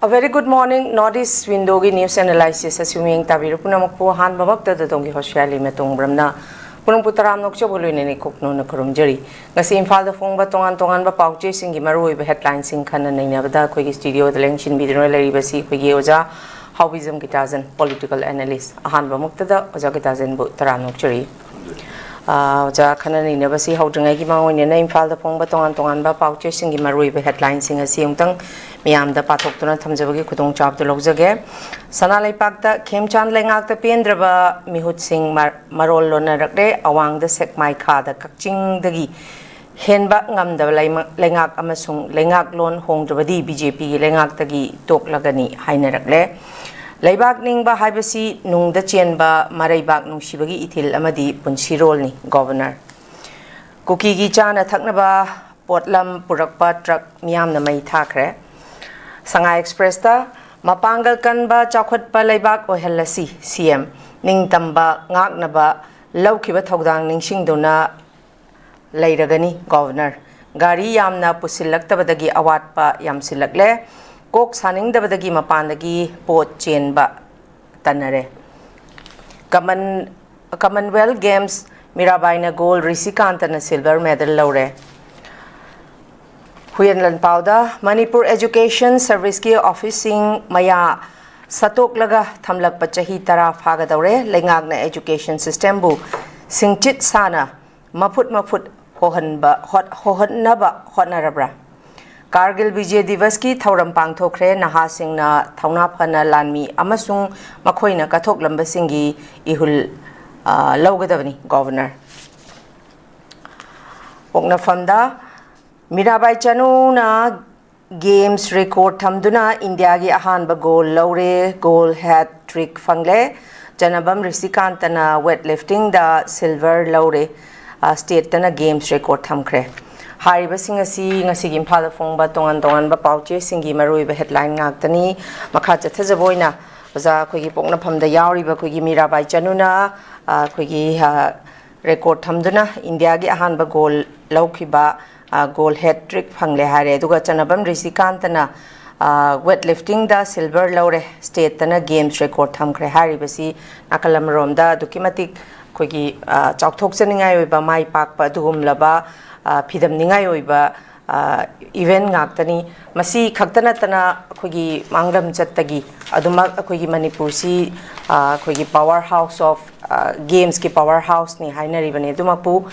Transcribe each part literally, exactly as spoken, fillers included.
A very good morning, North East Window-ꯒꯤ news analysis ꯑꯁꯤ ꯃꯤꯠꯌꯦꯡ ꯇꯥꯕꯤꯔꯤꯕ ꯄꯨꯝꯅꯃꯛꯄꯨ ꯑꯍꯥꯟꯕꯃꯛꯇꯗ ꯑꯗꯣꯝꯒꯤ ꯍꯣꯁꯤꯌꯥꯂꯤ ꯃꯇꯣꯡ ꯕ꯭ꯔꯝꯅ ꯄꯨꯝꯅꯃꯛꯄꯨ ꯇꯔꯥꯝꯅ ꯑꯣꯛꯆꯕꯒ ꯂꯣꯏꯅꯅ ꯏꯀꯣꯛꯅꯧꯅ ꯈꯨꯔꯨꯝꯖꯔꯤ꯫ ꯉꯁꯤ ꯏꯝꯐꯥꯜꯗ ꯐꯣꯡꯕ ꯇꯣꯉꯥꯟ ꯇꯣꯉꯥꯟꯕ ꯄꯥꯎꯆꯦꯁꯤꯡꯒꯤ ꯃꯔꯨꯑꯣꯏꯕ headline-ꯁꯤꯡ ꯈꯟꯅ ꯅꯩꯅꯕꯗ ꯑꯩꯈꯣꯏꯒꯤ studio-ꯗ ꯂꯦꯡꯁꯤꯟꯕꯤꯗꯨꯅ ꯂꯩꯔꯤꯕꯁꯤ ꯑꯩꯈꯣꯏꯒꯤ ꯑꯣꯖꯥ ꯍꯥꯎꯕꯤꯖꯝ ꯒꯤꯇꯥꯖꯟ, political analyst꯫ ꯑꯍꯥꯟꯕꯃꯛꯇꯗ ꯑꯣꯖꯥ ꯒꯤꯇꯥꯖꯟꯕꯨ ꯇꯔꯥꯝꯅ ꯑꯣꯛꯆꯔꯤ꯫ ꯑꯥ, ꯑꯣꯖꯥ, ꯈꯟꯅ ꯅꯩꯅꯕꯁꯤ ꯍꯧꯗ꯭ꯔꯤꯉꯩꯒꯤ ꯃꯥꯡꯑꯣꯏꯅꯅ ꯏꯝꯐꯥꯜꯗ ꯐꯣꯡꯕ ꯇꯣꯉꯥꯟ ꯇꯣꯉꯥꯟꯕ ꯄꯥꯎꯆꯦꯁꯤꯡꯒꯤ ꯃꯔꯨꯑꯣꯏꯕ headline-ꯁꯤꯡ ꯑꯁꯤ ꯑꯃꯨꯛꯇꯪ ꯃꯤꯌꯥꯝꯗ ꯄꯥꯊꯣꯛꯇꯨꯅ ꯊꯝꯖꯕꯒꯤ ꯈꯨꯗꯣꯡꯆꯥꯕꯗꯨ ꯂꯧꯖꯒꯦ꯫ ꯁꯅꯥ ꯂꯩꯄꯥꯛꯇ ꯈꯦꯝꯆꯥꯟ ꯂꯩꯉꯥꯛꯇ ꯄꯦꯟꯗ꯭ꯔꯕ ꯃꯤꯍꯨꯠꯁꯤꯡ ꯃ-, ꯃꯔꯣꯜ ꯂꯣꯟꯅꯔꯛꯂꯦ꯫ ꯑꯋꯥꯡꯗ ꯁꯦꯛꯃꯥꯏ ꯈꯥꯗ ꯀꯛꯆꯤꯡꯗꯒꯤ ꯍꯦꯟꯕ ꯉꯝꯗꯕ ꯂꯩꯃ-, ꯂꯩꯉꯥꯛ ꯑꯃꯁꯨꯡ ꯂꯩꯉꯥꯛꯂꯣꯟ ꯍꯣꯡꯗ꯭ꯔꯕꯗꯤ BJP-ꯒꯤ ꯂꯩꯉꯥꯛꯇꯒꯤ ꯇꯣꯛꯂꯒꯅꯤ ꯍꯥꯏꯅꯔꯛꯂꯦ꯫ ꯂꯩꯕꯥꯛ ꯅꯤꯡꯕ ꯍꯥꯏꯕꯁꯤ ꯅꯨꯡꯗ ꯆꯦꯟꯕ ꯃꯔꯩꯕꯥꯛ ꯅꯨꯡꯁꯤꯕꯒꯤ ꯏꯊꯤꯜ ꯑꯃꯗꯤ ꯄꯨꯟꯁꯤꯔꯣꯜꯅꯤ, Governor꯫ ꯀꯨꯀꯤꯒꯤ ꯆꯥꯅ ꯊꯛꯅꯕ ꯄꯣꯠꯂꯝ ꯄꯨꯔꯛꯄ truck ꯃꯤꯌꯥꯝꯅ ꯃꯩ ꯊꯥꯈ꯭ꯔꯦ꯫ ꯁꯉꯥꯏ Express-ꯇ ꯃꯄꯥꯡꯒꯜ ꯀꯟꯕ ꯆꯥꯎꯈꯠꯄ ꯂꯩꯕꯥꯛ ꯑꯣꯏꯍꯜꯂꯁꯤ, CM꯫ ꯅꯤꯡꯇꯝꯕ ꯉꯥꯛꯅꯕ ꯂꯧꯈꯤꯕ ꯊꯧꯗꯥꯡ ꯅꯤꯡꯁꯤꯡꯗꯨꯅ ꯂꯩꯔꯒꯅꯤ, Governor꯫ ꯒꯥꯔꯤ ꯌꯥꯝꯅ ꯄꯨꯁꯤꯜꯂꯛꯇꯕꯗꯒꯤ ꯑꯋꯥꯠꯄ ꯌꯥꯝꯁꯤꯜꯂꯛꯂꯦ꯫ ꯀꯣꯛ ꯁꯥꯅꯤꯡꯗꯕꯗꯒꯤ ꯃꯄꯥꯟꯗꯒꯤ ꯄꯣꯠ ꯆꯦꯟꯕ ꯇꯟꯅꯔꯦ꯫ Common-, Commonwealth Games, ꯃꯤꯔꯥꯕꯥꯏꯅ gold, ꯔꯤꯁꯤꯀꯥꯟꯇꯅ silver medal ꯂꯧꯔꯦ꯫ ꯍꯨꯏꯌꯦꯟ ꯂꯥꯟꯄꯥꯎꯗ ꯃꯅꯤꯄꯨꯔ Education Service-ꯀꯤ office-ꯁꯤꯡ ꯃꯌꯥ ꯁꯠꯇꯣꯛꯂꯒ ꯊꯝꯂꯛꯄ ꯆꯍꯤ ꯇꯔꯥ ꯐꯥꯒꯗꯧꯔꯦ꯫ ꯂꯩꯉꯥꯛꯅ education system-ꯕꯨ ꯁꯤꯡꯆꯤꯠ ꯁꯥꯅ ꯃꯐꯨꯠ ꯃꯐꯨꯠ ꯍꯣꯍꯟꯕ, ꯍꯣꯠ-, ꯍꯣꯍꯟꯅꯕ ꯍꯣꯠꯅꯔꯕ꯭ꯔꯥ? ꯀꯥꯔꯒꯤꯜ ꯕꯤꯖꯦ ꯗꯤꯕꯁꯀꯤ ꯊꯧꯔꯝ ꯄꯥꯡꯊꯣꯛꯈ꯭ꯔꯦ꯫ ꯅꯍꯥꯁꯤꯡꯅ ꯊꯧꯅꯥ ꯐꯅ ꯂꯥꯟꯃꯤ ꯑꯃꯁꯨꯡ ꯃꯈꯣꯏꯅ ꯀꯠꯊꯣꯛꯂꯝꯕꯁꯤꯡꯒꯤ ꯏꯍꯨꯜ, ꯑ, ꯂꯧꯒꯗꯕꯅꯤ, Governor꯫ ꯄꯣꯛꯅꯐꯝꯗ ꯃꯤꯔꯥꯕꯥꯏ ꯆꯅꯨꯅ games record ꯊꯝꯗꯨꯅ ꯏꯟꯗꯤꯌꯥꯒꯤ ꯑꯍꯥꯟꯕ gold ꯂꯧꯔꯦ꯫ Gold hat trick ꯐꯪꯂꯦ꯫ ꯆꯅꯕꯝ ꯔꯤꯁꯤꯀꯥꯟꯇꯅ weightlifting-ꯗ silver ꯂꯧꯔꯦ꯫ ꯑ, state-ꯇꯅ games record ꯊꯝꯈ꯭ꯔꯦ꯫ ꯍꯥꯏꯔꯤꯕꯁꯤꯡ ꯑꯁꯤ ꯉꯁꯤꯒꯤ ꯏꯝꯐꯥꯜꯗ ꯐꯣꯡꯕ ꯇꯣꯉꯥꯟ ꯇꯣꯉꯥꯟꯕ ꯄꯥꯎꯆꯦꯁꯤꯡꯒꯤ ꯃꯔꯨꯑꯣꯏꯕ headline ꯉꯥꯛꯇꯅꯤ꯫ ꯃꯈꯥ ꯆꯠꯊꯖꯕ ꯑꯣꯏꯅ ꯑꯣꯖꯥ ꯑꯩꯈꯣꯏꯒꯤ ꯄꯣꯛꯅꯐꯝꯗ ꯌꯥꯎꯔꯤꯕ ꯑꯩꯈꯣꯏꯒꯤ ꯃꯤꯔꯥꯕꯥꯏ ꯆꯅꯨꯅ, ꯑ, ꯑꯩꯈꯣꯏꯒꯤ, ꯑ, record ꯊꯝꯗꯨꯅ ꯏꯟꯗꯤꯌꯥꯒꯤ ꯑꯍꯥꯟꯕ gold ꯂꯧꯈꯤꯕ, ꯑ, gold hat trick ꯐꯪꯂꯦ ꯍꯥꯏꯔꯦ꯫ ꯑꯗꯨꯒ ꯆꯅꯕꯝ ꯔꯤꯁꯤꯀꯥꯟꯇꯅ, ꯋꯦꯠ ꯂꯤꯐꯇꯤꯡꯗ ꯁꯤꯜꯚꯔ ꯂꯧꯔꯦ, ꯁ꯭ꯇꯦꯠꯇꯅ ꯒꯦꯝꯁ ꯔꯦꯀꯣꯔꯠ ꯊꯝꯈ꯭ꯔꯦ ꯍꯥꯏꯔꯤꯕꯁꯤ ꯅꯥꯀꯜ ꯑꯃꯔꯣꯝꯗ ꯑꯗꯨꯛꯀꯤ ꯃꯇꯤꯛ ꯑꯩꯈꯣꯏꯒꯤ ꯑ, ꯆꯥꯎꯊꯣꯛꯆꯅꯤꯡꯉꯥꯏ ꯑꯣꯏꯕ, ꯃꯥꯏ ꯄꯥꯛꯄ ꯑꯗꯨꯒꯨꯝꯂꯕ ꯑ, ꯐꯤꯗꯝꯅꯤꯡꯉꯥꯏ ꯑꯣꯏꯕ ꯏꯚꯦꯟ ꯉꯥꯛꯇꯅꯤ꯫ ꯃꯁꯤ ꯈꯛꯇ ꯅꯠꯇꯅ ꯑꯩꯈꯣꯏꯒꯤ ꯃꯥꯡꯂꯝꯆꯠꯇꯒꯤ ꯑꯗꯨꯃꯛ ꯑꯩꯈꯣꯏꯒꯤ ꯃꯅꯤꯄꯨꯔꯁꯤ ꯑ, ꯑꯩꯈꯣꯏꯒꯤ power house of games ꯀꯤ power house ꯅꯤ ꯍꯥꯏꯅꯔꯤꯕꯅꯤ꯫ ꯑꯗꯨꯃꯛꯄꯨ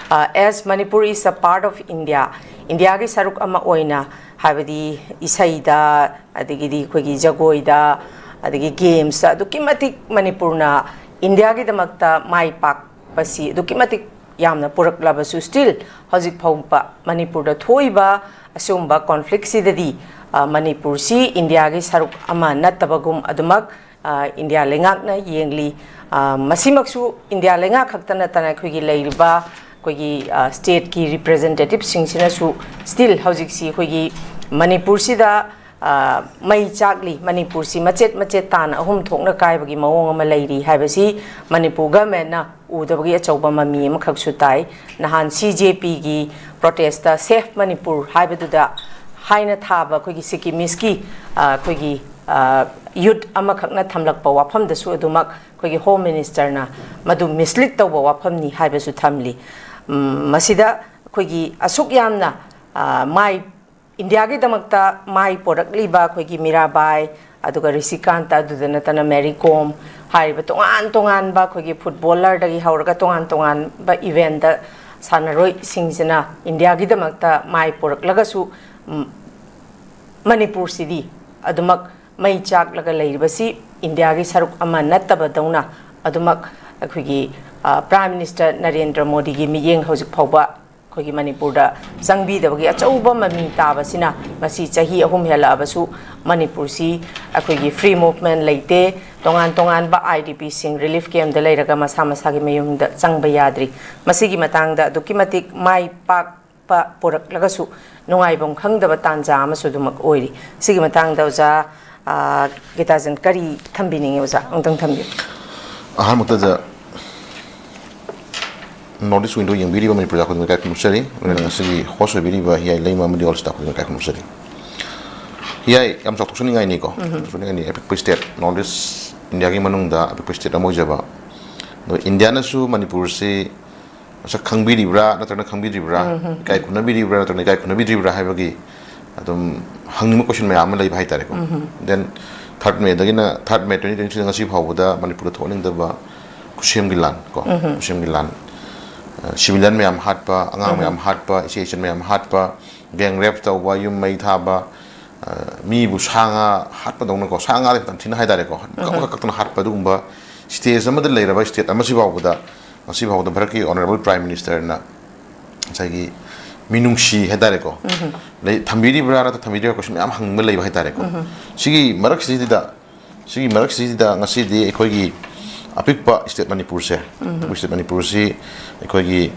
as Manipur is a part of India, ꯏꯟꯗꯤꯌꯥꯒꯤ ꯁꯔꯨꯛ ꯑꯃ ꯑꯣꯏꯅ, ꯍꯥꯏꯕꯗꯤ ꯏꯁꯩꯗ, ꯑꯗꯒꯤꯗꯤ ꯑꯩꯈꯣꯏꯒꯤ ꯖꯒꯣꯏꯗ, ꯑꯗꯒꯤ ꯒꯦꯝꯁꯇ ꯑꯗꯨꯛꯀꯤ ꯃꯇꯤꯛ ꯃꯅꯤꯄꯨꯔꯅ ꯏꯟꯗꯤꯌꯥꯒꯤꯗꯃꯛꯇ ꯃꯥꯏ ꯄꯥꯛꯄꯁꯤ ꯑꯗꯨꯛꯀꯤ ꯃꯇꯤꯛ ꯌꯥꯝꯅ ꯄꯨꯔꯛꯂꯕꯁꯨ, still ꯍꯧꯖꯤꯛ ꯐꯥꯎꯕ ꯃꯅꯤꯄꯨꯔꯗ ꯊꯣꯛꯏꯕ ꯑꯁꯤꯒꯨꯝꯕ ꯀꯣꯟꯐ꯭ꯂꯤꯛꯁꯤꯗꯗꯤ ꯑ, ꯃꯅꯤꯄꯨꯔꯁꯤ ꯏꯟꯗꯤꯌꯥꯒꯤ ꯁꯔꯨꯛ ꯑꯃ ꯅꯠꯇꯕꯒꯨꯝ ꯑꯗꯨꯃꯛ ꯑ, ꯏꯟꯗꯤꯌꯥ ꯂꯩꯉꯥꯛꯅ ꯌꯦꯡꯂꯤ꯫ ꯑ, ꯃꯁꯤꯃꯛꯁꯨ ꯏꯟꯗꯤꯌꯥ ꯂꯩꯉꯥꯛ ꯈꯛꯇ ꯅꯠꯇꯅ ꯑꯩꯈꯣꯏꯒꯤ ꯂꯩꯔꯤꯕ ꯑꯩꯈꯣꯏꯒꯤ ꯑ, ꯁ꯭ꯇꯦꯠꯀꯤ ꯔꯤꯄ꯭ꯔꯖꯦꯟꯇꯦꯇꯤꯞꯁꯤꯡꯁꯤꯅꯁꯨ still ꯍꯧꯖꯤꯛꯁꯤ ꯑꯩꯈꯣꯏꯒꯤ ꯃꯅꯤꯄꯨꯔꯁꯤꯗ ꯑ, ꯃꯩ ꯆꯥꯛꯂꯤ, ꯃꯅꯤꯄꯨꯔꯁꯤ ꯃꯆꯦꯠ ꯃꯆꯦꯠ ꯇꯥꯅ ꯑꯍꯨꯝ ꯊꯣꯛꯅ ꯀꯥꯏꯕꯒꯤ ꯃꯑꯣꯡ ꯑꯃ ꯂꯩꯔꯤ ꯍꯥꯏꯕꯁꯤ ꯃꯅꯤꯄꯨꯔ ꯒꯃꯦꯟꯅ ꯎꯗꯕꯒꯤ ꯑꯆꯧꯕ ꯃꯃꯤ ꯑꯃꯈꯛꯁꯨ ꯇꯥꯏ꯫ ꯅꯍꯥꯟ ꯁꯤ ꯖꯦ ꯄꯤꯒꯤ ꯄ꯭ꯔꯣꯇꯦꯁꯇ ꯁꯦꯐ ꯃꯅꯤꯄꯨꯔ ꯍꯥꯏꯕꯗꯨꯗ ꯍꯥꯏꯅ ꯊꯥꯕ ꯑꯩꯈꯣꯏꯒꯤ ꯁꯤꯛꯀꯤꯃꯤꯁꯀꯤ ꯑ, ꯑꯩꯈꯣꯏꯒꯤ ꯌꯨꯠ ꯑꯃꯈꯛꯅ ꯊꯝꯂꯛꯄ ꯋꯥꯐꯝꯗꯁꯨ ꯑꯗꯨꯃꯛ ꯑꯩꯈꯣꯏꯒꯤ ꯍꯣꯝ ꯃꯤꯅꯤꯁꯇꯔꯅ ꯃꯗꯨ ꯃꯤꯁꯂꯤꯠ ꯇꯧꯕ ꯋꯥꯐꯝꯅꯤ ꯍꯥꯏꯕꯁꯨ ꯊꯝꯂꯤ꯫ ꯎꯝ, ꯃꯁꯤꯗ ꯑꯩꯈꯣꯏꯒꯤ ꯑꯁꯨꯛ ꯌꯥꯝꯅ ꯑ, ꯃꯥꯏ ꯏꯟꯗꯤꯌꯥꯒꯤꯗꯃꯛꯇ ꯃꯥꯏ ꯄꯣꯔꯛꯂꯤꯕ ꯑꯩꯈꯣꯏꯒꯤ ꯃꯤꯔꯥꯕꯥꯏ, ꯑꯗꯨꯒ ꯔꯤꯁꯤꯀꯥꯟꯇ, ꯑꯗꯨꯗ ꯅꯠꯇꯅ ꯃꯦꯔꯤ ꯀꯣꯝ ꯍꯥꯏꯔꯤꯕ ꯇꯣꯉꯥꯟ ꯇꯣꯉꯥꯟꯕ ꯑꯩꯈꯣꯏꯒꯤ ꯐꯨꯠꯕꯣꯂꯔꯗꯒꯤ ꯍꯧꯔꯒ ꯇꯣꯉꯥꯟ ꯇꯣꯉꯥꯟꯕ ꯏꯚꯦꯟꯗ ꯁꯥꯟꯅꯔꯣꯏꯁꯤꯡꯁꯤꯅ ꯏꯟꯗꯤꯌꯥꯒꯤꯗꯃꯛꯇ ꯃꯥꯏ ꯄꯨꯔꯛꯂꯒꯁꯨ, ꯎꯝ, ꯃꯅꯤꯄꯨꯔꯁꯤꯗꯤ ꯑꯗꯨꯃꯛ ꯃꯩ ꯆꯥꯛꯂꯒ ꯂꯩꯔꯤꯕꯁꯤ ꯏꯟꯗꯤꯌꯥꯒꯤ ꯁꯔꯨꯛ ꯑꯃ ꯅꯠꯇꯕꯗꯧꯅ ꯑꯗꯨꯃꯛ ꯑꯩꯈꯣꯏꯒꯤ, ꯑ, ꯄ꯭ꯔꯥꯏꯝ ꯃꯤꯅꯤꯁꯇꯔ ꯅꯔꯦꯟꯗ꯭ꯔ ꯃꯣꯗꯤꯒꯤ ꯃꯤꯠꯌꯦꯡ ꯍꯧꯖꯤꯛ ꯐꯥꯎꯕ ꯑꯩꯈꯣꯏꯒꯤ ꯃꯅꯤꯄꯨꯔꯗ ꯆꯪꯕꯤꯗꯕꯒꯤ ꯑꯆꯧꯕ ꯃꯃꯤ ꯇꯥꯕꯁꯤꯅ ꯉꯁꯤ ꯆꯍꯤ ꯑꯍꯨꯝ ꯍꯦꯜꯂꯛꯑꯕꯁꯨ ꯃꯅꯤꯄꯨꯔꯁꯤ ꯑꯩꯈꯣꯏꯒꯤ ꯐ꯭ꯔꯤ ꯃꯨꯚꯃꯦꯟ ꯂꯩꯇꯦ꯫ ꯇꯣꯉꯥꯟ ꯇꯣꯉꯥꯟꯕ ꯑꯥꯏ ꯗꯤ ꯄꯤꯁꯤꯡ ꯔꯤꯂꯤꯐ ꯀꯦꯝꯗ ꯂꯩꯔꯒ ꯃꯁꯥ ꯃꯁꯥꯒꯤ ꯃꯌꯨꯝꯗ ꯆꯪꯕ ꯌꯥꯗ꯭ꯔꯤ꯫ ꯃꯁꯤꯒꯤ ꯃꯇꯥꯡꯗ ꯑꯗꯨꯛꯀꯤ ꯃꯇꯤꯛ ꯃꯥꯏ ꯄꯥꯛ ꯄ ꯄꯨꯔꯛꯂꯒꯁꯨ ꯅꯨꯡꯉꯥꯏꯐꯝ ꯈꯪꯗꯕ ꯇꯥꯟꯖꯥ ꯑꯃꯁꯨ ꯑꯗꯨꯃꯛ ꯑꯣꯏꯔꯤ꯫ ꯁꯤꯒꯤ ꯃꯇꯥꯡꯗ ꯑꯣꯖꯥ, ꯑ, ꯒꯤꯇꯥꯖꯟ ꯀꯔꯤ ꯊꯝꯕꯤꯅꯤꯡꯉꯤ? ꯑꯣꯖꯥ, ꯑꯃꯨꯛꯇꯪ ꯊꯝꯕꯤꯌꯨ꯫ ꯑꯍꯥꯟꯕꯗ North East Window ꯌꯦꯡꯕꯤꯔꯤꯕ ꯃꯅꯤꯄꯨꯔ ꯈꯨꯗꯤꯡꯃꯛ ꯏꯀꯥꯏ ꯈꯨꯝꯅꯖꯔꯤ꯫ ꯂꯣꯏꯅꯅ ꯉꯁꯤꯒꯤ host ꯑꯣꯏꯕꯤꯔꯤꯕ ꯍꯤꯌꯥꯏ ꯂꯩꯃ ꯑꯃꯗꯤ All Star ꯈꯨꯗꯤꯡꯃꯛ ꯏꯀꯥꯏ ꯈꯨꯝꯅꯖꯔꯤ꯫ ꯌꯥꯏ, ꯌꯥꯝ ꯆꯥꯎꯊꯣꯛꯆꯅꯤꯡꯉꯥꯏꯅꯤꯀꯣ꯫ ꯆꯥꯎꯊꯣꯛꯆꯅꯤꯡꯉꯥꯏꯅꯤ꯫ ꯑꯄꯤꯛꯄ state, North East India ꯒꯤ ꯃꯅꯨꯡꯗ ꯑꯄꯤꯛꯄ state ꯑꯃ ꯑꯣꯏꯖꯕ꯫ ꯑꯗꯣ India ꯅꯁꯨ ꯃꯅꯤꯄꯨꯔꯁꯤ ꯃꯁꯛ ꯈꯪꯕꯤꯔꯤꯕ꯭ꯔꯥ ꯅꯠꯇ꯭ꯔꯒꯅ ꯈꯪꯕꯤꯗ꯭ꯔꯤꯕ꯭ꯔꯥ, ꯏꯀꯥꯏ ꯈꯨꯝꯅꯕꯤꯔꯤꯕ꯭ꯔꯥ ꯅꯠꯇ꯭ꯔꯒꯅ ꯏꯀꯥꯏ ꯈꯨꯝꯅꯕꯤꯗ꯭ꯔꯤꯕ꯭ꯔꯥ ꯍꯥꯏꯕꯒꯤ ꯑꯗꯨꯝ ꯍꯪꯅꯤꯡꯕ question ꯃꯌꯥꯝ ꯑꯃ ꯂꯩꯕ ꯍꯥꯏꯇꯥꯔꯦꯀꯣ꯫ Then third May ꯗꯒꯤꯅ, third May twenty twenty three ꯉꯁꯤ ꯐꯥꯎꯕꯗ ꯃꯅꯤꯄꯨꯔꯗ ꯊꯣꯛꯍꯟꯅꯤꯡꯗꯕ ꯈꯨꯠꯁꯦꯝꯒꯤ ꯂꯥꯟ ꯀꯣ, ꯈꯨꯠꯁꯦꯝꯒꯤ ꯂꯥꯟ, ꯑ, civilian ꯃꯌꯥꯝ ꯍꯥꯠꯄ, ꯑꯉꯥꯡ ꯃꯌꯥꯝ ꯍꯥꯠꯄ, ꯏꯆꯦ ꯏꯆꯟ ꯃꯌꯥꯝ ꯍꯥꯠꯄ, gang rape ꯇꯧꯕ, ꯌꯨꯝ ꯃꯩ ꯊꯥꯕ, ꯑ, ꯃꯤꯕꯨ ꯁꯥ ꯉꯥ ꯍꯥꯠꯄꯗꯧꯅꯀꯣ, ꯁꯥ ꯉꯥꯗꯤ ꯌꯥꯝ ꯊꯤꯅ ꯍꯥꯏꯇꯥꯔꯦꯀꯣ, ꯀꯛ-, ꯀꯛ-, ꯀꯛꯇꯅ ꯍꯥꯠꯄ, ꯑꯗꯨꯒꯨꯝꯕ stage ꯑꯃꯗ ꯂꯩꯔꯕ state ꯑꯃꯁꯤ ꯐꯥꯎꯕꯗ, ꯉꯁꯤ ꯐꯥꯎꯕꯗ ꯚꯥꯔꯠꯀꯤ Honourable Prime Minister ꯅ ꯉꯁꯥꯏꯒꯤ ꯃꯤꯅꯨꯡꯁꯤ ꯍꯥꯏꯇꯥꯔꯦꯀꯣ, ꯂꯩ-, ꯊꯝꯕꯤꯔꯤꯕ꯭ꯔꯥ ꯅꯠꯇ꯭ꯔ ꯊꯝꯕꯤꯗ꯭ꯔꯤꯕ꯭ꯔꯥ question ꯃꯌꯥꯝ ꯍꯪꯅꯤꯡꯕ ꯂꯩꯕ ꯍꯥꯏꯇꯥꯔꯦꯀꯣ꯫ ꯁꯤꯒꯤ ꯃꯔꯛꯁꯤꯗ, ꯁꯤꯒꯤ ꯃꯔꯛꯁꯤꯗ ꯉꯁꯤꯗꯤ ꯑꯩꯈꯣꯏꯒꯤ ꯑꯄꯤꯛꯄ state ꯃꯅꯤꯄꯨꯔꯁꯦ, ꯑꯄꯤꯛꯄ state ꯃꯅꯤꯄꯨꯔꯁꯤ ꯑꯩꯈꯣꯏꯒꯤ,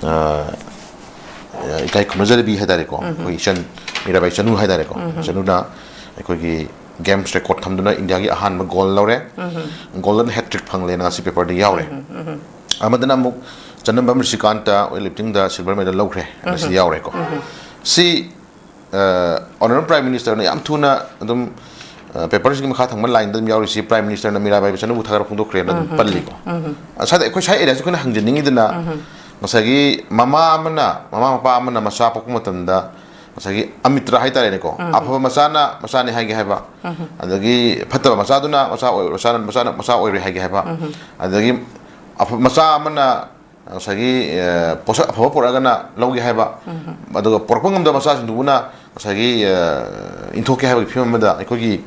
ꯑ, ꯏꯀꯥꯏ ꯈꯨꯝꯅꯖꯔꯕꯤ ꯍꯥꯏꯇꯥꯔꯦꯀꯣ, ꯑꯩꯈꯣꯏ ꯏꯆꯟ ꯃꯤꯔꯥꯕꯥꯏ ꯆꯅꯨ ꯍꯥꯏꯇꯥꯔꯦꯀꯣ, ꯆꯅꯨꯅ ꯑꯩꯈꯣꯏꯒꯤ games record ꯊꯝꯗꯨꯅ India ꯒꯤ ꯑꯍꯥꯟꯕ goal ꯂꯧꯔꯦ꯫ Golden hat trick ꯐꯪꯂꯦꯅ ꯉꯁꯤ paper ꯗ ꯌꯥꯎꯔꯦ꯫ ꯑꯃꯗꯅ ꯑꯃꯨꯛ ꯆꯅꯝꯕꯝ ꯔꯤꯁꯤꯀꯥꯟꯇ weight lifting ꯗ silver medal ꯂꯧꯈ꯭ꯔꯦ, ꯉꯁꯤ ꯌꯥꯎꯔꯦꯀꯣ꯫ ꯁꯤ, ꯑ, Honourable Prime Minister ꯅ ꯌꯥꯝ ꯊꯨꯅ ꯑꯗꯨꯝ, ꯑ, paper ꯁꯤꯒꯤ ꯃꯈꯥ ꯊꯪꯕ line ꯗ ꯑꯗꯨꯝ ꯌꯥꯎꯔꯤꯁꯤ, Prime Minister ꯅ ꯃꯤꯔꯥꯕꯥꯏ ꯆꯅꯨꯕꯨ ꯊꯥꯒꯠ ꯐꯣꯡꯗꯣꯛꯈ꯭ꯔꯦꯅ ꯑꯗꯨꯝ ꯄꯜꯂꯤꯀꯣ꯫ ꯑ, ꯁ꯭ꯋꯥꯏꯗ ꯑꯩꯈꯣꯏ ꯁ꯭ꯋꯥꯏ area ꯁꯤ ꯑꯩꯈꯣꯏꯅ ꯍꯪꯖꯅꯤꯡꯉꯤꯗꯅ, ꯉꯁꯥꯏꯒꯤ ꯃꯃꯥ ꯑꯃꯅ, ꯃꯃꯥ ꯃꯄꯥ ꯑꯃꯅ ꯃꯆꯥ ꯄꯣꯛꯄ ꯃꯇꯝꯗ ꯉꯁꯥꯏꯒꯤ ꯑꯃꯤꯇ꯭ꯔ ꯍꯥꯏꯇꯥꯔꯦꯅꯦꯀꯣ, ꯑꯐꯕ ꯃꯆꯥꯅ ꯃꯆꯥꯅꯤ ꯍꯥꯏꯒꯦ ꯍꯥꯏꯕ, ꯑꯗꯒꯤ ꯐꯠꯇꯕ ꯃꯆꯥꯗꯨꯅ ꯃꯆꯥ ꯑꯣꯏ-, ꯃꯆꯥꯅ, ꯃꯆꯥꯅ ꯃꯆꯥ ꯑꯣꯏꯔꯣꯏ ꯍꯥꯏꯒꯦ ꯍꯥꯏꯕ, ꯑꯗꯒꯤ ꯑꯐ-, ꯃꯆꯥ ꯑꯃꯅ ꯉꯁꯥꯏꯒꯤ, ꯑ, ꯄꯣꯠꯁꯛ ꯑꯐꯕ ꯄꯨꯔꯛꯑꯒꯅ ꯂꯧꯒꯦ ꯍꯥꯏꯕ, ꯑꯗꯨꯒ ꯄꯨꯔꯛꯄ ꯉꯝꯗꯕ ꯃꯆꯥꯁꯤꯡꯗꯨꯕꯨꯅ ꯉꯁꯥꯏꯒꯤ, ꯑ, ꯏꯟꯊꯣꯛꯀꯦ ꯍꯥꯏꯕꯒꯤ ꯐꯤꯕꯝ ꯑꯃꯗ ꯑꯩꯈꯣꯏꯒꯤ,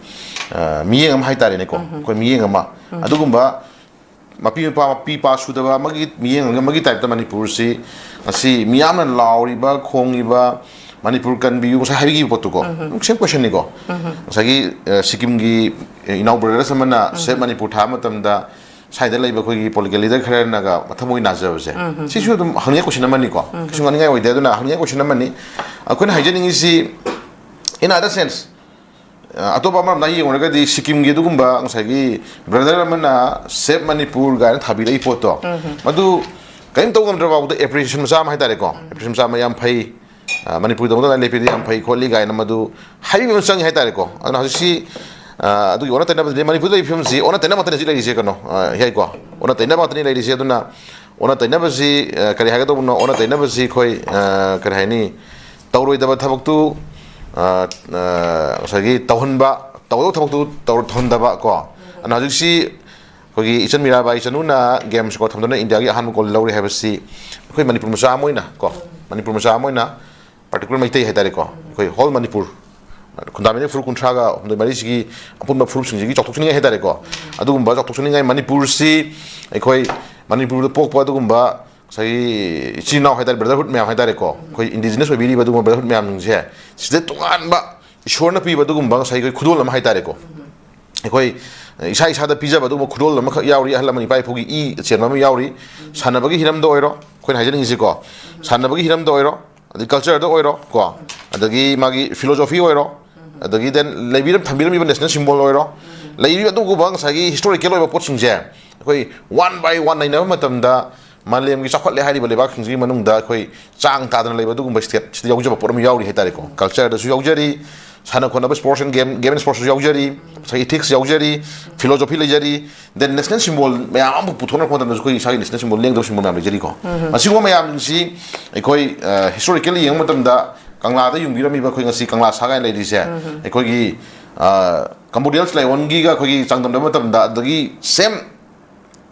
ꯑ, ꯃꯤꯠꯌꯦꯡ ꯑꯃ ꯍꯥꯏꯇꯥꯔꯦꯅꯦꯀꯣ, ꯑꯩꯈꯣꯏ ꯃꯤꯠꯌꯦꯡ ꯑꯃ, ꯑꯗꯨꯒꯨꯝꯕ ꯃꯄꯤ ꯃꯄꯥ, ꯃꯄꯤ ꯃꯄꯥ ꯁꯨꯗꯕ ꯑꯃꯒꯤ ꯃꯤꯠꯌꯦꯡ ꯑꯃꯒꯤ type ꯇ ꯃꯅꯤꯄꯨꯔꯁꯤ ꯉꯁꯤ ꯃꯤꯌꯥꯝꯅ ꯂꯥꯎꯔꯤꯕ, ꯈꯣꯡꯉꯤꯕ, "ꯃꯅꯤꯄꯨꯔ ꯀꯟꯕꯤꯌꯨ" ꯉꯁꯥꯏ ꯍꯥꯏꯕꯤꯈꯤꯕ ꯄꯣꯠꯇꯨꯀꯣ, ꯑꯗꯨꯝ same question ꯅꯤꯀꯣ꯫ ꯉꯁꯥꯏꯒꯤ, ꯑ, ꯁꯤꯛꯀꯤꯝꯒꯤ, ꯑ, ꯏꯅꯥꯎ brothers ꯑꯃꯅ Save ꯃꯅꯤꯄꯨꯔ ꯊꯥꯕ ꯃꯇꯝꯗ ꯁ꯭ꯋꯥꯏꯗ ꯂꯩꯕ ꯑꯩꯈꯣꯏꯒꯤ political leader ꯈꯔꯅꯒ ꯃꯊꯃꯣꯏ ꯅꯥꯖꯕꯁꯦ, ꯁꯤꯁꯨ ꯑꯗꯨꯝ ꯍꯪꯅꯤꯡꯉꯥꯏ question ꯑꯃꯅꯤꯀꯣ, ꯀꯩꯁꯨ ꯉꯥꯡꯅꯤꯡꯉꯥꯏ ꯑꯣꯏꯗꯦ꯫ ꯑꯗꯨꯅ ꯍꯪꯅꯤꯡꯉꯥꯏ question ꯑꯃꯅꯤ꯫ ꯑꯩꯈꯣꯏꯅ ꯍꯥꯏꯖꯅꯤꯡꯉꯤꯁꯤ, in other sense, ꯑ, ꯑꯇꯣꯞꯄ ꯑꯃꯔꯣꯝꯗ ꯌꯦꯡꯉꯨꯔꯒꯗꯤ ꯁꯤꯛꯀꯤꯝꯒꯤ ꯑꯗꯨꯒꯨꯝꯕ ꯉꯁꯥꯏꯒꯤ brother ꯑꯃꯅ Save ꯃꯅꯤꯄꯨꯔ ꯀꯥꯏꯅ ꯊꯥꯕꯤꯔꯛꯏ ꯄꯣꯠꯇꯣ, ꯃꯗꯨ ꯀꯔꯤꯝ ꯇꯧ ꯉꯝꯗ꯭ꯔꯕ ꯐꯥꯎꯕꯗ appreciation ꯃꯆꯥ ꯑꯃ ꯍꯥꯏꯇꯥꯔꯦꯀꯣ, appreciation ꯃꯆꯥ ꯑꯃ ꯌꯥꯝ ꯐꯩ꯫ ꯑ, ꯃꯅꯤꯄꯨꯔꯗ ꯑꯃꯨꯛꯇꯪ ꯂꯩꯄꯤꯔꯗꯤ ꯌꯥꯝ ꯐꯩ ꯈꯣꯠꯂꯤ ꯀꯥꯏꯅ ꯃꯗꯨ ꯍꯥꯏꯕꯤꯕ ꯑꯃ ꯆꯪꯉꯤ ꯍꯥꯏꯇꯥꯔꯦꯀꯣ꯫ ꯑꯗꯨꯅ ꯍꯧꯖꯤꯛꯁꯤ, ꯑ, ꯑꯗꯨꯒꯤ ꯑꯣꯟꯅ ꯇꯩꯅꯕꯗꯗꯤ ꯃꯅꯤꯄꯨꯔꯗ ꯂꯩꯕ ꯐꯤꯕꯝꯁꯤ ꯑꯣꯟꯅ ꯇꯩꯅꯕ ꯉꯥꯛꯇꯅꯤ ꯍꯧꯖꯤꯛ ꯂꯩꯔꯤꯁꯦ ꯀꯩꯅꯣ, ꯑ, ꯍꯥꯏꯀꯣ, ꯑꯣꯟꯅ ꯇꯩꯅꯕ ꯉꯥꯛꯇꯅꯤ ꯂꯩꯔꯤꯁꯦ꯫ ꯑꯗꯨꯅ ꯑꯣꯟꯅ ꯇꯩꯅꯕꯁꯤ, ꯑ, ꯀꯔꯤ ꯍꯥꯏꯒꯗꯧꯕꯅꯣ? ꯑꯣꯟꯅ ꯇꯩꯅꯕꯁꯤ ꯑꯩꯈꯣꯏ, ꯑ, ꯀꯔꯤ ꯍꯥꯏꯅꯤ, ꯇꯧꯔꯣꯏꯗꯕ ꯊꯕꯛꯇꯨ, ꯑ, ꯑ, ꯉꯁꯥꯏꯒꯤ ꯇꯧꯍꯟꯕ, ꯇꯧꯒꯗꯧꯕ ꯊꯕꯛꯇꯨ ꯇꯧ-, ꯇꯧꯍꯟꯗꯕ ꯀꯣ꯫ ꯑꯗꯨꯅ ꯍꯧꯖꯤꯛꯁꯤ ꯑꯩꯈꯣꯏꯒꯤ ꯏꯆꯟ ꯃꯤꯔꯥꯕꯥꯏ ꯆꯅꯨꯅ game score ꯊꯝꯗꯨꯅ ꯏꯟꯗꯤꯌꯥꯒꯤ ꯑꯍꯥꯟꯕ goal ꯂꯧꯔꯦ ꯍꯥꯏꯕꯁꯤ ꯑꯩꯈꯣꯏ ꯃꯅꯤꯄꯨꯔ ꯃꯆꯥ ꯑꯃ ꯑꯣꯏꯅ ꯀꯣ, ꯃꯅꯤꯄꯨꯔ ꯃꯆꯥ ꯑꯃ ꯑꯣꯏꯅ, particular ꯃꯩꯇꯩ ꯍꯥꯏꯇꯥꯔꯦꯀꯣ, ꯑꯩꯈꯣꯏ whole ꯃꯅꯤꯄꯨꯔ, ꯈꯨꯟꯗꯥꯃꯤꯅꯤ ꯐꯨꯔꯨꯞ ꯀꯨꯟꯊ꯭ꯔꯥꯒ ꯍꯨꯝꯗꯣꯏ ꯃꯔꯤꯁꯤꯒꯤ ꯑꯄꯨꯟꯕ ꯐꯨꯔꯨꯞꯁꯤꯡꯁꯤꯒꯤ ꯆꯥꯎꯊꯣꯛꯆꯅꯤꯡꯉꯥꯏ ꯍꯥꯏꯇꯥꯔꯦꯀꯣ꯫ ꯑꯗꯨꯒꯨꯝꯕ ꯆꯥꯎꯊꯣꯛꯆꯅꯤꯡꯉꯥꯏ ꯃꯅꯤꯄꯨꯔꯁꯤ ꯑꯩꯈꯣꯏ ꯃꯅꯤꯄꯨꯔꯗ ꯄꯣꯛꯄ ꯑꯗꯨꯒꯨꯝꯕ ꯉꯁꯥꯏꯒꯤ ꯏꯆꯤꯜ ꯏꯅꯥꯎ ꯍꯥꯏꯇꯥꯔꯦ, brotherhood ꯃꯌꯥꯝ ꯍꯥꯏꯇꯥꯔꯦꯀꯣ, ꯑꯩꯈꯣꯏ indigenous ꯑꯣꯏꯕꯤꯔꯤꯕ ꯑꯗꯨꯒꯨꯝꯕ brotherhood ꯃꯌꯥꯝꯁꯤꯡꯁꯦ ꯁꯤꯗ ꯇꯣꯉꯥꯟꯕ ꯏꯁꯣꯔꯅ ꯄꯤꯕ ꯑꯗꯨꯒꯨꯝꯕ ꯉꯁꯥꯏꯒꯤ ꯑꯩꯈꯣꯏ ꯈꯨꯗꯣꯜ ꯑꯃ ꯍꯥꯏꯇꯥꯔꯦꯀꯣ꯫ ꯑꯩꯈꯣꯏ ꯏꯁꯥ ꯏꯁꯥꯗ ꯄꯤꯖꯕ ꯑꯗꯨꯒꯨꯝꯕ ꯈꯨꯗꯣꯜ ꯑꯃꯈꯛ ꯌꯥꯎꯔꯤ, ꯑꯍꯜ ꯂꯃꯟ ꯏꯄꯥ ꯏꯄꯨꯒꯤ ꯏ ꯆꯦꯟꯕ ꯑꯃ ꯌꯥꯎꯔꯤ꯫ ꯁꯥꯟꯅꯕꯒꯤ ꯍꯤꯔꯝꯗ ꯑꯣꯏꯔꯣ, ꯑꯩꯈꯣꯏꯅ ꯍꯥꯏꯖꯅꯤꯡꯉꯤꯁꯤꯀꯣ, ꯁꯥꯟꯅꯕꯒꯤ ꯍꯤꯔꯝꯗ ꯑꯣꯏꯔꯣ, ꯑꯗꯩ cultureꯗ ꯑꯣꯏꯔꯣ ꯀꯣ, ꯑꯗꯒꯤ ꯃꯥꯒꯤ philosophy ꯑꯣꯏꯔꯣ, ꯑꯗꯒꯤ then ꯂꯩꯕꯤꯔꯝ-, ꯊꯝꯕꯤꯔꯝꯃꯤꯕ national symbol ꯑꯣꯏꯔꯣ, ꯂꯩꯔꯤꯕ ꯑꯗꯨꯒꯨꯝꯕ ꯉꯁꯥꯏꯒꯤ historical ꯑꯣꯏꯕ ꯄꯣꯠꯁꯤꯡꯁꯦ ꯑꯩꯈꯣꯏ one by one ꯅꯩꯅꯕ ꯃꯇꯝꯗ ꯃꯥꯂꯦꯝꯒꯤ ꯆꯥꯎꯈꯠꯂꯦ ꯍꯥꯏꯔꯤꯕ ꯂꯩꯕꯥꯛꯁꯤꯡꯁꯤꯒꯤ ꯃꯅꯨꯡꯗ ꯑꯩꯈꯣꯏ ꯆꯥꯡ ꯇꯥꯗꯅ ꯂꯩꯕ ꯑꯗꯨꯒꯨꯝꯕ stateꯁꯤꯗ ꯌꯥꯎꯖꯕ ꯄꯣꯠ ꯑꯃ ꯌꯥꯎꯔꯤ ꯍꯥꯏꯇꯥꯔꯦꯀꯣ꯫ Cultureꯗꯁꯨ ꯌꯥꯎꯖꯔꯤ, ꯁꯥꯟꯅ ꯈꯣꯠꯅꯕ, sports and game, game and sportsꯇꯁꯨ ꯌꯥꯎꯖꯔꯤ, ꯉꯁꯥꯏꯒꯤ ethics ꯌꯥꯎꯖꯔꯤ, philosophy ꯂꯩꯖꯔꯤ, then national symbol ꯃꯌꯥꯝ ꯑꯃ ꯄꯨꯊꯣꯛꯅꯔꯛꯄ ꯃꯇꯝꯗꯁꯨ ꯑꯩꯈꯣꯏ ꯏꯁꯥꯒꯤ national symbol ꯂꯦꯡꯗꯕ symbol ꯃꯌꯥꯝ ꯂꯩꯖꯔꯤꯀꯣ꯫ ꯃꯁꯤꯒꯨꯝꯕ ꯃꯌꯥꯝꯁꯤ ꯑꯩꯈꯣꯏ, ꯑ, historically ꯌꯦꯡꯕ ꯃꯇꯝꯗ ꯀꯪꯂꯥꯗ ꯌꯨꯡꯕꯤꯔꯝꯃꯤꯕ ꯑꯩꯈꯣꯏ ꯉꯁꯤ ꯀꯪꯂꯥ ꯁꯥ ꯀꯥꯏꯅ ꯂꯩꯔꯤꯁꯦ, ꯑꯩꯈꯣꯏꯒꯤ, ꯑ, Cambodian lionꯒꯤꯒ ꯑꯩꯈꯣꯏꯒꯤ ꯆꯥꯡꯗꯝꯅꯕ ꯃꯇꯝꯗ ꯑꯗꯒꯤ same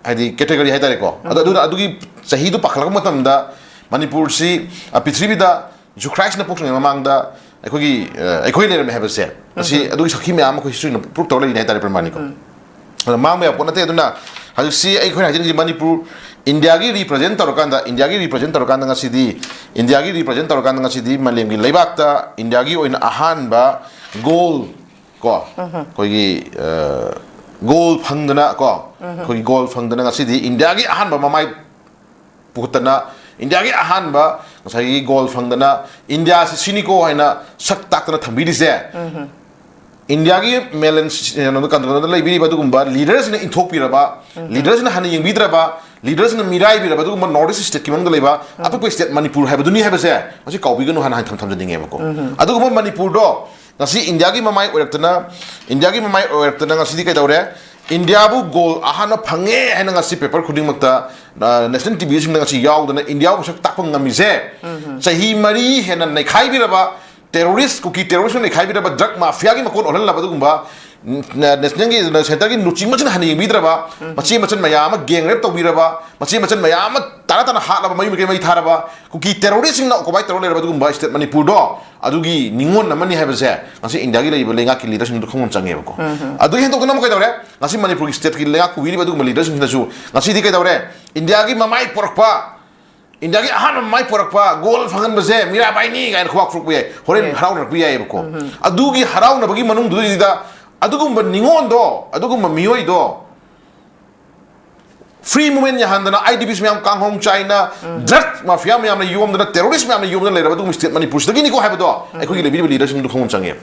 ꯍꯥꯏꯗꯤ category ꯍꯥꯏꯇꯥꯔꯦꯀꯣ꯫ ꯑꯗꯣ ꯑꯗꯨꯅ ꯑꯗꯨꯒꯤ ꯆꯍꯤꯗꯨ ꯄꯥꯈꯠꯂꯛꯄ ꯃꯇꯝꯗ ꯃꯅꯤꯄꯨꯔꯁꯤ, ꯑ, ꯄ꯭ꯔꯤꯊꯤꯕꯤꯗ ꯖꯤꯁꯨ ꯈ꯭ꯔꯥꯏꯁꯇꯅ ꯄꯣꯛꯇ꯭ꯔꯤꯉꯩ ꯃꯃꯥꯡꯗ ꯑꯩꯈꯣꯏꯒꯤ, ꯑ, ꯑꯩꯈꯣꯏ ꯂꯩꯔꯝꯃꯦ ꯍꯥꯏꯕꯁꯦ, ꯑꯁꯤ ꯑꯗꯨꯒꯤ ꯁꯥꯈꯤ ꯃꯌꯥꯝ ꯑꯃ ꯑꯩꯈꯣꯏ historyꯅ prove ꯇꯧꯔ ꯂꯩꯔꯤꯅꯤ ꯍꯥꯏꯇꯥꯔꯦ, ꯄ꯭ꯔꯃꯥꯅꯤꯀꯣ꯫ ꯑꯗꯣ ꯃꯥꯡꯕ ꯌꯥꯕ ꯄꯣꯠ ꯅꯠꯇꯦ꯫ ꯑꯗꯨꯅ ꯍꯧꯖꯤꯛꯁꯤ ꯑꯩꯈꯣꯏꯅ ꯍꯥꯏꯖꯅꯤꯡꯉꯤꯁꯤ ꯃꯅꯤꯄꯨꯔ, ꯏꯟꯗꯤꯌꯥꯒꯤ represent ꯇꯧꯔꯀꯥꯟꯗ, ꯏꯟꯗꯤꯌꯥꯒꯤ represent ꯇꯧꯔꯀꯥꯟꯗ ꯉꯁꯤꯗꯤ, ꯏꯟꯗꯤꯌꯥꯒꯤ represent ꯇꯧꯔꯀꯥꯟꯗ ꯉꯁꯤꯗꯤ ꯃꯥꯂꯦꯝꯒꯤ ꯂꯩꯕꯥꯛꯇ ꯏꯟꯗꯤꯌꯥꯒꯤ ꯑꯣꯏꯅ ꯑꯍꯥꯟꯕ gold ꯀꯣ, ꯑꯩꯈꯣꯏꯒꯤ, ꯑ, gold ꯐꯪꯗꯅ ꯀꯣ, ꯑꯩꯈꯣꯏꯒꯤ gold ꯐꯪꯗꯅ ꯉꯁꯤꯗꯤ ꯏꯟꯗꯤꯌꯥꯒꯤ ꯑꯍꯥꯟꯕ ꯃꯃꯥꯏ ꯄꯨꯈꯠꯇꯅ, ꯏꯟꯗꯤꯌꯥꯒꯤ ꯑꯍꯥꯟꯕ ꯉꯁꯥꯏꯒꯤ gold ꯐꯪꯗꯅ, ꯏꯟꯗꯤꯌꯥꯁꯤ ꯁꯤꯅꯤꯀꯣ ꯍꯥꯏꯅ ꯁꯛ ꯇꯥꯛꯇꯅ ꯊꯝꯕꯤꯔꯤꯁꯦ, ꯏꯟꯗꯤꯌꯥꯒꯤ ꯃꯦꯂꯦꯟ ꯀꯩꯅꯣꯗ, ꯀꯩꯅꯣꯗ ꯂꯩꯕꯤꯔꯤꯕ ꯑꯗꯨꯒꯨꯝꯕ leaderꯁꯤꯡꯅ ꯏꯟꯊꯣꯛꯄꯤꯔꯕ, leaderꯁꯤꯡꯅ ꯍꯟꯅ ꯌꯦꯡꯕꯤꯗ꯭ꯔꯕ, ꯂꯤꯗꯔꯁꯤꯡꯅ ꯃꯤꯔꯥꯏꯕꯤꯔꯕ ꯑꯗꯨꯒꯨꯝꯕ ꯅꯣꯔꯠ ꯏꯁ ꯁ꯭ꯇꯦꯠꯀꯤ ꯃꯅꯨꯡꯗ ꯂꯩꯕ ꯑꯄꯤꯛꯄ ꯁ꯭ꯇꯦꯠ ꯃꯅꯤꯄꯨꯔ ꯍꯥꯏꯕꯗꯨꯅꯤ ꯍꯥꯏꯕꯁꯦ ꯃꯁꯤ ꯀꯥꯎꯕꯤꯒꯅꯨ ꯍꯥꯏꯅ ꯍꯥꯏꯅ ꯊꯝꯖꯅꯤꯡꯉꯦꯕꯀꯣ꯫ ꯑꯗꯨꯒꯨꯝꯕ ꯃꯅꯤꯄꯨꯔꯗꯣ ꯉꯁꯤ ꯏꯟꯗꯤꯌꯥꯒꯤ ꯃꯃꯥꯏ ꯑꯣꯏꯔꯛꯇꯅ, ꯏꯟꯗꯤꯌꯥꯒꯤ ꯃꯃꯥꯏ ꯑꯣꯏꯔꯛꯇꯅ ꯉꯁꯤꯗꯤ ꯀꯩꯗꯧꯔꯦ? ꯏꯟꯗꯤꯌꯥꯕꯨ ꯒꯣꯜ ꯑꯍꯥꯟꯅ ꯐꯪꯉꯦ ꯍꯥꯏꯅ ꯉꯁꯤ ꯄꯦꯄꯔ ꯈꯨꯗꯤꯡꯃꯛꯇ, ꯑ, ꯅꯦꯁꯅꯦꯜ ꯇꯤꯚꯤꯁꯤꯡꯅ ꯉꯁꯤ ꯌꯥꯎꯗꯅ ꯏꯟꯗꯤꯌꯥꯕꯨ ꯃꯁꯛ ꯇꯥꯛꯄ ꯉꯝꯃꯤꯁꯦ ꯆꯍꯤ ꯃꯔꯤ ꯍꯦꯟꯅ ꯅꯩꯈꯥꯏꯕꯤꯔꯕ ꯇꯦꯔꯣꯔꯤꯁ, ꯀꯨꯀꯤ ꯇꯦꯔꯣꯔꯤꯁ ꯅꯩꯈꯥꯏꯕꯤꯔꯕ, ꯗ꯭ꯔꯒ ꯃꯥꯐꯤꯌꯥꯒꯤ ꯃꯀꯣꯟ ꯑꯣꯜꯍꯜꯂꯕ ꯑꯗꯨꯒꯨꯝꯕ, ꯅ-, ꯅꯦꯁꯅꯦꯜꯒꯤ, ꯅ-, ꯁꯦꯟꯇꯔꯒꯤ ꯂꯨꯆꯤꯡꯕꯁꯤꯡꯅ ꯍꯟꯅ ꯌꯦꯡꯕꯤꯗ꯭ꯔꯕ, ꯃꯆꯦ ꯃꯆꯟ ꯃꯌꯥꯝ ꯑꯃ ꯒꯦꯡ ꯔꯦꯞ ꯇꯧꯕꯤꯔꯕ, ꯃꯆꯦ ꯃꯆꯟ ꯃꯌꯥꯝ ꯑꯃ ꯇꯥꯅ ꯇꯥꯅ ꯍꯥꯠꯂꯕ, ꯃꯌꯨꯝ ꯃꯀꯩ ꯃꯩ ꯊꯥꯔꯕ, ꯀꯨꯀꯤ ꯇꯦꯔꯣꯔꯤꯁꯁꯤꯡꯅ ꯑꯣꯀꯨꯄꯥꯏ ꯇꯧꯔ ꯂꯩꯔꯕ ꯑꯗꯨꯒꯨꯝꯕ ꯁ꯭ꯇꯦꯠ ꯃꯅꯤꯄꯨꯔꯗꯣ ꯑꯗꯨꯒꯤ ꯅꯤꯉꯣꯟ ꯑꯃꯅꯤ ꯍꯥꯏꯕꯁꯦ ꯉꯁꯤ ꯏꯟꯗꯤꯌꯥꯒꯤ ꯂꯩꯔꯤꯕ ꯂꯩꯉꯥꯛꯀꯤ ꯂꯤꯗꯔꯁꯤꯡꯗꯨ ꯈꯪꯕ ꯆꯪꯉꯦꯕꯀꯣ꯫ ꯑꯗꯨꯒꯤ ꯍꯦꯟꯗꯣꯛꯇꯅ ꯑꯃꯨꯛ ꯀꯩꯗꯧꯔꯦ? ꯉꯁꯤ ꯃꯅꯤꯄꯨꯔꯒꯤ ꯁ꯭ꯇꯦꯠꯀꯤ ꯂꯩꯉꯥꯛ ꯄꯨꯕꯤꯔꯤꯕ ꯑꯗꯨꯒꯨꯝꯕ ꯂꯤꯗꯔꯁꯤꯡꯁꯤꯅꯁꯨ ꯉꯁꯤꯗꯤ ꯀꯩꯗꯧꯔꯦ? ꯏꯟꯗꯤꯌꯥꯒꯤ ꯃꯃꯥꯏ ꯄꯣꯔꯛꯄ, ꯏꯟꯗꯤꯌꯥꯒꯤ ꯑꯍꯥꯟꯕ ꯃꯃꯥꯏ ꯄꯣꯔꯛꯄ ꯒꯣꯜ ꯐꯪꯍꯟꯕꯁꯦ ꯃꯤꯔꯥꯕꯥꯏꯅꯤ ꯀꯥꯏꯅ ꯈꯨꯕꯥꯛ ꯐꯨꯔꯛꯄ ꯌꯥꯏ, ꯍꯣꯔꯦꯟ ꯍꯔꯥꯎꯅꯔꯛꯄ ꯌꯥꯏꯑꯕꯀꯣ꯫ ꯑꯗꯨꯒꯤ ꯍꯔꯥꯎꯅꯕꯒꯤ ꯃꯅꯨꯡꯗꯨꯗꯩꯗ ꯑꯗꯨꯒꯨꯝꯕ ꯅꯤꯉꯣꯟꯗꯣ, ꯑꯗꯨꯒꯨꯝꯕ ꯃꯤꯑꯣꯏꯗꯣ ꯐ꯭ꯔꯤ ꯃꯨꯚꯃꯦꯟ ꯌꯥꯍꯟꯗꯅ, ꯑꯥꯏ ꯗꯤ ꯄꯤꯁ ꯃꯌꯥꯝ ꯀꯥꯡꯍꯧ ꯆꯥꯏꯅ, ꯗ꯭ꯔꯒ ꯃꯥꯐꯤꯌꯥ ꯃꯌꯥꯝꯅ ꯌꯣꯝꯗꯅ, ꯇꯦꯔꯣꯔꯤꯁ ꯃꯌꯥꯝꯅ ꯌꯣꯝꯗꯅ ꯂꯩꯔꯕ ꯑꯗꯨꯒꯨꯝꯕ ꯁ꯭ꯇꯦꯠ ꯃꯅꯤꯄꯨꯔꯁꯤꯗꯒꯤꯅꯤꯀꯣ ꯍꯥꯏꯕꯗꯣ ꯑꯩꯈꯣꯏꯒꯤ ꯂꯩꯕꯤꯔꯤꯕ ꯂꯤꯗꯔꯁꯤꯡꯗꯨ ꯈꯪꯕ ꯆꯪꯉꯦꯕ꯫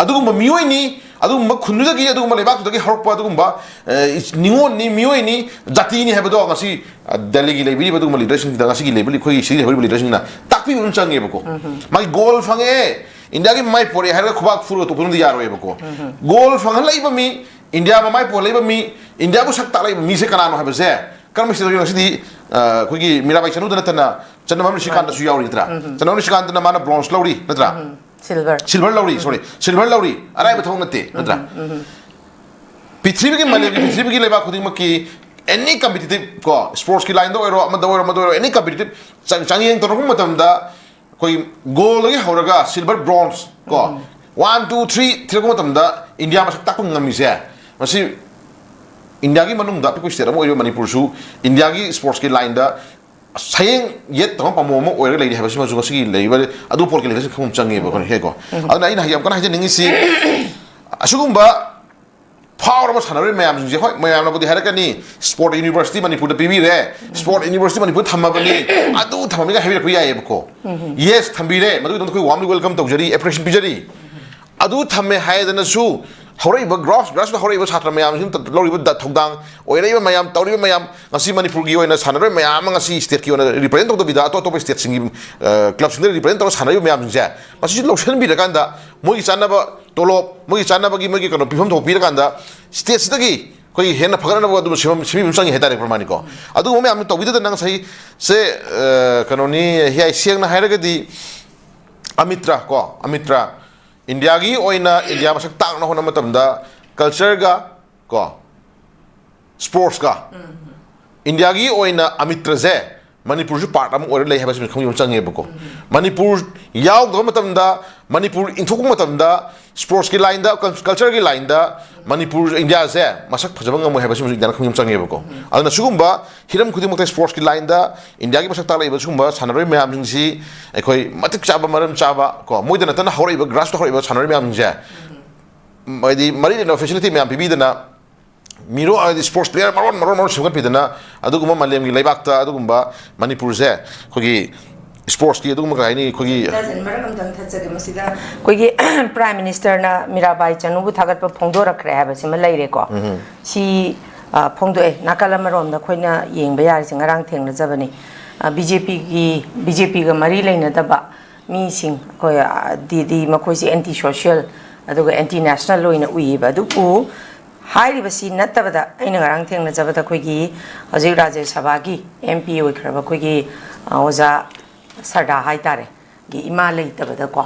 ꯑꯗꯨꯒꯨꯝꯕ ꯃꯤꯑꯣꯏꯅꯤ, ꯑꯗꯨꯒꯨꯝꯕ ꯈꯨꯟꯗꯨꯗꯒꯤ, ꯑꯗꯨꯒꯨꯝꯕ ꯂꯩꯕꯥꯛꯇꯨꯗꯒꯤ ꯍꯧꯔꯛꯄ ꯑꯗꯨꯒꯨꯝꯕ, ꯑ, ꯅꯤꯉꯣꯟꯅꯤ, ꯃꯤꯑꯣꯏꯅꯤ, ꯖꯥꯇꯤꯅꯤ ꯍꯥꯏꯕꯗꯣ ꯉꯁꯤ, ꯑ, ꯗꯦꯜꯂꯤꯒꯤ ꯂꯩꯕꯤꯔꯤꯕ ꯑꯗꯨꯒꯨꯝꯕ ꯂꯤꯗꯔꯁꯤꯡꯁꯤꯗ, ꯉꯁꯤꯒꯤ ꯂꯩꯕ, ꯑꯩꯈꯣꯏꯒꯤ ꯁꯤꯒꯤ ꯂꯩꯍꯧꯔꯤꯕ ꯂꯤꯗꯔꯁꯤꯡꯅ ꯇꯥꯛꯄꯤꯕ ꯑꯗꯨꯝ ꯆꯪꯉꯦꯕꯀꯣ꯫ ꯃꯥꯒꯤ ꯒꯣꯜ ꯐꯪꯉꯦ, ꯏꯟꯗꯤꯌꯥꯒꯤ ꯃꯥꯏ ꯄꯣꯔꯛꯑꯦ ꯍꯥꯏꯔꯒ ꯈꯨꯕꯥꯛ ꯐꯨꯔꯒ ꯇꯣꯛꯄꯗꯨꯅꯗꯤ ꯌꯥꯔꯣꯏꯕꯀꯣ꯫ ꯒꯣꯜ ꯐꯪꯍꯜꯂꯛꯏꯕ ꯃꯤ, ꯏꯟꯗꯤꯌꯥ ꯃꯃꯥꯏ ꯄꯣꯜꯂꯛꯏꯕ ꯃꯤ, ꯏꯟꯗꯤꯌꯥꯕꯨ ꯁꯛ ꯇꯥꯛꯂꯛꯏꯕ ꯃꯤꯁꯦ ꯀꯅꯥꯅꯣ ꯍꯥꯏꯕꯁꯦ ꯀꯔꯝꯕ ꯁꯤꯗ ꯉꯁꯤꯗꯤ, ꯑ, ꯑꯩꯈꯣꯏꯒꯤ ꯃꯤꯔꯥꯕꯥꯏ ꯆꯅꯨꯗ ꯅꯠꯇꯅ ꯆꯟꯅꯕꯝ ꯔꯤꯁꯤꯀꯥꯟꯇꯁꯨ ꯌꯥꯎꯔꯤ ꯅꯠꯇ꯭ꯔꯥ? ꯆꯟꯅꯕꯝ ꯔꯤꯁꯤꯀꯥꯟꯇꯅ ꯃꯥꯅ ꯕ꯭ꯔꯣꯟꯖ ꯂꯧꯔꯤ ꯅꯠꯇ꯭ꯔꯥ? ꯁꯤꯜꯚꯔ꯫ ꯁꯤꯜꯚꯔ ꯂꯧꯔꯤ, ꯁꯣꯔꯤ, ꯁꯤꯜꯚꯔ ꯂꯧꯔꯤ꯫ ꯑꯔꯥꯏꯕ ꯊꯕꯛ ꯅꯠꯇꯦ ꯅꯠꯇ꯭ꯔꯥ? ꯄ꯭ꯔꯤꯊꯤꯕꯤꯒꯤ, ꯃꯥꯂꯦꯝꯒꯤ ꯄ꯭ꯔꯤꯊꯤꯕꯤꯒꯤ ꯂꯩꯕꯥꯛ ꯈꯨꯗꯤꯡꯃꯛꯀꯤ ꯑꯦꯅꯤ ꯀꯝꯄꯤꯇꯤꯇꯤꯞ ꯀꯣ, ꯁ꯭ꯄꯣꯔꯠꯁꯀꯤ ꯂꯥꯏꯟꯗ ꯑꯣꯏꯔꯣ, ꯑꯃꯗ ꯑꯣꯏꯔꯣ, ꯑꯃꯗ ꯑꯣꯏꯔꯣ, ꯑꯦꯅꯤ ꯀꯝꯄꯤꯇꯤꯇꯤꯞ ꯆꯥꯡ-, ꯆꯥꯡꯌꯦꯡ ꯇꯧꯔꯛꯄ ꯃꯇꯝꯗ ꯑꯩꯈꯣꯏ ꯒꯣꯜꯗꯒꯤ ꯍꯧꯔꯒ ꯁꯤꯜꯚꯔ, ꯕ꯭ꯔꯣꯟꯖ ꯀꯣ, ꯋꯥꯟ, ꯇꯨ, ꯊ꯭ꯔꯤ ꯊꯤꯔꯛꯄ ꯃꯇꯝꯗ ꯏꯟꯗꯤꯌꯥ ꯃꯁꯛ ꯇꯥꯛꯄ ꯉꯝꯃꯤꯁꯦ ꯃꯁꯤ ꯏꯟꯗꯤꯌꯥꯒꯤ ꯃꯅꯨꯡꯗ ꯑꯄꯤꯛꯄ ꯁ꯭ꯇꯦꯠ ꯑꯃ ꯑꯣꯏꯔꯤꯕ ꯃꯅꯤꯄꯨꯔꯁꯨ ꯏꯟꯗꯤꯌꯥꯒꯤ ꯁ꯭ꯄꯣꯔꯠꯁꯀꯤ ꯂꯥꯏꯟꯗ ꯁꯌꯦꯡ ꯌꯦꯠ ꯇꯧꯕ ꯄꯥꯝꯕꯣꯝ ꯑꯃ ꯑꯣꯏꯔꯒ ꯂꯩꯔꯤ ꯍꯥꯏꯕꯁꯤꯃꯁꯨ ꯉꯁꯤꯒꯤ ꯂꯩꯔꯤꯕ ꯑꯗꯨ ꯄꯣꯠꯀꯤ ꯂꯩꯕꯁꯤ ꯈꯪꯐꯝ ꯆꯪꯉꯦꯕ ꯑꯩꯈꯣꯏꯅ ꯍꯦꯛꯀꯣ꯫ ꯑꯗꯨꯅ ꯑꯩꯅ ꯌꯥꯝ ꯀꯟꯅ ꯍꯥꯏꯖꯅꯤꯡꯉꯤꯁꯤ ꯑꯁꯤꯒꯨꯝꯕ ꯐꯥꯎꯔꯕ ꯁꯥꯟꯅꯔꯣꯏ ꯃꯌꯥꯝꯁꯤꯡꯁꯦ, ꯍꯣꯏ, ꯃꯌꯥꯝꯅꯕꯨꯗꯤ ꯍꯥꯏꯔꯛꯀꯅꯤ, ꯁ꯭ꯄꯣꯔꯠ ꯌꯨꯅꯤꯚꯔꯁꯤꯇꯤ ꯃꯅꯤꯄꯨꯔꯗ ꯄꯤꯕꯤꯔꯦ, ꯁ꯭ꯄꯣꯔꯠ ꯌꯨꯅꯤꯚꯔꯁꯤꯇꯤ ꯃꯅꯤꯄꯨꯔꯗ ꯊꯝꯃꯕꯅꯤ, ꯑꯗꯨ ꯊꯝꯃꯝꯃꯤꯒ ꯍꯥꯏꯕꯤꯔꯛꯄ ꯌꯥꯏꯑꯕꯀꯣ꯫ ꯌꯦꯁ, ꯊꯝꯕꯤꯔꯦ, ꯃꯗꯨꯒꯤꯗꯃꯛꯇ ꯑꯩꯈꯣꯏ ꯋꯥꯔꯝꯂꯤ ꯋꯦꯜꯀꯝ ꯇꯧꯖꯔꯤ, ꯑꯦꯄ꯭ꯔꯤꯁꯤꯌꯦꯁꯟ ꯄꯤꯖꯔꯤ꯫ ꯑꯗꯨ ꯊꯝꯃꯦ ꯍꯥꯏꯗꯅꯁꯨ ꯍꯧꯔꯛꯏꯕ ꯒ꯭ꯔꯥꯁ ꯒ꯭ꯔꯥꯁꯇ ꯍꯧꯔꯛꯏꯕ ꯁꯥꯇ꯭ꯔ ꯃꯌꯥꯝꯁꯤꯅ ꯂꯧꯔꯤꯕ ꯊꯧꯗꯥꯡ, ꯑꯣꯏꯔꯛꯏꯕ ꯃꯌꯥꯝ, ꯇꯧꯔꯤꯕ ꯃꯌꯥꯝ, ꯉꯁꯤ ꯃꯅꯤꯄꯨꯔꯒꯤ ꯑꯣꯏꯅ ꯁꯥꯟꯅꯔꯣꯏ ꯃꯌꯥꯝ ꯑꯃ ꯉꯁꯤ ꯁ꯭ꯇꯦꯠꯀꯤ ꯑꯣꯏꯅ ꯔꯤꯄ꯭ꯔꯖꯦꯟ ꯇꯧꯗꯕꯤꯗ ꯑꯇꯣꯞ ꯑꯇꯣꯞꯄ ꯁ꯭ꯇꯦꯠꯁꯤꯡꯒꯤ ꯀ꯭ꯂꯕꯁꯤꯡꯗ ꯔꯤꯄ꯭ꯔꯖꯦꯟ ꯇꯧꯔ ꯁꯥꯟꯅꯔꯤꯕ ꯃꯌꯥꯝꯁꯤꯡꯁꯦ ꯃꯁꯤꯁꯨ ꯂꯧꯁꯤꯟꯕꯤꯔꯀꯥꯟꯗ ꯃꯣꯏꯒꯤ ꯆꯥꯅꯕ ꯇꯣꯂꯣꯞ, ꯃꯣꯏꯒꯤ ꯆꯥꯅꯕꯒꯤ ꯃꯣꯏꯒꯤ ꯀꯩꯅꯣ ꯄꯤꯐꯝ ꯊꯣꯛꯄ ꯄꯤꯔꯀꯥꯟꯗ ꯁ꯭ꯇꯦꯠꯁꯤꯗꯒꯤ ꯑꯩꯈꯣꯏꯒꯤ ꯍꯦꯟꯅ ꯐꯒꯠꯅꯕ ꯑꯗꯨꯝ ꯁꯦꯝꯕ ꯑꯃ ꯆꯪꯉꯤ ꯍꯥꯏꯇꯥꯔꯦ, ꯄ꯭ꯔꯃꯥꯅꯤꯀꯣ꯫ ꯑꯗꯨꯒꯨꯝꯕ ꯃꯌꯥꯝ ꯇꯧꯕꯤꯗꯗ ꯅꯪ ꯉꯁꯥꯏ ꯁꯦ ꯀꯩꯅꯣꯅꯤ ꯍꯤꯌꯥꯏ, ꯁꯦꯡꯅ ꯍꯥꯏꯔꯒꯗꯤ ꯑꯃꯤꯇ꯭ꯔ ꯀꯣ, ꯑꯃꯤꯇ꯭ꯔ ꯏꯟꯗꯤꯌꯥꯒꯤ ꯑꯣꯏꯅ ꯏꯟꯗꯤꯌꯥ ꯃꯁꯛ ꯇꯥꯛꯅ ꯍꯣꯠꯅꯕ ꯃꯇꯝꯗ ꯀꯜꯆꯔꯒ ꯀꯣ ꯁ꯭ꯄꯣꯔꯠꯁꯀ ꯏꯟꯗꯤꯌꯥꯒꯤ ꯑꯣꯏꯅ ꯑꯃꯤꯇ꯭ꯔꯁꯦ ꯃꯅꯤꯄꯨꯔꯁꯨ ꯄꯥꯔꯠ ꯑꯃ ꯑꯣꯏꯔ ꯂꯩ ꯍꯥꯏꯕꯁꯤ ꯈꯪꯕ ꯑꯃ ꯆꯪꯉꯦꯕꯀꯣ꯫ ꯃꯅꯤꯄꯨꯔ ꯌꯥꯎꯗꯕ ꯃꯇꯝꯗ, ꯃꯅꯤꯄꯨꯔ ꯏꯟꯊꯣꯛꯄ ꯃꯇꯝꯗ ꯁ꯭ꯄꯣꯔꯠꯁꯀꯤ ꯂꯥꯏꯟꯗ, ꯀꯜꯆꯔꯒꯤ ꯂꯥꯏꯟꯗ ꯃꯅꯤꯄꯨꯔ, ꯏꯟꯗꯤꯌꯥꯁꯦ ꯃꯁꯛ ꯐꯖꯕ ꯉꯝꯃꯣꯏ ꯍꯥꯏꯕꯁꯤꯃꯁꯨ ꯏꯟꯗꯤꯌꯥꯅ ꯈꯪꯕ ꯑꯃ ꯆꯪꯉꯦꯕꯀꯣ꯫ ꯑꯗꯨꯅ ꯁꯤꯒꯨꯝꯕ ꯍꯤꯔꯝ ꯈꯨꯗꯤꯡꯃꯛꯇ ꯁ꯭ꯄꯣꯔꯠꯁꯀꯤ ꯂꯥꯏꯟꯗ ꯏꯟꯗꯤꯌꯥꯒꯤ ꯃꯁꯛ ꯇꯥꯛꯂꯛꯏꯕ ꯁꯤꯒꯨꯝꯕ ꯁꯥꯟꯅꯔꯣꯏ ꯃꯌꯥꯝꯁꯤꯡꯁꯤ ꯑꯩꯈꯣꯏ ꯃꯇꯤꯛ ꯆꯥꯕ, ꯃꯔꯝ ꯆꯥꯕ ꯀꯣ, ꯃꯣꯏꯗ ꯅꯠꯇꯅ ꯍꯧꯔꯛꯏꯕ ꯒ꯭ꯔꯥꯁꯔꯨꯠꯇ ꯍꯧꯔꯛꯏꯕ ꯁꯥꯟꯅꯔꯣꯏ ꯃꯌꯥꯝꯁꯤꯡꯁꯦ ꯍꯥꯏꯗꯤ ꯃꯔꯤ ꯂꯩꯅꯕ ꯐꯦꯁꯤꯂꯤꯇꯤ ꯃꯌꯥꯝ ꯄꯤꯕꯤꯗꯅ ꯃꯤꯔꯣ ꯍꯥꯏꯗꯤ ꯁ꯭ꯄꯣꯔꯠꯁ ꯄ꯭ꯂꯦꯌꯔ ꯃꯔꯣꯟ ꯃꯔꯣꯟ ꯃꯔꯣꯟ ꯁꯦꯝꯒꯠꯄꯤꯗꯅ ꯑꯗꯨꯒꯨꯝꯕ ꯃꯥꯂꯦꯝꯒꯤ ꯂꯩꯕꯥꯛꯇ ꯑꯗꯨꯒꯨꯝꯕ ꯃꯅꯤꯄꯨꯔꯁꯦ ꯑꯩꯈꯣꯏꯒꯤ ꯁ꯭ꯄꯣꯔꯠꯁꯀꯤ ꯑꯗꯨꯒꯨꯝꯕ ꯀꯩ ꯍꯥꯏꯅꯤ ꯑꯩꯈꯣꯏꯒꯤ ꯇꯥꯖꯟ ꯃꯔꯛ ꯑꯝꯇꯪ ꯊꯠꯆꯒꯦ ꯃꯁꯤꯗ꯫ ꯑꯩꯈꯣꯏꯒꯤ ꯄ꯭ꯔꯥꯏꯝ ꯃꯤꯅꯤꯁꯇꯔꯅ ꯃꯤꯔꯥꯕꯥꯏ ꯆꯅꯨꯕꯨ ꯊꯥꯒꯠꯄ ꯐꯣꯡꯗꯣꯔꯛꯈ꯭ꯔꯦ ꯍꯥꯏꯕꯁꯤꯃ ꯂꯩꯔꯦꯀꯣ꯫ ꯁꯤ ꯑ, ꯐꯣꯡꯗꯣꯛꯑꯦ꯫ ꯅꯥꯀꯜ ꯑꯃꯔꯣꯝꯗ ꯑꯩꯈꯣꯏꯅ ꯌꯦꯡꯕ ꯌꯥꯔꯤꯁꯦ ꯉꯔꯥꯡ ꯊꯦꯡꯅꯖꯕꯅꯤ꯫ ꯕꯤ ꯖꯦ ꯄꯤꯒꯤ, ꯕꯤ ꯖꯦ ꯄꯤꯒ ꯃꯔꯤ ꯂꯩꯅꯗꯕ ꯃꯤꯁꯤꯡ ꯑꯩꯈꯣꯏ ꯑ, ꯗꯤ ꯗꯤ ꯃꯈꯣꯏꯁꯦ ꯑꯦꯟꯇꯤ ꯁꯣꯁꯤꯌꯦꯜ ꯑꯗꯨꯒ ꯑꯦꯟꯇꯤ ꯅꯦꯁꯅꯦꯜ ꯑꯣꯏꯅ ꯎꯏꯌꯦꯕ꯫ ꯑꯗꯨꯕꯨ ꯍꯥꯏꯔꯤꯕꯁꯤ ꯅꯠꯇꯕꯗ ꯑꯩꯅ ꯉꯔꯥꯡ ꯊꯦꯡꯅꯖꯕꯗ ꯑꯩꯈꯣꯏꯒꯤ ꯍꯧꯖꯤꯛ ꯔꯥꯖ꯭ꯌ ꯁꯚꯥꯒꯤ ꯑꯦꯝ ꯄꯤ ꯑꯣꯏꯈ꯭ꯔꯕ ꯑꯩꯈꯣꯏꯒꯤ ꯑ, ꯑꯣꯖꯥ ꯁꯔꯗꯥ ꯍꯥꯏꯇꯥꯔꯦ, ꯒꯤ ꯏꯃꯥ ꯂꯩꯇꯕꯗꯀꯣ,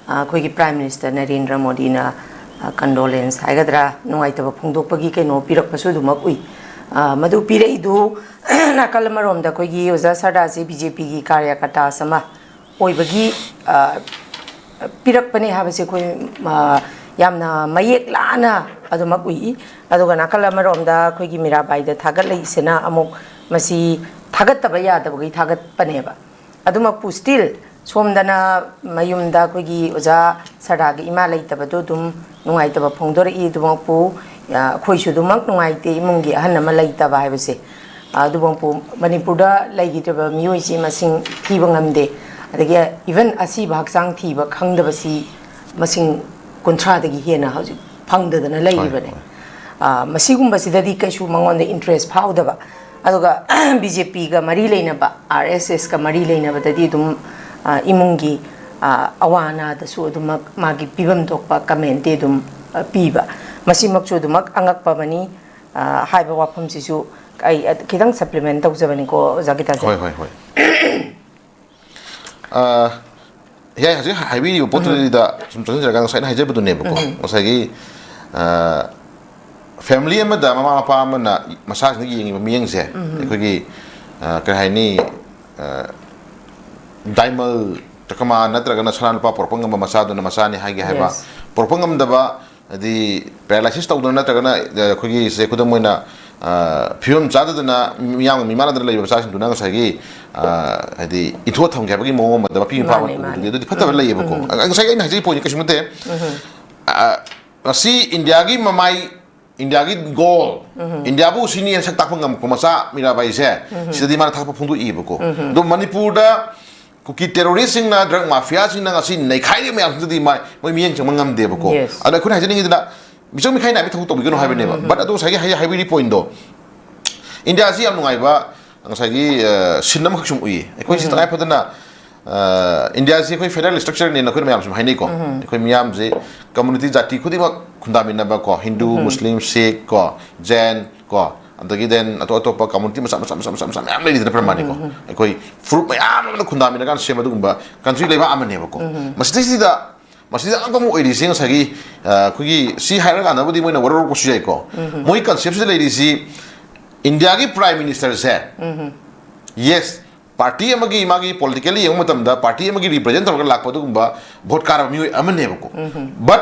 ꯑ, ꯑꯩꯈꯣꯏꯒꯤ ꯄ꯭ꯔꯥꯏꯝ ꯃꯤꯅꯤꯁꯇꯔ ꯅꯔꯦꯟꯗ꯭ꯔ ꯃꯣꯗꯤꯅ, ꯑ, ꯀꯟꯗꯣꯂꯦꯟꯁ ꯍꯥꯏꯒꯗ꯭ꯔꯥ, ꯅꯨꯡꯉꯥꯏꯇꯕ ꯐꯣꯡꯗꯣꯛꯄꯒꯤ ꯀꯩꯅꯣ ꯄꯤꯔꯛꯄꯁꯨ ꯑꯗꯨꯃꯛ ꯎꯏ꯫ ꯑ, ꯃꯗꯨ ꯄꯤꯔꯛꯏꯗꯨ ꯅꯥꯀꯜ ꯑꯃꯔꯣꯝꯗ ꯑꯩꯈꯣꯏꯒꯤ ꯑꯣꯖꯥ ꯁꯔꯗꯥꯁꯤ ꯕꯤ ꯖꯦ ꯄꯤꯒꯤ ꯀꯥꯔꯌꯀꯔꯇꯥꯁ ꯑꯃ ꯑꯣꯏꯕꯒꯤ, ꯑ, ꯄꯤꯔꯛꯄꯅꯦ ꯍꯥꯏꯕꯁꯦ ꯑꯩꯈꯣꯏ, ꯑ, ꯌꯥꯝꯅ ꯃꯌꯦꯛ ꯂꯥꯅ ꯑꯗꯨꯃꯛ ꯎꯏ꯫ ꯑꯗꯨꯒ ꯅꯥꯀꯜ ꯑꯃꯔꯣꯝꯗ ꯑꯩꯈꯣꯏꯒꯤ ꯃꯤꯔꯥꯕꯥꯏꯗ ꯊꯥꯒꯠꯂꯛꯏꯁꯤꯅ ꯑꯃꯨꯛ ꯃꯁꯤ ꯊꯥꯒꯠꯇꯕ ꯌꯥꯗꯕꯒꯤ ꯊꯥꯒꯠꯄꯅꯦꯕ꯫ ꯑꯗꯨꯃꯛꯄꯨ still ꯁꯣꯝꯗꯅ ꯃꯌꯨꯝꯗ ꯑꯩꯈꯣꯏꯒꯤ ꯑꯣꯖꯥ ꯁꯔꯗꯥꯒꯤ ꯏꯃꯥ ꯂꯩꯇꯕꯗꯨ ꯑꯗꯨꯝ ꯅꯨꯡꯉꯥꯏꯇꯕ ꯐꯣꯡꯗꯣꯔꯛꯏ꯫ ꯑꯗꯨꯃꯛꯄꯨ, ꯑ, ꯑꯩꯈꯣꯏꯁꯨ ꯑꯗꯨꯃꯛ ꯅꯨꯡꯉꯥꯏꯇꯦ, ꯏꯃꯨꯡꯒꯤ ꯑꯍꯟ ꯑꯃ ꯂꯩꯇꯕ ꯍꯥꯏꯕꯁꯦ꯫ ꯑ, ꯑꯗꯨꯃꯛꯄꯨ ꯃꯅꯤꯄꯨꯔꯗ ꯂꯩꯈꯤꯗ꯭ꯔꯕ ꯃꯤꯑꯣꯏꯁꯤ ꯃꯁꯤꯡ ꯊꯤꯕ ꯉꯝꯗꯦ꯫ ꯑꯗꯒꯤ even ꯑꯁꯤꯕ ꯍꯛꯆꯥꯡ ꯊꯤꯕ ꯈꯪꯗꯕꯁꯤ ꯃꯁꯤꯡ ꯀꯨꯟꯊ꯭ꯔꯥꯗꯒꯤ ꯍꯦꯟꯅ ꯍꯧꯖꯤꯛ ꯐꯪꯗꯗꯅ ꯂꯩꯔꯤꯕꯅꯦ꯫ ꯍꯣꯏ꯫ ꯑꯥ, ꯃꯁꯤꯒꯨꯝꯕꯁꯤꯗꯗꯤ ꯀꯩꯁꯨ ꯃꯉꯣꯟꯗ interest ꯐꯥꯎꯗꯕ, ꯑꯗꯨꯒ ꯕꯤ ꯖꯦ ꯄꯤꯒ ꯃꯔꯤ ꯂꯩꯅꯕ, ꯑꯥꯔ ꯑꯦꯁ ꯑꯦꯁꯀ ꯃꯔꯤ ꯂꯩꯅꯕꯗꯗꯤ ꯑꯗꯨꯝ, ꯑꯥ, ꯏꯃꯨꯡꯒꯤ, ꯑꯥ, ꯑꯋꯥ ꯑꯅꯥꯗꯁꯨ ꯑꯗꯨꯃꯛ ꯃꯥꯒꯤ ꯄꯤꯐꯝ ꯊꯣꯛꯄ comment ꯇꯤ ꯑꯗꯨꯝ, ꯑꯥ, ꯄꯤꯕ꯫ ꯃꯁꯤꯃꯛꯁꯨ ꯑꯗꯨꯃꯛ ꯑꯉꯛꯄ ꯑꯃꯅꯤ꯫ ꯑꯥ, ꯍꯥꯏꯕ ꯋꯥꯐꯝꯁꯤꯁꯨ ꯑꯩ ꯑ-, ꯈꯤꯇꯪ supplement ꯇꯧꯖꯕꯅꯤꯀꯣ, ꯑꯣꯖꯥ ꯒꯤꯇꯥꯖꯟ꯫ ꯍꯣꯏ, ꯍꯣꯏ, ꯍꯣꯏ꯫ ꯑ, ꯌꯥꯏ, ꯍꯧꯖꯤꯛ ꯍꯥꯏꯕꯤꯔꯤꯕ ꯄꯣꯠꯇꯨꯗꯩꯗ ꯁꯨꯝ ꯆꯪꯁꯤꯜꯂꯒ ꯉꯁꯥꯏ ꯑꯩꯅ ꯍꯥꯏꯖꯕꯗꯨꯅꯦꯕꯀꯣ꯫ ꯉꯁꯥꯏꯒꯤ, ꯑ, family ꯑꯃꯗ ꯃꯃꯥ ꯃꯄꯥ ꯑꯃꯅ ꯃꯆꯥꯁꯤꯡꯗ ꯌꯦꯡꯉꯤꯕ ꯃꯤꯠꯌꯦꯡꯁꯦ, ꯑꯩꯈꯣꯏꯒꯤ, ꯑ, ꯀꯩ ꯍꯥꯏꯅꯤ, ꯑ, diamond ꯆꯀꯃꯥꯟ ꯅꯠꯇ꯭ꯔꯒꯅ ꯁꯅꯥ ꯂꯨꯄꯥ ꯄꯨꯔꯛꯄ ꯉꯝꯕ ꯃꯆꯥꯗꯨꯅ ꯃꯆꯥꯅꯤ ꯍꯥꯏꯒꯦ ꯍꯥꯏꯕ, Yes. ꯄꯨꯔꯛꯄ ꯉꯝꯗꯕ, ꯍꯥꯏꯗꯤ paralysis ꯇꯧꯗꯅ ꯅꯠꯇ꯭ꯔꯒꯅ, ꯑ, ꯑꯩꯈꯣꯏꯒꯤ ꯁꯦ ꯈꯨꯗꯝ ꯑꯣꯏꯅ, ꯑ, ꯐꯤꯕꯝ ꯆꯥꯗꯗꯅ ꯃꯤꯌꯥꯝꯒ ꯃꯤꯃꯥꯟꯅꯗꯅ ꯂꯩꯕ ꯃꯆꯥꯁꯤꯡꯗꯨꯅ ꯉꯁꯥꯏꯒꯤ, ꯑ, ꯍꯥꯏꯗꯤ ꯏꯟꯊꯣꯛꯑ ꯊꯝꯒꯦ ꯍꯥꯏꯕꯒꯤ ꯃꯑꯣꯡ ꯑꯃꯗ ꯃꯄꯤ ꯃꯄꯥ ꯃꯥꯅꯦ, ꯎꯕꯗꯨꯗꯤ ꯃꯥꯅꯦ꯫ ꯑꯗꯨꯗꯤ ꯐꯠꯇꯕ ꯂꯩꯌꯦꯕꯀꯣ꯫ ꯑ, ꯉꯁꯥꯏꯒꯤ ꯑꯩꯅ ꯍꯥꯏꯖꯔꯤ point ꯁꯦ ꯀꯩꯁꯨ ꯅꯠꯇꯦ꯫ ꯑ, ꯉꯁꯤ ꯏꯟꯗꯤꯌꯥꯒꯤ ꯃꯃꯥꯏ, ꯏꯟꯗꯤꯌꯥꯒꯤ goal, ꯏꯟꯗꯤꯌꯥꯕꯨ ꯁꯤꯅꯤ ꯁꯛ ꯇꯥꯛꯄ ꯉꯝꯃꯛꯄ ꯃꯆꯥ ꯃꯤꯔꯥꯕꯥꯏꯁꯦ, ꯁꯤꯗꯗꯤ ꯃꯥꯅ ꯊꯥꯒꯠꯄ ꯐꯣꯡꯗꯣꯛꯏꯕꯀꯣ꯫ ꯑꯗꯣ ꯃꯅꯤꯄꯨꯔꯗ ꯀꯨꯀꯤ terrorist ꯁꯤꯡꯅ, drug mafia ꯁꯤꯡꯅ ꯉꯁꯤ ꯅꯩꯈꯥꯏꯔꯤꯕ ꯃꯌꯥꯝꯁꯤꯗꯗꯤ ꯃꯥꯏ, ꯃꯣꯏ ꯃꯤꯠꯌꯦꯡ ꯆꯪꯕ ꯉꯝꯗꯦꯕꯀꯣ꯫ Yes. ꯑꯗꯣ ꯑꯩꯈꯣꯏꯅ ꯍꯥꯏꯖꯅꯤꯡꯉꯤꯗꯨꯅ ꯃꯤꯆꯪ ꯃꯤꯈꯥꯏ ꯅꯥꯏꯕ ꯊꯕꯛ ꯇꯧꯕꯤꯒꯅꯨ ꯍꯥꯏꯕꯅꯦꯕ꯫ But ꯑꯗꯣ ꯉꯁꯥꯏꯒꯤ ꯍꯥꯏ-, ꯍꯥꯏꯕꯤꯔꯤ point ꯗꯣ, ꯏꯟꯗꯤꯌꯥꯁꯤ ꯌꯥꯝ ꯅꯨꯡꯉꯥꯏꯕ ꯉꯁꯥꯏꯒꯤ, ꯑ, scene ꯑꯃꯈꯛ ꯁꯨꯝ ꯎꯏꯌꯦ꯫ ꯑꯩꯈꯣꯏꯁꯤ ꯇꯉꯥꯏ ꯐꯗꯅ, ꯑ, ꯏꯟꯗꯤꯌꯥꯁꯤ ꯑꯩꯈꯣꯏ federal structure ꯅꯦꯅ ꯑꯩꯈꯣꯏꯅ ꯃꯌꯥꯝ ꯁꯨꯝ ꯍꯥꯏꯅꯩꯀꯣ꯫ ꯑꯩꯈꯣꯏ ꯃꯤꯌꯥꯝꯁꯤ community ꯖꯥꯇꯤ ꯈꯨꯗꯤꯡꯃꯛ ꯈꯨꯟꯗꯥꯃꯤꯟꯅꯕ ꯀꯣ, ꯍꯤꯟꯗꯨ, ꯃꯨꯁꯂꯤꯝ, ꯁꯤꯈ ꯀꯣ, ꯖꯦꯟ ꯀꯣ, ꯑꯗꯒꯤ then ꯑꯇꯣꯞ ꯑꯇꯣꯞꯄ community ꯃꯆꯥ ꯃꯆꯥ ꯃꯆꯥ ꯃꯆꯥ ꯃꯌꯥꯝ ꯂꯩꯔꯤꯗꯅ ꯄ꯭ꯔꯃꯥꯅꯤꯀꯣ꯫ ꯑꯩꯈꯣꯏ ꯐꯨꯔꯨꯞ ꯃꯌꯥꯝ ꯑꯃꯅ ꯈꯨꯟꯗꯥꯃꯤꯟꯅꯔꯀꯥꯟꯗ ꯁꯦꯝꯕ ꯑꯗꯨꯒꯨꯝꯕ country ꯂꯩꯕꯥꯛ ꯑꯃꯅꯦꯕꯀꯣ꯫ ꯃꯁꯤꯗꯩꯁꯤꯗ, ꯃꯁꯤꯗ ꯑꯉꯛꯄ ꯑꯃ ꯑꯣꯏꯔꯤꯁꯦ ꯉꯁꯥꯏꯒꯤ, ꯑ, ꯑꯩꯈꯣꯏꯒꯤ ꯁꯤ ꯍꯥꯏꯔꯀꯥꯟꯗꯕꯨꯗꯤ ꯃꯣꯏꯅ ꯋꯥꯔꯧꯔꯛꯄꯁꯨ ꯌꯥꯏꯀꯣ꯫ ꯃꯣꯏ concept ꯁꯤꯗ ꯂꯩꯔꯤꯁꯤ ꯏꯟꯗꯤꯌꯥꯒꯤ prime minister ꯁꯦ, yes, party ꯑꯃꯒꯤ ꯃꯥꯒꯤ politically ꯌꯦꯡꯕ ꯃꯇꯝꯗ party ꯑꯃꯒꯤ represent ꯇꯧꯔꯒ ꯂꯥꯛꯄ ꯑꯗꯨꯒꯨꯝꯕ vote ꯀꯥꯔꯕ ꯃꯤꯑꯣꯏ ꯑꯃꯅꯦꯕꯀꯣ꯫ But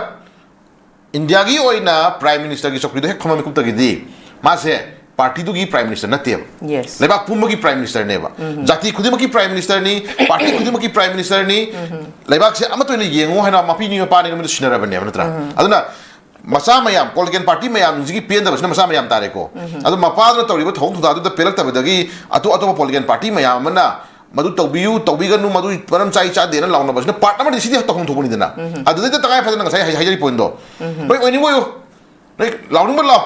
ꯏꯟꯗꯤꯌꯥꯒꯤ ꯑꯣꯏꯅ prime minister ꯒꯤ ꯆꯧꯀ꯭ꯔꯤꯗꯣ ꯍꯦꯛ ꯐꯝꯕ ꯃꯤꯀꯨꯞꯇꯒꯤꯗꯤ ꯃꯥꯁꯦ party ꯗꯨꯒꯤ prime minister ꯅꯠꯇꯦꯕ꯫ Yes. ꯂꯩꯕꯥꯛ ꯄꯨꯝꯕꯒꯤ prime minister ꯅꯦꯕ꯫ ꯖꯥꯇꯤ ꯈꯨꯗꯤꯡꯃꯛꯀꯤ prime minister ꯅꯤ, party ꯈꯨꯗꯤꯡꯃꯛꯀꯤ prime minister ꯅꯤ꯫ ꯂꯩꯕꯥꯛꯁꯦ ꯑꯃꯠꯇ ꯑꯣꯏꯅ ꯌꯦꯡꯉꯨ ꯍꯥꯏꯅ ꯃꯄꯤꯅꯤ ꯃꯄꯥꯅꯤ ꯑꯃꯗ ꯁꯤꯟꯅꯔꯕꯅꯦꯕ, ꯅꯠꯇ꯭ꯔꯥ? ꯑꯗꯨꯅ ꯃꯆꯥ ꯃꯌꯥꯝ, political party ꯃꯌꯥꯝꯁꯤꯒꯤ ꯄꯦꯟꯗꯕꯁꯤꯅ ꯃꯆꯥ ꯃꯌꯥꯝ ꯇꯥꯔꯦꯀꯣ꯫ ꯑꯗꯣ ꯃꯄꯥꯗꯨꯅ ꯇꯧꯔꯤꯕ ꯊꯧꯑꯣꯡ ꯊꯧꯗꯥꯗꯨꯗ ꯄꯦꯜꯂꯛꯇꯕꯗꯒꯤ ꯑꯇꯣꯞ ꯑꯇꯣꯞꯄ political party ꯃꯌꯥꯝ ꯑꯃꯅ ꯃꯗꯨ ꯇꯧꯕꯤꯌꯨ, ꯇꯧꯕꯤꯒꯅꯨ, ꯃꯗꯨ ꯃꯔꯝ ꯆꯥꯏ ꯆꯥꯗꯦꯅ ꯂꯥꯎꯅꯕꯁꯤꯅ part ꯑꯃꯗꯤ ꯁꯤꯗꯤ ꯇꯧꯐꯝ ꯊꯣꯛꯄꯅꯤꯗꯅ꯫ ꯑꯗꯨꯗꯩꯗ ꯇꯉꯥꯏ ꯐꯗꯅ ꯉꯁꯥꯏ ꯍꯥꯏ-, ꯍꯥꯏꯖꯔꯤ pointꯗꯣ, ꯅꯣꯏ ꯑꯣꯏꯅꯤꯡꯕ ꯑꯣꯏꯌꯨ, ꯅꯣꯏ ꯂꯥꯎꯅꯤꯡꯕ ꯂꯥꯎ,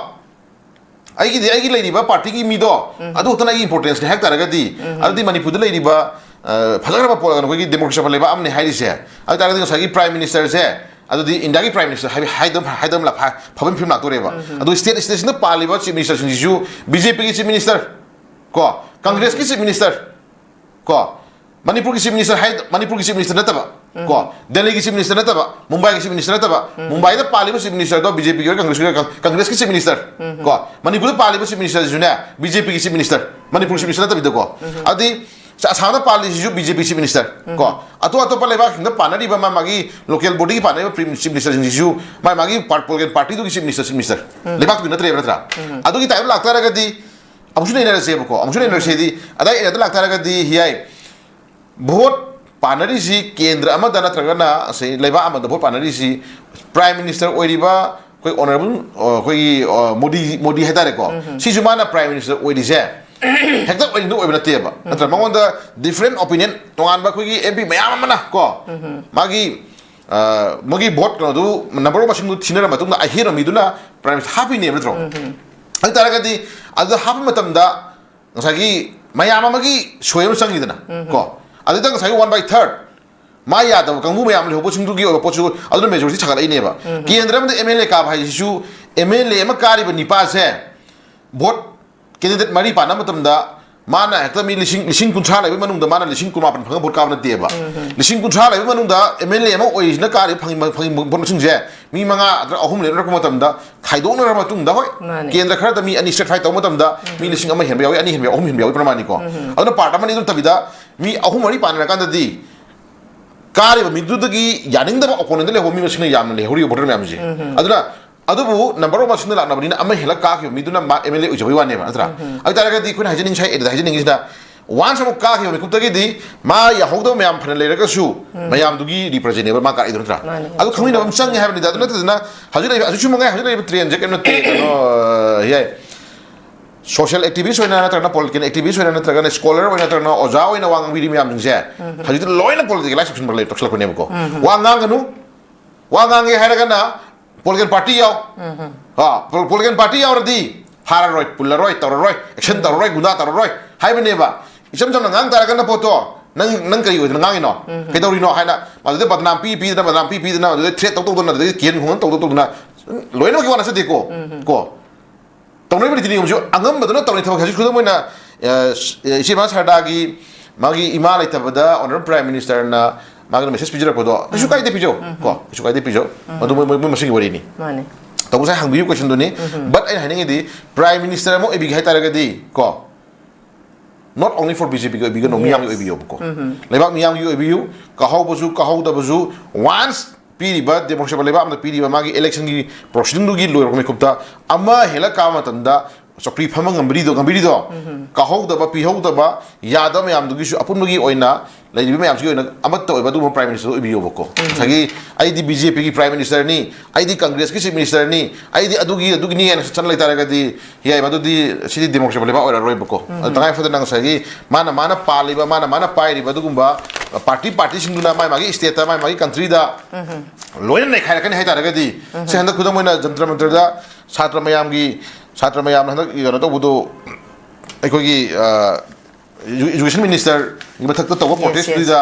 ꯑꯩꯒꯤꯗꯤ ꯑꯩꯒꯤ ꯂꯩꯔꯤꯕ partyꯒꯤ ꯃꯤꯗꯣ, ꯑꯗꯨ ꯈꯛꯇꯅ ꯑꯩꯒꯤ importanceꯅꯦ ꯍꯥꯏ ꯇꯥꯔꯒꯗꯤ, ꯑꯗꯨꯗꯤ ꯃꯅꯤꯄꯨꯔꯗ ꯂꯩꯔꯤꯕ, ꯑ, ꯐꯖꯈ꯭ꯔꯕ ꯄꯣꯠ ꯑꯩꯈꯣꯏꯒꯤ democracy ꯆꯥꯎꯈꯠ ꯂꯩꯕꯥꯛ ꯑꯃꯅꯤ ꯍꯥꯏꯔꯤꯁꯦ꯫ ꯑꯗꯨ ꯇꯥꯔꯒꯗꯤ ꯉꯁꯥꯏꯒꯤ Prime Ministerꯁꯦ, ꯑꯗꯨꯗꯤ ꯏꯟꯗꯤꯌꯥꯒꯤ Prime Minister ꯍꯥꯏꯕ, ꯍꯥꯏꯗꯕ, ꯍꯥꯏꯗꯕ ꯂꯥ-, ꯐ-, ꯐꯕ ꯐꯤꯕꯝ ꯂꯥꯛꯇꯣꯔꯦꯕ꯫ ꯑꯗꯨ state, stateꯁꯤꯡꯗ ꯄꯥꯜꯂꯤꯕ Chief Ministerꯁꯤꯡꯁꯤꯁꯨ BJPꯒꯤ Chief Minister ꯀꯣ, Congressꯀꯤ Chief Minister ꯀꯣ, ꯃꯅꯤꯄꯨꯔꯒꯤ Chief Minister ꯍꯥꯏ, ꯃꯅꯤꯄꯨꯔꯒꯤ Chief Minister ꯅꯠꯇꯕ ꯀꯣ, ꯗꯦꯜꯂꯤꯒꯤ Chief Minister ꯅꯠꯇꯕ, ꯃꯨꯝꯕꯥꯏꯒꯤ Chief Minister ꯅꯠꯇꯕ, ꯃꯨꯝꯕꯥꯏꯗ ꯄꯥꯜꯂꯤꯕ Chief Ministerꯗꯣ BJPꯒꯤ ꯑꯣꯏꯔ Congressꯀꯤ ꯑꯣꯏꯔ, Congressꯀꯤ Chief Minister ꯀꯣ, ꯃꯅꯤꯄꯨꯔꯗ ꯄꯥꯜꯂꯤꯕ Chief Ministerꯁꯤꯁꯨꯅꯦ BJPꯒꯤ Chief Minister, Manipur Chief Minister ꯅꯠꯇꯕꯤꯗꯀꯣ꯫ ꯑꯗꯨꯗꯤ ꯑꯁꯥꯝꯗ ꯄꯥꯜꯂꯤꯁꯤꯁꯨ BJP Chief Minister ꯀꯣ, ꯑꯇꯣꯞ ꯑꯇꯣꯞꯄ ꯂꯩꯕꯥꯛꯁꯤꯡꯗ ꯄꯥꯟꯅꯔꯤꯕ ꯃꯥ ꯃꯥꯒꯤ local bodyꯒꯤ ꯄꯥꯟꯅꯔꯤꯕ Chief Ministerꯁꯤꯡꯁꯤꯁꯨ ꯃꯥ ꯃꯥꯒꯤ part-, political partyꯗꯨꯒꯤ Chief Minister, Chief Minister, ꯂꯩꯕꯥꯛꯇꯨꯒꯤ ꯅꯠꯇ꯭ꯔꯦꯕ, ꯅꯠꯇ꯭ꯔꯥ? ꯑꯗꯨꯒꯤ type ꯂꯥꯛꯇꯥꯔꯒꯗꯤ ꯑꯃꯨꯛꯁꯨ ꯅꯩꯅꯔꯁꯦꯕꯀꯣ, ꯑꯃꯨꯛꯁꯨ ꯅꯩꯅꯔꯁꯦꯗꯤ, ꯑꯗꯥꯏ areaꯗ ꯂꯥꯛꯇꯥꯔꯒꯗꯤ ꯍꯤꯌꯥꯏ, vote ꯄꯥꯟꯅꯔꯤꯁꯤ ꯀꯦꯟꯗ꯭ꯔ ꯑꯃꯗ ꯅꯠꯇ꯭ꯔꯒꯅ ꯉꯁꯥꯏ ꯂꯩꯕꯥꯛ ꯑꯃꯗ vote ꯄꯥꯟꯅꯔꯤꯁꯤ Prime Minister ꯑꯣꯏꯔꯤꯕ ꯑꯩꯈꯣꯏ honourable, ꯑ, ꯑꯩꯈꯣꯏꯒꯤ, ꯑ, ꯃꯣꯗꯤ, ꯃꯣꯗꯤ ꯍꯥꯏꯇꯥꯔꯦꯀꯣ, ꯁꯤꯁꯨ ꯃꯥꯅ Prime Minister ꯑꯣꯏꯔꯤꯁꯦ ꯍꯦꯛꯇ ꯑꯣꯏꯅꯤꯡꯗ ꯑꯣꯏꯕ ꯅꯠꯇꯦꯕ, ꯅꯠꯇ꯭ꯔꯥ? ꯃꯉꯣꯟꯗ different opinion ꯇꯣꯉꯥꯟꯕ ꯑꯩꯈꯣꯏꯒꯤ MP ꯃꯌꯥꯝ ꯑꯃꯅ ꯀꯣ, ꯃꯥꯒꯤ, ꯑ, ꯃꯣꯏꯒꯤ vote ꯀꯩꯅꯣꯗꯨ number of ꯃꯁꯤꯡꯗꯨ ꯊꯤꯅꯔ ꯃꯇꯨꯡꯗ ꯑꯍꯦꯟꯕ ꯃꯤꯗꯨꯅ Prime Minister ꯍꯥꯞꯄꯤꯅꯦꯕ, ꯅꯠꯇ꯭ꯔꯣ? ꯑꯗꯨ ꯇꯥꯔꯒꯗꯤ ꯑꯗꯨꯗ ꯍꯥꯞꯄ ꯃꯇꯝꯗ ꯉꯁꯥꯏꯒꯤ ꯃꯌꯥꯝ ꯑꯃꯒꯤ ꯁꯣꯏ ꯑꯃ ꯆꯪꯉꯤꯗꯅ ꯀꯣ, ꯑꯗꯨꯗ ꯉꯁꯥꯏꯒꯤ one by third ꯃꯥ ꯌꯥꯗꯕ ꯀꯥꯡꯕꯨ ꯃꯌꯥꯝ ꯂꯩꯍꯧꯕꯁꯤꯡꯗꯨꯒꯤ ꯑꯣꯏꯕ ꯄꯣꯠꯁꯨ ꯑꯗꯨꯅ majority ꯁꯥꯒꯠꯂꯛꯏꯅꯦꯕ꯫ ꯀꯦꯟꯗ꯭ꯔ ꯑꯃꯗ MLA ꯀꯥꯕ ꯍꯥꯏꯁꯤꯁꯨ MLA ꯑꯃ ꯀꯥꯔꯤꯕ ꯅꯤꯄꯥꯁꯦ vote candidate ꯃꯔꯤ ꯄꯥꯟꯅꯕ ꯃꯇꯝꯗ ꯃꯥꯅ ꯍꯦꯛꯇ ꯃꯤ ꯂꯤꯁꯤꯡ, ꯂꯤꯁꯤꯡ ꯀꯨꯟꯊ꯭ꯔꯥ ꯂꯩꯕ ꯃꯅꯨꯡꯗ ꯃꯥꯅ ꯂꯤꯁꯤꯡ ꯀꯨꯟꯃꯥꯄꯟ ꯐꯪꯉ vote ꯀꯥꯕ ꯅꯠꯇꯦꯕ꯫ ꯂꯤꯁꯤꯡ ꯀꯨꯟꯊ꯭ꯔꯥ ꯂꯩꯕ ꯃꯅꯨꯡꯗ MLA ꯑꯃ ꯑꯣꯏꯔꯤꯁꯤꯅ ꯀꯥꯔꯤꯕ ꯐꯪꯉꯤ, ꯐꯪꯉꯤ vote ꯃꯁꯤꯡꯁꯦ ꯃꯤ ꯃꯉꯥ ꯅꯠꯇ꯭ꯔꯒ ꯑꯍꯨꯝ ꯂꯦꯞꯅꯔꯛꯄ ꯃꯇꯝꯗ ꯈꯥꯏꯗꯣꯛꯅꯔꯕ ꯃꯇꯨꯡꯗ, ꯍꯣꯏ, ꯃꯥꯅꯦ꯫ ꯀꯦꯟꯗ꯭ꯔ ꯈꯔꯗ ꯃꯤ ꯑꯅꯤ stratified ꯇꯧꯕ ꯃꯇꯝꯗ ꯃꯤ ꯂꯤꯁꯤꯡ ꯑꯃ ꯍꯦꯟꯕ ꯌꯥꯎꯏ, ꯑꯅꯤ ꯍꯦꯟꯕ ꯌꯥꯎꯏ, ꯑꯍꯨꯝ ꯍꯦꯟꯕ ꯌꯥꯎꯏ, ꯄ꯭ꯔꯃꯥꯅꯤꯀꯣ꯫ ꯑꯗꯨꯅ part ꯑꯃꯅꯤ ꯑꯗꯨ ꯅꯠꯇꯕꯤꯗ ꯃꯤ ꯑꯍꯨꯝ ꯃꯔꯤ ꯄꯥꯟꯅꯔꯀꯥꯟꯗꯗꯤ ꯀꯥꯔꯤꯕ ꯃꯤꯗꯨꯗꯒꯤ ꯌꯥꯅꯤꯡꯗꯕ opponentꯗ ꯂꯩꯍꯧꯕ ꯃꯤ ꯃꯁꯤꯡꯅ ꯌꯥꯝꯅ ꯂꯩꯍꯧꯔꯤꯕ voter ꯃꯌꯥꯝꯁꯦ꯫ ꯑꯗꯨꯅ ꯑꯗꯨꯕꯨ number of ꯃꯁꯤꯡꯗ ꯂꯥꯛꯅꯕꯅꯤꯅ ꯑꯃ ꯍꯦꯜꯂꯛ ꯀꯥꯈꯤꯕ ꯃꯤꯗꯨꯅ ꯃꯥ MLA ꯑꯣꯏꯖꯕꯩ ꯋꯥꯅꯦꯕ, ꯅꯠꯇ꯭ꯔꯥ? ꯑꯗꯨ ꯇꯥꯔꯒꯗꯤ ꯑꯩꯈꯣꯏꯅ ꯍꯥꯏꯖꯅꯤꯡꯉꯤꯁꯦ, ꯑꯦꯗꯗ ꯍꯥꯏꯖꯅꯤꯡꯉꯤꯁꯤꯅ, once ꯑꯃꯨꯛ ꯀꯥꯈꯤꯕ ꯃꯤꯀꯨꯞꯇꯒꯤꯗꯤ ꯃꯥ ꯌꯥꯍꯧꯗꯕ ꯃꯌꯥꯝ ꯐꯅ ꯂꯩꯔꯒꯁꯨ ꯃꯌꯥꯝꯗꯨꯒꯤ representable ꯃꯥ ꯀꯥꯔꯛꯏꯗꯣ, ꯅꯠꯇ꯭ꯔꯥ? ꯃꯥꯅꯦ, ꯑꯗꯨ ꯈꯪꯃꯤꯟꯅꯕ ꯑꯃ ꯆꯨꯝꯃꯦ꯫ ꯆꯪꯉꯦ ꯍꯥꯏꯕꯅꯤꯗ꯫ ꯑꯗꯨ ꯅꯠꯇꯗꯅ ꯍꯧꯖꯤꯛ ꯂꯩꯔꯤꯕ, ꯍꯧꯖꯤꯛꯁꯨ ꯃꯉꯥꯏ, ꯍꯧꯖꯤꯛ ꯂꯩꯔꯤꯕ trendꯁꯦ ꯀꯩꯅꯣ ꯅꯠꯇꯦ, ꯀꯩꯅꯣ, ꯑ, ꯌꯥꯏ꯫ ꯁꯣꯁꯤꯌꯦꯜ ꯑꯦꯛꯇꯤꯚꯤꯁ꯭ꯠ ꯑꯣꯏꯅ ꯅꯠꯇ꯭ꯔꯒꯅ ꯄꯣꯂꯤꯇꯤꯀꯦꯜ ꯑꯦꯛꯇꯤꯚꯤꯁ꯭ꯠ ꯑꯣꯏꯅ ꯅꯠꯇ꯭ꯔꯒꯅ ꯁ꯭ꯀꯣꯂꯔ ꯑꯣꯏꯅ ꯅꯠꯇ꯭ꯔꯒꯅ ꯑꯣꯖꯥ ꯑꯣꯏꯅ ꯋꯥ ꯉꯥꯡꯕꯤꯔꯤ ꯃꯌꯥꯝꯁꯤꯡꯁꯦ ꯍꯧꯖꯤꯛꯇꯤ ꯂꯣꯏꯅ ꯄꯣꯂꯤꯇꯤꯀꯦꯂꯥꯏꯁ ꯇꯧꯁꯤꯟꯕ ꯂꯩ, ꯇꯧꯁꯤꯜꯂꯛꯄꯅꯦꯕꯀꯣ꯫ ꯋꯥ ꯉꯥꯡꯒꯅꯨ, ꯋꯥ ꯉꯥꯡꯒꯦ ꯍꯥꯏꯔꯒꯅ ꯄꯣꯂꯤꯇꯤꯀꯦꯜ ꯄꯥꯔꯇꯤ ꯌꯥꯎ꯫ ꯄꯣꯂꯤꯇꯤꯀꯦꯜ ꯄꯥꯔꯇꯤ ꯌꯥꯎꯔꯗꯤ ꯐꯥꯔꯔꯣꯏ, ꯄꯨꯜꯂꯔꯣꯏ, ꯇꯧꯔꯔꯣꯏ, ꯑꯦꯛꯁꯟ ꯇꯧꯔꯔꯣꯏ, ꯒꯨꯟꯗꯥ ꯇꯧꯔꯔꯣꯏ ꯍꯥꯏꯕꯅꯦꯕ꯫ ꯏꯆꯝ ꯆꯝꯅ ꯉꯥꯡ ꯇꯥꯔꯒꯅ ꯄꯣꯠꯇꯣ ꯅꯪ, ꯅꯪ ꯀꯔꯤ ꯑꯣꯏꯗꯅ ꯉꯥꯡꯉꯤꯅꯣ, ꯀꯩꯗꯧꯔꯤꯅꯣ ꯍꯥꯏꯅ ꯃꯗꯨꯗ ꯕꯗꯅꯥꯝ ꯄꯤ ꯄꯤꯗꯅ, ꯕꯗꯅꯥꯝ ꯄꯤ ꯄꯤꯗꯅ, ꯑꯗꯨꯗꯩ ꯊ꯭ꯔꯦꯠ ꯇꯧ ꯇꯧꯗꯅ, ꯑꯗꯨꯗꯩ ꯀꯤꯍꯟ ꯈꯣꯡꯍꯟ ꯇꯧ ꯇꯧ ꯇꯧꯗꯅ ꯂꯣꯏꯅꯃꯛꯀꯤ ꯋꯥ ꯅꯠꯆꯗꯦꯀꯣ꯫ ꯀꯣ, ꯇꯧꯅꯔꯤꯕ ꯅꯤꯇꯤ ꯅꯤꯌꯣꯝꯁꯨ ꯑꯉꯝꯕꯗꯨꯅ ꯇꯧꯔꯤ ꯊꯕꯛ꯫ ꯍꯧꯖꯤꯛ ꯈꯨꯗꯝ ꯑꯣꯏꯅ, ꯑ, ꯏꯆꯦ ꯏꯃꯥ ꯁꯔꯗꯥꯒꯤ ꯃꯥꯒꯤ ꯏꯃꯥ ꯂꯩꯇꯕꯗ ꯑꯣꯅꯔꯦꯕꯜ ꯄ꯭ꯔꯥꯏꯝ ꯃꯤꯅꯤꯁꯇꯔꯅ ꯃꯥꯒꯤ ꯃꯦꯁꯦꯖ ꯄꯤꯖꯔꯛꯄꯗꯣ ꯀꯩꯁꯨ ꯀꯥꯏꯗꯦ ꯄꯤꯖꯧ꯫ ꯀꯣ, ꯀꯩꯁꯨ ꯀꯥꯏꯗꯦ ꯄꯤꯖꯧ꯫ ꯃꯗꯨ ꯃꯣꯏ, ꯃꯣꯏ, ꯃꯣꯏ ꯃꯁꯤꯡꯒꯤ ꯋꯥꯔꯤꯅꯤ꯫ ꯃꯥꯅꯦ꯫ ꯇꯧꯕꯁꯦ ꯍꯪꯕꯤꯌꯨ ꯀꯣꯏꯁꯟꯗꯨꯅꯤ꯫ But ꯑꯩꯅ ꯍꯥꯏꯅꯤꯡꯉꯤꯗꯤ, ꯄ꯭ꯔꯥꯏꯝ ꯃꯤꯅꯤꯁꯇꯔ ꯑꯃ ꯑꯣꯏꯕꯤꯒꯦ ꯍꯥꯏ ꯇꯥꯔꯒꯗꯤ, ꯀꯣ, not only for B J ꯄꯤꯒꯤ ꯑꯣꯏꯕꯤꯒꯅꯨ, ꯃꯤꯌꯥꯝꯒꯤ ꯑꯣꯏꯕꯤꯌꯣꯕꯀꯣ꯫ ꯂꯩꯕꯥꯛ ꯃꯤꯌꯥꯝꯒꯤ ꯑꯣꯏꯕꯤꯌꯨ, ꯀꯥꯍꯧꯕꯁꯨ ꯀꯥꯍꯧꯗꯕꯁꯨ, ꯋꯥꯟꯁ ꯄꯤꯔꯤꯕ ꯗꯦꯃꯣꯀ꯭ꯔꯦꯁꯤ ꯂꯩꯕꯥꯛ ꯑꯃꯗ ꯄꯤꯔꯤꯕ ꯃꯥꯒꯤ ꯏꯂꯦꯛꯁꯟꯒꯤ ꯄ꯭ꯔꯣꯁꯤꯗꯤꯡꯗꯨꯒꯤ ꯂꯣꯏꯔꯕ ꯃꯤꯀꯨꯞꯇ ꯑꯃ ꯍꯦꯜꯂꯛ ꯀꯥꯕ ꯃꯇꯝꯗ ꯆꯧꯀ꯭ꯔꯤ ꯐꯝꯕ ꯉꯝꯕꯤꯔꯤꯗꯣ, ꯉꯝꯕꯤꯔꯤꯗꯣ, ꯀꯥꯍꯧꯗꯕ, ꯄꯤꯍꯧꯗꯕ, ꯌꯥꯗꯕ ꯃꯌꯥꯝꯗꯨꯒꯤꯁꯨ ꯑꯄꯨꯟꯕꯒꯤ ꯑꯣꯏꯅ ꯂꯩꯔꯤꯕ ꯃꯌꯥꯝꯁꯤꯒꯤ ꯑꯣꯏꯅ ꯑꯃꯠꯇ ꯑꯣꯏꯕ ꯑꯗꯨꯒꯨꯝꯕ ꯄ꯭ꯔꯥꯏꯝ ꯃꯤꯅꯤꯁꯇꯔ ꯑꯣꯏꯕꯤꯌꯣꯕꯀꯣ꯫ ꯉꯁꯥꯏꯒꯤ "ꯑꯩꯗꯤ ꯕꯤ ꯖꯦ ꯄꯤꯒꯤ ꯄ꯭ꯔꯥꯏꯝ ꯃꯤꯅꯤꯁꯇꯔꯅꯤ, ꯑꯩꯗꯤ ꯀꯪꯒ꯭ꯔꯦꯁꯀꯤ ꯆꯤꯐ ꯃꯤꯅꯤꯁꯇꯔꯅꯤ, ꯑꯩꯗꯤ ꯑꯗꯨꯒꯤ, ꯑꯗꯨꯒꯤꯅꯤ" ꯍꯥꯏꯅ ꯆꯠ ꯂꯩꯇꯥꯔꯒꯗꯤ, ꯌꯥꯏ, ꯃꯗꯨꯗꯤ ꯁꯤꯗꯤ ꯗꯦꯃꯣꯀ꯭ꯔꯦꯁꯤ ꯂꯩꯕꯥꯛ ꯑꯣꯏꯔꯔꯣꯏꯕꯀꯣ꯫ ꯑꯗꯨ ꯇꯉꯥꯏ ꯐꯗꯅ ꯉꯁꯥꯏꯒꯤ ꯃꯥꯅ, ꯃꯥꯅ ꯄꯥꯜꯂꯤꯕ, ꯃꯥꯅ, ꯃꯥꯅ ꯄꯥꯏꯔꯤꯕ ꯑꯗꯨꯒꯨꯝꯕ ꯄꯥꯔꯇꯤ, ꯄꯥꯔꯇꯤꯁꯤꯡꯗꯨꯅ ꯃꯥꯏ ꯃꯥꯒꯤ ꯁ꯭ꯇꯦꯠꯇ, ꯃꯥꯏ ꯃꯥꯒꯤ ꯀꯟꯇ꯭ꯔꯤꯗ ꯂꯣꯏꯅ ꯅꯩꯈꯥꯏꯔꯛꯀꯅꯤ ꯍꯥꯏꯇꯥꯔꯒꯗꯤ, ꯁꯤ ꯍꯟꯗꯛ ꯈꯨꯗꯝ ꯑꯣꯏꯅ ꯖꯟꯇ꯭ꯔ ꯃꯟꯇ꯭ꯔꯗ ꯁꯥꯇ꯭ꯔ ꯃꯌꯥꯝꯒꯤ, ꯁꯥꯇ꯭ꯔ ꯃꯌꯥꯝꯅ ꯍꯟꯗꯛ ꯀꯩꯅꯣ ꯇꯧꯕꯗꯣ, ꯑꯩꯈꯣꯏꯒꯤ, ꯑ, ꯏꯖꯨ-, ꯏꯖꯨꯀꯦꯁꯟ ꯃꯤꯅꯤꯁꯇꯔꯒꯤ ꯃꯊꯛꯇ ꯇꯧꯕ ꯄ꯭ꯔꯣꯇꯦꯁꯇꯨꯗ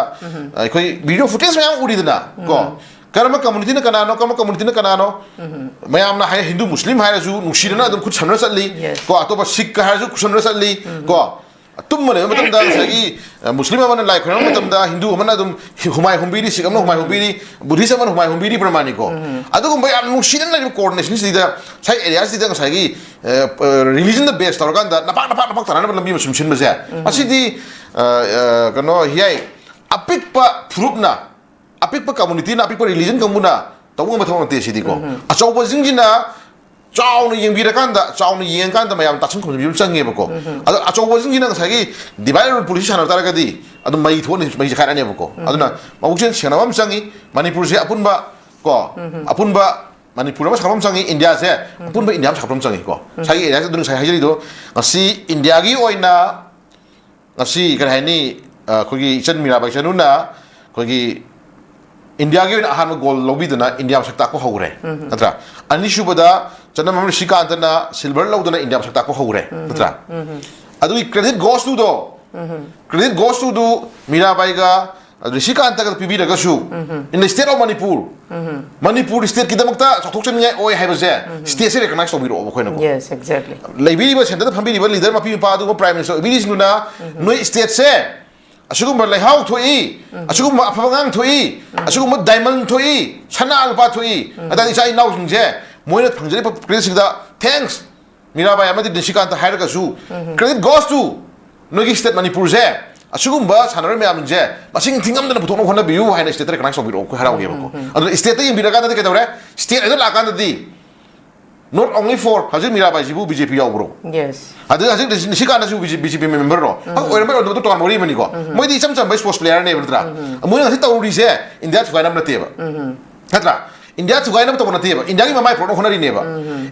ꯑꯩꯈꯣꯏ ꯚꯤꯗꯤꯑꯣ ꯐꯨꯇꯦꯖ ꯃꯌꯥꯝ ꯎꯔꯤꯗꯅ, ꯀꯣ? ꯀꯔꯝꯕ ꯀꯝꯃꯨꯅꯤꯇꯤꯅ ꯀꯅꯥꯅꯣ, ꯀꯔꯝꯕ ꯀꯝꯃꯨꯅꯤꯇꯤꯅ ꯀꯅꯥꯅꯣ? ꯃꯌꯥꯝꯅ ꯍꯥꯏ, ꯍꯤꯟꯗꯨ ꯃꯨꯁꯂꯤꯝ ꯍꯥꯏꯔꯁꯨ ꯅꯨꯡꯁꯤꯅꯅ ꯑꯗꯨꯝ ꯈꯨꯠ ꯁꯝꯅꯔ ꯆꯠꯂꯤ, ꯀꯣ? ꯑꯇꯣꯞꯄ ꯁꯤꯈ ꯍꯥꯏꯔꯁꯨ ꯈꯨꯠ ꯁꯝꯅꯔ ꯆꯠꯂꯤ, ꯀꯣ? ꯇꯨꯝꯕ ꯂꯩꯕ ꯃꯇꯝꯗ ꯉꯁꯥꯏꯒꯤ, ꯑ, ꯃꯨꯁꯂꯤꯝ ꯑꯃꯅ ꯂꯥꯏ ꯈꯣꯏꯔꯝꯕ ꯃꯇꯝꯗ ꯍꯤꯟꯗꯨ ꯑꯃꯅ ꯑꯗꯨꯝ ꯍꯤ-, ꯍꯨꯃꯥꯏ ꯍꯨꯝꯕꯤꯔꯤ, ꯁꯤꯈ ꯑꯃꯅ ꯍꯨꯃꯥꯏ ꯍꯨꯝꯕꯤꯔꯤ, ꯕꯨꯙꯤꯁ ꯑꯃꯅ ꯍꯨꯃꯥꯏ ꯍꯨꯝꯕꯤꯔꯤ ꯄ꯭ꯔꯃꯥꯟꯅꯤꯀꯣ꯫ ꯑꯗꯨꯒꯨꯝꯕ ꯌꯥꯝ ꯅꯨꯡꯁꯤꯅꯅ ꯂꯩꯔꯤꯕ ꯀꯣꯑꯣꯔꯗꯤꯅꯦꯁꯟꯁꯤꯗ ꯉꯁꯥꯏ ꯑꯦꯔꯤꯌꯥꯁꯤꯗ ꯉꯁꯥꯏꯒꯤ, ꯑ, ꯑ, ꯔꯤꯂꯤꯖꯟꯗ ꯕꯦꯁ ꯇꯧꯔꯀꯥꯟꯗ ꯅꯄꯥꯛ, ꯅꯄꯥꯛ, ꯅꯄꯥꯛ ꯇꯥꯅꯅꯕ ꯂꯝꯕꯤ ꯑꯃ ꯁꯨꯝ ꯁꯤꯟꯕꯁꯦ, ꯃꯁꯤꯗꯤ, ꯑ, ꯑ, ꯀꯩꯅꯣ, ꯍꯤꯌꯥꯏ, ꯑꯄꯤꯛꯄ ꯐꯨꯔꯨꯞꯅ, ꯑꯄꯤꯛꯄ ꯀꯝꯃꯨꯅꯤꯇꯤꯅ, ꯑꯄꯤꯛꯄ ꯔꯤꯂꯤꯖꯟ ꯀꯥꯡꯕꯨꯅ ꯇꯧꯕ ꯉꯝꯕ ꯊꯕꯛ ꯅꯠꯇꯦ ꯁꯤꯗꯤꯀꯣ꯫ ꯑꯆꯧꯕꯁꯤꯡꯁꯤꯅ ꯆꯥꯎꯅ ꯌꯦꯡꯕꯤꯔꯀꯥꯟꯗ, ꯆꯥꯎꯅ ꯌꯦꯡꯉꯀꯥꯟꯗ ꯃꯌꯥꯝ ꯇꯥꯁꯤꯟ ꯈꯨꯝꯖꯤꯟꯕꯤꯕ ꯑꯃ ꯆꯪꯉꯦꯕꯀꯣ꯫ ꯑꯗꯣ ꯑꯆꯧꯕꯁꯤꯡꯁꯤꯅ ꯉꯁꯥꯏꯒꯤ ꯗꯤꯚꯥꯏꯠ ꯑꯦꯟ ꯔꯨꯜ ꯄꯣꯂꯤꯁꯤ ꯁꯥꯟꯅꯕ ꯇꯥꯔꯒꯗꯤ ꯑꯗꯨꯝ ꯃꯩ ꯊꯣꯛꯑꯅꯤ, ꯃꯩ ꯆꯦꯈꯥꯏꯔꯛꯑꯅꯦꯕꯀꯣ꯫ ꯑꯗꯨꯅ ꯃꯕꯨꯛꯆꯦꯜ ꯁꯦꯡꯅꯕ ꯑꯃ ꯆꯪꯉꯤ꯫ ꯃꯅꯤꯄꯨꯔꯁꯦ ꯑꯄꯨꯟꯕ ꯀꯣ, ꯑꯄꯨꯟꯕ ꯃꯅꯤꯄꯨꯔ ꯑꯃ ꯁꯥꯐꯝ ꯆꯪꯉꯤ, ꯏꯟꯗꯤꯌꯥꯁꯦ ꯑꯄꯨꯟꯕ ꯏꯟꯗꯤꯌꯥ ꯑꯃ ꯁꯥꯐꯝ ꯆꯪꯉꯤꯀꯣ꯫ ꯉꯁꯥꯏꯒꯤ ꯑꯦꯔꯤꯌꯥꯁꯦ ꯑꯗꯨ ꯉꯁꯥꯏ ꯍꯥꯏꯖꯔꯤꯗꯣ, ꯉꯁꯤ ꯏꯟꯗꯤꯌꯥꯒꯤ ꯑꯣꯏꯅ ꯉꯁꯤ ꯀꯔꯤ ꯍꯥꯏꯅꯤ, ꯑ, ꯑꯩꯈꯣꯏꯒꯤ ꯏꯆꯟ ꯃꯤꯔꯥꯕꯥꯏ ꯆꯅꯨꯅ ꯑꯩꯈꯣꯏꯒꯤ ꯏꯟꯗꯤꯌꯥꯒꯤ ꯑꯣꯏꯅ ꯑꯍꯥꯟꯕ ꯒꯣꯜ ꯂꯧꯕꯤꯗꯨꯅ ꯏꯟꯗꯤꯌꯥ ꯃꯁꯛ ꯇꯥꯛꯄ ꯍꯧꯈ꯭ꯔꯦ, ꯅꯠꯇ꯭ꯔꯥ? ꯑꯅꯤꯁꯨꯕꯗ ꯆꯅꯝꯕꯝ ꯔꯤꯁꯤꯀꯥꯟꯇꯅ ꯁꯤꯜꯚꯔ ꯂꯧꯗꯨꯅ ꯏꯟꯗꯤꯌꯥ ꯃꯁꯛ ꯇꯥꯛꯄ ꯍꯧꯈ꯭ꯔꯦ, ꯅꯠꯇ꯭ꯔꯥ? ꯑꯗꯨꯒꯤ credit goes to ꯗꯣ, credit goes to do ꯃꯤꯔꯥꯕꯥꯏꯒ ꯔꯤꯁꯤꯀꯥꯟꯇꯒ ꯄꯤꯕꯤꯔꯒꯁꯨ, in the state of Manipur, Manipur ꯁ꯭ꯇꯦꯠꯀꯤꯗꯃꯛꯇ ꯆꯥꯎꯊꯣꯛꯆꯅꯤꯡꯉꯥꯏ ꯑꯣꯏ ꯍꯥꯏꯕꯁꯦ ꯁ꯭ꯇꯦꯠꯁꯦ ꯔꯤꯀꯛꯅꯥꯏꯁ ꯇꯧꯕꯤꯔꯛꯑꯣꯕ ꯑꯩꯈꯣꯏꯅꯀꯣ꯫ Yes, exactly. ꯂꯩꯕꯤꯔꯤꯕ ꯁꯦꯟꯇꯔꯗ ꯐꯝꯕꯤꯔꯤꯕ ꯂꯤꯗꯔ ꯃꯄꯤ ꯃꯄꯥ ꯑꯗꯨꯒꯨꯝꯕ ꯄ꯭ꯔꯥꯏꯝ ꯃꯤꯅꯤꯁꯇꯔ ꯑꯣꯏꯕꯤꯔꯤꯁꯤꯡꯗꯨꯅ ꯅꯣꯏ ꯁ꯭ꯇꯦꯠꯁꯦ ꯑꯁꯤꯒꯨꯝꯕ ꯂꯩꯍꯥꯎ ꯊꯣꯛꯏ, ꯑꯁꯤꯒꯨꯝꯕ ꯑꯐꯕ ꯑꯉꯥꯡ ꯊꯣꯛꯏ, ꯑꯁꯤꯒꯨꯝꯕ ꯗꯥꯏꯃꯟ ꯊꯣꯛꯏ, ꯁꯅꯥ ꯂꯨꯄꯥ ꯊꯣꯛꯏ, ꯑꯗꯨꯗꯤ ꯏꯆꯥ ꯏꯅꯥꯎꯁꯤꯡꯁꯦ ꯃꯣꯏꯅ ꯐꯪꯖꯔꯤꯕ ꯀ꯭ꯔꯦꯗꯤꯠꯁꯤꯡꯗ ꯊꯦꯡꯁ ꯃꯤꯔꯥꯕꯥꯏ ꯑꯃꯗꯤ ꯅꯤꯁꯤꯀꯥꯟꯇ ꯍꯥꯏꯔꯒꯁꯨ, credit goes to ꯅꯣꯏꯒꯤ ꯁ꯭ꯇꯦꯠ ꯃꯅꯤꯄꯨꯔꯁꯦ, ꯑꯁꯤꯒꯨꯝꯕ ꯁꯥꯟꯅꯔꯣꯏ ꯃꯌꯥꯝꯁꯦ ꯃꯁꯤꯡ ꯊꯤꯉꯝꯗꯅ ꯄꯨꯊꯣꯛꯅꯕ ꯍꯣꯠꯅꯕꯤꯌꯨ ꯍꯥꯏꯅ ꯁ꯭ꯇꯦꯠꯇ ꯔꯤꯀꯛꯅꯥꯏꯁ ꯇꯧꯕꯤꯔꯛꯑꯣ, ꯑꯩꯈꯣꯏ ꯍꯔꯥꯎꯒꯦꯕꯀꯣ꯫ ꯑꯗꯨꯅ ꯁ꯭ꯇꯦꯠꯇ ꯌꯦꯡꯕꯤꯔꯀꯥꯟꯗꯗꯤ ꯀꯩꯗꯧꯔꯦ? ꯁ꯭ꯇꯦꯠ ꯍꯥꯏꯗꯣ ꯂꯥꯛꯑꯀꯥꯟꯗꯗꯤ not only for ꯍꯧꯖꯤꯛ ꯃꯤꯔꯥꯕꯥꯏꯁꯤꯕꯨ ꯕꯤ ꯖꯦ ꯄꯤ ꯌꯥꯎꯕ꯭ꯔꯣ? Yes. ꯑꯗꯨ ꯍꯧꯖꯤꯛ ꯅꯤꯁꯤꯀꯥꯟꯇꯁꯨ ꯕꯤ ꯖꯦ ꯄꯤꯒꯤ ꯃꯦꯝꯕꯔꯔꯣ? ꯑꯣꯏꯔꯝꯕ ꯑꯣꯏꯔꯝꯗꯕꯗꯣ ꯇꯣꯉꯥꯟꯕ ꯋꯥꯔꯤ ꯑꯃꯅꯤꯀꯣ꯫ ꯃꯣꯏꯗꯤ ꯏꯆꯝ ꯆꯝꯕ ꯁ꯭ꯄꯣꯔꯠꯁ ꯄ꯭ꯂꯦꯌꯔꯅꯦꯕ, ꯅꯠꯇ꯭ꯔꯥ? ꯃꯣꯏꯅ ꯉꯁꯤ ꯇꯧꯔꯤꯁꯦ ꯏꯟꯗꯤꯌꯥ ꯊꯨꯒꯥꯏꯅꯕ ꯅꯠꯇꯦꯕ, ꯅꯠꯇ꯭ꯔꯥ? ꯏꯟꯗꯤꯌꯥ ꯊꯨꯒꯥꯏꯅꯕ ꯇꯧꯕ ꯅꯠꯇꯦꯕ, ꯏꯟꯗꯤꯌꯥꯒꯤ ꯃꯃꯥꯏ ꯄꯨꯔꯛꯅꯕ ꯍꯣꯠꯅꯔꯤꯅꯦꯕ꯫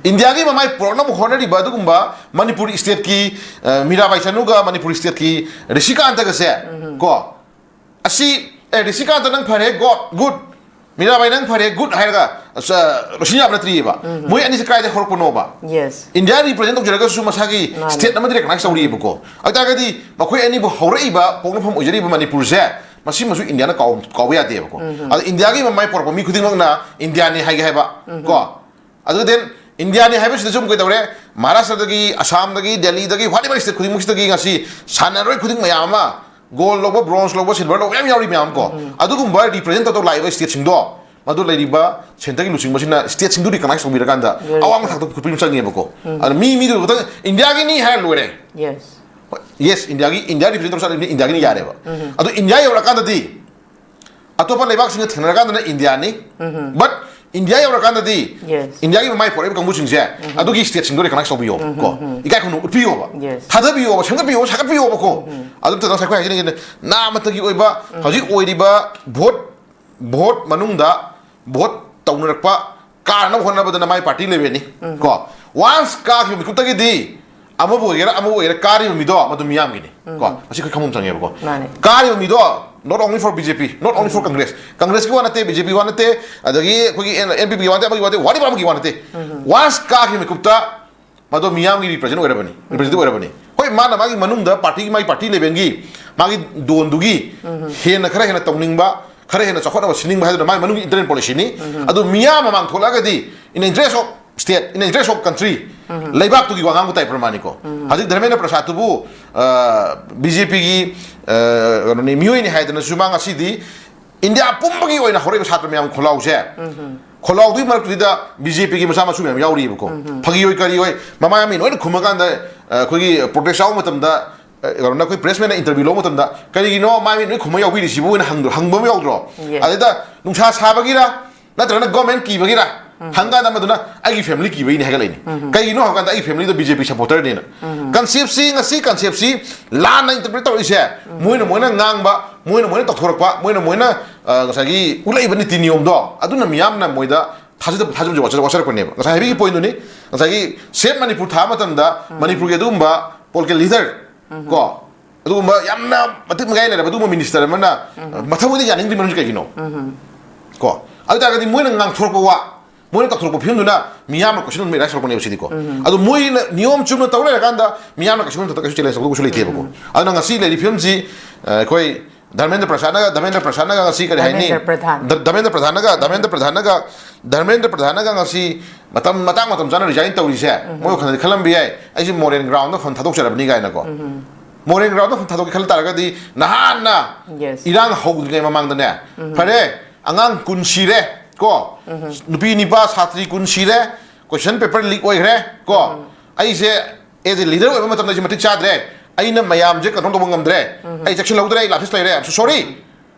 ꯏꯟꯗꯤꯌꯥꯒꯤ ꯃꯃꯥꯏ ꯄꯨꯔꯛꯅꯕ ꯍꯣꯠꯅꯔꯤꯕ ꯑꯗꯨꯒꯨꯝꯕ ꯃꯅꯤꯄꯨꯔ ꯁ꯭ꯇꯦꯠꯀꯤ, ꯑ, ꯃꯤꯔꯥꯕꯥꯏ ꯆꯅꯨꯒ ꯃꯅꯤꯄꯨꯔ ꯁ꯭ꯇꯦꯠꯀꯤ ꯔꯤꯁꯤꯀꯥꯟꯇꯒꯁꯦ, ꯀꯣ, ꯑꯁꯤ, "ꯑꯦ, ꯔꯤꯁꯤꯀꯥꯟꯇ ꯅꯪ ꯐꯔꯦ, ꯒꯣꯗ, ꯒꯨꯗ, ꯃꯤꯔꯥꯕꯥꯏ ꯅꯪ ꯐꯔꯦ, ꯒꯨꯗ" ꯍꯥꯏꯔꯒ, ꯑꯁ, ꯂꯣꯏꯁꯤꯟ ꯌꯥꯕ ꯅꯠꯇ꯭ꯔꯤꯑꯕ꯫ ꯃꯣꯏ ꯑꯅꯤꯁꯦ ꯀꯥꯏꯗ ꯍꯧꯔꯛꯄꯅꯣꯕ? Yes. ꯏꯟꯗꯤꯌꯥ ꯔꯤꯄ꯭ꯔꯖꯦꯟ ꯇꯧꯖꯔꯒꯁꯨ ꯃꯁꯥꯒꯤ ꯃꯥꯅꯦ꯫ ꯁ꯭ꯇꯦꯠ ꯑꯃꯗꯤ ꯔꯤꯀꯛꯅꯥꯏꯁ ꯇꯧꯔꯤꯑꯕꯀꯣ꯫ ꯑꯗꯨ ꯇꯥꯔꯒꯗꯤ ꯃꯈꯣꯏ ꯑꯅꯤꯕꯨ ꯍꯧꯔꯛꯏꯕ ꯄꯣꯛꯅꯐꯝ ꯑꯣꯏꯖꯔꯤꯕ ꯃꯅꯤꯄꯨꯔꯁꯦ, ꯃꯁꯤꯃꯁꯨ ꯏꯟꯗꯤꯌꯥꯅ ꯀꯥꯎ-, ꯀꯥꯎꯕ ꯌꯥꯗꯦꯕꯀꯣ꯫ ꯑꯗ ꯏꯟꯗꯤꯌꯥꯒꯤ ꯃꯃꯥꯏ ꯄꯨꯔꯛꯄ ꯃꯤ ꯈꯨꯗꯤꯡꯃꯛꯅ ꯏꯟꯗꯤꯌꯥꯅꯤ ꯍꯥꯏꯒꯦ ꯍꯥꯏꯕ, ꯀꯣ꯫ ꯑꯗꯨ then ꯏꯟꯗꯤꯌꯥꯅꯤ ꯍꯥꯏꯕꯁꯤꯗꯁꯨ ꯑꯃꯨꯛ ꯀꯩꯗꯧꯔꯦ? ꯃꯍꯥꯔꯥꯁꯇ꯭ꯔꯗꯒꯤ, ꯑꯁꯥꯝꯗꯒꯤ, ꯗꯦꯜꯂꯤꯗꯒꯤ, whatever state ꯈꯨꯗꯤꯡꯃꯛꯁꯤꯗꯒꯤ ꯉꯁꯤ ꯁꯥꯟꯅꯔꯣꯏ ꯈꯨꯗꯤꯡ ꯃꯌꯥꯝ ꯑꯃ ꯒꯣꯜ ꯂꯧꯕ, ꯕ꯭ꯔꯣꯟꯖ ꯂꯧꯕ, ꯁꯤꯜꯚꯔ ꯂꯧꯕ ꯃꯌꯥꯝ ꯌꯥꯎꯔꯤ ꯃꯌꯥꯝ ꯀꯣ꯫ ꯑꯗꯨꯒꯨꯝꯕ ꯔꯤꯄ꯭ꯔꯖꯦꯟ ꯇꯧꯗꯧ ꯂꯥꯛꯏꯕ ꯁ꯭ꯇꯦꯠꯁꯤꯡꯗꯣ, ꯃꯗꯨ ꯂꯩꯔꯤꯕ ꯁꯦꯟꯇꯔꯒꯤ ꯂꯨꯆꯤꯡꯕꯁꯤꯅ ꯁ꯭ꯇꯦꯠꯁꯤꯡꯗꯨ ꯔꯤꯀꯛꯅꯥꯏꯁ ꯇꯧꯕꯤꯔꯀꯥꯟꯗ Very ꯑꯋꯥꯡꯕ true. ꯊꯥꯛꯇ ꯄꯨꯈꯠꯄꯤꯕ ꯆꯪꯉꯦꯕꯀꯣ꯫ ꯑꯗ ꯃꯤ, ꯃꯤꯗꯨ ꯈꯛꯇꯪ ꯏꯟꯗꯤꯌꯥꯒꯤꯅꯤ ꯍꯥꯏꯔ ꯂꯣꯏꯔꯦ꯫ Yes. ꯍꯣꯏ, ꯌꯦꯁ, ꯏꯟꯗꯤꯌꯥꯒꯤ, ꯏꯟꯗꯤꯌꯥ ꯔꯤꯄ꯭ꯔꯖꯦꯟ ꯇꯧꯔ ꯆꯠꯂꯤꯕꯅꯤ, ꯏꯟꯗꯤꯌꯥꯒꯤꯅꯤ ꯌꯥꯔꯦꯕ꯫ ꯑꯗꯣ ꯏꯟꯗꯤꯌꯥ ꯌꯧꯔꯀꯥꯟꯗꯗꯤ ꯑꯇꯣꯞꯄ ꯂꯩꯕꯥꯛꯁꯤꯡꯒ ꯊꯦꯡꯅꯔꯀꯥꯟꯗꯅ ꯏꯟꯗꯤꯌꯥꯅꯤ꯫ But ꯏꯟꯗꯤꯌꯥ ꯌꯧꯔꯀꯥꯟꯗꯗꯤ Yes. ꯏꯟꯗꯤꯌꯥꯒꯤ ꯃꯃꯥꯏ ꯄꯣꯔꯛꯏꯕ ꯀꯥꯡꯕꯨꯁꯤꯡꯁꯦ ꯑꯗꯨꯒꯤ ꯁ꯭ꯇꯦꯠꯁꯤꯡꯗꯣ ꯔꯤꯀꯛꯅꯥꯏꯁ ꯇꯧꯕꯤꯌꯣꯕ ꯀꯣ꯫ ꯏꯀꯥꯏ ꯈꯨꯝꯅꯕ ꯎꯠꯄꯤꯌꯣꯕ꯫ Yes. ꯊꯥꯗꯕꯤꯌꯣꯕ, ꯁꯦꯝꯒꯠꯄꯤꯌꯣꯕ, ꯁꯥꯒꯠꯄꯤꯌꯣꯕꯀꯣ꯫ ꯑꯗꯨ ꯅꯠꯇꯅ ꯉꯁꯥꯏ ꯑꯩꯈꯣꯏ ꯍꯥꯏꯖꯅꯤꯡꯉꯤꯁꯦ, ꯅꯥꯃꯇꯒꯤ ꯑꯣꯏꯕ ꯍꯧꯖꯤꯛ ꯑꯣꯏꯔꯤꯕ ꯚꯣꯠ, ꯚꯣꯠ ꯃꯅꯨꯡꯗ ꯚꯣꯠ ꯇꯧꯅꯔꯛꯄ ꯀꯥꯅꯕ ꯍꯣꯠꯅꯕꯗꯅ ꯃꯥꯏ ꯄꯥꯔꯇꯤ ꯂꯦꯚꯦꯜꯅꯤ꯫ ꯀꯣ, ꯋꯥꯟꯁ ꯀꯥꯈꯤꯕ ꯃꯤꯀꯨꯞꯇꯒꯤꯗꯤ ꯑꯃꯕꯨ ꯑꯣꯏꯒꯦꯔꯥ, ꯑꯃꯕꯨ ꯑꯣꯏꯒꯦꯔꯥ, ꯀꯥꯔꯤꯕ ꯃꯤꯗꯣ ꯃꯗꯨ ꯃꯤꯌꯥꯝꯒꯤꯅꯤ꯫ ꯀꯣ, ꯃꯁꯤ ꯑꯩꯈꯣꯏ ꯈꯪꯐꯝ ꯆꯪꯉꯦꯕꯀꯣ꯫ ꯃꯥꯅꯦ꯫ ꯀꯥꯔꯤꯕ ꯃꯤꯗꯣ not only for B J P, not only for Congress, ꯀꯪꯒ꯭ꯔꯦꯁꯀꯤ ꯋꯥ ꯅꯠꯇꯦ, B J P ꯋꯥ ꯅꯠꯇꯦ, ꯑꯗꯒꯤ ꯑꯩꯈꯣꯏꯒꯤ N P Pꯒꯤ ꯋꯥ ꯅꯠꯇꯦ, ꯑꯃꯒꯤ ꯋꯥ ꯅꯠꯇꯦ, ꯋꯥꯔꯤꯕ ꯑꯃꯒꯤ ꯋꯥ ꯅꯠꯇꯦ꯫ ꯋꯥꯟꯁ ꯀꯥꯈꯤꯕ ꯃꯤꯀꯨꯞꯇ ꯃꯗꯣ ꯃꯤꯌꯥꯝꯒꯤ ꯔꯤꯄ꯭ꯔꯖꯦꯟ ꯑꯣꯏꯔꯕꯅꯤ, ꯔꯤꯄ꯭ꯔꯖꯦꯟꯇꯦꯇꯤꯚ ꯑꯣꯏꯔꯕꯅꯤ꯫ ꯍꯣꯏ, ꯃꯥꯅ ꯃꯥꯒꯤ ꯃꯅꯨꯡꯗ ꯄꯥꯔꯇꯤꯒꯤ, ꯃꯥꯒꯤ ꯄꯥꯔꯇꯤ ꯂꯦꯚꯦꯜꯒꯤ ꯃꯥꯒꯤ ꯗꯣꯟꯗꯨꯒꯤ ꯍꯦꯟꯅ, ꯈꯔ ꯍꯦꯟꯅ ꯇꯧꯅꯤꯡꯕ, ꯈꯔ ꯍꯦꯟꯅ ꯆꯥꯎꯈꯠꯅꯕ ꯁꯤꯟꯅꯤꯡꯕ ꯍꯥꯏꯗꯨꯅ ꯃꯥꯒꯤ ꯃꯅꯨꯡꯒꯤ ꯏꯟꯇꯔꯅꯦꯜ ꯄꯣꯂꯤꯁꯤꯅꯤ꯫ ꯑꯗꯨ ꯃꯤꯌꯥꯝ ꯃꯃꯥꯡ ꯊꯣꯛꯂꯛꯑꯒꯗꯤ, in the interest of state, in the interest of country, ꯂꯩꯕꯥꯛꯇꯨꯒꯤ ꯋꯥ ꯉꯥꯡꯕ ꯇꯥꯏꯞ ꯄ꯭ꯔꯃꯥꯅꯤꯀꯣ꯫ ꯍꯧꯖꯤꯛ ꯙꯔꯃꯦꯟꯗ꯭ꯔ ꯄ꯭ꯔꯁꯥꯗꯇꯨꯕꯨ B J Pꯒꯤ ꯀꯩꯅꯣꯅꯤ, ꯃꯤꯑꯣꯏꯅꯤ ꯍꯥꯏꯗꯅꯁꯨ ꯃꯥ ꯉꯁꯤꯗꯤ ꯏꯟꯗꯤꯌꯥ ꯄꯨꯝꯕꯒꯤ ꯑꯣꯏꯅ ꯍꯧꯔꯛꯏꯕ ꯁꯥꯇ꯭ꯔ ꯃꯌꯥꯝ ꯈꯣꯜꯂꯥꯎꯁꯦ, ꯈꯣꯜꯂꯥꯎꯗꯨꯒꯤ ꯃꯔꯛꯇꯨꯗ B J Pꯒꯤ ꯃꯆꯥ ꯃꯁꯨ ꯃꯌꯥꯝ ꯌꯥꯎꯔꯤꯕꯀꯣ꯫ ꯐꯥꯒꯤ ꯑꯣꯏ ꯀꯔꯤ ꯑꯣꯏ, ꯃꯃꯥ ꯃꯤ ꯂꯣꯏꯅ ꯈꯨꯝꯃꯀꯥꯟꯗ, ꯑ, ꯑꯩꯈꯣꯏꯒꯤ ꯄ꯭ꯔꯣꯇꯦꯁ ꯌꯥꯎꯕ ꯃꯇꯝꯗ, ꯑ, ꯀꯩꯅꯣꯅ ꯑꯩꯈꯣꯏ ꯄ꯭ꯔꯦꯁꯃꯦꯟꯅ ꯏꯟꯇꯔꯚ꯭ꯌꯨ ꯂꯧꯕ ꯃꯇꯝꯗ, "ꯀꯔꯤꯒꯤꯅꯣ ꯃꯥ ꯃꯤ ꯂꯣꯏ ꯈꯨꯝꯃ ꯌꯥꯎꯕꯤꯔꯤꯁꯤꯕꯨ?" ꯍꯥꯏꯅ ꯍꯪꯗ-, ꯍꯪꯕ ꯑꯃ ꯌꯥꯎꯗ꯭ꯔꯣ? Yes. ꯑꯗꯩꯗ ꯅꯨꯡꯁꯥ ꯁꯥꯕꯒꯤꯔ ꯅꯠꯇ꯭ꯔꯒꯅ ꯒꯣꯔꯃꯦꯟ ꯀꯤꯕꯒꯤꯔ ꯍꯪꯀꯥꯟꯗ ꯃꯗꯨꯅ "ꯑꯩꯒꯤ ꯐꯦꯃꯤꯂꯤ ꯀꯤꯕꯒꯤꯅꯤ" ꯍꯥꯏꯒꯠꯂꯛꯏꯅꯤ꯫ ꯀꯩꯒꯤꯅꯣ ꯍꯪꯀꯥꯟꯗ "ꯑꯩꯒꯤ ꯐꯦꯃꯤꯂꯤꯗꯣ B J P supporterꯅꯦꯅ"꯫ ꯀꯟꯁꯦꯞꯁꯤ, ꯉꯁꯤ ꯀꯟꯁꯦꯞꯁꯤ ꯂꯥꯟꯅ ꯏꯟꯇꯔꯄ꯭ꯔꯦꯠ ꯇꯧꯔꯛꯏꯁꯦ, ꯃꯣꯏꯅ ꯃꯣꯏꯅ ꯉꯥꯡꯕ, ꯃꯣꯏꯅ ꯃꯣꯏꯅ ꯇꯧꯊꯣꯔꯛꯄ, ꯃꯣꯏꯅ ꯃꯣꯏꯅ, ꯑ, ꯉꯁꯥꯏꯒꯤ ꯎꯠꯂꯛꯏꯕ ꯅꯤꯇꯤ ꯅꯤꯌꯣꯝꯗꯣ, ꯑꯗꯨꯅ ꯃꯤꯌꯥꯝꯅ ꯃꯣꯏꯗ ꯊꯥꯖꯗꯕ, ꯊꯥꯖꯕꯁꯦ ꯋꯥꯠꯁꯤꯜ-, ꯋꯥꯠꯁꯤꯜꯂꯛꯄꯅꯦꯕ꯫ ꯉꯁꯥꯏ ꯍꯥꯏꯕꯤꯒꯤ ꯄꯣꯏꯟꯗꯨꯅꯤ, ꯉꯁꯥꯏꯒꯤ ꯁꯦꯞ ꯃꯅꯤꯄꯨꯔ ꯊꯥꯕ ꯃꯇꯝꯗ ꯃꯅꯤꯄꯨꯔꯒꯤ ꯑꯗꯨꯒꯨꯝꯕ ꯄꯣꯂꯤꯇꯤꯀꯦꯜ ꯂꯤꯗꯔ, ꯀꯣ, ꯑꯗꯨꯒꯨꯝꯕ ꯌꯥꯝꯅ ꯃꯇꯤꯛ ꯃꯌꯥꯏ ꯂꯩꯔꯕ ꯑꯗꯨꯒꯨꯝꯕ ꯃꯤꯅꯤꯁꯇꯔ ꯑꯃꯅ ꯃꯊꯪ ꯃꯣꯏꯗꯤ ꯌꯥꯅꯤꯡꯗ꯭ꯔꯤꯕ ꯃꯔꯝꯁꯤ ꯀꯩꯒꯤꯅꯣ? ꯀꯣ, ꯑꯗꯨ ꯇꯥꯔꯒꯗꯤ ꯃꯣꯏꯅ ꯉꯥꯡꯊꯣꯔꯛꯄ ꯋꯥ, ꯃꯣꯏꯅ ꯇꯧꯊꯣꯔꯛꯄ ꯐꯤꯕꯝꯗꯨꯅ ꯃꯤꯌꯥꯝꯅ ꯀꯣꯏꯁꯟ ꯑꯗꯨꯝ ꯔꯥꯏꯁ ꯇꯧꯔꯛꯄꯅꯦꯕ ꯁꯤꯗꯤꯀꯣ꯫ ꯑꯗꯨ ꯃꯣꯏꯅ ꯅꯤꯌꯣꯝ ꯆꯨꯝꯅ ꯇꯧ ꯂꯩꯔꯀꯥꯟꯗ ꯃꯤꯌꯥꯝꯅ ꯀꯩꯁꯨ ꯀꯩꯁꯨ ꯆꯦꯂꯦꯟꯖ ꯇꯧꯗꯧꯕꯁꯨ ꯂꯩꯇꯦꯕꯀꯣ꯫ ꯑꯗꯨꯅ ꯉꯁꯤ ꯂꯩꯔꯤ ꯐꯤꯕꯝꯁꯤ, ꯑ, ꯑꯩꯈꯣꯏ ꯙꯔꯃꯦꯟꯗ꯭ꯔ ꯄ꯭ꯔꯁꯥꯗꯅꯒ, ꯙꯔꯃꯦꯟꯗ꯭ꯔ ꯄ꯭ꯔꯁꯥꯗꯅꯒ ꯉꯁꯤ ꯀꯔꯤ ꯍꯥꯏꯅꯤ? ꯙꯔꯃꯦꯟꯗ꯭ꯔ ꯄ꯭ꯔꯙꯥꯟ꯫ ꯙ-, ꯙꯔꯃꯦꯟꯗ꯭ꯔ ꯄ꯭ꯔꯙꯥꯟꯅꯒ, ꯙꯔꯃꯦꯟꯗ꯭ꯔ ꯄ꯭ꯔꯙꯥꯟꯅꯒ, ꯙꯔꯃꯦꯟꯗ꯭ꯔ ꯄ꯭ꯔꯙꯥꯟꯅꯒ ꯉꯁꯤ ꯃꯇꯝ ꯃꯇꯥꯡ ꯃꯇꯝ ꯆꯥꯅ ꯔꯤꯖꯥꯏꯟ ꯇꯧꯔꯤꯁꯦ, ꯃꯣꯏ ꯋꯥꯈꯜꯗꯗꯤ ꯈꯜꯂꯝꯕ ꯌꯥꯏ, "ꯑꯩꯁꯦ ꯃꯣꯔꯦꯟ ꯒ꯭ꯔꯥꯎꯟꯗ ꯐꯝ ꯊꯥꯗꯣꯛꯆꯔꯕꯅꯤ" ꯀꯥꯏꯅꯀꯣ꯫ ꯃꯣꯔꯦꯟ ꯒ꯭ꯔꯥꯎꯟꯗ ꯐꯝ ꯊꯥꯗꯣꯛꯀꯦ ꯈꯜ ꯇꯥꯔꯒꯗꯤ ꯅꯍꯥꯟꯅ Yes. ꯏꯔꯥꯡ ꯍꯧꯗ꯭ꯔꯤꯉꯩ ꯃꯃꯥꯡꯗꯅꯦ, "ꯐꯔꯦ, ꯑꯉꯥꯡ ꯀꯨꯟ ꯁꯤꯔꯦ ꯀꯣ, ꯅꯨꯄꯤ ꯅꯤꯄꯥ ꯁꯥꯇ꯭ꯔꯤ ꯀꯨꯟ ꯁꯤꯔꯦ, ꯀꯣꯏꯁꯟ ꯄꯦꯄꯔ ꯂꯤꯛ ꯑꯣꯏꯈ꯭ꯔꯦ ꯀꯣ, ꯑꯩꯁꯦ ꯑꯦꯖ ꯑꯦ ꯂꯤꯗꯔ ꯑꯣꯏꯕ ꯃꯇꯝꯗ ꯑꯩꯁꯦ ꯃꯇꯤꯛ ꯆꯥꯗ꯭ꯔꯦ, ꯑꯩꯅ ꯃꯌꯥꯝꯁꯦ ꯀꯟꯇ꯭ꯔꯣꯜ ꯇꯧꯕ ꯉꯝꯗ꯭ꯔꯦ, ꯑꯩ ꯆꯦꯛꯁꯤꯜꯍꯧꯗ꯭ꯔꯦ, ꯑꯩ ꯂꯥꯞꯁꯤꯁ ꯂꯩꯔꯦ, I'm so sorry."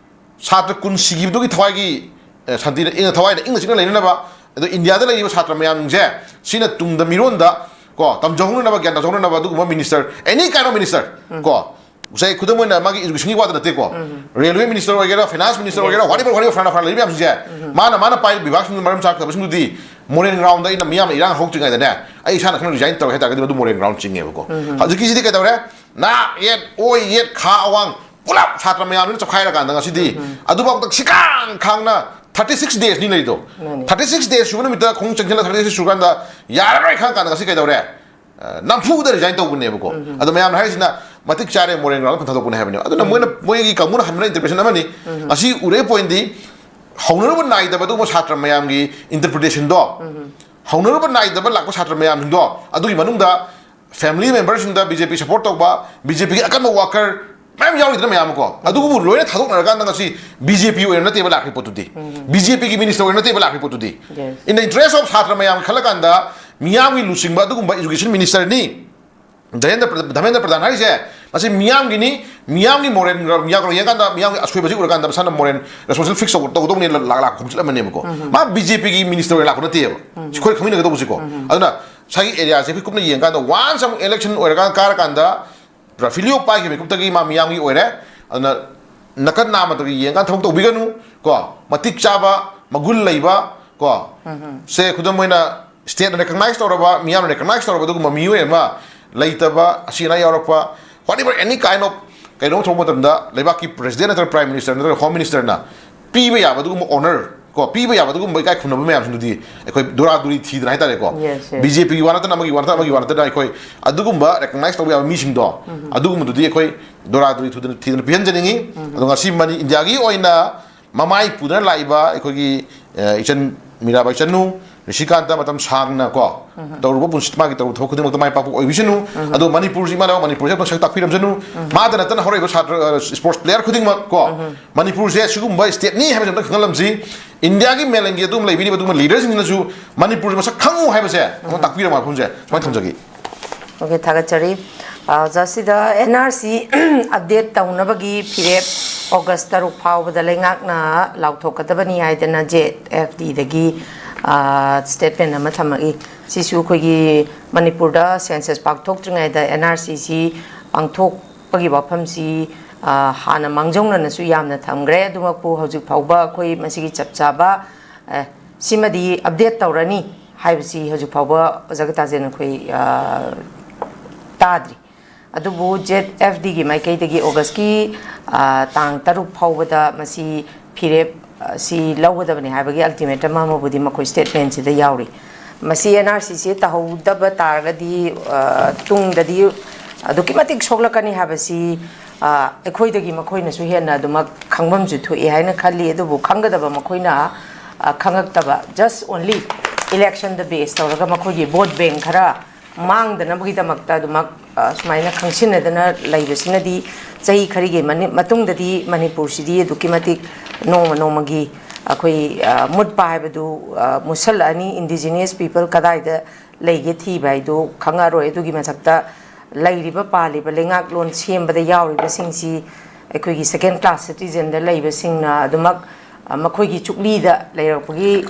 ꯁꯥꯇ꯭ꯔ ꯀꯨꯟ ꯁꯤꯈꯤꯕꯗꯨꯒꯤ ꯊꯋꯥꯏꯒꯤ, ꯑꯦ, ꯁꯥꯟꯇꯤꯅ ꯏꯪꯅ, ꯊꯋꯥꯏꯅ ꯏꯪꯅ ꯆꯤꯛꯅ ꯂꯩꯅꯅꯕ, ꯑꯗꯣ ꯏꯟꯗꯤꯌꯥꯗ ꯂꯩꯔꯤꯕ ꯁꯥꯇ꯭ꯔ ꯃꯌꯥꯝꯁꯤꯡꯁꯦ ꯁꯤꯅ ꯇꯨꯡꯗ ꯃꯤꯔꯣꯟꯗ ꯀꯣ, ꯇꯝꯖꯍꯧꯅꯅꯕ, ꯒ꯭ꯌꯥꯟ ꯇꯝꯖꯍꯧꯅꯅꯕ ꯑꯗꯨꯒꯨꯝꯕ minister, any kind of minister ꯀꯣ, ꯉꯁꯥꯏ ꯈꯨꯗꯝ ꯑꯣꯏꯅ ꯃꯥꯒꯤ educationꯒꯤ ꯋꯥꯗ ꯅꯠꯇꯦꯀꯣ, railway minister ꯑꯣꯏꯒꯦꯔꯥ, finance minister ꯑꯣꯏꯒꯦꯔꯥ, whatever, whatever, ꯐꯅꯥ ꯐꯅꯥ ꯂꯩꯔꯤꯕ ꯃꯌꯥꯝꯁꯤꯡꯁꯦ, ꯃꯥꯅ ꯃꯥꯅ ꯄꯥꯏꯔꯤꯕ ꯕꯤꯚꯥꯒꯁꯤꯡꯗꯨ ꯃꯔꯝ ꯆꯥꯛꯇꯕꯁꯤꯡꯗꯨꯗꯤ ꯃꯣꯔꯦꯟ groundꯗ ꯑꯩꯅ ꯃꯤꯌꯥꯝꯅ ꯏꯔꯥꯡ ꯍꯧꯗ꯭ꯔꯤꯉꯩꯗꯅꯦ ꯑꯩ ꯏꯁꯥꯅ ꯈꯪꯅ resign ꯇꯧꯔꯦ ꯍꯥꯏꯇꯥꯔꯒꯗꯤ ꯃꯗꯨ ꯃꯣꯔꯦꯟ ground ꯆꯤꯡꯉꯦꯕꯀꯣ꯫ ꯍꯧꯖꯤꯛꯀꯤꯁꯤꯗꯤ ꯀꯩꯗꯧꯔꯦ? ꯅꯥ ꯌꯦꯠ, ꯑꯣꯏ ꯌꯦꯠ, ꯈꯥ ꯑꯋꯥꯡ ꯄꯨꯂꯞ ꯁꯥꯇ꯭ꯔ ꯃꯌꯥꯝꯁꯤꯅ ꯆꯞꯈꯥꯏꯔꯀꯥꯟꯗ ꯉꯁꯤꯗꯤ ꯑꯗꯨꯐꯥꯎꯗ ꯁꯤꯀꯥꯡ ꯈꯥꯡꯅ thirty six daysꯅꯤ ꯂꯩꯗꯣ꯫ ꯃꯥꯅꯤ꯫ Thirty six days ꯁꯨꯕ ꯅꯨꯃꯤꯠꯇ ꯈꯣꯡ ꯆꯪꯁꯤꯜꯂ thirty six ꯁꯨꯔꯀꯥꯟꯗ ꯌꯥꯔꯔꯣꯏ ꯈꯪꯉ ꯀꯥꯟꯗ ꯉꯁꯤ ꯀꯩꯗꯧꯔꯦ? ꯑ, ꯅꯝꯐꯨꯗ resign ꯇꯧꯕꯅꯦꯕꯀꯣ꯫ ꯑꯗꯣ ꯃꯌꯥꯝꯅ ꯍꯥꯏꯔꯤꯁꯤꯅ ꯃꯇꯤꯛ ꯆꯥꯔꯦ, ꯃꯣꯔꯦꯟ ground ꯐꯟ ꯊꯥꯗꯣꯛꯄꯅꯦ ꯍꯥꯏꯕꯅꯦ꯫ ꯑꯗꯨꯅ ꯃꯣꯏꯅ, ꯃꯣꯏꯒꯤ ꯀꯥꯡꯕꯨꯅ ꯍꯟꯕꯅ interpretation ꯑꯃꯅꯤ꯫ ꯉꯁꯤ ꯎꯔꯦ pointꯗꯤ ꯍꯧꯅꯔꯨꯕ ꯅꯥꯏꯗꯕ ꯑꯗꯨꯒꯨꯝꯕ ꯁꯥꯇ꯭ꯔ ꯃꯌꯥꯝꯒꯤ interpretationꯗꯣ, ꯍꯧꯅꯔꯨꯕ ꯅꯥꯏꯗꯕ ꯂꯥꯛꯄ ꯁꯥꯇ꯭ꯔ ꯃꯌꯥꯝꯁꯤꯡꯗꯣ, ꯑꯗꯨꯒꯤ ꯃꯅꯨꯡꯗ family memberꯁꯤꯡꯗ BJP support ꯇꯧꯕ, BJPꯒꯤ ꯑꯀꯟꯕ worker ꯃꯌꯥꯝ ꯌꯥꯎꯔꯤꯗꯅ ꯃꯌꯥꯝ ꯑꯃꯀꯣ꯫ ꯑꯗꯨꯕꯨ ꯂꯣꯏꯅ ꯊꯥꯗꯣꯛꯅꯔꯀꯥꯟꯗ ꯉꯁꯤ BJP ꯑꯣꯏꯅ ꯅꯠꯇꯦꯕ ꯂꯥꯛꯈ꯭ꯔꯤ ꯄꯣꯠꯇꯨꯗꯤ꯫ BJPꯒꯤ minister ꯑꯣꯏꯅ ꯅꯠꯇꯦꯕ ꯂꯥꯛꯈ꯭ꯔꯤ ꯄꯣꯠꯇꯨꯗꯤ꯫ Yes. In the interest of ꯁꯥꯇ꯭ꯔ ꯃꯌꯥꯝ ꯈꯜꯂꯀꯥꯟꯗ ꯃꯤꯌꯥꯝꯒꯤ ꯂꯨꯆꯤꯡꯕ ꯑꯗꯨꯒꯨꯝꯕ education ministerꯅꯤ꯫ ꯙꯔꯃꯦꯟꯗ꯭ꯔ ꯄ꯭ꯔ-, ꯙꯔꯃꯦꯟꯗ꯭ꯔ ꯄ꯭ꯔꯙꯥꯟ ꯍꯥꯏꯔꯤꯁꯦ ꯃꯁꯤ ꯃꯤꯌꯥꯝꯒꯤꯅꯤ, ꯃꯤꯌꯥꯝꯒꯤ ꯃꯣꯔꯦꯟ ꯌꯦꯡꯀꯥꯟꯗ ꯃꯤꯌꯥꯝꯒꯤ ꯑꯁꯣꯏꯕꯁꯤ ꯎꯔꯀꯥꯟꯗ ꯃꯁꯥꯅ ꯃꯣꯔꯦꯟ responsible fix ꯇꯧ-, ꯇꯧꯒꯗꯧꯅꯤ ꯂꯥꯛ ꯂꯥꯛ ꯈꯣꯝꯖꯤꯜꯂꯝꯃꯅꯦꯕꯀꯣ꯫ ꯃꯥ BJPꯒꯤ minister ꯑꯣꯏꯅ ꯂꯥꯛꯄ ꯅꯠꯇꯦꯕ꯫ ꯁꯤ ꯑꯩꯈꯣꯏ ꯈꯪꯃꯤꯟꯅꯒꯗꯧꯕꯁꯤꯀꯣ꯫ ꯑꯗꯨꯅ ꯉꯁꯥꯏꯒꯤ areaꯁꯦ ꯑꯩꯈꯣꯏ ꯀꯨꯞꯅ ꯌꯦꯡꯀꯥꯟꯗ once ꯑꯃꯨꯛ election ꯑꯣꯏꯔꯀꯥꯟꯗ ꯀꯥꯔꯀꯥꯟꯗ ꯔꯥꯐꯤꯂꯤꯌꯣ ꯄꯥꯏꯈꯤꯕ ꯃꯤꯀꯨꯞꯇꯒꯤ ꯃꯥ ꯃꯤꯌꯥꯝꯒꯤ ꯑꯣꯏꯔꯦ꯫ ꯑꯗꯨꯅ ꯅꯥꯀꯟ ꯅꯥꯝꯃꯗꯒꯤ ꯌꯦꯡꯀꯥꯟꯗ ꯊꯕꯛ ꯇꯧꯕꯤꯒꯅꯨ ꯀꯣ꯫ ꯃꯇꯤꯛ ꯆꯥꯕ, ꯃꯒꯨꯟ ꯂꯩꯕ ꯀꯣ꯫ ꯁꯦ ꯈꯨꯗꯝ ꯑꯣꯏꯅ stateꯅ recognize ꯇꯧꯔꯕ, ꯃꯤꯌꯥꯝꯅ recognize ꯇꯧꯔꯕ ꯑꯗꯨꯒꯨꯝꯕ ꯃꯤꯑꯣꯏ ꯑꯃ ꯂꯩꯇꯕ, ꯑꯁꯤ ꯑꯅꯥ ꯌꯥꯎꯔꯛꯄ, whatever, any kind of ꯀꯩꯅꯣꯝ ꯊꯣꯛꯄ ꯃꯇꯝꯗ ꯂꯩꯕꯥꯛꯀꯤ president ꯅꯠꯇ꯭ꯒ prime minister ꯅꯠꯇ꯭ꯒ home ministerꯅ ꯄꯤꯕ ꯌꯥꯕ ꯑꯗꯨꯒꯨꯝꯕ honour ꯀꯣ, ꯄꯤꯕ ꯌꯥꯕ ꯑꯗꯨꯒꯨꯝꯕ ꯏꯀꯥꯏ ꯈꯨꯝꯅꯕ ꯃꯌꯥꯝꯁꯤꯡꯗꯨꯗꯤ ꯑꯩꯈꯣꯏ ꯗꯣꯔꯥ ꯗꯣꯔꯤ ꯊꯤꯗꯅ ꯍꯥꯏꯇꯥꯔꯦꯀꯣ꯫ Yes, yes. BJPꯒꯤ ꯋꯥ ꯅꯠꯇꯅ, ꯑꯃꯒꯤ ꯋꯥ ꯅꯠꯇꯅ, ꯑꯃꯒꯤ ꯋꯥ ꯅꯠꯇꯅ ꯑꯩꯈꯣꯏ ꯑꯗꯨꯒꯨꯝꯕ recognize ꯇꯧꯕ ꯌꯥꯕ ꯃꯤꯁꯤꯡꯗꯣ, ꯑꯗꯨꯒꯨꯝꯕꯗꯨꯗꯤ ꯑꯩꯈꯣꯏ ꯗꯣꯔꯥ ꯗꯣꯔꯤ ꯊꯨꯗꯅ, ꯊꯤꯗꯅ ꯄꯤꯍꯟꯖꯅꯤꯡꯉꯤ꯫ ꯑꯗꯣ ꯉꯁꯤ ꯃꯅꯤ-, ꯏꯟꯗꯤꯌꯥꯒꯤ ꯑꯣꯏꯅ ꯃꯃꯥꯏ ꯄꯨꯗꯨꯅ ꯂꯥꯛꯏꯕ ꯑꯩꯈꯣꯏꯒꯤ, ꯑ, ꯏꯆꯟ ꯃꯤꯔꯥꯕꯥꯏ ꯆꯅꯨ, ꯔꯤꯁꯤꯀꯥꯟꯇ ꯃꯇꯝ ꯁꯥꯡꯅ ꯀꯣ, ꯇꯧꯔꯨꯕ ꯄꯨꯟꯁꯤ, ꯃꯥꯒꯤ ꯇꯧꯔꯨꯕ ꯊꯕꯛ ꯈꯨꯗꯤꯡꯃꯛꯇ ꯃꯥꯏ ꯄꯥꯛꯄ ꯑꯣꯏꯕꯤꯁꯅꯨ꯫ ꯑꯗꯣ ꯃꯅꯤꯄꯨꯔꯁꯤ, ꯏꯃꯥ ꯂꯩꯕꯥꯛ ꯃꯅꯤꯄꯨꯔꯁꯦ ꯑꯝꯇꯪ ꯁꯛ ꯇꯥꯛꯄꯤꯔꯝꯁꯅꯨ꯫ ꯃꯥꯗ ꯅꯠꯇꯅ ꯍꯧꯔꯛꯏꯕ ꯁꯥꯇ꯭ꯔ, ꯑ, sports player ꯈꯨꯗꯤꯡꯃꯛ ꯀꯣ, ꯃꯅꯤꯄꯨꯔꯁꯦ ꯁꯤꯒꯨꯝꯕ stateꯅꯤ ꯍꯥꯏꯕꯁꯦ ꯑꯝꯇ ꯈꯪꯍꯜꯂꯝꯁꯤ꯫ ꯏꯟꯗꯤꯌꯥꯒꯤ ꯃꯥꯂꯦꯝꯒꯤ ꯑꯗꯨꯝ ꯂꯩꯕꯤꯔꯤꯕ ꯑꯗꯨꯒꯨꯝꯕ leaderꯁꯤꯡꯁꯤꯅꯁꯨ ꯃꯅꯤꯄꯨꯔꯁꯦ ꯃꯁꯛ ꯈꯪꯉꯨ ꯍꯥꯏꯕꯁꯦ ꯑꯃ ꯇꯥꯛꯄꯤꯔꯝꯕ ꯃꯐꯝꯁꯦ ꯁꯨꯃꯥꯏꯅ ꯊꯝꯖꯒꯦ꯫ Okay, ꯊꯥꯒꯠꯆꯔꯤ꯫ ꯑ, ꯑꯣꯖꯥ, ꯁꯤꯗ NRC update ꯇꯧꯅꯕꯒꯤ ꯐꯤꯔꯦꯞ August ꯇꯔꯨꯛ ꯐꯥꯎꯕꯗ ꯂꯩꯉꯥꯛꯅ ꯂꯥꯎꯊꯣꯛꯀꯗꯕꯅꯤ ꯍꯥꯏꯗꯅ JFDꯗꯒꯤ, ꯑ, statement ꯑꯃ ꯊꯝꯃꯛꯏ꯫ ꯁꯤꯁꯨ ꯑꯩꯈꯣꯏꯒꯤ ꯃꯅꯤꯄꯨꯔꯗ census ꯄꯥꯡꯊꯣꯛꯇ꯭ꯔꯤꯉꯩꯗ NRCꯁꯤ ꯄꯥꯡꯊꯣꯛ ꯒꯤ ꯋꯥꯐꯝꯁꯤ, ꯑ, ꯍꯥꯟꯅ ꯃꯥꯡꯖꯧꯅꯅꯁꯨ ꯌꯥꯝꯅ ꯊꯝꯈ꯭ꯔꯦ꯫ ꯑꯗꯨꯃꯛꯄꯨ ꯍꯧꯖꯤꯛ ꯐꯥꯎꯕ ꯑꯩꯈꯣꯏ ꯃꯁꯤꯒꯤ ꯆꯞ ꯆꯥꯕ, ꯑ, ꯁꯤꯃꯗꯤ update ꯇꯧꯔꯅꯤ ꯍꯥꯏꯕꯁꯤ ꯍꯧꯖꯤꯛ ꯐꯥꯎꯕ ꯑꯣꯖꯥ ꯒꯤꯇꯥꯖꯦꯟ ꯑꯩꯈꯣꯏ, ꯑ, ꯇꯥꯗ꯭ꯔꯤ꯫ ꯑꯗꯨꯕꯨ Z F D ꯒꯤ ꯃꯥꯏꯀꯩꯗꯒꯤ August ꯀꯤ, ꯑ, ꯇꯥꯡ ꯇꯔꯨꯛ ꯐꯥꯎꯕꯗ ꯃꯁꯤ ꯐꯤꯔꯦꯞ, ꯑ, ꯁꯤ ꯂꯧꯒꯗꯕꯅꯤ ꯍꯥꯏꯕꯒꯤ ultimatum ꯑꯃꯕꯨꯗꯤ ꯃꯈꯣꯏ statement ꯁꯤꯗ ꯌꯥꯎꯔꯤ꯫ ꯃꯁꯤ N R C ꯁꯤ ꯇꯧꯍꯧꯗꯕ ꯇꯥꯔꯒꯗꯤ, ꯑ, ꯇꯨꯡꯗꯗꯤ ꯑꯗꯨꯛꯀꯤ ꯃꯇꯤꯛ ꯁꯣꯛꯂꯛꯀꯅꯤ ꯍꯥꯏꯕꯁꯤ, ꯑ, ꯑꯩꯈꯣꯏꯗꯒꯤ ꯃꯈꯣꯏꯅꯁꯨ ꯍꯦꯟꯅ ꯑꯗꯨꯃꯛ ꯈꯪꯐꯝꯁꯨ ꯊꯣꯛꯏ ꯍꯥꯏꯅ ꯈꯜꯂꯤ꯫ ꯑꯗꯨꯕꯨ ꯈꯪꯒꯗꯕ ꯃꯈꯣꯏꯅ, ꯑ, ꯈꯪꯉꯛꯇꯕ, just only election ꯗ base ꯇꯧꯔꯒ ꯃꯈꯣꯏꯒꯤ vote bank ꯈꯔ ꯃꯥꯡꯗꯅꯕꯒꯤꯗꯃꯛꯇ ꯑꯗꯨꯃꯛ, ꯑ, ꯁꯨꯃꯥꯏꯅ ꯈꯪꯁꯤꯟꯅꯗꯅ ꯂꯩꯕꯁꯤꯅꯗꯤ ꯆꯍꯤ ꯈꯔꯒꯤ ꯃꯅꯤ-, ꯃꯇꯨꯡꯗꯗꯤ ꯃꯅꯤꯄꯨꯔꯁꯤꯗꯤ ꯑꯗꯨꯛꯀꯤ ꯃꯇꯤꯛ ꯅꯣꯡꯃ ꯅꯣꯡꯃꯒꯤ ꯑꯩꯈꯣꯏ, ꯑ, ꯃꯨꯠꯄ ꯍꯥꯏꯕꯗꯨ, ꯑ, ꯃꯨꯠꯁꯜꯂꯛꯑꯅꯤ꯫ Indigenous people ꯀꯗꯥꯏꯗ ꯂꯩꯒꯦ ꯊꯤꯕ ꯍꯥꯏꯗꯨ ꯈꯪꯉꯔꯣꯏ꯫ ꯑꯗꯨꯒꯤ ꯃꯊꯛꯇ ꯂꯩꯔꯤꯕ ꯄꯥꯜꯂꯤꯕ ꯂꯩꯉꯥꯛꯂꯣꯟ ꯁꯦꯝꯕꯗ ꯌꯥꯎꯔꯤꯕꯁꯤꯡꯁꯤ ꯑꯩꯈꯣꯏꯒꯤ second class citizen ꯗ ꯂꯩꯕꯁꯤꯡꯅ ꯑꯗꯨꯃꯛ, ꯑ, ꯃꯈꯣꯏꯒꯤ ꯆꯨꯛꯂꯤꯗ ꯂꯩꯔꯛꯄꯒꯤ,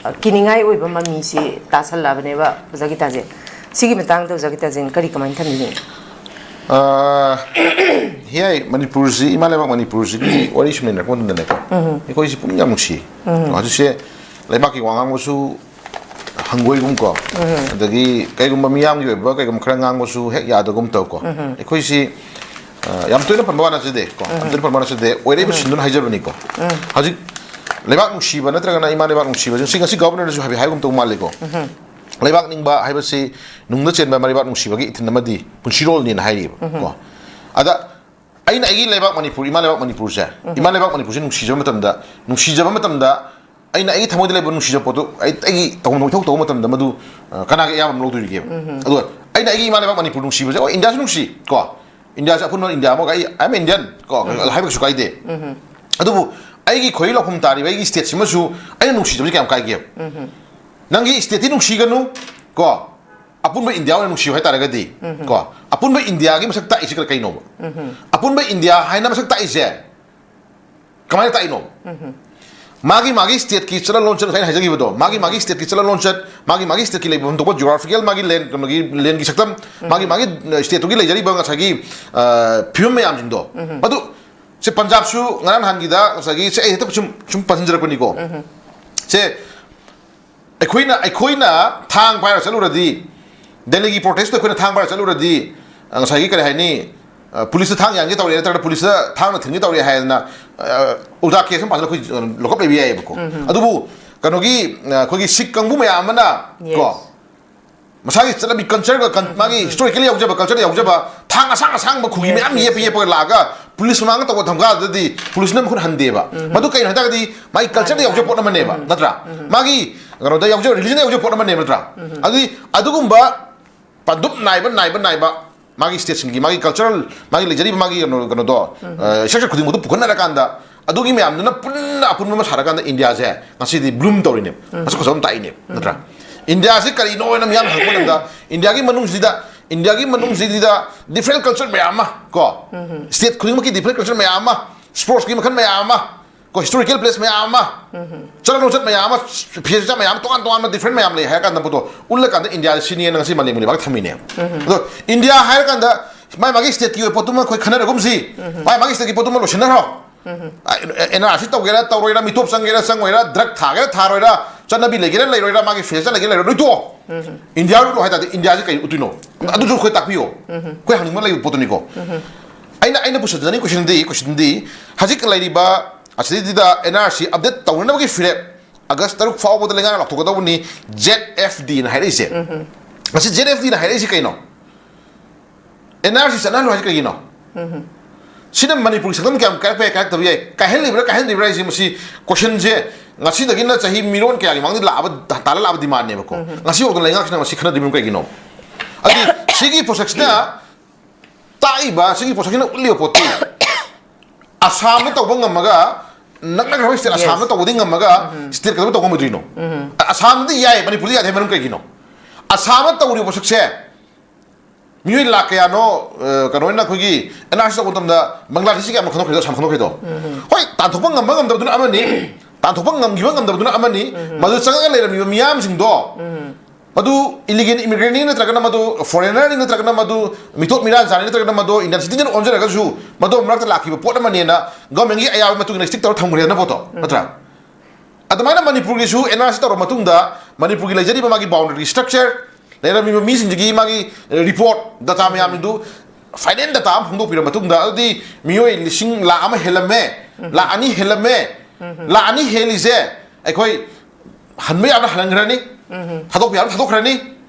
ꯑ, ꯀꯤꯅꯤꯡꯉꯥꯏ ꯑꯣꯏꯕ ꯃꯃꯤꯁꯤ ꯇꯥꯁꯜꯂꯛꯑꯕꯅꯦꯕ, ꯑꯣꯖꯥ ꯒꯤꯇꯥꯖꯦꯟ꯫ ꯁꯤꯒꯤ ꯃꯇꯥꯡꯗ ꯑꯣꯖꯥ ꯒꯤꯇꯥꯖꯦꯟ ꯀꯔꯤ ꯀꯃꯥꯏꯅ ꯊꯝꯕꯤꯅꯤꯡꯉꯤ? ꯑ, ꯍꯤꯌꯥꯏ, ꯃꯅꯤꯄꯨꯔꯁꯤ, ꯏꯃꯥ ꯂꯩꯕꯥꯛ ꯃꯅꯤꯄꯨꯔꯁꯤꯒꯤ ꯋꯥꯔꯤ ꯁꯨꯝ ꯅꯩꯅꯔꯛꯄ ꯃꯇꯝꯗꯅꯦꯀꯣ, ꯑꯩꯈꯣꯏꯁꯤ ꯄꯨꯛꯅꯤꯡ ꯌꯥꯝ ꯅꯨꯡꯁꯤ꯫ ꯍꯧꯖꯤꯛꯁꯦ ꯂꯩꯕꯥꯛꯀꯤ ꯋꯥ ꯉꯥꯡꯕꯁꯨ ꯍꯪꯒꯣꯏꯒꯨꯝ ꯀꯣ, ꯑꯗꯒꯤ ꯀꯩꯒꯨꯝꯕ ꯃꯤꯌꯥꯝꯒꯤ ꯑꯣꯏꯕ ꯀꯩꯒꯨꯝꯕ ꯈꯔ ꯉꯥꯡꯕꯁꯨ ꯍꯦꯛ ꯌꯥꯗꯒꯨꯝ ꯇꯧ ꯀꯣ꯫ ꯑꯩꯈꯣꯏꯁꯤ, ꯑ, ꯌꯥꯝ ꯇꯣꯏꯅ ꯄꯟꯕ ꯋꯥ ꯅꯠꯆꯗꯦ ꯀꯣ, ꯌꯥꯝ ꯇꯣꯏꯅ ꯄꯟꯕ ꯋꯥ ꯅꯠꯆꯗꯦ, ꯑꯣꯏꯔꯛꯏꯕ ꯁꯤꯟꯗꯨꯅ ꯍꯥꯏꯖꯕꯅꯤꯀꯣ꯫ ꯍꯧꯖꯤꯛ ꯂꯩꯕꯥꯛ ꯅꯨꯡꯁꯤꯕ ꯅꯠꯇ꯭ꯔꯒꯅ ꯏꯃꯥ ꯂꯩꯕꯥꯛ ꯅꯨꯡꯁꯤꯕꯁꯦ ꯉꯁꯤ, ꯉꯁꯤ ꯒꯣꯕꯔꯅꯔꯁꯨ ꯍꯥꯏꯐꯦꯠ ꯍꯥꯏꯒꯨꯝ ꯇꯧ ꯃꯥꯜꯂꯤꯀꯣ꯫ ꯂꯩꯕꯥꯛ ꯅꯤꯡꯕ ꯍꯥꯏꯕꯁꯤ ꯅꯨꯡꯗ ꯆꯦꯟꯕ ꯂꯩꯕꯥꯛ ꯅꯨꯡꯁꯤꯕꯒꯤ ꯏꯊꯤꯟ ꯑꯃꯗꯤ ꯄꯨꯟꯁꯤꯔꯣꯜꯅꯦꯅ ꯍꯥꯏꯔꯤꯕ ꯀꯣ꯫ ꯑꯗ ꯑꯩꯅ ꯑꯩꯒꯤ ꯂꯩꯕꯥꯛ ꯃꯅꯤꯄꯨꯔ, ꯏꯃꯥ ꯂꯩꯕꯥꯛ ꯃꯅꯤꯄꯨꯔꯁꯦ, ꯏꯃꯥ ꯂꯩꯕꯥꯛ ꯃꯅꯤꯄꯨꯔꯁꯦ ꯅꯨꯡꯁꯤꯖꯕ ꯃꯇꯝꯗ, ꯅꯨꯡꯁꯤꯖꯕ ꯃꯇꯝꯗ ꯑꯩꯅ ꯑꯩꯒꯤ ꯊꯃꯣꯏꯗ ꯂꯩꯕ ꯅꯨꯡꯁꯤꯖꯕ ꯄꯣꯠꯇꯨ ꯑꯩ, ꯑꯩꯒꯤ ꯇꯧꯐꯝ ꯏꯊꯧ ꯇꯧꯕ ꯃꯇꯝꯗ ꯃꯗꯨ, ꯑ, ꯀꯅꯥꯒꯤ ꯑꯌꯥꯕ ꯑꯃ ꯂꯧꯗꯣꯔꯤꯒꯦꯕ? ꯑꯗꯨꯒ ꯑꯩꯅ ꯑꯩꯒꯤ ꯏꯃꯥ ꯂꯩꯕꯥꯛ ꯃꯅꯤꯄꯨꯔ ꯅꯨꯡꯁꯤꯕꯁꯦ, ꯍꯣꯏ, ꯏꯟꯗꯤꯌꯥꯁꯨ ꯅꯨꯡꯁꯤ ꯀꯣ, ꯏꯟꯗꯤꯌꯥꯁꯦ ꯑꯄꯨꯟꯕ ꯏꯟꯗꯤꯌꯥ ꯑꯃꯒ ꯑꯩ, I am Indian ꯀꯣ, ꯍꯥꯏꯕ ꯀꯩꯁꯨ ꯀꯥꯏꯗꯦ꯫ ꯑꯗꯨꯕꯨ ꯑꯩꯒꯤ ꯈꯣꯏꯔꯤ ꯂꯧꯐꯝ ꯇꯥꯔꯤꯕ ꯑꯩꯒꯤ ꯁ꯭ꯇꯦꯠꯁꯤꯃꯁꯨ ꯑꯩꯅ ꯅꯨꯡꯁꯤꯖꯕꯁꯤ ꯀꯌꯥꯝ ꯀꯥꯏꯒꯦꯕ? ꯅꯪꯒꯤ ꯁ꯭ꯇꯦꯠꯇꯤ ꯅꯨꯡꯁꯤꯒꯅꯨ ꯀꯣ, ꯑꯄꯨꯟꯕ ꯏꯟꯗꯤꯌꯥ ꯑꯣꯏꯅ ꯅꯨꯡꯁꯤꯌꯨ ꯍꯥꯏꯇꯥꯔꯒꯗꯤ ꯀꯣ, ꯑꯄꯨꯟꯕ ꯏꯟꯗꯤꯌꯥꯒꯤ ꯃꯁꯛ ꯇꯥꯛꯏꯁꯤ ꯀꯔꯤ-, ꯀꯩꯅꯣꯕ? ꯑꯄꯨꯟꯕ ꯏꯟꯗꯤꯌꯥ ꯍꯥꯏꯅ ꯃꯁꯛ ꯇꯥꯛꯏꯁꯦ ꯀꯃꯥꯏꯅ ꯇꯥꯛꯏꯅꯣ? ꯃꯥꯒꯤ ꯃꯥꯒꯤ ꯁ꯭ꯇꯦꯠꯀꯤ ꯆꯠꯅ ꯂꯣꯟꯆꯠ, ꯉꯁꯥꯏ ꯑꯩꯅ ꯍꯥꯏꯖꯈꯤꯕꯗꯣ, ꯃꯥꯒꯤ ꯃꯥꯒꯤ ꯁ꯭ꯇꯦꯠꯀꯤ ꯆꯠꯅ ꯂꯣꯟꯆꯠ, ꯃꯥꯒꯤ ꯃꯥꯒꯤ ꯁ꯭ꯇꯦꯠꯀꯤ ꯂꯩꯐꯝ ꯊꯣꯛꯄ ꯖꯤꯑꯣꯒ꯭ꯔꯥꯐꯤꯀꯦꯜ, ꯃꯥꯒꯤ ꯂꯦꯟ, ꯀꯩꯅꯣꯒꯤ ꯂꯦꯟꯒꯤ ꯁꯛꯇꯝ, ꯃꯥꯒꯤ ꯃꯥꯒꯤ ꯁ꯭ꯇꯦꯠꯇꯨꯒꯤ ꯂꯩꯖꯔꯤꯕ ꯉꯁꯥꯏꯒꯤ, ꯑ, ꯐꯤꯕꯝ ꯃꯌꯥꯝꯁꯤꯡꯗꯣ, ꯑꯗꯨ ꯁꯦ ꯄꯟꯖꯥꯕꯁꯨ ꯉꯔꯥꯡ ꯅꯍꯥꯟꯒꯤꯗ ꯉꯁꯥꯏꯒꯤ, ꯁꯦ ꯑꯩ ꯍꯦꯛꯇ ꯁꯨꯝ, ꯁꯨꯝ ꯄꯟꯁꯤꯟꯖꯔꯛꯄꯅꯤꯀꯣ꯫ ꯁꯦ ꯑꯩꯈꯣꯏꯅ, ꯑꯩꯈꯣꯏꯅ ꯊꯥꯡ ꯄꯥꯏꯔ ꯆꯠꯂꯨꯔꯗꯤ, ꯗꯦꯜꯂꯤꯒꯤ ꯄ꯭ꯔꯣꯇꯦꯁꯇ ꯑꯩꯈꯣꯏꯅ ꯊꯥꯡ ꯄꯥꯏꯔ ꯆꯠꯂꯨꯔꯗꯤ, ꯑ, ꯉꯁꯥꯏꯒꯤ ꯀꯔꯤ ꯍꯥꯏꯅꯤ, ꯑ, ꯄꯨꯂꯤꯁꯇ ꯊꯥꯡ ꯌꯥꯟꯒꯦ ꯇꯧꯔꯦ, ꯅꯠꯇ꯭ꯔꯒ ꯄꯨꯂꯤꯁꯇ ꯊꯥꯡꯅ ꯊꯤꯟꯒꯦ ꯇꯧꯔꯦ ꯍꯥꯏꯗꯅ, ꯑ, ꯎꯜꯇꯥ ꯀꯦꯁ ꯑꯃ ꯄꯥꯁꯤꯜꯂ ꯑꯩꯈꯣꯏ, ꯑ, ꯂꯣꯀꯞ ꯂꯩꯕ ꯌꯥꯏꯑꯕꯀꯣ꯫ ꯑꯗꯨꯕꯨ ꯀꯩꯅꯣꯒꯤ, ꯑ, ꯑꯩꯈꯣꯏꯒꯤ ꯁꯤꯈ ꯀꯥꯡꯕꯨ ꯃꯌꯥꯝ ꯑꯃꯅ ꯀꯣ, ꯃꯁꯥꯒꯤ ꯆꯠꯅꯕꯤ, ꯀꯜꯆꯔꯒ ꯀꯟ-, ꯃꯥꯒꯤ ꯍꯤꯁꯇꯣꯔꯤꯀꯦꯜ ꯌꯥꯎꯖꯕ, ꯀꯜꯆꯔꯗ ꯌꯥꯎꯖꯕ ꯊꯥꯡ ꯑꯁꯥꯡ ꯑꯁꯥꯡꯕ ꯈꯨꯒꯤ ꯃꯌꯥꯝ ꯌꯦꯞꯄ ꯌꯦꯞꯄꯒ ꯂꯥꯛꯑꯒ ꯄꯨꯂꯤꯁ ꯃꯃꯥꯡꯗ ꯇꯧꯕ ꯙꯝꯀꯥꯗꯨꯗꯗꯤ ꯄꯨꯂꯤꯁꯅ ꯃꯈꯨꯠ ꯍꯟꯗꯦꯕ꯫ ꯃꯗꯨ ꯀꯩꯅꯣ ꯍꯥꯏ ꯇꯥꯔꯒꯗꯤ ꯃꯥꯒꯤ ꯀꯜꯆꯔꯗ ꯌꯥꯎꯖꯕ ꯄꯣꯠ ꯑꯃꯅꯦꯕ, ꯅꯠꯇ꯭ꯔꯥ? ꯃꯥꯒꯤ ꯀꯩꯅꯣꯗ ꯌꯥꯎꯖꯕ, ꯔꯤꯂꯤꯖꯟꯗ ꯌꯥꯎꯖꯕ ꯄꯣꯠ ꯑꯃꯅꯦꯕ, ꯅꯠꯇ꯭ꯔꯥ? ꯑꯗꯨꯗꯤ ꯑꯗꯨꯒꯨꯝꯕ ꯄꯥꯟꯗꯨꯞ ꯅꯥꯏꯕ, ꯅꯥꯏꯕ, ꯅꯥꯏꯕ ꯃꯥꯒꯤ ꯁ꯭ꯇꯦꯠꯁꯤꯡꯒꯤ ꯃꯥꯒꯤ ꯀꯜꯆꯔꯦꯜ, ꯃꯥꯒꯤ ꯂꯩꯖꯔꯤꯕ ꯃꯥꯒꯤ ꯀꯩꯅꯣ, ꯀꯩꯅꯣꯗꯣ, ꯑ, structure ꯈꯨꯗꯤꯡꯃꯛꯇꯣ ꯄꯨꯈꯠꯅꯔꯀꯥꯟꯗ ꯑꯗꯨꯒꯤ ꯃꯌꯥꯝꯗꯨꯅ ꯄꯨꯟꯅ ꯑꯄꯨꯟꯕ ꯑꯃ ꯁꯥꯔꯀꯥꯟꯗ ꯏꯟꯗꯤꯌꯥꯁꯦ ꯉꯁꯤꯗꯤ ꯕ꯭ꯂꯨꯝ ꯇꯧꯔꯤꯅꯦꯕ, ꯃꯁꯛ ꯐꯖꯕ ꯑꯃ ꯇꯥꯛꯏꯅꯦꯕ, ꯅꯠꯇ꯭ꯔꯥ? ꯏꯟꯗꯤꯌꯥꯁꯤ ꯀꯔꯤꯅꯣ ꯍꯥꯏꯅ ꯃꯤꯌꯥꯝꯅ ꯍꯪꯉꯛꯄ ꯃꯇꯝꯗ ꯏꯟꯗꯤꯌꯥꯒꯤ ꯃꯅꯨꯡꯁꯤꯗ, ꯏꯟꯗꯤꯌꯥꯒꯤ ꯃꯅꯨꯡꯁꯤꯗ ꯗꯤꯐ꯭ꯔꯦꯟ ꯀꯜꯆꯔ ꯃꯌꯥꯝ ꯑꯃ ꯀꯣ, ꯁ꯭ꯇꯦꯠ ꯈꯨꯗꯤꯡꯃꯛꯀꯤ ꯗꯤꯐ꯭ꯔꯦꯟ ꯀꯜꯆꯔ ꯃꯌꯥꯝ ꯑꯃ, ꯁ꯭ꯄꯣꯔꯠꯁꯀꯤ ꯃꯈꯜ ꯃꯌꯥꯝ ꯑꯃ, ꯀꯣ, ꯍꯤꯁꯇꯣꯔꯤꯀꯦꯜ ꯄ꯭ꯂꯦꯁ ꯃꯌꯥꯝ ꯑꯃ, ꯆꯠꯅ ꯂꯣꯟꯆꯠ ꯃꯌꯥꯝ ꯑꯃ, ꯐꯤꯖꯦꯠ ꯆꯥꯛꯆꯥ ꯃꯌꯥꯝ ꯑꯃ, ꯇꯣꯉꯥꯟ ꯇꯣꯉꯥꯟꯕ ꯗꯤꯐ꯭ꯔꯦꯟ ꯃꯌꯥꯝ ꯂꯩ ꯍꯥꯏꯔ ꯀꯥꯟꯗ ꯄꯣꯠꯇꯣ ꯎꯠꯂꯀꯥꯟꯗ ꯏꯟꯗꯤꯌꯥ ꯁꯤꯅꯦꯅ ꯉꯁꯤ ꯃꯥꯂꯦꯝꯒꯤ ꯂꯩꯕꯥꯛ ꯊꯝꯃꯤꯅꯦ꯫ ꯑꯗꯣ ꯏꯟꯗꯤꯌꯥ ꯍꯥꯏꯔ ꯀꯥꯟꯗ ꯃꯥꯏ ꯃꯥꯒꯤ ꯁ꯭ꯇꯦꯠꯀꯤ ꯑꯣꯏꯕ ꯄꯣꯠꯇꯨꯃ ꯑꯩꯈꯣꯏ ꯈꯟꯅꯔꯒꯨꯝꯁꯤ, ꯃꯥꯏ ꯃꯥꯒꯤ ꯁ꯭ꯇꯦꯠꯀꯤ ꯄꯣꯠꯇꯨꯃ ꯂꯣꯏꯁꯤꯟꯅꯈ꯭ꯔꯣ꯫ ꯑꯦꯟ ꯑꯥꯔ ꯁꯤ ꯇꯧꯒꯦꯔꯥ ꯇꯧꯔꯣꯏꯔꯥ, ꯃꯤꯇꯣꯞ ꯆꯪꯒꯦꯔꯥ ꯆꯪꯉꯣꯏꯔꯥ, ꯗ꯭ꯔꯒ ꯊꯥꯒꯦꯔꯥ ꯊꯥꯔꯣꯏꯔꯥ, ꯆꯠꯅꯕꯤ ꯂꯩꯒꯦꯔꯥ ꯂꯩꯔꯣꯏꯔꯥ, ꯃꯥꯒꯤ ꯐꯦꯁꯟ ꯂꯩꯒꯦꯔꯥ ꯂꯩꯔꯣꯏ, ꯂꯣꯏ ꯇꯣꯛꯑꯣ꯫ ꯏꯟꯗꯤꯌꯥ ꯎꯠꯂꯣ ꯍꯥꯏ ꯇꯥꯔꯗꯤ ꯏꯟꯗꯤꯌꯥꯁꯤ ꯀꯩ ꯎꯠꯇꯣꯏꯅꯣ? ꯑꯗꯨꯁꯨ ꯑꯩꯈꯣꯏ ꯇꯥꯛꯄꯤꯌꯣ꯫ ꯑꯩꯈꯣꯏ ꯍꯪꯅꯤꯡꯕ ꯂꯩꯕ ꯄꯣꯠꯇꯨꯅꯤꯀꯣ꯫ ꯑꯩꯅ, ꯑꯩꯅ ꯄꯨꯁꯤꯟꯖꯅꯤꯡꯉꯤ ꯀꯣꯏꯁꯟꯗꯤ, ꯀꯣꯏꯁꯟꯗꯤ ꯍꯧꯖꯤꯛ ꯂꯩꯔꯤꯕ ꯑꯁꯤꯗꯩꯗ ꯑꯦꯟ ꯑꯥꯔ ꯁꯤ ꯑꯞꯗꯦꯠ ꯇꯧꯅꯅꯕꯒꯤ ꯐꯤꯔꯦꯞ ꯑꯥꯒꯁ ꯇꯔꯨꯛ ꯐꯥꯎꯕꯗ ꯂꯩꯉꯥꯛꯅ ꯂꯥꯎꯊꯣꯛꯀꯗꯧꯕꯅꯤ, ꯖꯦꯠ ꯑꯦꯐ ꯗꯤꯅ ꯍꯥꯏꯔꯛꯏꯁꯦ꯫ ꯃꯁꯤ ꯖꯦꯠ ꯑꯦꯐ ꯗꯤꯅ ꯍꯥꯏꯔꯛꯏꯁꯤ ꯀꯩꯅꯣ? ꯑꯦꯟ ꯑꯥꯔ ꯁꯤ ꯆꯠꯅꯍꯜꯂꯨ ꯍꯥꯏꯁꯤ ꯀꯩꯒꯤꯅꯣ? ꯁꯤꯅ ꯃꯅꯤꯄꯨꯔꯒꯤ ꯁꯛꯇꯝ ꯀꯌꯥꯝ ꯀꯥꯏꯔꯛꯄ ꯌꯥꯏ, ꯀꯥꯏꯔꯛꯇꯕ ꯌꯥꯏ, ꯀꯥꯏꯍꯜꯂꯤꯕ꯭ꯔꯥ ꯀꯥꯏꯍꯟꯗ꯭ꯔꯤꯕ꯭ꯔꯥ ꯍꯥꯏꯁꯤ, ꯃꯁꯤ ꯀꯣꯏꯁꯟꯁꯦ ꯉꯁꯤꯗꯒꯤꯅ ꯆꯍꯤ ꯃꯤꯔꯣꯟ ꯀꯌꯥꯒꯤ ꯃꯃꯥꯡꯗ ꯂꯥꯛꯑꯕ, ꯇꯥꯜꯂ ꯂꯥꯛꯑꯕ ꯗꯤꯃꯥꯟꯅꯦꯕꯀꯣ꯫ ꯉꯁꯤ ꯐꯥꯎꯗ ꯂꯩꯉꯥꯛꯁꯤꯅ ꯃꯁꯤ ꯈꯟꯅꯗ꯭ꯔꯤꯕꯅꯣ ꯀꯩꯒꯤꯅꯣ? ꯑꯗꯨꯗꯤ ꯁꯤꯒꯤ ꯄ꯭ꯔꯣꯁꯦꯁꯁꯤꯅ ꯇꯥꯛꯏꯕ, ꯁꯤꯒꯤ ꯄ꯭ꯔꯣꯁꯦꯁꯁꯤꯅ ꯎꯠꯂꯤꯕ ꯄꯣꯠꯇꯤ ꯑꯁꯥꯝꯅ ꯇꯧꯕ ꯉꯝꯃꯒ, ꯅꯛꯅꯈ꯭ꯔꯕ ꯁ꯭ꯇꯦꯠ ꯑꯁꯥꯝꯅ ꯇꯧꯕꯗꯤ ꯉꯝꯃꯒ ꯁ꯭ꯇꯦꯠ ꯀꯩꯗꯧꯕ ꯇꯧ ꯉꯝꯃꯣꯏꯗꯣꯏꯅꯣ? ꯑꯁꯥꯝꯗꯤ ꯌꯥꯏ, ꯃꯅꯤꯄꯨꯔꯗꯤ ꯌꯥꯗꯦ ꯍꯥꯏ ꯃꯔꯝ ꯀꯩꯒꯤꯅꯣ? ꯑꯁꯥꯝꯅ ꯇꯧꯔꯤꯕ ꯄꯣꯠꯁꯛꯁꯦ ꯃꯤꯑꯣꯏ ꯂꯥꯛ ꯀꯌꯥꯅꯣ, ꯑ, ꯀꯩꯅꯣ ꯑꯣꯏꯅ ꯑꯩꯈꯣꯏꯒꯤ ꯑꯦꯟ ꯑꯥꯔ ꯁꯤ ꯇꯧꯕ ꯃꯇꯝꯗ ꯕꯪꯒ꯭ꯂꯥꯗꯦꯁꯤ ꯀꯌꯥꯝ ꯈꯟꯗꯣꯛꯈ꯭ꯔꯤꯗꯣ, ꯑꯁꯥꯝ ꯈꯟꯗꯣꯛꯈ꯭ꯔꯤꯗꯣ? ꯍꯣꯏ, ꯇꯥꯟꯊꯣꯛꯄ ꯉꯝꯕ ꯉꯝꯗꯕꯗꯨꯅ ꯑꯃꯅꯤ꯫ ꯇꯥꯟꯊꯣꯛꯄ ꯉꯝꯈꯤꯕ ꯉꯝꯗꯕꯗꯨꯅ ꯑꯃꯅꯤ꯫ ꯎꯝ꯫ ꯃꯗꯨ ꯆꯪꯉꯒ ꯂꯩꯔꯝꯃꯤꯕ ꯃꯤꯌꯥꯝꯁꯤꯡꯗꯣ, ꯎꯝ꯫ ꯃꯗꯨ illegal immigrant ꯅꯤ ꯅꯠꯇ꯭ꯔꯒꯅ ꯃꯗꯨ foreigner ꯅꯤ ꯅꯠꯇ꯭ꯔꯒꯅ ꯃꯗꯨ ꯃꯤꯇꯣꯞ ꯃꯤꯔꯥꯟꯆꯥꯅꯤ ꯅꯠꯇ꯭ꯔꯒꯅ ꯃꯗꯨ Indian citizen ꯑꯣꯟꯖꯔꯒꯁꯨ ꯃꯗꯨ ꯃꯔꯛꯇ ꯂꯥꯛꯈꯤꯕ ꯄꯣꯠ ꯑꯃꯅꯦꯅ government ꯀꯤ ꯑꯌꯥꯕꯒꯤ ꯃꯇꯨꯡ ꯏꯟꯅ stick ꯇꯧꯔ ꯊꯝꯈ꯭ꯔꯦꯗꯅ ꯄꯣꯠꯇꯣ, ꯎꯝ꯫ ꯅꯠꯇ꯭ꯔꯥ? ꯑꯗꯨꯃꯥꯏꯅ ꯃꯅꯤꯄꯨꯔꯒꯤꯁꯨ N R C ꯇꯧꯔ ꯃꯇꯨꯡꯗ ꯃꯅꯤꯄꯨꯔꯒꯤ ꯂꯩꯖꯔꯤꯕ ꯃꯥꯒꯤ boundary structure, ꯂꯩꯔꯝꯃꯤꯕ ꯃꯤꯁꯤꯡꯁꯤꯒꯤ ꯃꯥꯒꯤ report, data ꯃꯌꯥꯝꯗꯨ, final data ꯑꯃ ꯐꯣꯡꯗꯣꯛꯄꯤꯔ ꯃꯇꯨꯡꯗ, ꯑꯗꯨꯗꯤ ꯃꯤꯑꯣꯏ ꯂꯤꯁꯤꯡ ꯂꯥꯈ ꯑꯃ ꯍꯦꯜꯂꯝꯃꯦ, ꯎꯝ꯫ ꯂꯥꯈ ꯑꯅꯤ ꯍꯦꯜꯂꯝꯃꯦ, ꯎꯝ꯫ ꯂꯥꯈ ꯑꯅꯤ ꯍꯦꯜꯂꯤꯁꯦ ꯑꯩꯈꯣꯏ ꯍꯟꯕ ꯌꯥꯕꯅ ꯍꯟꯈ꯭ꯔꯅꯤ, ꯎꯝ꯫ ꯊꯥꯗꯣꯛꯄ ꯌꯥꯕꯅ ꯊꯥꯗꯣꯛꯈ꯭ꯔꯅꯤ,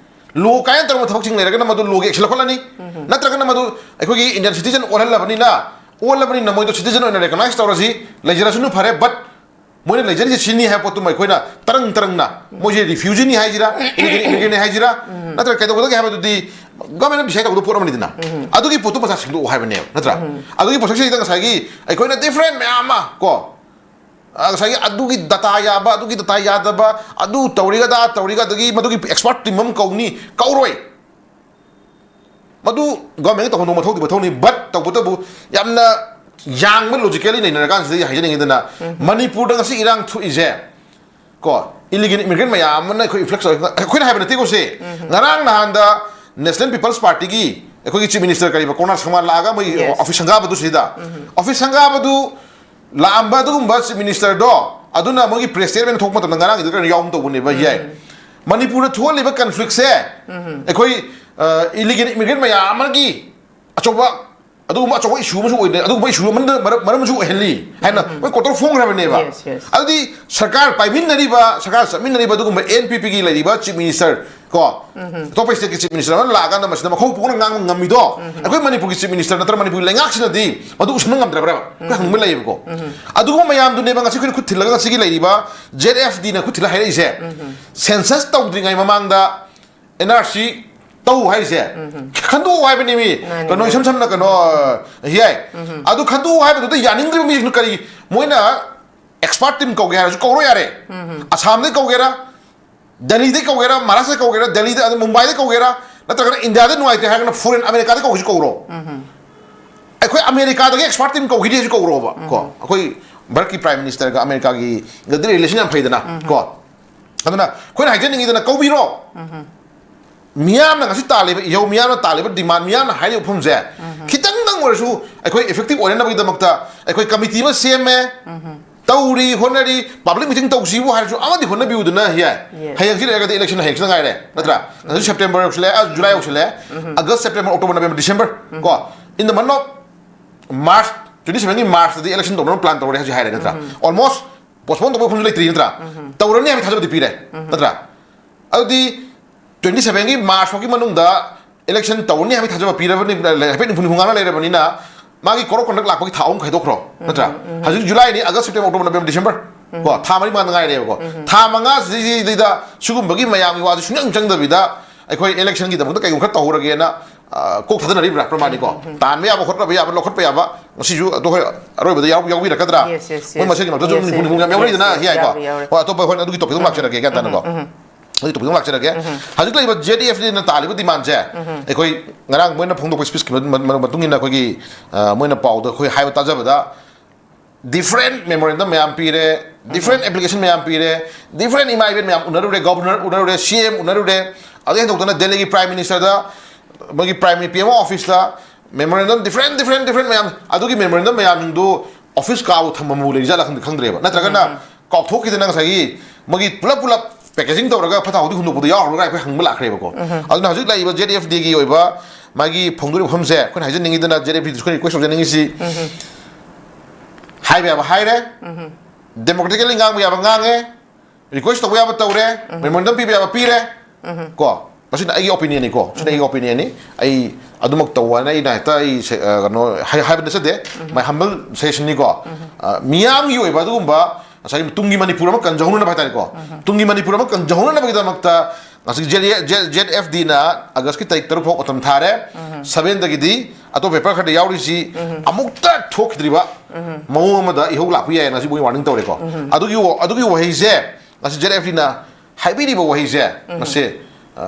law ꯀꯥꯏꯅ ꯇꯧꯔꯝꯕ ꯊꯕꯛꯁꯤꯡ ꯂꯩꯔꯒꯅ ꯃꯗꯨ law ꯒꯤ action ꯂꯧꯈꯠꯂꯅꯤ, ꯎꯝ꯫ ꯅꯠꯇ꯭ꯔꯒꯅ ꯃꯗꯨ ꯑꯩꯈꯣꯏꯒꯤ Indian citizen ꯑꯣꯜꯍꯜꯂꯕꯅꯤꯅ, ꯑꯣꯜꯂꯕꯅꯤꯅ ꯃꯣꯏꯗꯣ citizen ꯑꯣꯏꯅ recognize ꯇꯧꯔꯁꯤ, ꯂꯩꯖꯔꯁꯅꯨ ꯐꯔꯦ, but ꯃꯣꯏꯅ ꯂꯩꯖꯔꯤꯁꯦ ꯁꯤꯅꯤ ꯍꯥꯏꯕ ꯄꯣꯠꯇꯨꯃ ꯑꯩꯈꯣꯏꯅ ꯇꯔꯪ ꯇꯔꯪꯅ, ꯃꯣꯏꯁꯦ refugee ꯅꯤ ꯍꯥꯏꯁꯤꯔꯥ, illegal immigrant ꯅꯤ ꯍꯥꯏꯁꯤꯔꯥ, ꯎꯝ꯫ ꯅꯠꯇ꯭ꯔꯒ ꯀꯩꯗꯧꯒꯗꯒꯦ ꯍꯥꯏꯕꯗꯨꯗꯤ government ꯅ decide ꯇꯧꯒꯗꯕ ꯄꯣꯠ ꯑꯃꯅꯤꯗꯅ, ꯎꯝ꯫ ꯑꯗꯨꯒꯤ ꯄꯣꯠꯇꯨ ꯃꯆꯥ ꯁꯦꯡꯗꯣꯛꯑꯣ ꯍꯥꯏꯕꯅꯦꯕ, ꯅꯠꯇ꯭ꯔꯥ? ꯎꯝ꯫ ꯑꯗꯨꯒꯤ ꯄꯣꯠꯁꯛꯁꯤꯗ ꯉꯁꯥꯏꯒꯤ ꯑꯩꯈꯣꯏꯅ different ꯃꯌꯥꯝ ꯑꯃ ꯀꯣ, ꯑ, ꯉꯁꯥꯏꯒꯤ ꯑꯗꯨꯒꯤ data ꯌꯥꯕ, ꯑꯗꯨꯒꯤ data ꯌꯥꯗꯕ, ꯑꯗꯨ ꯇꯧꯔꯤꯒ ꯑꯗꯥ ꯇꯧꯔꯤꯒ, ꯑꯗꯒꯤ ꯃꯗꯨꯒꯤ expert team ꯑꯃ ꯀꯧꯅꯤ, ꯀꯧꯔꯣꯏ꯫ ꯃꯗꯨ government ꯇꯧꯍꯟꯗꯧꯕ ꯃꯊꯧꯗꯤ ꯃꯊꯧꯅꯤ, but ꯇꯧꯕꯇꯕꯨ ꯌꯥꯝꯅ ꯌꯥꯡꯕ logically ꯅꯩꯅꯔꯀꯥꯟꯁꯤꯗ ꯑꯩ ꯍꯥꯏꯖꯅꯤꯡꯉꯤꯗꯅ, ꯎꯝ꯫ ꯃꯅꯤꯄꯨꯔꯗ ꯉꯁꯤ ꯏꯔꯥꯡ ꯊꯣꯛꯏꯁꯦ, ꯀꯣ, illegal immigrant ꯃꯌꯥꯝ ꯑꯃꯅ ꯑꯩꯈꯣꯏ influx ꯇꯧꯔꯦ꯫ ꯑꯩꯈꯣꯏꯅ ꯍꯥꯏꯕ ꯅꯠꯇꯦꯀꯣ ꯁꯦ꯫ ꯎꯝ꯫ ꯉꯔꯥꯡ ꯅꯍꯥꯟꯗ National People's Party ꯒꯤ ꯑꯩꯈꯣꯏꯒꯤ chief minister ꯀꯔꯤꯕ, ꯀꯣꯅꯥꯔ ꯁꯪꯃꯥꯟ ꯂꯥꯛꯑꯒ ꯃꯣꯏꯒꯤ Yes. office ꯁꯪꯒꯥꯕꯗꯨ ꯁꯤꯗ, ꯎꯝ꯫ office ꯁꯪꯒꯥꯕꯗꯨ ꯂꯥꯛꯑꯝꯕ ꯑꯗꯨꯒꯨꯝꯕ chief minister ꯗꯣ, ꯑꯗꯨꯅ ꯃꯣꯏꯒꯤ press statement ꯊꯣꯛꯄ ꯃꯇꯝꯗ ꯉꯔꯥꯡꯒꯤꯗꯨ ꯀꯩꯅꯣ ꯌꯥꯎꯕ ꯇꯧꯕꯅꯦꯕ, ꯎꯝ꯫ ꯌꯥꯏ꯫ ꯃꯅꯤꯄꯨꯔꯗ ꯊꯣꯛꯍꯜꯂꯤꯕ conflict ꯁꯦ, ꯎꯝ꯫ ꯑꯩꯈꯣꯏ, ꯑ, illegal immigrant ꯃꯌꯥꯝ ꯑꯃꯒꯤ ꯑꯆꯧꯕ, ꯑꯗꯨꯒꯨꯝꯕ ꯑꯆꯧꯕ issue ꯑꯃꯁꯨ ꯑꯣꯏꯅ, ꯑꯗꯨꯒꯨꯝꯕ issue ꯑꯃꯅ ꯃꯔꯝ, ꯃꯔꯝ ꯑꯃꯁꯨ ꯑꯣꯏꯍꯜꯂꯤ ꯍꯥꯏꯅ ꯎꯝ꯫ ꯃꯣꯏ court ꯗ ꯐꯣꯡꯈ꯭ꯔꯕꯅꯦꯕ꯫ Yes, yes. ꯑꯗꯨꯗꯤ ꯁꯔꯀꯥꯔ ꯄꯥꯏꯃꯤꯟꯅꯔꯤꯕ, ꯁꯔꯀꯥꯔ ꯆꯠꯃꯤꯟꯅꯔꯤꯕ ꯑꯗꯨꯒꯨꯝꯕ N P P ꯒꯤ ꯂꯩꯔꯤꯕ chief minister ꯀꯣ, ꯎꯝ꯫ ꯑꯇꯣꯞꯄ state ꯀꯤ chief minister ꯑꯃ ꯂꯥꯛꯑꯀꯥꯟꯗ ꯃꯁꯤꯗ ꯃꯈꯧ ꯄꯣꯛꯅ ꯉꯥꯡꯕ ꯉꯝꯃꯤꯗꯣ, ꯎꯝ꯫ ꯑꯩꯈꯣꯏ ꯃꯅꯤꯄꯨꯔꯒꯤ chief minister ꯅꯠꯇ꯭ꯔꯒ ꯃꯅꯤꯄꯨꯔꯒꯤ ꯂꯩꯉꯥꯛꯁꯤꯅꯗꯤ ꯃꯗꯨ ꯎꯁꯟꯕ ꯉꯝꯗ꯭ꯔꯕ꯭ꯔꯕ? ꯑꯩꯈꯣꯏ ꯎꯝ꯫ ꯍꯪꯅꯤꯡꯕ ꯂꯩꯌꯦꯕꯀꯣ꯫ ꯎꯝ꯫ ꯑꯗꯨꯒꯨꯝꯕ ꯃꯌꯥꯝꯗꯨꯅꯦꯕ ꯉꯁꯤ ꯑꯩꯈꯣꯏꯅ ꯈꯨꯠ ꯊꯤꯜꯂꯒ ꯉꯁꯤꯒꯤ ꯂꯩꯔꯤꯕ Z F D ꯅ ꯈꯨꯠ ꯊꯤꯜꯂ ꯍꯥꯏꯔꯛꯏꯁꯦ, ꯎꯝ꯫ Census ꯇꯧꯗ꯭ꯔꯤꯉꯩ ꯃꯃꯥꯡꯗ N R C ꯇꯧ ꯍꯥꯏꯁꯦ, ꯎꯝ꯫ ꯈꯟꯗꯣꯛꯑꯣ ꯍꯥꯏꯕꯅꯤ ꯃꯤ꯫ ꯃꯥꯅꯤ, ꯀꯩꯅꯣ, ꯃꯥꯅꯤ꯫ ꯏꯁꯝ ꯁꯝꯅ ꯀꯩꯅꯣ, ꯌꯥꯏ꯫ ꯎꯝ꯫ ꯑꯗꯨ ꯈꯟꯗꯣꯛꯑꯣ ꯍꯥꯏꯕꯗꯨꯗ ꯌꯥꯅꯤꯡꯗ꯭ꯔꯤꯕ ꯃꯤꯁꯤꯡꯗꯨ ꯀꯔꯤ? ꯃꯣꯏꯅ expert team ꯀꯧꯒꯦ ꯍꯥꯏꯔꯁꯨ ꯀꯧꯔꯣ ꯌꯥꯔꯦ꯫ ꯎꯝ꯫ ꯑꯁꯥꯝꯗꯩ ꯀꯧꯒꯦꯔꯥ, ꯗꯦꯜꯂꯤꯗꯩ ꯀꯧꯒꯦꯔꯥ, ꯃꯍꯥꯔꯥꯁꯇ꯭ꯔꯗꯩ ꯀꯧꯒꯦꯔꯥ, ꯗꯦꯜꯂꯤꯗ, ꯑꯗ ꯃꯨꯝꯕꯥꯏꯗꯩ ꯀꯧꯒꯦꯔꯥ, ꯅꯠꯇ꯭ꯔꯒꯅ ꯏꯟꯗꯤꯌꯥꯗ ꯅꯨꯡꯉꯥꯏꯇꯦ ꯍꯥꯏꯔꯒꯅ foreign, ꯑꯃꯦꯔꯤꯀꯥꯗꯩ ꯀꯧꯒꯦꯁꯨ ꯀꯧꯔꯣ꯫ ꯎꯝ꯫ ꯑꯩꯈꯣꯏ ꯑꯃꯦꯔꯤꯀꯥꯗꯒꯤ expert team ꯀꯧꯈꯤꯗꯦꯁꯨ ꯀꯧꯔꯣꯕ, ꯀꯣ? ꯎꯝ꯫ ꯑꯩꯈꯣꯏ ꯚꯥꯔꯠꯀꯤ ꯄ꯭ꯔꯥꯏꯝ ꯃꯤꯅꯤꯁꯇꯔꯒ ꯑꯃꯦꯔꯤꯀꯥꯒꯤ ꯒꯗꯤ ꯔꯤꯂꯦꯁꯟ ꯌꯥꯝ ꯐꯩꯗꯅ꯫ ꯀꯣ, ꯑꯗꯨꯅ ꯑꯩꯈꯣꯏꯅ ꯍꯥꯏꯖꯅꯤꯡꯉꯤꯗꯅ, ꯀꯧꯕꯤꯔꯣ꯫ ꯃꯤꯌꯥꯝꯅ ꯉꯁꯤ ꯇꯥꯜꯂꯤꯕ ꯏꯍꯧ, ꯃꯤꯌꯥꯝꯅ ꯇꯥꯜꯂꯤꯕ ꯗꯤꯃꯥꯟ, ꯃꯤꯌꯥꯝꯅ ꯍꯥꯏꯔꯤꯕ ꯋꯥꯐꯝꯁꯦ ꯈꯤꯇꯪꯗꯪ ꯑꯣꯏꯔꯁꯨ ꯑꯩꯈꯣꯏ ꯏꯐꯦꯛꯇꯤꯚ ꯑꯣꯏꯅꯅꯕꯒꯤꯗꯃꯛꯇ ꯑꯩꯈꯣꯏ ꯀꯃꯤꯇꯤ ꯑꯃ ꯁꯦꯝꯃꯦ, ꯇꯧꯔꯤ, ꯍꯣꯠꯅꯔꯤ, ꯄꯕ꯭ꯂꯤꯛ ꯃꯤꯇꯤꯡ ꯇꯧꯁꯤꯕꯨ ꯍꯥꯏꯔꯁꯨ ꯑꯃꯗꯤ ꯍꯣꯠꯅꯕꯤꯌꯨꯗꯅ ꯌꯥꯏ꯫ Yes. ꯍꯌꯦꯡꯁꯤ ꯂꯩꯔꯒꯗꯤ ꯏꯂꯦꯛꯁꯟ ꯍꯌꯦꯡꯁꯤꯗ ꯉꯥꯏꯔꯦ, ꯅꯠꯇ꯭ꯔꯥ? ꯍꯧꯖꯤꯛ ꯁꯦꯞꯇꯦꯝꯕꯔ ꯌꯧꯁꯤꯜꯂꯛꯑꯦ, ꯑ, ꯖꯨꯂꯥꯏ ꯌꯧꯁꯤꯜꯂꯛꯑꯦ, August, September, October, November, December, ꯀꯣ, in the month of March, twenty sevenꯒꯤ ꯃꯥꯔꯆꯇꯗꯤ ꯏꯂꯦꯛꯁꯟ ꯇꯧꯅꯕ ꯄ꯭ꯂꯥꯟ ꯇꯧꯔꯦ ꯍꯧꯖꯤꯛ ꯍꯥꯏꯔꯦ, ꯅꯠꯇ꯭ꯔꯥ? Almost postpone ꯇꯧꯕꯒꯤ ꯋꯥꯐꯝꯁꯨ ꯂꯩꯇ꯭ꯔꯤ, ꯅꯠꯇ꯭ꯔꯥ? ꯇꯧꯔꯅꯤ ꯍꯥꯏꯕꯒꯤ ꯊꯥꯖꯕꯗꯤ ꯄꯤꯔꯦ, ꯅꯠꯇ꯭ꯔꯥ? ꯑꯗꯨꯗꯤ twenty sevenꯒꯤ ꯃꯥꯔꯆ ꯐꯥꯎꯒꯤ ꯃꯅꯨꯡꯗ ꯏꯂꯦꯛꯁꯟ ꯇꯧꯔꯅꯤ ꯍꯥꯏꯕꯒꯤ ꯊꯥꯖꯕ ꯄꯤꯔꯕꯅꯤ, ꯍꯥꯏꯐꯦꯠ ꯍꯨꯝꯐꯨ ꯍꯨꯝꯐꯨ ꯃꯉꯥ ꯂꯩꯔꯕꯅꯤꯅ, ꯃꯥꯒꯤ code of conduct ꯂꯥꯛꯄꯒꯤ ꯊꯥ ꯑꯍꯨꯝ ꯈꯥꯏꯗꯣꯛꯈ꯭ꯔꯣ, ꯅꯠꯇ꯭ꯔꯥ? ꯍꯧꯖꯤꯛ ꯖꯨꯂꯥꯏꯅꯤ, ꯑꯥꯒꯁ, ꯁꯦꯞꯇꯦꯝꯕꯔ, ꯑꯣꯛꯇꯣꯕꯔ, ꯅꯕꯦꯝꯕꯔ, ꯗꯤꯁꯦꯝꯕꯔ, ꯀꯣ, ꯊꯥ ꯃꯔꯤ ꯃꯉꯥꯗ ꯉꯥꯏꯔꯦꯕꯀꯣ꯫ ꯊꯥ ꯃꯉꯥꯁꯤꯗꯩꯗ ꯁꯤꯒꯨꯝꯕꯒꯤ ꯃꯌꯥꯝꯒꯤ ꯋꯥꯁꯦ ꯁꯨꯡꯆꯪ ꯆꯪꯗꯕꯤꯗ ꯑꯩꯈꯣꯏ ꯏꯂꯦꯛꯁꯟꯒꯤꯗꯃꯛꯇ ꯀꯩꯒꯨꯝꯕ ꯈꯔ ꯇꯧꯍꯧꯔꯒꯦꯅ, ꯑ, ꯀꯣꯛ ꯊꯥꯗꯅꯔꯤꯕ꯭ꯔꯥ, ꯄ꯭ꯔꯃꯥꯅꯤꯀꯣ? ꯇꯥꯟꯕ ꯌꯥꯕ, ꯈꯣꯠꯄ ꯌꯥꯕ, ꯂꯧꯈꯠꯄ ꯌꯥꯕ, ꯉꯁꯤꯁꯨ ꯑꯗꯣ ꯍꯣꯏ, ꯑꯔꯣꯏꯕꯗ ꯌꯥꯎ-, ꯌꯥꯎꯕꯤꯔꯛꯀꯗ꯭ꯔꯥ? Yes, yes, yes. ꯃꯣꯏ ꯃꯁꯦꯟꯒꯤ ꯃꯔꯛꯇꯁꯨ Yes, ꯃꯤꯅꯤꯠ yes. ꯍꯨꯝꯐꯨ ꯍꯨꯝꯐꯨ ꯌꯥꯝ ꯌꯥꯎꯅꯩꯗꯅ, Yes, yes. ꯍꯤ ꯍꯥꯏꯀꯣ꯫ ꯌꯥꯎꯔꯤ, ꯌꯥꯎꯔꯤ. ꯍꯣꯏ, ꯑꯇꯣꯞꯄ ꯍꯣꯏ ꯑꯗꯨꯒꯤ ꯇꯣꯄꯤꯛ ꯑꯃ ꯂꯥꯛꯆꯔꯒꯦ, ꯒ꯭ꯌꯥꯟ ꯇꯥꯅꯀꯣ꯫ ꯑꯗꯨꯒꯤ ꯇꯣꯄꯤꯛ ꯑꯃ ꯂꯥꯛꯆꯔꯒꯦ꯫ ꯍꯧꯖꯤꯛ ꯂꯩꯔꯤꯕ ꯖꯦ ꯑꯦꯐ ꯗꯤꯅ ꯇꯥꯜꯂꯤꯕ ꯗꯤꯃꯥꯟꯁꯦ, ꯑꯩꯈꯣꯏ ꯉꯔꯥꯡ ꯃꯣꯏꯅ ꯐꯣꯡꯗꯣꯛꯄ ꯁ꯭ꯄꯤꯆꯀꯤ ꯃ-, ꯃ-, ꯃ-, ꯃꯇꯨꯡ ꯏꯟꯅ ꯑꯩꯈꯣꯏꯒꯤ, ꯑ, ꯃꯣꯏꯅ ꯄꯥꯎꯗ ꯑꯩꯈꯣꯏ ꯍꯥꯏꯕ ꯇꯥꯖꯕꯗ, ꯗꯤꯐ꯭ꯔꯦꯟ ꯃꯦꯃꯣꯔꯦꯟꯗꯝ ꯃꯌꯥꯝ ꯄꯤꯔꯦ, ꯗꯤꯐ꯭ꯔꯦꯟ ꯑꯦꯄ꯭ꯂꯤꯀꯦꯁꯟ ꯃꯌꯥꯝ ꯄꯤꯔꯦ, ꯗꯤꯐ꯭ꯔꯦꯟ ꯏꯃꯥ ꯏꯕꯦꯟ ꯃꯌꯥꯝ ꯎꯅꯔꯨꯔꯦ, ꯒꯣꯕꯔꯅꯔ ꯎꯅꯔꯨꯔꯦ, ꯁꯤ ꯑꯦꯝ ꯎꯅꯔꯨꯔꯦ, ꯑꯗꯨ ꯍꯦꯟꯗꯣꯛꯇꯅ ꯗꯦꯜꯂꯤꯒꯤ ꯄ꯭ꯔꯥꯏꯝ ꯃꯤꯅꯤꯁꯇꯔꯗ, ꯃꯣꯏꯒꯤ ꯄ꯭ꯔꯥꯏꯝ ꯄꯤ ꯑꯦꯝ ꯑꯣ ꯑꯣꯐꯤꯁꯇ ꯃꯦꯃꯣꯔꯦꯟꯗꯝ ꯗꯤꯐ꯭ꯔꯦꯟ, ꯗꯤꯐ꯭ꯔꯦꯟ, ꯗꯤꯐ꯭ꯔꯦꯟ ꯃꯌꯥꯝ, ꯑꯗꯨꯒꯤ ꯃꯦꯃꯣꯔꯦꯟꯗꯝ ꯃꯌꯥꯝꯁꯤꯡꯗꯨ ꯑꯣꯐꯤꯁ ꯀꯥꯕꯨ ꯊꯝꯕ ꯃꯨ ꯂꯩꯔꯤꯖꯥꯠꯂ ꯈꯪꯗꯦ, ꯈꯪꯗ꯭ꯔꯦꯕ꯫ ꯅꯠꯇ꯭ꯔꯒꯅ ꯀꯥꯎꯊꯣꯛꯈꯤꯗꯅ ꯉꯁꯥꯏꯒꯤ ꯃꯣꯏꯒꯤ ꯄꯨꯂꯞ ꯄꯨꯂꯞ ꯄꯦꯀꯦꯖꯤꯡ ꯇꯧꯔꯒ ꯐꯠꯇ ꯍꯥꯎꯗꯤ ꯍꯨꯟꯗꯣꯛꯄꯗꯣ ꯌꯥꯎꯔꯕ꯭ꯔꯥ ꯑꯩꯈꯣꯏ ꯍꯪꯕ ꯂꯥꯛꯈ꯭ꯔꯦꯕꯀꯣ꯫ ꯑꯗꯨꯅ ꯍꯧꯖꯤꯛ ꯂꯥꯛꯏꯕ ꯖꯦ ꯑꯦꯐ ꯗꯤꯒꯤ ꯑꯣꯏꯕ ꯃꯥꯒꯤ ꯐꯣꯡꯗꯣꯔꯤꯕ ꯋꯥꯐꯝꯁꯦ ꯑꯩꯈꯣꯏꯅ ꯍꯥꯏꯖꯅꯤꯡꯉꯤꯗꯅ, ꯖꯦ ꯑꯦꯐ ꯗꯤꯗꯁꯨ ꯑꯩꯈꯣꯏꯅ ꯔꯤꯀ꯭ꯋꯦꯁ ꯇꯧꯖꯅꯤꯡꯉꯤꯁꯤ, ꯍꯥꯏꯕ ꯌꯥꯕ ꯍꯥꯏꯔꯦ, ꯗꯦꯃꯣꯀ꯭ꯔꯦꯇꯤꯀꯦꯜꯂꯤ ꯉꯥꯡꯕ ꯌꯥꯕ ꯉꯥꯡꯉꯦ, ꯔꯤꯀ꯭ꯋꯦꯁ ꯇꯧꯕ ꯌꯥꯕ ꯇꯧꯔꯦ, ꯃꯦꯃꯣꯔꯦꯟꯗꯝ ꯄꯤꯕ ꯌꯥꯕ ꯄꯤꯔꯦ꯫ ꯀꯣ, ꯃꯁꯤꯅ ꯑꯩꯒꯤ ꯑꯣꯄꯤꯅꯤꯌꯟꯅꯤꯀꯣ, ꯁꯤꯅ ꯑꯩꯒꯤ ꯑꯣꯄꯤꯅꯤꯌꯟꯅꯤ꯫ ꯑꯩ ꯑꯗꯨꯃꯛ ꯇꯧ ꯍꯥꯏꯅ ꯑꯩꯅ ꯍꯦꯛꯇ ꯑꯩ ꯁꯦ-, ꯑ, ꯀꯩꯅꯣ ꯍꯥꯏ-, ꯍꯥꯏꯕ ꯅꯠꯆꯗꯦ꯫ My humble suggestionꯅꯤꯀꯣ꯫ ꯑ, ꯃꯤꯌꯥꯝꯒꯤ ꯑꯣꯏꯕ ꯑꯗꯨꯒꯨꯝꯕ ꯉꯁꯥꯏꯒꯤ ꯇꯨꯡꯒꯤ ꯃꯅꯤꯄꯨꯔ ꯑꯃ ꯀꯟꯖꯍꯧꯅꯅꯕ ꯍꯥꯏꯇꯥꯔꯦꯀꯣ, ꯇꯨꯡꯒꯤ ꯃꯅꯤꯄꯨꯔ ꯑꯃ ꯀꯟꯖꯍꯧꯅꯅꯕꯒꯤꯗꯃꯛꯇ ꯉꯁꯥꯏ ꯖꯦ-, ꯖꯦ-, ꯖꯦꯠ ꯑꯦꯐ ꯗꯤꯅ ꯑꯥꯒꯁꯀꯤ ꯇꯥꯔꯤꯛ ꯇꯔꯨꯛ ꯐꯥꯎ ꯃꯇꯝ ꯊꯥꯔꯦ꯫ ꯁꯚꯦꯟꯗꯒꯤꯗꯤ ꯑꯇꯣꯞꯄ ꯄꯦꯄꯔ ꯈꯔꯗ ꯌꯥꯎꯔꯤꯁꯤ ꯑꯃꯨꯛꯇ ꯊꯣꯛꯈꯤꯗ꯭ꯔꯤꯕ ꯃꯑꯣꯡ ꯑꯃꯗ ꯏꯍꯧ ꯂꯥꯛꯄ ꯌꯥꯏꯅ ꯉꯁꯤ ꯃꯣꯏ ꯋꯥꯔꯅꯤꯡ ꯇꯧꯔꯦꯀꯣ꯫ ꯑꯗꯨꯒꯤ ꯋꯥ-, ꯑꯗꯨꯒꯤ ꯋꯥꯍꯩꯁꯦ ꯉꯁꯤ ꯖꯦꯠ ꯑꯦꯐ ꯗꯤꯅ ꯍꯥꯏꯕꯤꯔꯤꯕ ꯋꯥꯍꯩꯁꯦ, ꯃꯁꯦ, ꯑ,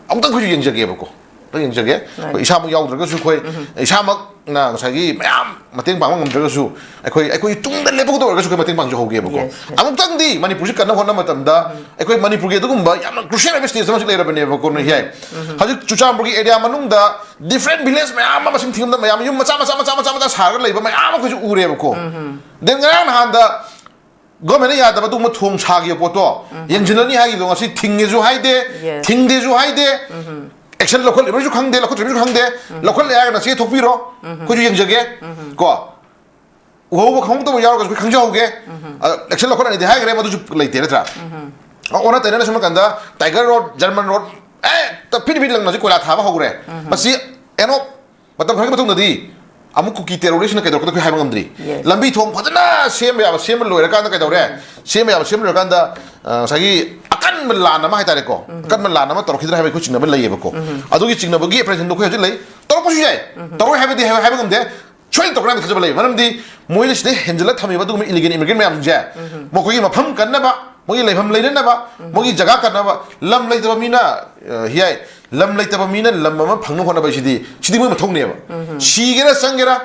ꯑꯃꯨꯛꯇꯪ ꯑꯩꯈꯣꯏꯁꯨ ꯌꯦꯡꯖꯒꯦꯕꯀꯣ꯫ ꯑꯝꯇ ꯌꯦꯡꯖꯒꯦ꯫ ꯑꯩꯈꯣꯏ ꯏꯁꯥꯃꯛ ꯌꯥꯎꯗ꯭ꯔꯒꯁꯨ, ꯑꯩꯈꯣꯏ ꯏꯁꯥꯃꯛꯅ ꯉꯁꯥꯏꯒꯤ ꯃꯌꯥꯝ ꯃꯇꯦꯡ ꯄꯥꯡꯕ ꯉꯝꯗ꯭ꯔꯒꯁꯨ, ꯑꯩꯈꯣꯏ, ꯑꯩꯈꯣꯏ ꯇꯨꯡꯗ ꯂꯦꯞꯄꯛꯄꯗ ꯑꯣꯏꯔꯒꯁꯨ ꯑꯩꯈꯣꯏ ꯃꯇꯦꯡ ꯄꯥꯡꯖꯍꯧꯒꯦꯕꯀꯣ꯫ Yes, yes. ꯑꯃꯨꯛꯇꯪꯗꯤ ꯃꯅꯤꯄꯨꯔꯁꯤ ꯀꯟꯅ ꯍꯣꯠꯅꯕ ꯃꯇꯝꯗ, ꯑꯩꯈꯣꯏ ꯃꯅꯤꯄꯨꯔꯒꯤ ꯑꯗꯨꯒꯨꯝꯕ ꯌꯥꯝꯅ crucial ꯑꯣꯏꯕ stage ꯑꯃꯁꯨ ꯂꯩꯔꯕꯅꯦꯕꯀꯣ, ꯅꯣꯏ ꯍꯥꯏ꯫ ꯍꯧꯖꯤꯛ ꯆꯨꯔꯆꯥꯟꯄꯨꯔꯒꯤ area ꯃꯅꯨꯡꯗ different village ꯃꯌꯥꯝ ꯑꯃ ꯃꯁꯤꯡ ꯊꯤꯉꯝꯗ ꯃꯌꯥꯝ, ꯌꯨꯝ ꯃꯆꯥ ꯃꯆꯥ ꯃꯆꯥ ꯃꯆꯥ ꯃꯆꯥ ꯁꯥꯔꯒ ꯂꯩꯕ ꯃꯌꯥꯝ ꯑꯃ ꯑꯩꯈꯣꯏꯁꯨ ꯎꯔꯦꯕꯀꯣ꯫ Then ꯉꯔꯥꯡ ꯅꯍꯥꯟꯗ government ꯅ ꯌꯥꯗꯕ ꯑꯗꯨꯒꯨꯝꯕ ꯊꯣꯡ ꯁꯥꯈꯤꯕ ꯄꯣꯠꯇꯣ ꯌꯦꯡꯁꯤꯜꯂꯅꯤ ꯍꯥꯏꯈꯤꯕꯗꯣ ꯉꯁꯤ ꯊꯤꯡꯉꯦꯁꯨ ꯍꯥꯏꯗꯦ, Yes. ꯊꯤꯡꯗꯦꯁꯨ ꯍꯥꯏꯗꯦ, action ꯂꯧꯈꯠꯂꯤꯕ꯭ꯔꯁꯨ ꯈꯪꯗꯦ, ꯂꯧꯈꯠꯇ꯭ꯔꯤꯕꯁꯨ ꯈꯪꯗꯦ, ꯂꯧꯈꯠꯂꯦ ꯍꯥꯏꯔꯒꯅ ꯆꯦ ꯊꯣꯛꯄꯤꯔꯣ, ꯑꯩꯈꯣꯏꯁꯨ ꯌꯦꯡꯖꯒꯦ ꯀꯣ꯫ ꯎꯍꯧꯕ ꯈꯪꯍꯧꯗꯕ ꯌꯥꯎꯔꯒꯁꯨ ꯑꯩꯈꯣꯏ ꯈꯪꯖꯍꯧꯒꯦ꯫ ꯑ, action ꯂꯧꯈꯠꯂꯅꯤꯗꯤ ꯍꯥꯏꯈ꯭ꯔꯦ, ꯃꯗꯨꯁꯨ ꯂꯩꯇꯦ ꯅꯠꯇ꯭ꯔꯥ? ꯑ, ꯑꯣꯟꯅ ꯇꯩꯅꯅ ꯁꯣꯝ ꯅꯥꯀꯟꯗ Tiger Road, German Road, ꯍꯦꯛꯇ ꯐꯤꯠ ꯐꯤꯠ ꯂꯪꯅꯁꯨ ꯀꯣꯏꯂꯥ ꯊꯥꯕ ꯍꯧꯈ꯭ꯔꯦ꯫ ꯃꯁꯤ end of ꯃꯇꯝ ꯈꯔꯒꯤ ꯃꯇꯨꯡꯗꯗꯤ ꯑꯃꯨꯛ ꯀꯨꯀꯤ terrorist ꯅ ꯀꯩꯗꯧꯔꯛꯀꯗꯧ ꯑꯩꯈꯣꯏ ꯍꯥꯏꯕ ꯉꯝꯗ꯭ꯔꯤ꯫ Yes. ꯂꯝꯕꯤ ꯊꯣꯡ ꯐꯖꯅ ꯁꯦꯝꯕ ꯌꯥꯕ ꯁꯦꯝꯕ ꯂꯣꯏꯔꯀꯥꯟꯗ ꯀꯩꯗꯧꯔꯦ? ꯁꯦꯝꯕ ꯌꯥꯕ ꯁꯦꯝꯕ ꯂꯣꯏꯔꯀꯥꯟꯗ, ꯑ, ꯉꯁꯥꯏꯒꯤ ꯑꯀꯟꯕ ꯂꯥꯟ ꯑꯃ ꯍꯥꯏꯇꯥꯔꯦꯀꯣ, ꯑꯀꯟꯕ ꯂꯥꯟ ꯑꯃ ꯇꯧꯔꯛꯈꯤꯗ꯭ꯔꯥ ꯍꯥꯏꯕ ꯑꯩꯈꯣꯏ ꯆꯤꯡꯅꯕ ꯂꯩꯌꯦꯕꯀꯣ꯫ ꯑꯗꯨꯒꯤ ꯆꯤꯡꯅꯕꯒꯤ operation ꯗꯣ ꯑꯩꯈꯣꯏ ꯍꯧꯖꯤꯛ ꯂꯩ꯫ ꯇꯧꯔꯛꯄꯁꯨ ꯌꯥꯏ, ꯇꯧꯔꯣꯏ ꯍꯥꯏꯕꯗꯤ ꯍꯥꯏꯕ ꯉꯝꯗꯦ꯫ ꯁꯣꯏꯗꯅ ꯇꯧꯔꯛꯀꯅꯤ ꯍꯥꯏꯕ ꯊꯥꯖꯕ ꯂꯩ꯫ ꯃꯔꯝꯗꯤ ꯃꯣꯏꯅ ꯁꯤꯗ ꯍꯦꯟꯖꯜꯂ ꯊꯝꯃꯤꯕ ꯑꯗꯨꯒꯨꯝꯕ illegal immigrant ꯃꯌꯥꯝꯁꯤꯡꯁꯦ ꯃꯈꯣꯏꯒꯤ ꯃꯐꯝ ꯀꯟꯅꯕ, ꯃꯣꯏꯒꯤ ꯂꯩꯐꯝ ꯂꯩꯅꯅꯕ, ꯃꯣꯏꯒꯤ ꯖꯒꯥ ꯀꯟꯅꯕ, ꯂꯝ ꯂꯩꯇꯕ ꯃꯤꯅ, ꯑ, ꯍꯤꯌꯥꯏ, ꯂꯝ ꯂꯩꯇꯕ ꯃꯤꯅ ꯂꯝ ꯑꯃ ꯐꯪꯅꯕ ꯍꯣꯠꯅꯕ ꯍꯥꯏꯁꯤꯗꯤ, ꯁꯤꯗꯤ ꯃꯣꯏ ꯃꯊꯧꯅꯦꯕ꯫ ꯁꯤꯒꯦꯔꯥ ꯆꯪꯒꯦꯔꯥ,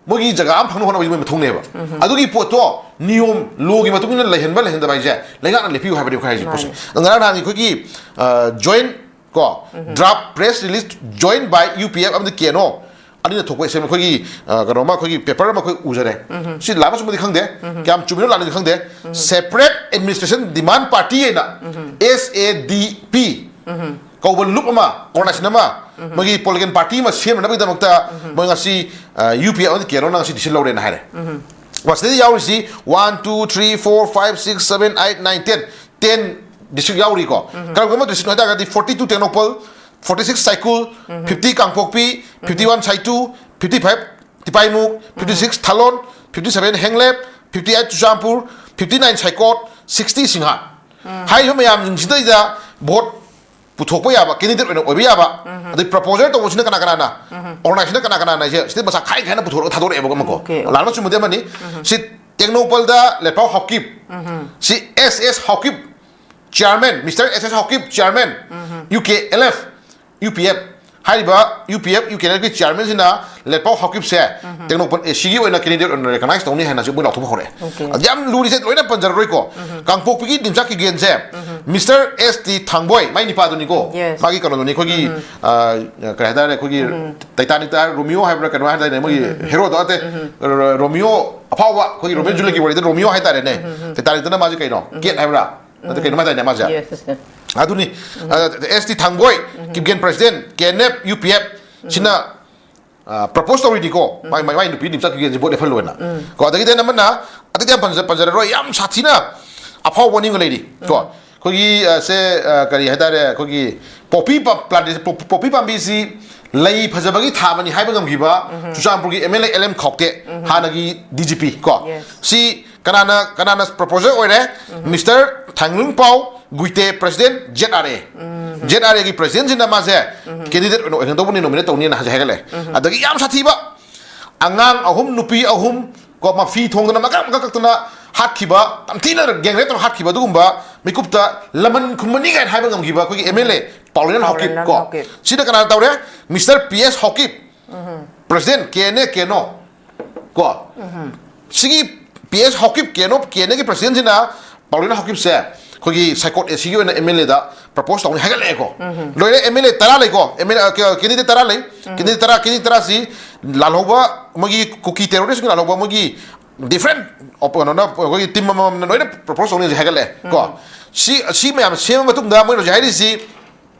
ꯃꯣꯏꯒꯤ ꯖꯒꯥ ꯑꯃ ꯐꯪꯅꯕ ꯍꯣꯠꯅꯕ ꯍꯥꯏꯁꯤꯗꯤ ꯃꯣꯏ ꯃꯊꯧꯅꯦꯕ꯫ ꯑꯗꯨꯒꯤ ꯄꯣꯠꯇꯣ ꯅꯤꯌꯣꯝ, law ꯒꯤ ꯃꯇꯨꯡ ꯏꯟꯅ ꯂꯩꯍꯟꯕ ꯂꯩꯍꯟꯗꯕ ꯍꯥꯏꯁꯦ ꯂꯩꯉꯥꯛꯅ ꯂꯦꯞꯄꯤꯌꯨ ꯍꯥꯏꯕꯅꯦꯕ ꯑꯩꯈꯣꯏ ꯍꯥꯏꯁꯦ ꯄꯣꯠꯁꯦ꯫ ꯃꯥꯅꯦ꯫ ꯉꯔꯥꯡ ꯅꯍꯥꯟꯒꯤ ꯑꯩꯈꯣꯏꯒꯤ, ꯑ, joint ꯀꯣ, draft press release joined by U P F ꯑꯃꯗꯤ K N O ꯑꯅꯤꯅ ꯊꯣꯛꯄ ꯑꯁꯦꯡꯕ ꯑꯩꯈꯣꯏꯒꯤ, ꯑ, ꯀꯩꯅꯣꯃ, ꯑꯩꯈꯣꯏꯒꯤ paper ꯑꯃ ꯑꯩꯈꯣꯏ ꯎꯖꯔꯦ꯫ ꯁꯤ ꯂꯥꯟꯕ ꯆꯨꯝꯕꯗꯤ ꯈꯪꯗꯦ, ꯀꯌꯥꯝ ꯆꯨꯝꯃꯤꯅꯣ ꯂꯥꯟꯅꯗꯤ ꯈꯪꯗꯦ꯫ Separate Administration Demand Party ꯍꯥꯏꯅ, S A D P ꯀꯧꯕ ꯂꯨꯞ ꯑꯃ, organization ꯑꯃ, ꯃꯣꯏꯒꯤ political party ꯑꯃ ꯁꯦꯝꯅꯅꯕꯒꯤꯗꯃꯛꯇ ꯃꯣꯏ ꯉꯁꯤ, ꯑ, U P F ꯑꯃꯗꯤ K N O ꯅ ꯉꯁꯤ decision ꯂꯧꯔꯦꯅ ꯍꯥꯏꯔꯦ꯫ ꯃꯁꯤꯗ ꯌꯥꯎꯔꯤꯁꯤ one, two, three, four, five, six, seven, eight, nine, ten, ten district ꯌꯥꯎꯔꯤꯀꯣ꯫ ꯀꯔꯝ ꯀꯔꯝꯕ district ꯅꯣ ꯍꯥꯏ ꯇꯥꯔꯒꯗꯤ forty two Tengnoupal, forty six ꯁꯥꯏꯀꯨꯜ, fifty ꯀꯥꯡꯄꯣꯛꯄꯤ, fifty one ꯁꯥꯏꯇꯨ, fifty five ꯇꯤꯄꯥꯏꯃꯨꯛ, fifty six ꯊꯥꯂꯣꯟ, fifty seven ꯍꯦꯡꯂꯦꯞ, fifty eight Churachandpur, fifty nine ꯁꯥꯏꯀꯣꯠ, sixty ꯁꯤꯡꯍꯥ꯫ ꯍꯥꯏꯔꯤꯕ ꯃꯌꯥꯝꯁꯤꯡꯁꯤꯗꯩꯗ vote ꯄꯨꯊꯣꯛꯄ ꯌꯥꯕ, candidate ꯑꯣꯏꯅ ꯑꯣꯏꯕ ꯌꯥꯕ, ꯑꯗꯩ proposal ꯇꯧꯕꯁꯤꯅ ꯀꯅꯥ ꯀꯅꯥꯅ, organization ꯅ ꯀꯅꯥ ꯀꯅꯥꯅ ꯍꯥꯏꯁꯦ ꯁꯤꯗ ꯃꯁꯥ ꯈꯥꯏ ꯈꯥꯏꯅ ꯄꯨꯊꯣꯔꯒ ꯊꯥꯗꯣꯔꯛꯑꯦꯕ ꯑꯃꯀꯣ꯫ Okay, okay. ꯂꯥꯟꯕ ꯆꯨꯝꯕꯗꯤ ꯑꯃꯅꯤ꯫ ꯁꯤ ꯇꯦꯡꯅꯧꯄꯜꯗ ꯂꯦꯠꯄꯥꯎ ꯍꯥꯎꯀꯤꯞ, ꯁꯤ S S Haokip, chairman, Mister S S Haokip, chairman, U K L F, U P F꯫ ꯍꯥꯏꯔꯤꯕ U P F U K N ꯑꯦꯐꯀꯤ ꯆꯤꯌꯥꯔꯃꯦꯟꯁꯤꯅ ꯂꯦꯠꯄꯥꯎ ꯍꯥꯎꯀꯤꯞꯁꯦ ꯇꯦꯡꯅꯧꯄꯜ ꯑꯦ ꯁꯤꯒꯤ ꯑꯣꯏꯅ ꯀꯦꯟꯗꯤꯗꯦꯠ ꯑꯣꯏꯅ ꯔꯤꯀꯒꯅꯥꯏꯁ ꯇꯧꯅꯤ ꯍꯥꯏꯅ ꯍꯧꯖꯤꯛ ꯃꯣꯏ ꯂꯥꯎꯊꯣꯛꯄ ꯍꯧꯔꯛꯑꯦ꯫ Okay. ꯑꯗ ꯌꯥꯝ ꯂꯨꯔꯤꯁꯦ ꯂꯣꯏꯅ ꯄꯟꯖꯔꯔꯣꯏꯀꯣ꯫ ꯀꯥꯡꯄꯣꯛꯄꯤꯒꯤ ꯅꯤꯝꯆꯥꯛ ꯀꯤꯒꯦꯟꯁꯦ ꯃꯤꯁꯇꯔ ꯑꯦꯁ ꯇꯤ ꯊꯥꯡꯕꯣꯏ, ꯃꯥꯏ ꯅꯤꯄꯥꯗꯨꯅꯤꯀꯣ꯫ Yes. ꯃꯥꯒꯤ ꯀꯩꯅꯣꯗꯨꯅꯤ, ꯑꯩꯈꯣꯏꯒꯤ ꯑ, ꯀꯩ ꯍꯥꯏꯇꯥꯔꯦ, ꯑꯩꯈꯣꯏꯒꯤ ꯇꯩꯇꯥꯅꯤꯛꯇ ꯔꯣꯃꯤꯌꯣ ꯍꯥꯏꯕ꯭ꯔꯥ ꯀꯩꯅꯣ ꯍꯥꯏꯇꯥꯔꯦ, ꯃꯣꯏꯒꯤ ꯍꯦꯔꯣꯗꯣ ꯅꯠꯇꯦ, ꯔꯣꯃꯤꯌꯣ ꯑꯐꯥꯎꯕ, ꯑꯩꯈꯣꯏꯒꯤ ꯔꯣꯃꯤꯌꯣ ꯖꯨꯂꯦꯠꯀꯤ ꯋꯥꯔꯤꯗ ꯔꯣꯃꯤꯌꯣ ꯍꯥꯏꯇꯥꯔꯦꯅꯦ꯫ ꯇꯩꯇꯥꯅꯤꯛꯇꯅ ꯃꯥꯁꯦ ꯀꯩꯅꯣ, ꯀꯦꯠ ꯍꯥꯏꯕ꯭ꯔꯥ? ꯑꯗ ꯀꯩꯅꯣ ꯍꯥꯏꯇꯥꯔꯦꯅꯦ ꯃꯥꯁꯦ꯫ Yes. ꯑꯗꯨꯅꯤ, S T Thangboi, Kipgen president, K N F, U P F, ꯁꯤꯅ ꯄ꯭ꯔꯄꯣꯁ ꯇꯧꯔꯤꯅꯤꯀꯣ꯫ ꯃꯥꯏ, ꯃꯥꯏ, ꯃꯥꯏ ꯅꯨꯄꯤ ꯅꯤꯝꯆꯥꯛ ꯀꯤꯒꯦꯟꯁꯦ ꯚꯣꯠ ꯂꯦꯞꯍꯜꯂꯣꯅ꯫ ꯀꯣ, ꯑꯗꯒꯤꯗꯤ ꯑꯃꯅ, ꯑꯗꯨꯗꯤ ꯌꯥꯝ ꯄꯟꯖ-, ꯄꯟꯖꯔꯔꯣꯏ, ꯌꯥꯝ ꯁꯥꯊꯤꯅ ꯑꯐꯥꯎꯕ ꯑꯅꯤ ꯑꯃꯒ ꯂꯩꯔꯤ꯫ ꯀꯣ, ꯑꯩꯈꯣꯏꯒꯤ, ꯑ, ꯁꯦ, ꯑ, ꯀꯔꯤ ꯍꯥꯏꯇꯥꯔꯦ, ꯑꯩꯈꯣꯏꯒꯤ ꯄꯣꯄꯤ ꯄ-, ꯄ꯭ꯂꯥꯟꯇꯦꯁꯟ, ꯄꯣ-, ꯄꯣꯄꯤ ꯄꯥꯝꯕꯤꯁꯤ ꯂꯩ ꯐꯖꯕꯒꯤ ꯊꯥꯕꯅꯤ ꯍꯥꯏꯕ ꯉꯝꯈꯤꯕ ꯆꯨꯔꯆꯥꯟꯄꯨꯔꯒꯤ M L A L M Khaute, ꯍꯥꯟꯅꯒꯤ ꯗꯤ ꯖꯤ ꯄꯤ ꯀꯣ꯫ Yes. ꯁꯤ ꯀꯅꯥꯅ, ꯀꯅꯥꯅ ꯄ꯭ꯔꯄꯣꯖꯔ ꯑꯣꯏꯔꯦ? Mister Thanglungpao Guite, president Z R A. Z R ꯑꯦꯒꯤ ꯄ꯭ꯔꯦꯁꯤꯗꯦꯟꯠꯁꯤꯅ ꯃꯥꯁꯦ ꯀꯦꯟꯗꯤꯗꯦꯠ ꯑꯣꯏꯅ ꯑꯣꯏꯍꯟꯗꯧꯕꯅꯤ, ꯅꯣꯃꯤꯅꯦꯠ ꯇꯧꯅꯤꯅ ꯍꯥꯏ-, ꯍꯥꯏꯒꯠꯂꯦ꯫ ꯑꯗꯒꯤ ꯌꯥꯝ ꯁꯥꯊꯤꯕ, ꯑꯉꯥꯡ ꯑꯍꯨꯝ, ꯅꯨꯄꯤ ꯑꯍꯨꯝ ꯀꯣ, ꯃꯐꯤ ꯊꯣꯡꯗꯅ ꯃꯀꯛ ꯃꯀꯛ ꯀꯛꯇꯅ ꯍꯥꯠꯈꯤꯕ, ꯌꯥꯝ ꯊꯤꯅ ꯒꯦꯡ ꯔꯦꯞ ꯇꯧꯔ ꯍꯥꯠꯈꯤꯕ ꯑꯗꯨꯒꯨꯝꯕ ꯃꯤꯀꯨꯞꯇ ꯂꯃꯟ ꯈꯨꯝꯕꯅꯤ ꯀꯥꯏꯅ ꯍꯥꯏꯕ ꯉꯝꯈꯤꯕ ꯑꯩꯈꯣꯏꯒꯤ M L A Paolenon Haokip Paolenon ꯀꯣ꯫ ꯍꯥꯎꯀꯤꯞ꯫ ꯁꯤꯗ ꯀꯅꯥꯅ ꯇꯧꯔꯦ? Mister P S Haokip, president K N A ꯀꯦꯅꯣ ꯀꯣ꯫ ꯁꯤꯒꯤ ꯄꯤ ꯑꯦꯁ ꯍꯥꯎꯀꯤꯞ, ꯀꯦꯅꯣ, ꯀꯦ ꯑꯦꯟ ꯑꯦꯒꯤ ꯄ꯭ꯔꯦꯁꯤꯗꯦꯟꯠꯁꯤꯅ ꯄꯥꯎꯂꯦꯅꯟ ꯍꯥꯎꯀꯤꯞꯁꯦ ꯑꯩꯈꯣꯏꯒꯤ ꯁꯥꯏꯀꯣꯠ ꯑꯦ ꯁꯤꯒꯤ ꯑꯣꯏꯅ ꯑꯦꯝ ꯑꯦꯜ ꯑꯦꯗ ꯄ꯭ꯔꯄꯣꯁ ꯇꯧꯅꯤ ꯍꯥꯏꯒꯠꯂꯛꯑꯦꯀꯣ꯫ ꯂꯣꯏꯔꯦ, ꯑꯦꯝ ꯑꯦꯜ ꯑꯦ ꯇꯔꯥ ꯂꯩꯀꯣ, ꯑꯦꯝ ꯑꯦꯜ ꯑꯦ, ꯀꯦꯟꯗꯤꯗꯦꯠ ꯇꯔꯥ ꯂꯩ꯫ ꯀꯦꯟꯗꯤꯗꯦꯠ ꯇꯔꯥ, ꯀꯦꯟꯗꯤꯗꯦꯠ ꯇꯔꯥꯁꯤ ꯂꯥꯜꯍꯧꯕ, ꯃꯣꯏꯒꯤ ꯀꯨꯀꯤ ꯇꯦꯔꯣꯔꯤꯁꯀꯤ ꯂꯥꯜꯍꯧꯕ ꯃꯣꯏꯒꯤ ꯗꯤꯐ꯭ꯔꯦꯟ ꯀꯩꯅꯣꯅ, ꯑꯩꯈꯣꯏꯒꯤ ꯇꯤꯝ ꯑꯃꯃꯝꯅ ꯂꯣꯏꯅ ꯄ꯭ꯔꯄꯣꯁ ꯇꯧꯅꯤ ꯍꯧꯖꯤꯛ ꯍꯥꯏꯒꯠꯂꯛꯑꯦ ꯀꯣ꯫ ꯁꯤ, ꯁꯤ ꯃꯌꯥꯝ ꯁꯦꯝꯃ ꯃꯇꯨꯡꯗ ꯃꯣꯏꯅ ꯍꯧꯖꯤꯛ ꯍꯥꯏꯔꯤꯁꯤ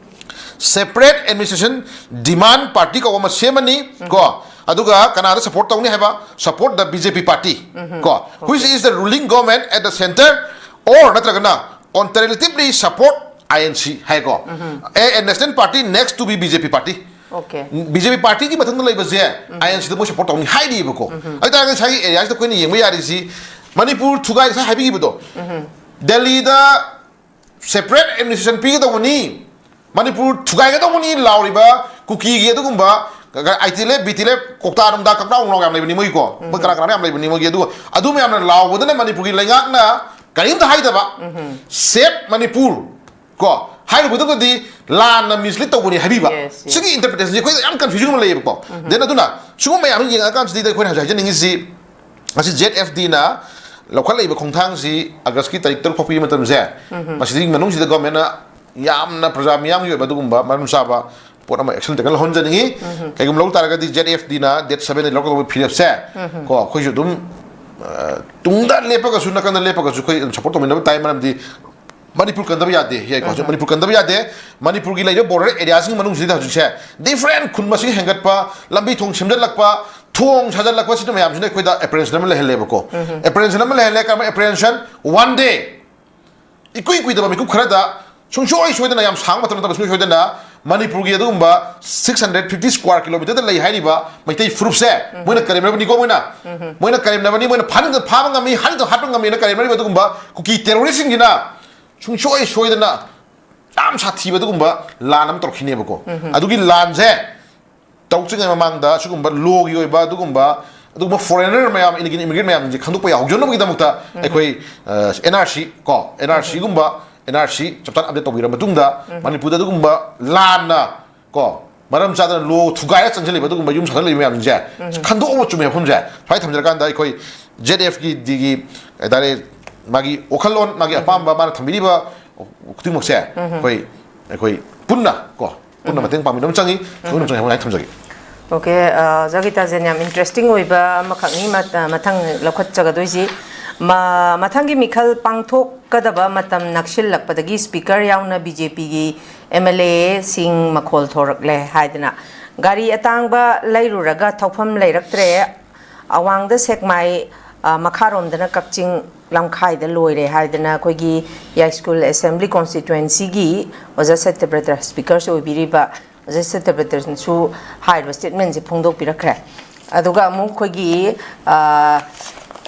separate administration demand party ꯀꯧꯕ ꯑꯃ ꯁꯦꯝꯃꯅꯤ ꯀꯣ꯫ ꯑꯗꯨꯒ ꯀꯅꯥꯗ ꯁꯄꯣꯔꯠ ꯇꯧꯅꯤ ꯍꯥꯏꯕ? Support the B J P party ꯀꯣ, which is the ruling government at the centre or ꯅꯠꯇ꯭ꯔꯒꯅ alternatively support I N C ꯍꯥꯏꯀꯣ꯫ A, a national party next to be B J P party꯫ Okay. B J P ꯄꯥꯔꯇꯤꯒꯤ ꯃꯊꯪꯗ ꯂꯩꯕꯁꯦ ꯑꯥꯏ and ꯁꯤꯗ ꯃꯣꯏ support ꯇꯧꯅꯤ ꯍꯥꯏꯔꯤꯕꯀꯣ꯫ ꯑꯗꯨ ꯇꯥꯔꯒꯗꯤ ꯉꯁꯥꯏꯒꯤ ꯑꯦꯔꯤꯌꯥꯁꯤꯗ ꯑꯩꯈꯣꯏꯅ ꯌꯦꯡꯕ ꯌꯥꯔꯤꯁꯤ ꯃꯅꯤꯄꯨꯔ ꯊꯨꯒꯥꯏ, ꯉꯁꯥꯏ ꯍꯥꯏꯕꯤꯈꯤꯕꯗꯣ, ꯗꯦꯜꯂꯤꯗ separate administration ꯄꯤꯒꯗꯧꯕꯅꯤ, ꯃꯅꯤꯄꯨꯔ ꯊꯨꯒꯥꯏꯒꯗꯧꯕꯅꯤ ꯂꯥꯎꯔꯤꯕ ꯀꯨꯀꯤꯒꯤ ꯑꯗꯨꯒꯨꯝꯕ I T L F, B T L F, ꯀꯣꯛꯇꯥ ꯅꯨꯡꯗꯥ ꯀꯛꯅꯥꯎ ꯅꯨꯡꯅꯥꯎ ꯌꯥꯝ ꯂꯩꯕꯅꯤ ꯃꯣꯏꯀꯣ꯫ ꯃꯣꯏ ꯀꯅꯥ ꯀꯅꯥ ꯌꯥꯝ ꯂꯩꯕꯅꯤ ꯃꯣꯏꯒꯤ꯫ ꯑꯗꯨꯒ ꯑꯗꯨ ꯃꯌꯥꯝꯅ ꯂꯥꯎꯕꯗꯅ ꯃꯅꯤꯄꯨꯔꯒꯤ ꯂꯩꯉꯥꯛꯅ ꯀꯔꯤꯝꯇ ꯍꯥꯏꯗꯕ, ꯁꯦꯞ ꯃꯅꯤꯄꯨꯔ ꯀꯣ, ꯍꯥꯏꯔꯨꯕꯗꯨꯒꯗꯤ ꯂꯥꯟꯅ ꯃꯤꯁꯂꯤꯠ ꯇꯧꯕꯅꯤ ꯍꯥꯏꯕꯤꯕ꯫ Yes, yes. ꯁꯤꯒꯤ ꯏꯟꯇꯔꯄ꯭ꯔꯤꯇꯦꯁꯟꯁꯦ ꯑꯩꯈꯣꯏꯗ ꯌꯥꯝ ꯀꯟꯐ꯭ꯌꯨꯖꯟ ꯑꯃ ꯂꯩꯌꯦꯕꯀꯣ꯫ ꯗꯦꯟ ꯑꯗꯨꯅ ꯁꯤꯒꯨꯝꯕ ꯃꯌꯥꯝ ꯑꯃ ꯌꯦꯡꯉꯛꯑꯀꯥꯟꯁꯤꯗ ꯑꯩꯈꯣꯏꯅ ꯍꯧꯖꯤꯛ ꯍꯥꯏꯖꯅꯤꯡꯉꯤꯁꯤ, ꯉꯁꯤ ꯖꯦꯠ ꯑꯦꯐ ꯗꯤꯅ ꯂꯧꯈꯠꯂꯛꯏꯕ ꯈꯣꯡꯊꯥꯡꯁꯤ ꯑꯥꯒꯁꯀꯤ ꯇꯥꯔꯤꯛ ꯇꯔꯨꯛ ꯐꯥꯎꯕꯒꯤ ꯃꯇꯝꯁꯦ, ꯃꯁꯤꯒꯤ ꯃꯅꯨꯡꯁꯤꯗ ꯒꯣꯔꯃꯦꯟꯅ ꯌꯥꯝꯅ ꯄ꯭ꯔꯖꯥ ꯃꯤꯌꯥꯝꯒꯤ ꯑꯣꯏꯕ ꯑꯗꯨꯒꯨꯝꯕ ꯃꯔꯝ ꯆꯥꯕ ꯄꯣꯠ ꯑꯃ ꯑꯦꯛꯁꯟ ꯇꯦꯀꯟ ꯂꯧꯍꯟꯖꯅꯤꯡꯉꯤ꯫ ꯀꯩꯒꯨꯝꯕ ꯂꯧ ꯇꯥꯔꯒꯗꯤ ꯖꯦꯠ ꯑꯦꯐ ꯗꯤꯅ ꯗꯦꯠ ꯁꯕꯦꯟꯗ ꯂꯧꯔꯛꯀꯗꯧꯕ ꯐꯤꯔꯦꯞꯁꯦ ꯀꯣ ꯑꯩꯈꯣꯏꯁꯨ ꯑꯗꯨꯝ, ꯑ, ꯇꯨꯡꯗ ꯂꯦꯞꯄꯒꯁꯨ ꯅꯥꯀꯟꯗ ꯂꯦꯞꯄꯒꯁꯨ ꯑꯩꯈꯣꯏ ꯑꯗꯨꯝ ꯁꯞꯄꯣꯔꯠ ꯇꯧꯃꯤꯟꯅꯕ ꯇꯥꯏ꯫ ꯃꯔꯝꯗꯤ ꯃꯅꯤꯄꯨꯔ ꯀꯟꯗꯕ ꯌꯥꯗꯦ꯫ ꯌꯥꯏꯀꯣ, ꯍꯧꯖꯤꯛ ꯃꯅꯤꯄꯨꯔ ꯀꯟꯗꯕ ꯌꯥꯗꯦ꯫ ꯃꯅꯤꯄꯨꯔꯒꯤ ꯂꯩꯔꯤꯕ ꯕꯣꯔꯗꯔ ꯑꯦꯔꯤꯌꯥꯁꯤꯡ ꯃꯅꯨꯡꯁꯤꯗ ꯍꯧꯖꯤꯛꯁꯦ ꯗꯤꯐ꯭ꯔꯦꯟ ꯈꯨꯟ ꯃꯁꯤꯡ ꯍꯦꯟꯒꯠꯄ, ꯂꯝꯕꯤ ꯊꯣꯡ ꯁꯦꯝꯖꯤꯜꯂꯛꯄ, ꯊꯣꯡ ꯁꯥꯖꯤꯜꯂꯛꯄꯁꯤꯅ ꯃꯌꯥꯝꯁꯤꯅ ꯑꯩꯈꯣꯏꯗ ꯑꯦꯄ꯭ꯔꯦꯟꯁꯟ ꯑꯃ ꯂꯩꯍꯜꯂꯦꯕꯀꯣ꯫ ꯑꯦꯄ꯭ꯔꯦꯟꯁꯟ ꯑꯃ ꯂꯩꯍꯜꯂꯦ꯫ ꯀꯔꯝꯕ ꯑꯦꯄ꯭ꯔꯦꯟꯁꯟ? ꯋꯥꯟ ꯗꯦ, ꯏꯀꯨꯏ ꯀꯨꯏꯗꯕ ꯃꯤꯀꯨꯞ ꯈꯔꯗ ꯁꯨꯡꯁꯣꯏ ꯁꯣꯏꯗꯅ, ꯌꯥꯝ ꯁꯥꯡꯕ ꯃꯇꯝ ꯅꯠꯇꯕ, ꯁꯨꯡꯁꯣꯏ ꯁꯣꯏꯗꯅ ꯃꯅꯤꯄꯨꯔꯒꯤ ꯑꯗꯨꯒꯨꯝꯕ ꯁꯤꯛꯁ ꯍꯟꯗ꯭ꯔꯦꯠ ꯐꯤꯐꯇꯤ ꯁ꯭ꯀ꯭ꯋꯥꯔ ꯀꯤꯂꯣꯃꯤꯇꯔꯗ ꯂꯩ ꯍꯥꯏꯔꯤꯕ ꯃꯩꯇꯩ ꯐꯨꯔꯨꯞꯁꯦ ꯃꯣꯏꯅ ꯀꯔꯦꯝꯅꯕꯅꯤꯀꯣ꯫ ꯃꯣꯏꯅ, ꯃꯣꯏꯅ ꯀꯔꯦꯝꯅꯕꯅꯤ꯫ ꯃꯣꯏꯅ ꯐꯥꯅꯤꯡꯗ ꯐꯥꯕ ꯉꯝꯃꯤ, ꯍꯥꯠꯅꯤꯡꯗ ꯍꯥꯠꯄ ꯉꯝꯃꯤꯅ ꯀꯔꯦꯝꯅꯔꯤꯕ ꯑꯗꯨꯒꯨꯝꯕ ꯀꯨꯀꯤ ꯇꯦꯔꯣꯔꯤꯁꯁꯤꯡꯁꯤꯅ ꯁꯨꯡꯁꯣꯏ ꯁꯣꯏꯗꯅ ꯌꯥꯝ ꯁꯥꯊꯤꯕ ꯑꯗꯨꯒꯨꯝꯕ ꯂꯥꯟ ꯑꯃ ꯇꯧꯔꯛꯈꯤꯅꯦꯕꯀꯣ꯫ ꯑꯗꯨꯒꯤ ꯂꯥꯟꯁꯦ ꯇꯧꯗ꯭ꯔꯤꯉꯩ ꯃꯃꯥꯡꯗ ꯁꯤꯒꯨꯝꯕ ꯂꯣꯒꯤ ꯑꯣꯏꯕ ꯑꯗꯨꯒꯨꯝꯕ, ꯑꯗꯨꯒꯨꯝꯕ ꯐꯣꯔꯦꯅꯔ ꯃꯌꯥꯝ, ꯏꯂꯤꯒꯦꯜ ꯏꯃꯤꯒ꯭ꯔꯦꯟ ꯃꯌꯥꯝꯁꯤꯡꯁꯦ ꯈꯪꯗꯣꯛꯄ ꯌꯥꯍꯧꯖꯅꯕꯒꯤꯗꯃꯛꯇ ꯑꯩꯈꯣꯏ ꯑꯦꯟ ꯑꯥꯔ ꯁꯤ ꯀꯣ, ꯑꯦꯟ ꯑꯥꯔ ꯁꯤꯒꯨꯝꯕ, ꯑꯦꯟ ꯑꯥꯔ ꯁꯤ ꯆꯞ ꯆꯥꯅ ꯑꯞꯗꯦꯠ ꯇꯧꯕꯤꯔ ꯃꯇꯨꯡꯗ ꯃꯅꯤꯄꯨꯔꯗ ꯑꯗꯨꯒꯨꯝꯕ ꯂꯥꯟꯅ ꯀꯣ, ꯃꯔꯝ ꯆꯥꯗꯅ ꯂꯣ ꯊꯨꯒꯥꯏꯔ ꯆꯪꯁꯤꯜꯂꯤꯕ ꯑꯗꯨꯒꯨꯝꯕ ꯌꯨꯝ ꯁꯥꯒꯠꯂꯛꯂꯤꯕ ꯃꯌꯥꯝꯁꯤꯡꯁꯦ ꯈꯟꯗꯣꯛꯑꯕ ꯆꯨꯝꯃꯦ ꯃꯐꯝꯁꯦ꯫ ꯁꯨꯃꯥꯏꯅ ꯊꯝꯖꯔꯀꯥꯟꯗ ꯑꯩꯈꯣꯏ ꯖꯦꯠ ꯑꯦꯐ ꯀꯤ ꯗꯤꯒꯤ ꯍꯥꯏꯇꯥꯔꯦ, ꯃꯥꯒꯤ ꯋꯥꯈꯜꯂꯣꯟ, ꯃꯥꯒꯤ ꯑꯄꯥꯝꯕ, ꯃꯥꯅ ꯊꯝꯕꯤꯔꯤꯕ ꯈꯨꯗꯤꯡꯃꯛꯁꯦ ꯑꯩꯈꯣꯏ, ꯑꯩꯈꯣꯏ ꯄꯨꯟꯅ ꯀꯣ, ꯄꯨꯟꯅ ꯃꯇꯦꯡ ꯄꯥꯡꯃꯤꯟꯅꯕ ꯆꯪꯉꯤ, ꯁꯣꯏꯗꯅ ꯆꯪꯉꯤ ꯍꯥꯏꯅ ꯊꯝꯖꯒꯦ꯫ ꯑꯣꯀꯦ, ꯑ, ꯑꯣꯖꯥ ꯒꯤꯇꯥꯖꯦꯟ, ꯌꯥꯝ ꯏꯟꯇꯔꯦꯁꯇꯤꯡ ꯑꯣꯏꯕ ꯑꯃꯈꯛꯅꯤ ꯃ-, ꯑ, ꯃꯊꯪ ꯂꯧꯈꯠꯆꯒꯗꯣꯏꯁꯤ꯫ ꯃ-, ꯃꯊꯪꯒꯤ ꯃꯤꯈꯜ ꯄꯥꯡꯊꯣꯛꯀꯗꯕ ꯃꯇꯝ ꯅꯛꯁꯤꯜꯂꯛꯄꯗꯒꯤ ꯁ꯭ꯄꯤꯀꯔ ꯌꯥꯎꯅ ꯕꯤ ꯖꯦ ꯄꯤꯒꯤ ꯑꯦꯝ ꯑꯦꯜ ꯑꯦꯁꯤꯡ ꯃꯈꯣꯜ ꯊꯣꯔꯛꯂꯦ ꯍꯥꯏꯗꯅ, ꯒꯥꯔꯤ ꯑꯇꯥꯡꯕ ꯂꯩꯔꯨꯔꯒ ꯊꯧꯐꯝ ꯂꯩꯔꯛꯇ꯭ꯔꯦ, ꯑꯋꯥꯡꯗ ꯁꯦꯛꯃꯥꯏ, ꯑ, ꯃꯈꯥꯔꯣꯝꯗꯅ ꯀꯛꯆꯤꯡ ꯂꯝꯈꯥꯏꯗ ꯂꯣꯏꯔꯦ ꯍꯥꯏꯗꯅ ꯑꯩꯈꯣꯏꯒꯤ ꯌꯥꯏꯁ꯭ꯀꯨꯜ ꯑꯦꯁꯦꯝꯕ꯭ꯂꯤ ꯀꯣꯟꯁꯇꯤꯇ꯭ꯋꯦꯟꯁꯤꯒꯤ ꯑꯣꯖꯥ ꯁꯇ꯭ꯌꯕ꯭ꯔꯇ ꯁ꯭ꯄꯤꯀꯔꯁꯨ ꯑꯣꯏꯕꯤꯔꯤꯕ ꯑꯣꯖꯥ ꯁꯇ꯭ꯌꯕ꯭ꯔꯇꯅꯁꯨ ꯍꯥꯏꯔꯤꯕ ꯁ꯭ꯇꯦꯠꯃꯦꯟꯁꯦ ꯐꯣꯡꯗꯣꯛꯄꯤꯔꯛꯈ꯭ꯔꯦ꯫ ꯑꯗꯨꯒ ꯑꯃꯨꯛ ꯑꯩꯈꯣꯏꯒꯤ, ꯑ,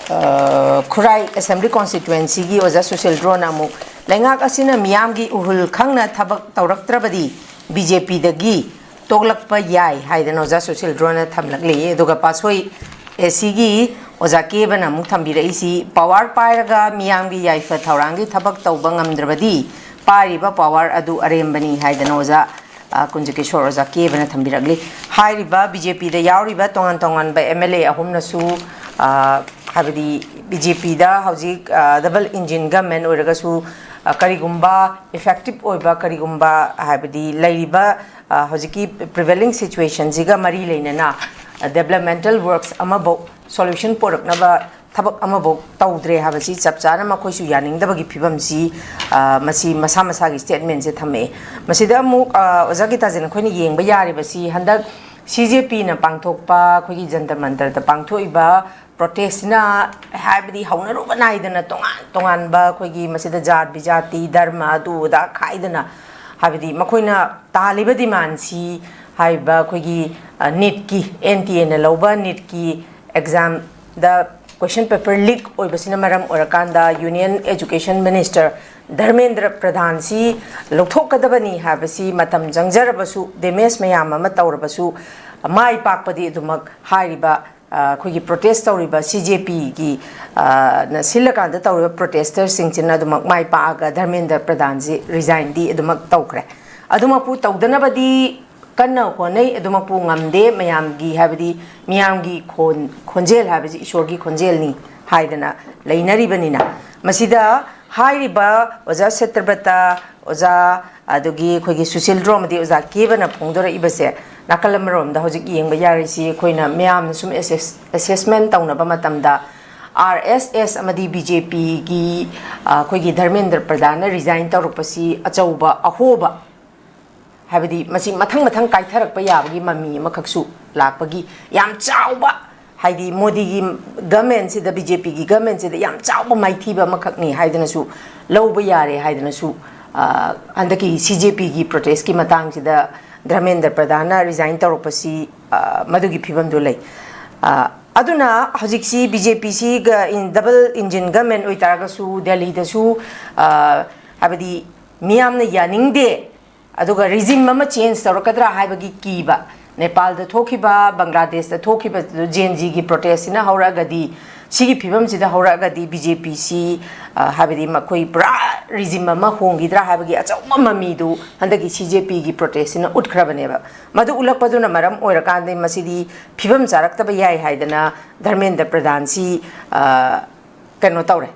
ꯑ, ꯈꯨꯔꯥꯏ ꯑꯦꯁꯦꯝꯕ꯭ꯂꯤ ꯀꯣꯟꯁꯇꯤꯇ꯭ꯋꯦꯟꯁꯤꯒꯤ ꯑꯣꯖꯥ ꯁꯨꯁꯤꯜ ꯗ꯭ꯔꯣꯅ ꯑꯃꯨꯛ, "ꯂꯩꯉꯥꯛ ꯑꯁꯤꯅ ꯃꯤꯌꯥꯝꯒꯤ ꯎꯍꯨꯜ ꯈꯪꯅ ꯊꯕꯛ ꯇꯧꯔꯛꯇ꯭ꯔꯕꯗꯤ ꯕꯤ ꯖꯦ ꯄꯤꯗꯒꯤ ꯇꯣꯛꯂꯛꯄ ꯌꯥꯏ" ꯍꯥꯏꯗꯅ ꯑꯣꯖꯥ ꯁꯨꯁꯤꯜ ꯗ꯭ꯔꯣꯅ ꯊꯝꯂꯛꯂꯤ꯫ ꯑꯗꯨꯒ ꯄꯥꯠꯁꯣꯏ ꯑꯦ ꯁꯤꯒꯤ ꯑꯣꯖꯥ ꯀꯦꯕꯅ ꯑꯃꯨꯛ ꯊꯝꯕꯤꯔꯛꯏꯁꯤ, "ꯄꯥꯋꯔ ꯄꯥꯏꯔꯒ ꯃꯤꯌꯥꯝꯒꯤ ꯌꯥꯏꯐ ꯊꯧꯔꯥꯡꯒꯤ ꯊꯕꯛ ꯇꯧꯕ ꯉꯝꯗ꯭ꯔꯕꯗꯤ ꯄꯥꯏꯔꯤꯕ ꯄꯥꯋꯔ ꯑꯗꯨ ꯑꯔꯦꯝꯕꯅꯤ ꯍꯥꯏꯗꯅ ꯑꯣꯖꯥ, ꯑ, ꯀꯨꯟꯖꯀꯤꯁꯣꯔ ꯑꯣꯖꯥ ꯀꯦꯕꯅ ꯊꯝꯕꯤꯔꯛꯂꯤ꯫ ꯍꯥꯏꯔꯤꯕ ꯕꯤ ꯖꯦ ꯄꯤꯗ ꯌꯥꯎꯔꯤꯕ ꯇꯣꯉꯥꯟ ꯇꯣꯉꯥꯟꯕ ꯑꯦꯝ ꯑꯦꯜ ꯑꯦ ꯑꯍꯨꯝꯅꯁꯨ, ꯑ, ꯍꯥꯏꯕꯗꯤ ꯕꯤ ꯖꯦ ꯄꯤꯗ ꯍꯧꯖꯤꯛ, ꯑ, ꯗꯕꯜ ꯏꯟꯖꯤꯟ ꯒꯃꯦꯟ ꯑꯣꯏꯔꯒꯁꯨ, ꯑ, ꯀꯔꯤꯒꯨꯝꯕ ꯏꯐꯦꯛꯇꯤꯞ ꯑꯣꯏꯕ, ꯀꯔꯤꯒꯨꯝꯕ ꯍꯥꯏꯕꯗꯤ ꯂꯩꯔꯤꯕ, ꯑ, ꯍꯧꯖꯤꯛꯀꯤ ꯄ꯭ꯔꯤꯚꯦꯂꯤꯡ ꯁꯤꯆꯨꯋꯦꯁꯟꯁꯤꯒ ꯃꯔꯤ ꯂꯩꯅꯅ, ꯑ, ꯗꯦꯕꯂꯞꯃꯦꯟꯇꯦꯜ ꯋꯔꯛꯁ ꯑꯃꯐꯧ ꯁꯣꯂꯨꯁꯟ ꯄꯨꯔꯛꯅꯕ ꯊꯕꯛ ꯑꯃꯐꯧ ꯇꯧꯗ꯭ꯔꯦ ꯍꯥꯏꯕꯁꯤ ꯆꯞ ꯆꯥꯅ ꯃꯈꯣꯏꯁꯨ ꯌꯥꯅꯤꯡꯗꯕꯒꯤ ꯐꯤꯕꯝꯁꯤ, ꯑ, ꯃꯁꯤ ꯃꯁꯥ ꯃꯁꯥꯒꯤ ꯁ꯭ꯇꯦꯠꯃꯦꯟꯁꯦ ꯊꯝꯃꯛꯑꯦ꯫ ꯃꯁꯤꯗ ꯑꯃꯨꯛ, ꯑ, ꯑꯣꯖꯥ ꯒꯤꯇꯥꯖꯦꯟ, ꯑꯩꯈꯣꯏꯅ ꯌꯦꯡꯕ ꯌꯥꯔꯤꯕꯁꯤ ꯍꯟꯗꯛ ꯁꯤ ꯖꯦ ꯄꯤꯅ ꯄꯥꯡꯊꯣꯛꯄ ꯑꯩꯈꯣꯏꯒꯤ ꯖꯟꯇꯔ ꯃꯟꯇꯔꯗ ꯄꯥꯡꯊꯣꯛꯏꯕ ꯄ꯭ꯔꯣꯇꯦꯁꯁꯤꯅ ꯍꯥꯏꯕꯗꯤ ꯍꯧꯅꯔꯨꯕ ꯅꯥꯏꯗꯅ ꯇꯣꯉꯥꯟ ꯇꯣꯉꯥꯟꯕ ꯑꯩꯈꯣꯏꯒꯤ ꯃꯁꯤꯗ ꯖꯥꯠ ꯕꯤꯖꯥꯇꯤ ꯙꯔꯃ ꯑꯗꯨ ꯑꯗꯥ ꯈꯥꯏꯗꯅ ꯍꯥꯏꯕꯗꯤ ꯃꯈꯣꯏꯅ ꯇꯥꯜꯂꯤꯕ ꯗꯤꯃꯥꯟꯁꯤ ꯍꯥꯏꯔꯤꯕ ꯑꯩꯈꯣꯏꯒꯤ, ꯑ, ꯅꯤꯠꯀꯤ, ꯑꯦꯟ ꯇꯤ ꯑꯦꯅ ꯂꯧꯕ ꯅꯤꯠꯀꯤ ꯑꯦꯛꯖꯥꯝꯗ ꯀꯣꯏꯁꯟ ꯄꯦꯄꯔ ꯂꯤꯛ ꯑꯣꯏꯕꯁꯤꯅ ꯃꯔꯝ ꯑꯣꯏꯔꯀꯥꯟꯗ ꯌꯨꯅꯤꯌꯟ ꯑꯦꯖꯨꯀꯦꯁꯟ ꯃꯤꯅꯤꯁꯇꯔ ꯙꯔꯃꯦꯟꯗ꯭ꯔ ꯄ꯭ꯔꯙꯥꯟꯁꯤ ꯂꯧꯊꯣꯛꯀꯗꯕꯅꯤ ꯍꯥꯏꯕꯁꯤ ꯃꯇꯝ ꯆꯪꯖꯔꯕꯁꯨ, ꯗꯦꯃꯦꯖ ꯃꯌꯥꯝ ꯑꯃ ꯇꯧꯔꯕꯁꯨ, ꯃꯥꯏ ꯄꯥꯛꯄꯗꯤ ꯑꯗꯨꯃꯛ ꯍꯥꯏꯔꯤꯕ, ꯑ, ꯑꯩꯈꯣꯏꯒꯤ ꯄ꯭ꯔꯣꯇꯦꯁ ꯇꯧꯔꯤꯕ ꯁꯤ ꯖꯦ ꯄꯤꯒꯤ, ꯑ, ꯅ ꯁꯤꯜꯂꯀꯥꯟꯗ ꯇꯧꯔꯤꯕ ꯄ꯭ꯔꯣꯇꯦꯁꯇꯔꯁꯤꯡꯁꯤꯅ ꯑꯗꯨꯃꯛ ꯃꯥꯏ ꯄꯥꯛꯑꯒ ꯙꯔꯃꯦꯟꯗ꯭ꯔ ꯄ꯭ꯔꯙꯥꯟꯁꯤ ꯔꯤꯖꯥꯏꯟꯗꯤ ꯑꯗꯨꯃꯛ ꯇꯧꯈ꯭ꯔꯦ꯫ ꯑꯗꯨꯃꯛꯄꯨ ꯇꯧꯗꯅꯕꯗꯤ ꯀꯟꯅ ꯍꯣꯠꯅꯩ, ꯑꯗꯨꯃꯛꯄꯨ ꯉꯝꯗꯦ꯫ ꯃꯌꯥꯝꯒꯤ, ꯍꯥꯏꯕꯗꯤ ꯃꯤꯌꯥꯝꯒꯤ ꯈꯣꯟ-, ꯈꯣꯟꯖꯦꯜ ꯍꯥꯏꯕꯁꯤ ꯏꯁꯣꯔꯒꯤ ꯈꯣꯟꯖꯦꯜꯅꯤ ꯍꯥꯏꯗꯅ ꯂꯩꯅꯔꯤꯕꯅꯤꯅ, ꯃꯁꯤꯗ ꯍꯥꯏꯔꯤꯕ ꯑꯣꯖꯥ ꯁꯇ꯭ꯌꯕ꯭ꯔꯇ, ꯑꯣꯖꯥ, ꯑꯗꯨꯒꯤ ꯑꯩꯈꯣꯏꯒꯤ ꯁꯨꯁꯤꯜꯗ꯭ꯔꯣ ꯑꯃꯗꯤ ꯑꯣꯖꯥ ꯀꯦꯕꯅ ꯐꯣꯡꯗꯣꯔꯛꯏꯕꯁꯦ, ꯅꯥꯀꯜ ꯑꯃꯔꯣꯝꯗ ꯍꯧꯖꯤꯛ ꯌꯦꯡꯕ ꯌꯥꯔꯤꯁꯤ ꯑꯩꯈꯣꯏꯅ ꯃꯌꯥꯝꯅ ꯁꯨꯝ ꯑꯦꯁꯦꯁ-, ꯑꯦꯁꯦꯁꯃꯦꯟ ꯇꯧꯅꯕ ꯃꯇꯝꯗ, ꯑꯥꯔ ꯑꯦꯁ ꯑꯦꯁ ꯑꯃꯗꯤ ꯕꯤ ꯖꯦ ꯄꯤꯒꯤ, ꯑ, ꯑꯩꯈꯣꯏꯒꯤ ꯙꯔꯃꯦꯟꯗ꯭ꯔ ꯄ꯭ꯔꯙꯥꯟꯅ ꯔꯤꯖꯥꯏꯟ ꯇꯧꯔꯛꯄꯁꯤ ꯑꯆꯧꯕ ꯑꯍꯣꯕ, ꯍꯥꯏꯕꯗꯤ ꯃꯁꯤ ꯃꯊꯪ ꯃꯊꯪ ꯀꯥꯏꯊꯔꯛꯄ ꯌꯥꯕꯒꯤ ꯃꯃꯤ ꯑꯃꯈꯛꯁꯨ ꯂꯥꯛꯄꯒꯤ ꯌꯥꯝ ꯆꯥꯎꯕ, ꯍꯥꯏꯗꯤ ꯃꯣꯗꯤꯒꯤ ꯒꯃꯦꯟꯁꯤꯗ, ꯕꯤ ꯖꯦ ꯄꯤꯒꯤ ꯒꯃꯦꯟꯁꯤꯗ ꯌꯥꯝ ꯆꯥꯎꯕ ꯃꯥꯏꯊꯤꯕ ꯑꯃꯈꯛꯅꯤ ꯍꯥꯏꯗꯅꯁꯨ ꯂꯧꯕ ꯌꯥꯔꯦ ꯍꯥꯏꯗꯅꯁꯨ, ꯑ, ꯍꯟꯗꯛꯀꯤ ꯁꯤ ꯖꯦ ꯄꯤꯒꯤ ꯄ꯭ꯔꯣꯇꯦꯁꯀꯤ ꯃꯇꯥꯡꯁꯤꯗ ꯙꯔꯃꯦꯟꯗ꯭ꯔ ꯄ꯭ꯔꯙꯥꯟꯅ ꯔꯤꯖꯥꯏꯟ ꯇꯧꯔꯛꯄꯁꯤ, ꯑ, ꯃꯗꯨꯒꯤ ꯐꯤꯕꯝꯗꯨ ꯂꯩ꯫ ꯑ, ꯑꯗꯨꯅ ꯍꯧꯖꯤꯛꯁꯤ ꯕꯤ ꯖꯦ ꯄꯤꯁꯤꯒ ꯏꯟ-, ꯗꯕꯜ ꯏꯟꯖꯤꯟ ꯒꯃꯦꯟ ꯑꯣꯏꯇꯥꯔꯒꯁꯨ ꯗꯦꯜꯂꯤꯗꯁꯨ, ꯑ, ꯍꯥꯏꯕꯗꯤ ꯃꯤꯌꯥꯝꯅ ꯌꯥꯅꯤꯡꯗꯦ, ꯑꯗꯨꯒ ꯔꯤꯖꯤꯝ ꯑꯃ ꯆꯦꯟꯖ ꯇꯧꯔꯛꯀꯗ꯭ꯔꯥ ꯍꯥꯏꯕꯒꯤ ꯀꯤꯕ, ꯅꯦꯄꯥꯜꯗ ꯊꯣꯛꯈꯤꯕ, ꯕꯪꯒ꯭ꯂꯥꯗꯦꯁꯇ ꯊꯣꯛꯈꯤꯕ ꯖꯦꯟ ꯖꯤꯒꯤ ꯄ꯭ꯔꯣꯇꯦꯁꯁꯤꯅ ꯍꯧꯔꯛꯑꯒꯗꯤ ꯁꯤꯒꯤ ꯐꯤꯕꯝꯁꯤꯗ ꯍꯧꯔꯛꯑꯒꯗꯤ ꯕꯤ ꯖꯦ ꯄꯤꯁꯤ, ꯑ, ꯍꯥꯏꯕꯗꯤ ꯃꯈꯣꯏ ꯄꯨꯔꯥ regime ꯑꯃ ꯍꯣꯡꯈꯤꯗ꯭ꯔꯥ ꯍꯥꯏꯕꯒꯤ ꯑꯆꯧꯕ ꯃꯃꯤꯗꯨ ꯍꯟꯗꯛꯀꯤ ꯁꯤ ꯖꯦ ꯄꯤꯒꯤ protestꯁꯤꯅ ꯎꯠꯈ꯭ꯔꯕꯅꯦꯕ꯫ ꯃꯗꯨ ꯎꯠꯂꯛꯄꯗꯨꯅ ꯃꯔꯝ ꯑꯣꯏꯔꯀꯥꯟꯗ ꯃꯁꯤꯗꯤ ꯐꯤꯕꯝ ꯆꯥꯔꯛꯇꯕ ꯌꯥꯏ ꯍꯥꯏꯗꯅ ꯙꯔꯃꯦꯟꯗ꯭ꯔ ꯄ꯭ꯔꯙꯥꯟꯁꯤ, ꯑ, ꯀꯩꯅꯣ ꯇꯧꯔꯦ,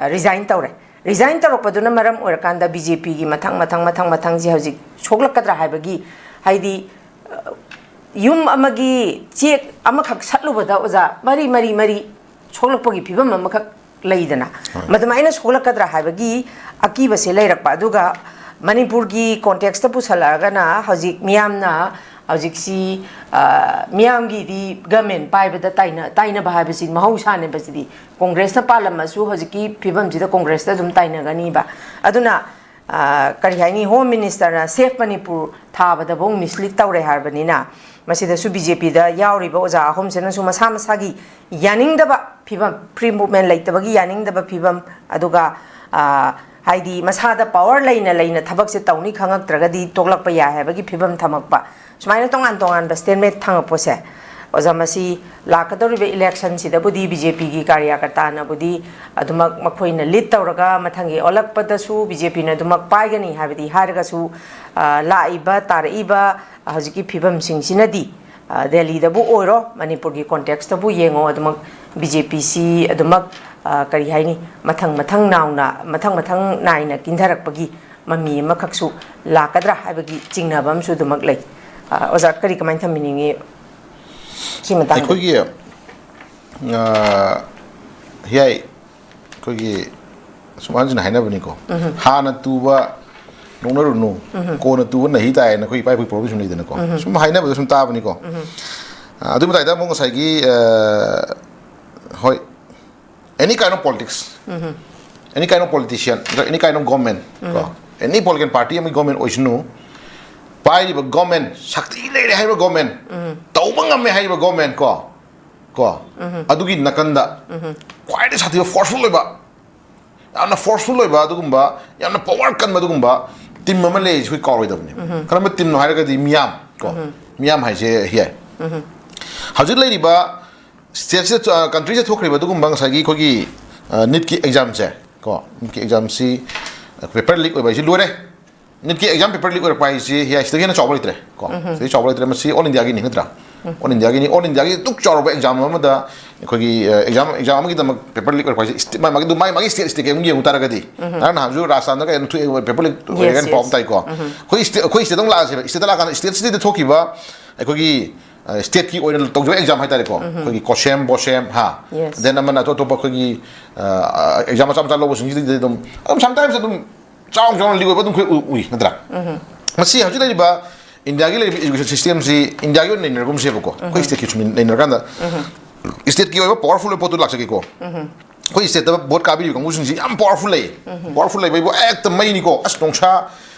resign ꯇꯧꯔꯦ꯫ Resign ꯇꯧꯔꯛꯄꯗꯨꯅ ꯃꯔꯝ ꯑꯣꯏꯔꯀꯥꯟꯗ ꯕꯤ ꯖꯦ ꯄꯤꯒꯤ ꯃꯊꯪ, ꯃꯊꯪ, ꯃꯊꯪ, ꯃꯊꯪꯁꯦ ꯍꯧꯖꯤꯛ ꯁꯣꯛꯂꯛꯀꯗ꯭ꯔꯥ ꯍꯥꯏꯕꯒꯤ, ꯍꯥꯏꯗꯤ, ꯑ, ꯌꯨꯝ ꯑꯃꯒꯤ ꯆꯦꯛ ꯑꯃꯈꯛ ꯁꯠꯂꯨꯕꯗ, ꯑꯣꯖꯥ, ꯃꯔꯤ, ꯃꯔꯤ, ꯃꯔꯤ ꯁꯣꯛꯂꯛꯄꯒꯤ ꯐꯤꯕꯝ ꯑꯃꯈꯛ ꯂꯩꯗꯅ, ꯍꯣꯏ꯫ ꯃꯗꯨꯃꯥꯏꯅ ꯁꯣꯛꯂꯛꯀꯗ꯭ꯔꯥ ꯍꯥꯏꯕꯒꯤ ꯑꯀꯤꯕꯁꯦ ꯂꯩꯔꯛꯄ꯫ ꯑꯗꯨꯒ ꯃꯅꯤꯄꯨꯔꯒꯤ contextꯇ ꯄꯨꯁꯜꯂꯛꯑꯒꯅ ꯍꯧꯖꯤꯛ ꯃꯤꯌꯥꯝꯅ ꯍꯧꯖꯤꯛꯁꯤ, ꯑ, ꯃꯤꯌꯥꯝꯒꯤꯗꯤ government ꯄꯥꯏꯕꯗ ꯇꯥꯏꯅ-, ꯇꯥꯏꯅꯕ ꯍꯥꯏꯕꯁꯤ ꯃꯍꯧꯁꯥꯅꯦꯕ꯫ ꯁꯤꯗꯤ ꯀꯣꯡꯒ꯭ꯔꯦꯁꯅ ꯄꯥꯜꯂꯝꯃꯁꯨ ꯍꯧꯖꯤꯛꯀꯤ ꯐꯤꯕꯝꯁꯤꯗ ꯀꯣꯡꯒ꯭ꯔꯦꯁꯇ ꯑꯗꯨꯝ ꯇꯥꯏꯅꯒꯅꯤꯕ꯫ ꯑꯗꯨꯅ, ꯑ, ꯀꯔꯤ ꯍꯥꯏꯅꯤ, Home Ministerꯅ Save Manipur ꯊꯥꯕꯗꯐꯧ mislead ꯇꯧꯔꯦ ꯍꯥꯏꯔꯕꯅꯤꯅ, ꯃꯁꯤꯗꯁꯨ ꯕꯤ ꯖꯦ ꯄꯤꯗ ꯌꯥꯎꯔꯤꯕ ꯑꯣꯖꯥ ꯑꯍꯨꯝꯁꯤꯅꯁꯨ ꯃꯁꯥ ꯃꯁꯥꯒꯤ ꯌꯥꯅꯤꯡꯗꯕ ꯐꯤꯕꯝ, free movement ꯂꯩꯇꯕꯒꯤ ꯌꯥꯅꯤꯡꯗꯕ ꯐꯤꯕꯝ, ꯑꯗꯨꯒ, ꯑ, ꯍꯥꯏꯗꯤ ꯃꯁꯥꯗ power ꯂꯩꯅ ꯂꯩꯅ ꯊꯕꯛꯁꯦ ꯇꯧꯅꯤ ꯈꯪꯉꯛꯇ꯭ꯔꯒꯗꯤ ꯇꯣꯛꯂꯛꯄ ꯌꯥꯏ ꯍꯥꯏꯕꯒꯤ ꯐꯤꯕꯝ ꯊꯝꯃꯛꯄ, ꯁꯨꯃꯥꯏꯅ ꯇꯣꯉꯥꯟ ꯇꯣꯉꯥꯟꯕ statement ꯊꯝꯃꯛꯄꯁꯦ, ꯑꯣꯖꯥ, ꯃꯁꯤ ꯂꯥꯛꯀꯗꯧꯔꯤꯕ electionꯁꯤꯗꯕꯨꯗꯤ ꯕꯤ ꯖꯦ ꯄꯤꯒꯤ ꯀꯥꯔꯌꯥꯀꯔꯇꯥꯅꯕꯨꯗꯤ ꯑꯗꯨꯃꯛ ꯃꯈꯣꯏꯅ lead ꯇꯧꯔꯒ ꯃꯊꯪꯒꯤ ꯑꯣꯜꯂꯛꯄꯗꯁꯨ ꯕꯤ ꯖꯦ ꯄꯤꯅ ꯑꯗꯨꯃꯛ ꯄꯥꯏꯒꯅꯤ ꯍꯥꯏꯕꯗꯤ ꯍꯥꯏꯔꯒꯁꯨ, ꯑ, ꯂꯥꯛꯏꯕ ꯇꯥꯔꯛꯏꯕ ꯍꯧꯖꯤꯛꯀꯤ ꯐꯤꯕꯝꯁꯤꯡꯁꯤꯅꯗꯤ, ꯑ, ꯗꯦꯜꯂꯤꯗꯕꯨ ꯑꯣꯏꯔꯣ, ꯃꯅꯤꯄꯨꯔꯒꯤ contextꯇꯕꯨ ꯌꯦꯡꯉꯣ, ꯑꯗꯨꯃꯛ ꯕꯤ ꯖꯦ ꯄꯤꯁꯤ ꯑꯗꯨꯃꯛ, ꯑ, ꯀꯔꯤ ꯍꯥꯏꯅꯤ, ꯃꯊꯪ ꯃꯊꯪ ꯅꯥꯎꯅ, ꯃꯊꯪ ꯃꯊꯪ ꯅꯥꯏꯅ ꯀꯤꯟꯊꯔꯛꯄꯒꯤ ꯃꯃꯤ ꯑꯃꯈꯛꯁꯨ ꯂꯥꯛꯀꯗ꯭ꯔꯥ ꯍꯥꯏꯕꯒꯤ ꯆꯤꯡꯅꯕ ꯑꯃꯁꯨ ꯑꯗꯨꯃꯛ ꯂꯩ꯫ ꯑ, ꯑꯣꯖꯥ, ꯀꯔꯤ, ꯀꯃꯥꯏꯅ ꯊꯝꯕꯤꯅꯤꯡꯉꯤ ꯁꯤ ꯃꯇꯥꯡꯗ? ꯑꯩꯈꯣꯏꯒꯤ, ꯑ, ꯍꯤꯌꯥꯏ, ꯑꯩꯈꯣꯏꯒꯤ ꯁꯨꯃꯥꯏꯅ ꯍꯥꯏꯅꯕꯅꯤꯀꯣ, "ꯍꯥꯟꯅ ꯇꯨꯕ ꯅꯣꯛꯅꯔꯨꯅꯨ, ꯀꯣꯟꯅ ꯇꯨꯕ ꯅꯥꯍꯤ ꯇꯥꯏ" ꯍꯥꯏꯅ ꯑꯩꯈꯣꯏ ꯏꯄꯥ ꯏꯄꯨꯒꯤ proverb ꯁꯨꯝ ꯂꯩꯗꯅꯀꯣ, ꯁꯨꯝ ꯍꯥꯏꯅꯕꯗ ꯁꯨꯝ ꯇꯥꯕꯅꯤꯀꯣ꯫ ꯑ, ꯑꯗꯨ ꯃꯇꯥꯏꯗ ꯑꯃꯨꯛ ꯉꯁꯥꯏꯒꯤ, ꯑ, ꯍꯣꯏ, any kind of politics, any kind of politician, any kind of government, ꯀꯣ, any political party ꯑꯃꯒꯤ government ꯑꯣꯏꯁꯅꯨ, ꯄꯥꯏꯔꯤꯕ government, ꯁꯛꯇꯤ ꯂꯩꯔꯦ ꯍꯥꯏꯔꯤꯕ government, ꯇꯧꯕ ꯉꯝꯃꯦ ꯍꯥꯏꯔꯤꯕ government, ꯀꯣ, ꯀꯣ, ꯑꯗꯨꯒꯤ ꯅꯥꯀꯟꯗ ꯈ꯭ꯋꯥꯏꯗꯒꯤ ꯁꯥꯊꯤꯕ, forceful ꯑꯣꯏꯕ, ꯌꯥꯝꯅ forceful ꯑꯣꯏꯕ, ꯑꯗꯨꯒꯨꯝꯕ ꯌꯥꯝꯅ power ꯀꯟꯕ ꯑꯗꯨꯒꯨꯝꯕ team ꯑꯃ ꯂꯩ, ꯑꯩꯈꯣꯏ ꯀꯥꯎꯔꯣꯏꯗꯕꯅꯦ꯫ ꯀꯔꯝꯕ teamꯅꯣ ꯍꯥꯏꯔꯒꯗꯤ ꯃꯤꯌꯥꯝ, ꯀꯣ, ꯃꯤꯌꯥꯝ ꯍꯥꯏꯁꯦ ꯍꯤꯌꯥꯏ꯫ ꯍꯧꯖꯤꯛ ꯂꯩꯔꯤꯕ ꯁ꯭ꯇꯦꯠꯁꯤꯗ, ꯀꯟꯇ꯭ꯔꯤꯁꯤꯗ ꯊꯣꯛꯈ꯭ꯔꯤꯕ ꯑꯗꯨꯒꯨꯝꯕ ꯉꯁꯥꯏꯒꯤ ꯑꯩꯈꯣꯏꯒꯤ ꯅꯤꯠꯀꯤ ꯑꯦꯛꯖꯥꯝꯁꯦ, ꯀꯣ, ꯅꯤꯠꯀꯤ ꯑꯦꯛꯖꯥꯝꯁꯤ ꯄꯦꯄꯔ ꯂꯤꯛ ꯑꯣꯏꯕ ꯍꯥꯏꯁꯤ ꯂꯣꯏꯔꯦ꯫ ꯅꯤꯠꯀꯤ ꯑꯦꯛꯖꯥꯝ ꯄꯦꯄꯔ ꯂꯤꯛ ꯑꯣꯏꯔꯛꯄ ꯍꯥꯏꯁꯤ ꯍꯤ ꯍꯥꯏꯁꯤꯗꯒꯤ ꯍꯦꯟꯅ ꯆꯥꯎꯕ ꯂꯩꯇ꯭ꯔꯦ, ꯀꯣ꯫ ꯁꯤꯗꯒꯤ ꯆꯥꯎꯕ ꯂꯩꯇ꯭ꯔꯦ꯫ ꯃꯁꯤ ꯑꯣꯜ ꯏꯟꯗꯤꯌꯥꯒꯤꯅꯤ, ꯅꯠꯇ꯭ꯔꯥ? ꯑꯣꯜ ꯏꯟꯗꯤꯌꯥꯒꯤꯅꯤ꯫ ꯑꯣꯜ ꯏꯟꯗꯤꯌꯥꯒꯤ ꯑꯗꯨꯛ ꯆꯥꯎꯔꯕ ꯑꯦꯛꯖꯥꯝ ꯑꯃꯗ ꯑꯩꯈꯣꯏꯒꯤ ꯑꯦꯛꯖꯥꯝ ꯑꯦꯛꯖꯥꯝ ꯑꯃꯒꯤꯗꯃꯛ ꯄꯦꯄꯔ ꯂꯤꯛ ꯑꯣꯏꯔꯛꯄ ꯍꯥꯏꯁꯤ, ꯁ꯭ꯇꯦꯠ ꯃꯥꯒꯤ ꯃꯥꯒꯤ ꯁ꯭ꯇꯦꯠ ꯁ꯭ꯇꯦꯠꯀꯤ ꯑꯃꯨꯛ ꯌꯦꯡꯉꯨ ꯇꯥꯔꯒꯗꯤ, ꯉꯔꯥꯡ ꯅꯍꯥꯟꯁꯨ ꯔꯥꯖꯁꯊꯥꯟꯗ ꯀꯩꯅꯣ ꯊꯣꯛꯑꯦ, ꯄꯦꯄꯔ ꯂꯤꯛ ꯑꯣꯏꯔꯦ ꯀꯥꯏꯅ ꯄꯥꯎ ꯑꯃ ꯇꯥꯏꯀꯣ꯫ ꯑꯩꯈꯣꯏ ꯁ꯭ꯇꯦꯠ ꯑꯩꯈꯣꯏ ꯁ꯭ꯇꯦꯠꯇ ꯑꯃꯨꯛ ꯂꯥꯛꯑꯁꯦꯕ꯫ ꯁ꯭ꯇꯦꯠꯇ ꯂꯥꯛꯑꯀꯥꯟꯗ ꯁ꯭ꯇꯦꯠꯁꯤꯗ ꯊꯣꯛꯈꯤꯕ ꯑꯩꯈꯣꯏꯒꯤ ꯁ꯭ꯇꯦꯠꯀꯤ ꯑꯣꯏꯅ ꯇꯧꯖꯕ ꯑꯦꯛꯖꯥꯝ ꯍꯥꯏꯇꯥꯔꯦꯀꯣ, ꯑꯩꯈꯣꯏꯒꯤ ꯀꯣꯁꯦꯝ ꯕꯣꯁꯦꯝ ꯍꯥ, ꯗꯦꯟ ꯑꯃꯅ ꯑꯇꯣꯞ ꯑꯇꯣꯞꯄ ꯑꯩꯈꯣꯏꯒꯤ ꯑꯦꯛꯖꯥꯝ ꯃꯆꯥ ꯃꯆꯥ ꯂꯧꯕꯁꯤꯡꯁꯤꯗꯤ ꯑꯗꯨꯝ ꯑꯗꯨꯝ ꯁꯝꯇꯥꯏꯝꯁ ꯑꯗꯨꯝ ꯆꯥꯎꯅ ꯆꯥꯎꯅ ꯂꯤꯛ ꯑꯣꯏꯕ ꯑꯗꯨꯝ ꯑꯩꯈꯣꯏ ꯎ- ꯎꯏ, ꯅꯠꯇ꯭ꯔꯥ? ꯃꯁꯤ ꯍꯧꯖꯤꯛ ꯂꯩꯔꯤꯕ ꯏꯟꯗꯤꯌꯥꯒꯤ ꯂꯩꯔꯤꯕ ꯏꯖꯨꯀꯦꯁꯟ ꯁꯤꯁꯇꯦꯝꯁꯤ ꯏꯟꯗꯤꯌꯥꯒꯤ ꯑꯣꯏꯅ ꯅꯩꯅꯔꯒꯨꯝꯁꯦꯕꯀꯣ, ꯑꯩꯈꯣꯏ ꯁ꯭ꯇꯦꯠꯀꯤ ꯁꯨꯝ ꯅꯩꯅꯔꯀꯥꯟꯗ ꯁ꯭ꯇꯦꯠꯀꯤ ꯑꯣꯏꯕ ꯄꯋꯥꯔꯐꯨꯜ ꯑꯣꯏꯕ ꯄꯣꯠꯇꯨ ꯂꯥꯛꯆꯒꯦꯀꯣ꯫ ꯑꯩꯈꯣꯏ ꯁ꯭ꯇꯦꯠꯇ ꯚꯣꯠ ꯀꯥꯕꯤꯔꯤꯕ ꯀꯥꯡꯕꯨꯁꯤꯡꯁꯤ ꯌꯥꯝ ꯄꯋꯥꯔꯐꯨꯜ ꯂꯩ꯫ ꯄꯋꯥꯔꯐꯨꯜ ꯂꯩꯕ ꯍꯥꯏꯕꯨ ꯍꯦꯛꯇ ꯃꯩꯅꯤꯀꯣ꯫ ꯑꯁ, ꯅꯣꯡꯁꯥ,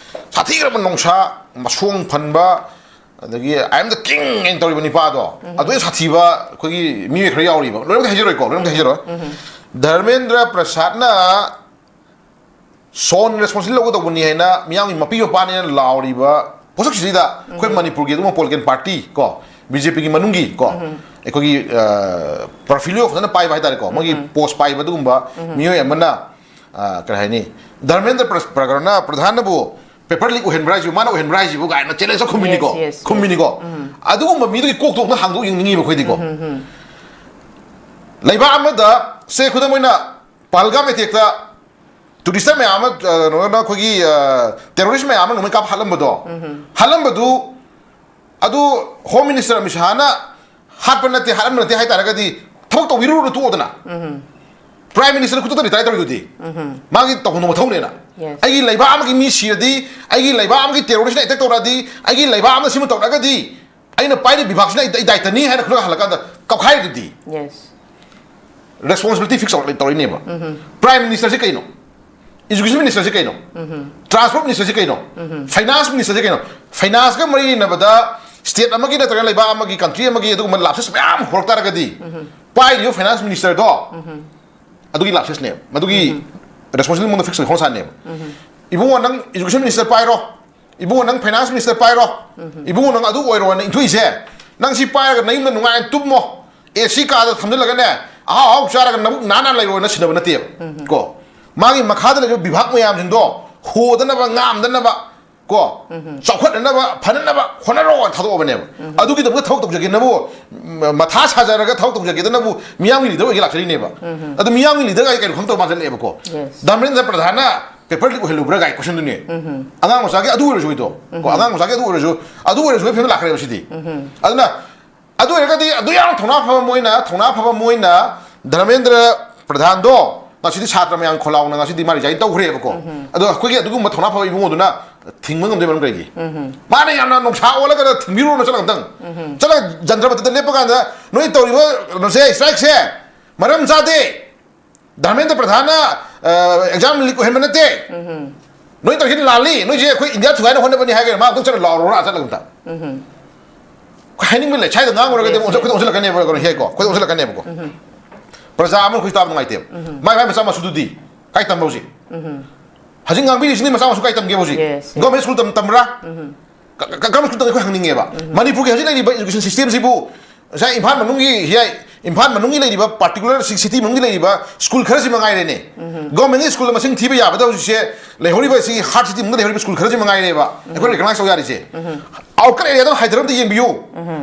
ꯁꯥꯊꯤꯈ꯭ꯔꯕ ꯅꯣꯡꯁꯥ, ꯃꯁꯣꯡ ꯐꯟꯕ, ꯑꯗꯒꯤ "I am the king" ꯍꯥꯏꯅ ꯇꯧꯔꯤꯕ ꯅꯤꯄꯥꯗꯣ, ꯑꯗꯨ ꯍꯦꯟꯅ ꯁꯥꯊꯤꯕ ꯑꯩꯈꯣꯏꯒꯤ ꯃꯤꯑꯣꯏ ꯈꯔ ꯌꯥꯎꯔꯤꯕ꯫ ꯂꯣꯏꯅꯃꯛꯇꯤ ꯍꯥꯏꯖꯔꯣꯏꯀꯣ, ꯂꯣꯏꯅꯃꯛꯇꯤ ꯍꯥꯏꯖꯔꯣꯏ꯫ ꯙꯔꯃꯦꯟꯗ꯭ꯔ ꯄ꯭ꯔꯁꯥꯗꯅ ꯁꯣꯟ ꯔꯦꯁꯄꯣꯟꯁꯤꯕꯜ ꯂꯧꯒꯗꯧꯕꯅꯤ ꯍꯥꯏꯅ ꯃꯤꯌꯥꯝꯒꯤ ꯃꯄꯤ ꯃꯄꯥꯅꯦꯅ ꯂꯥꯎꯔꯤꯕ ꯄꯣꯠꯁꯛꯁꯤꯗ ꯑꯩꯈꯣꯏ ꯃꯅꯤꯄꯨꯔꯒꯤ ꯑꯗꯨꯒꯨꯝꯕ ꯄꯣꯂꯤꯇꯤꯀꯦꯜ ꯄꯥꯔꯇꯤ ꯀꯣ, ꯕꯤ ꯖꯦ ꯄꯤꯒꯤ ꯃꯅꯨꯡꯒꯤ ꯀꯣ, ꯑꯩꯈꯣꯏꯒꯤ ꯄꯣꯔꯇꯐꯣꯂꯤꯑꯣ ꯐꯖꯅ ꯄꯥꯏꯕ ꯍꯥꯏꯇꯥꯔꯦꯀꯣ, ꯃꯣꯏꯒꯤ ꯄꯣꯁ ꯄꯥꯏꯕ ꯑꯗꯨꯒꯨꯝꯕ ꯃꯤꯑꯣꯏ ꯑꯃꯅ, ꯑ, ꯀꯔꯤ ꯍꯥꯏꯅꯤ, ꯙꯔꯃꯦꯟꯗ꯭ꯔ ꯄ꯭ꯔ- ꯄ꯭ꯔ- ꯀꯩꯅꯣꯅ, ꯄ꯭ꯔꯙꯥꯟꯅꯕꯨ ꯄꯦꯄꯔ ꯂꯤꯛ ꯑꯣꯏꯍꯟꯕ꯭ꯔꯥ ꯍꯥꯏꯁꯤꯕꯨ, ꯃꯥꯅ ꯑꯣꯏꯍꯟꯕ꯭ꯔꯥ ꯍꯥꯏꯁꯤꯕꯨ ꯀꯥꯏꯅ ꯆꯦꯂꯦꯟꯖ ꯈꯨꯝꯃꯤꯅꯤꯀꯣ꯫ Yes, yes, yes. ꯈꯨꯝꯃꯤꯅꯤꯀꯣ꯫ ꯑꯗꯨꯒꯨꯝꯕ ꯃꯤꯗꯨꯒꯤ ꯀꯣꯛꯇꯣ ꯑꯝꯇ ꯍꯥꯡꯗꯣꯛ ꯌꯦꯡꯅꯤꯡꯉꯤꯕ ꯑꯩꯈꯣꯏꯗꯤꯀꯣ꯫ ꯂꯩꯕꯥꯛ ꯑꯃꯗ, ꯁꯦ, ꯈꯨꯗꯝ ꯑꯣꯏꯅ, ꯄꯍꯜꯒꯥꯝ ꯑꯦꯇꯦꯛꯇ ꯇꯨꯔꯤꯁꯇꯔ ꯃꯌꯥꯝ ꯑꯃ, ꯑ, ꯀꯩꯅꯣꯅ, ꯑꯩꯈꯣꯏꯒꯤ, ꯑ, ꯇꯦꯔꯣꯔꯤꯁ ꯃꯌꯥꯝ ꯑꯃ ꯅꯣꯡꯃꯩ ꯀꯥꯞꯄ ꯍꯥꯠꯂꯝꯕꯗꯣ, ꯍꯥꯠꯂꯝꯕꯗꯨ, ꯑꯗꯨ ꯍꯣꯝ ꯃꯤꯅꯤꯁꯇꯔ ꯑꯃꯤꯠ ꯁꯥꯍꯅ ꯍꯥꯠꯄ ꯅꯠꯇꯦ, ꯍꯥꯠꯂꯝꯕ ꯅꯠꯇꯦ ꯍꯥꯏꯇꯥꯔꯒꯗꯤ, ꯊꯕꯛ ꯇꯧꯕꯤꯔꯨꯔꯣ, ꯇꯣꯛꯑꯣꯗꯅ꯫ ꯄ꯭ꯔꯥꯏꯝ ꯃꯤꯅꯤꯁꯇꯔ ꯈꯨꯗꯛꯇ ꯔꯤꯇꯥꯌꯔ ꯇꯧꯔꯤꯗꯨꯗꯤ꯫ ꯃꯥꯒꯤ ꯇꯧꯐꯝ ꯃꯊꯧꯅꯦꯅ꯫ Yes. ꯑꯩꯒꯤ ꯂꯩꯕꯥꯛ ꯑꯃꯒꯤ ꯃꯤ ꯁꯤꯔꯗꯤ, ꯑꯩꯒꯤ ꯂꯩꯕꯥꯛ ꯑꯃꯒꯤ ꯇꯦꯔꯣꯔꯤꯁꯅ ꯑꯦꯇꯦꯛ ꯇꯧꯔꯛꯑꯗꯤ, ꯑꯩꯒꯤ ꯂꯩꯕꯥꯛ ꯑꯃꯗ ꯁꯤꯃ ꯇꯧꯔꯛꯑꯒꯗꯤ, ꯑꯩꯅ ꯄꯥꯏꯔꯤꯕ ꯕꯤꯚꯥꯒꯁꯤꯅ ꯑꯩ, ꯑꯩ ꯗꯥꯏꯇꯅꯤ ꯍꯥꯏꯅ ꯈꯨꯗꯛ ꯍꯜꯂꯀꯥꯟꯗ ꯀꯞꯈꯥꯏꯔꯤꯗꯨꯗꯤ꯫ Yes. ꯔꯦꯁꯄꯣꯟꯁꯤꯕꯤꯂꯤꯇꯤ ꯐꯤꯛꯁ ꯇꯧꯔꯛ- ꯇꯧꯔꯛꯏꯅꯦꯕ꯫ ꯄ꯭ꯔꯥꯏꯝ ꯃꯤꯅꯤꯁꯇꯔꯁꯤ ꯀꯩꯅꯣ? ꯏꯖꯨꯀꯦꯁꯟ ꯃꯤꯅꯤꯁꯇꯔꯁꯤ ꯀꯩꯅꯣ? ꯇ꯭ꯔꯥꯟꯁꯄꯣꯔꯠ ꯃꯤꯅꯤꯁꯇꯔꯁꯤ ꯀꯩꯅꯣ? ꯐꯥꯏꯅꯥꯟꯁ ꯃꯤꯅꯤꯁꯇꯔꯁꯤ ꯀꯩꯅꯣ? ꯐꯥꯏꯅꯥꯟꯁꯀ ꯃꯔꯤ ꯂꯩꯅꯕꯗ ꯁ꯭ꯇꯦꯠ ꯑꯃꯒꯤ ꯅꯠꯇ꯭ꯔꯒ ꯂꯩꯕꯥꯛ ꯑꯃꯒꯤ, ꯀꯟꯇ꯭ꯔꯤ ꯑꯃꯒꯤ ꯑꯗꯨꯒꯨꯝꯕ ꯂꯥꯞꯁꯦꯁ ꯃꯌꯥꯝ ꯍꯧꯔꯛ ꯇꯥꯔꯒꯗꯤ, ꯄꯥꯏꯔꯤꯕ ꯐꯥꯏꯅꯥꯟꯁ ꯃꯤꯅꯤꯁꯇꯔꯗꯣ ꯑꯗꯨꯒꯤ ꯂꯥꯞꯁꯦꯁꯅꯦꯕ, ꯃꯗꯨꯒꯤ ꯔꯦꯁꯄꯣꯟꯁꯤꯕꯤꯂꯤꯇꯤ ꯃꯉꯣꯟꯗ ꯐꯤꯛꯁ ꯑꯣꯏ ꯍꯧꯅ ꯁꯥꯟꯅꯦꯕ꯫ ꯏꯕꯨꯡꯉꯣ, ꯅꯪ ꯏꯖꯨꯀꯦꯁꯟ ꯃꯤꯅꯤꯁꯇꯔ ꯄꯥꯏꯔꯣ, ꯏꯕꯨꯡꯉꯣ, ꯅꯪ ꯐꯥꯏꯅꯥꯟꯁ ꯃꯤꯅꯤꯁꯇꯔ ꯄꯥꯏꯔꯣ, ꯏꯕꯨꯡꯉꯣ, ꯅꯪ ꯑꯗꯨ ꯑꯣꯏꯔꯣꯅ ꯏꯟꯊꯣꯛꯏꯁꯦ, ꯅꯪ ꯁꯤ ꯄꯥꯏꯔꯒ ꯅꯌꯨꯝꯗ ꯅꯨꯡꯉꯥꯏꯅ ꯇꯨꯝꯃꯣ, ꯑꯦ ꯁꯤ ꯀꯥꯗ ꯊꯝꯖꯤꯜꯂꯒꯅꯦ, ꯑꯍꯥꯎ ꯑꯍꯥꯎ ꯆꯥꯔꯒ ꯅꯕꯨꯛ ꯅꯥꯟꯅ ꯂꯩꯔꯣꯅ ꯁꯤꯟꯅꯕ ꯅꯠꯇꯦꯕ꯫ ꯀꯣ, ꯃꯥꯒꯤ ꯃꯈꯥꯗ ꯂꯩꯔꯤꯕ ꯕꯤꯚꯥꯛ ꯃꯌꯥꯝꯁꯤꯡꯗꯣ ꯍꯣꯗꯅꯕ, ꯉꯥꯝꯗꯅꯕ, ꯀꯣ, ꯆꯥꯎꯈꯠꯅꯅꯕ, ꯐꯅꯅꯕ ꯍꯣꯠꯅꯔꯣꯅ ꯊꯥꯗꯣꯛꯑꯕꯅꯦꯕ꯫ ꯑꯗꯨꯒꯤꯗꯃꯛꯇ ꯊꯕꯛ ꯇꯧꯖꯒꯦꯅꯕꯨ, ꯃ-, ꯃꯊꯥ ꯁꯥꯖꯔꯒ ꯊꯕꯛ ꯇꯧꯖꯒꯦꯗꯅꯕꯨ ꯃꯤꯌꯥꯝꯒꯤ ꯂꯤꯗꯔ ꯑꯣꯏꯒꯦ ꯂꯥꯛꯆꯔꯤꯅꯦꯕ꯫ ꯑꯗꯨ ꯃꯤꯌꯥꯝꯒꯤ ꯂꯤꯗꯔ ꯍꯥꯏꯁꯦ ꯀꯩꯅꯣ ꯈꯪꯗꯕ ꯃꯥꯟꯁꯤꯜꯂꯛꯑꯦꯕꯀꯣ꯫ ꯙꯔꯃꯦꯟꯗ꯭ꯔ ꯄ꯭ꯔꯙꯥꯟꯅ ꯄꯦꯄꯔ ꯂꯤꯛ ꯑꯣꯏꯍꯜꯂꯨꯕ꯭ꯔꯥ ꯀꯥꯏ ꯀꯣꯏꯁꯟꯗꯨꯅꯤ꯫ ꯑꯉꯥꯡ ꯃꯆꯥꯒꯤ ꯑꯗꯨ ꯑꯣꯏꯔꯁꯨ ꯑꯩꯗꯣ, ꯀꯣ, ꯑꯉꯥꯡ ꯃꯆꯥꯒꯤ ꯑꯗꯨ ꯑꯣꯏꯔꯁꯨ, ꯑꯗꯨ ꯑꯣꯏꯔꯁꯨ ꯐꯤꯕꯝ ꯂꯥꯛꯈ꯭ꯔꯦꯕ ꯁꯤꯗꯤ꯫ ꯑꯗꯨꯅ ꯑꯗꯨ ꯑꯣꯏꯔꯒꯗꯤ ꯑꯗꯨ ꯌꯥꯝ ꯊꯧꯅꯥ ꯐꯕ ꯃꯣꯏꯅ, ꯊꯧꯅꯥ ꯐꯕ ꯃꯣꯏꯅ ꯙꯔꯃꯦꯟꯗ꯭ꯔ ꯄ꯭ꯔꯙꯥꯟꯗꯣ ꯉꯁꯤꯗꯤ ꯁꯥꯇ꯭ꯔ ꯃꯌꯥꯝ ꯈꯣꯜꯂꯥꯎꯅ ꯉꯁꯤꯗꯤ ꯃꯥ ꯔꯤꯖꯥꯏꯟ ꯇꯧꯈ꯭ꯔꯦꯕꯀꯣ꯫ ꯑꯗꯣ ꯑꯩꯈꯣꯏꯒꯤ ꯑꯗꯨꯒꯨꯝꯕ ꯊꯧꯅꯥ ꯐꯕ ꯏꯕꯨꯡꯉꯣꯗꯨꯅ ꯊꯤꯡꯕ ꯉꯝꯗꯣꯏ ꯃꯔꯝ ꯀꯔꯤꯒꯤ? ꯃꯥꯅ ꯌꯥꯝꯅ ꯅꯨꯡꯁꯥ ꯑꯣꯜꯂꯒ ꯊꯤꯡꯕꯤꯔꯣꯅ ꯆꯠꯂꯒ ꯑꯝꯇꯪ ꯆꯠꯂꯒ ꯖꯟꯇ꯭ꯔ ꯃꯟꯇ꯭ꯔꯗ ꯂꯦꯞꯄ ꯀꯥꯟꯗ ꯅꯣꯏ ꯇꯧꯔꯤꯕ ꯀꯩꯅꯣꯁꯦ, ꯁ꯭ꯇ꯭ꯔꯥꯏꯛꯁꯦ ꯃꯔꯝ ꯆꯥꯗꯦ꯫ ꯙꯔꯃꯦꯟꯗ꯭ꯔ ꯄ꯭ꯔꯙꯥꯟꯅ ꯑꯦꯛꯖꯥꯝ ꯂꯤꯛ ꯑꯣꯏꯍꯟꯕ ꯅꯠꯇꯦ꯫ ꯅꯣꯏ ꯇꯧꯔꯤꯁꯤ ꯂꯥꯜꯂꯤ, ꯅꯣꯏꯁꯦ ꯑꯩꯈꯣꯏ ꯏꯟꯗꯤꯌꯥ ꯊꯨꯒꯥꯏꯅ ꯍꯣꯠꯅꯕꯅꯤ ꯍꯥꯏꯔꯒ ꯃꯥ ꯑꯃꯨꯛꯇꯪ ꯆꯠꯂ ꯂꯥꯎꯔꯣꯔꯥ ꯆꯠꯂꯒ ꯑꯝꯇ꯫ ꯑꯩꯈꯣꯏ ꯍꯥꯏꯅꯤꯡꯕ ꯂꯩ, ꯁ꯭ꯋꯥꯏꯗ ꯉꯥꯡꯉꯨꯔꯒꯗꯤ ꯑꯃꯨꯛ ꯑꯩꯈꯣꯏꯗ ꯑꯣꯟꯁꯤꯜꯂꯛꯀꯅꯦꯕ, ꯀꯩꯅꯣ ꯍꯦꯛꯀꯣ, ꯑꯩꯈꯣꯏꯗ ꯑꯣꯟꯁꯤꯜꯂꯛꯀꯅꯦꯕꯀꯣ꯫ ꯄ꯭ꯔꯖꯥ ꯑꯃ ꯑꯩꯈꯣꯏ ꯇꯥꯕ ꯅꯨꯡꯉꯥꯏꯇꯦꯕ꯫ ꯃꯥꯏ ꯃꯥꯏ ꯃꯆꯥ ꯃꯁꯨꯗꯨꯗꯤ ꯀꯥꯏ ꯇꯝꯕ ꯍꯧꯖꯤꯛ? ꯍꯧꯖꯤꯛ ꯉꯥꯡꯕꯤꯔꯤꯁꯤꯅꯤ ꯃꯆꯥ ꯃꯁꯨ ꯀꯥꯏ ꯇꯝꯒꯦꯕ ꯍꯧꯖꯤꯛ? ꯒꯣꯔꯃꯦꯟ ꯁ꯭ꯀꯨꯜ ꯇꯝ-, ꯇꯝꯕ꯭ꯔꯥ? ꯀ-, ꯀ-, ꯀꯔꯝꯕ ꯁ꯭ꯀꯨꯜ ꯇꯝꯒꯦ ꯑꯩꯈꯣꯏ ꯍꯪꯅꯤꯡꯉꯦꯕ꯫ ꯃꯅꯤꯄꯨꯔꯒꯤ ꯍꯧꯖꯤꯛ ꯂꯩꯔꯤꯕ ꯏꯖꯨꯀꯦꯁꯟ ꯁꯤꯁꯇꯦꯝꯁꯤꯕꯨ ꯉꯁꯥꯏ ꯏꯝꯐꯥꯜ ꯃꯅꯨꯡꯒꯤ ꯍꯤꯌꯥꯏ, ꯏꯝꯐꯥꯜ ꯃꯅꯨꯡꯒꯤ ꯂꯩꯔꯤꯕ ꯄꯥꯔꯇꯤꯀꯨꯂꯔ ꯁꯤ-, ꯁꯤꯇꯤ ꯃꯅꯨꯡꯒꯤ ꯂꯩꯔꯤꯕ ꯁ꯭ꯀꯨꯜ ꯈꯔꯁꯤ ꯃꯉꯥꯏꯔꯦꯅꯦ꯫ ꯒꯣꯔꯃꯦꯟꯒꯤ ꯁ꯭ꯀꯨꯜ ꯃꯁꯤꯡ ꯊꯤꯕ ꯌꯥꯕꯗ ꯍꯧꯖꯤꯛꯁꯦ ꯂꯩꯍꯧꯔꯤꯕ ꯁꯤꯒꯤ ꯍꯥꯔꯠ ꯁꯤꯇꯤ ꯃꯅꯨꯡꯗ ꯂꯩꯍꯧꯔꯤꯕ ꯁ꯭ꯀꯨꯜ ꯈꯔꯁꯤ ꯃꯉꯥꯏꯔꯦꯕ ꯑꯩꯈꯣꯏ ꯔꯤꯀꯒꯅꯥꯏꯁ ꯇꯧ ꯌꯥꯔꯤꯁꯦ꯫ ꯑꯥꯎꯠꯀꯠ ꯑꯦꯔꯤꯌꯥꯗ ꯍꯥꯏꯊꯔ ꯑꯝꯇ ꯌꯦꯡꯕꯤꯌꯨ꯫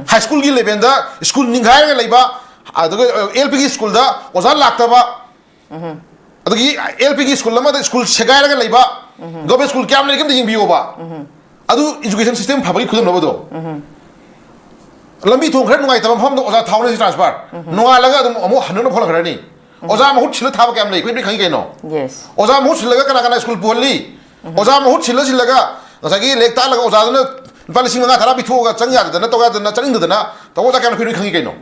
ꯍꯥꯏ ꯁ꯭ꯀꯨꯜꯒꯤ ꯂꯦꯚꯦꯜꯗ ꯁ꯭ꯀꯨꯜ ꯅꯤꯡꯈꯥꯏꯔꯒ ꯂꯩꯕ, ꯑꯗꯨꯒ ꯑꯦꯜ ꯄꯤꯒꯤ ꯁ꯭ꯀꯨꯜꯗ ꯑꯣꯖꯥ ꯂꯥꯛꯇꯕ, ꯑꯗꯒꯤ ꯑꯦꯜ ꯄꯤꯒꯤ ꯁ꯭ꯀꯨꯜ ꯑꯃꯗ ꯁ꯭ꯀꯨꯜ ꯁꯦꯒꯥꯏꯔꯒ ꯂꯩꯕ, ꯒꯣꯔꯃꯦꯟ ꯁ꯭ꯀꯨꯜ ꯀꯌꯥꯝ ꯂꯩꯒꯦ ꯑꯝꯇ ꯌꯦꯡꯕꯤꯌꯣꯕ꯫ ꯑꯗꯨ ꯏꯖꯨꯀꯦꯁꯟ ꯁꯤꯁꯇꯦꯝ ꯐꯕꯒꯤ ꯈꯨꯗꯝꯅꯦꯕ ꯑꯗꯣ꯫ ꯂꯝꯕꯤ ꯊꯣꯡ ꯈꯔ ꯅꯨꯡꯉꯥꯏꯇꯕ ꯃꯐꯝꯗ ꯑꯣꯖꯥ ꯊꯥꯎꯅ ꯁꯤ ꯇ꯭ꯔꯥꯟꯁꯐꯔ꯫ ꯅꯣꯡꯉꯥꯜꯂꯒ ꯑꯗꯨꯝ ꯑꯃꯨꯛ ꯍꯟꯅꯅꯕ ꯍꯣꯠꯅꯈ꯭ꯔꯅꯤ꯫ ꯑꯣꯖꯥ ꯃꯍꯨꯠ ꯁꯤꯜꯂ ꯊꯥꯕ ꯀꯌꯥꯝ ꯂꯩ? ꯑꯩꯈꯣꯏ ꯂꯣꯏ ꯈꯪꯉꯤ ꯀꯩꯅꯣ꯫ ꯑꯣꯖꯥ ꯃꯍꯨꯠ ꯁꯤꯜꯂꯒ ꯀꯅꯥ ꯀꯅꯥ ꯁ꯭ꯀꯨꯜ ꯄꯨꯍꯜꯂꯤ? ꯑꯣꯖꯥ ꯃꯍꯨꯠ ꯁꯤꯜꯂ ꯁꯤꯜꯂꯒ ꯉꯁꯥꯏꯒꯤ ꯂꯥꯏꯔꯤꯛ ꯇꯥꯛꯂꯒ ꯑꯣꯖꯥꯗꯨꯅ ꯂꯨꯄꯥ ꯂꯤꯁꯤꯡ ꯃꯉꯥ ꯇꯔꯥ ꯄꯤꯊꯣꯛꯑꯒ ꯆꯪ ꯌꯥꯗꯗꯅ, ꯇꯧ ꯌꯥꯗꯗꯅ, ꯇꯧꯕ ꯑꯣꯖꯥ ꯀꯌꯥꯝ ꯑꯩꯈꯣꯏ ꯂꯣꯏ ꯈꯪꯉꯤ ꯀꯩꯅꯣ꯫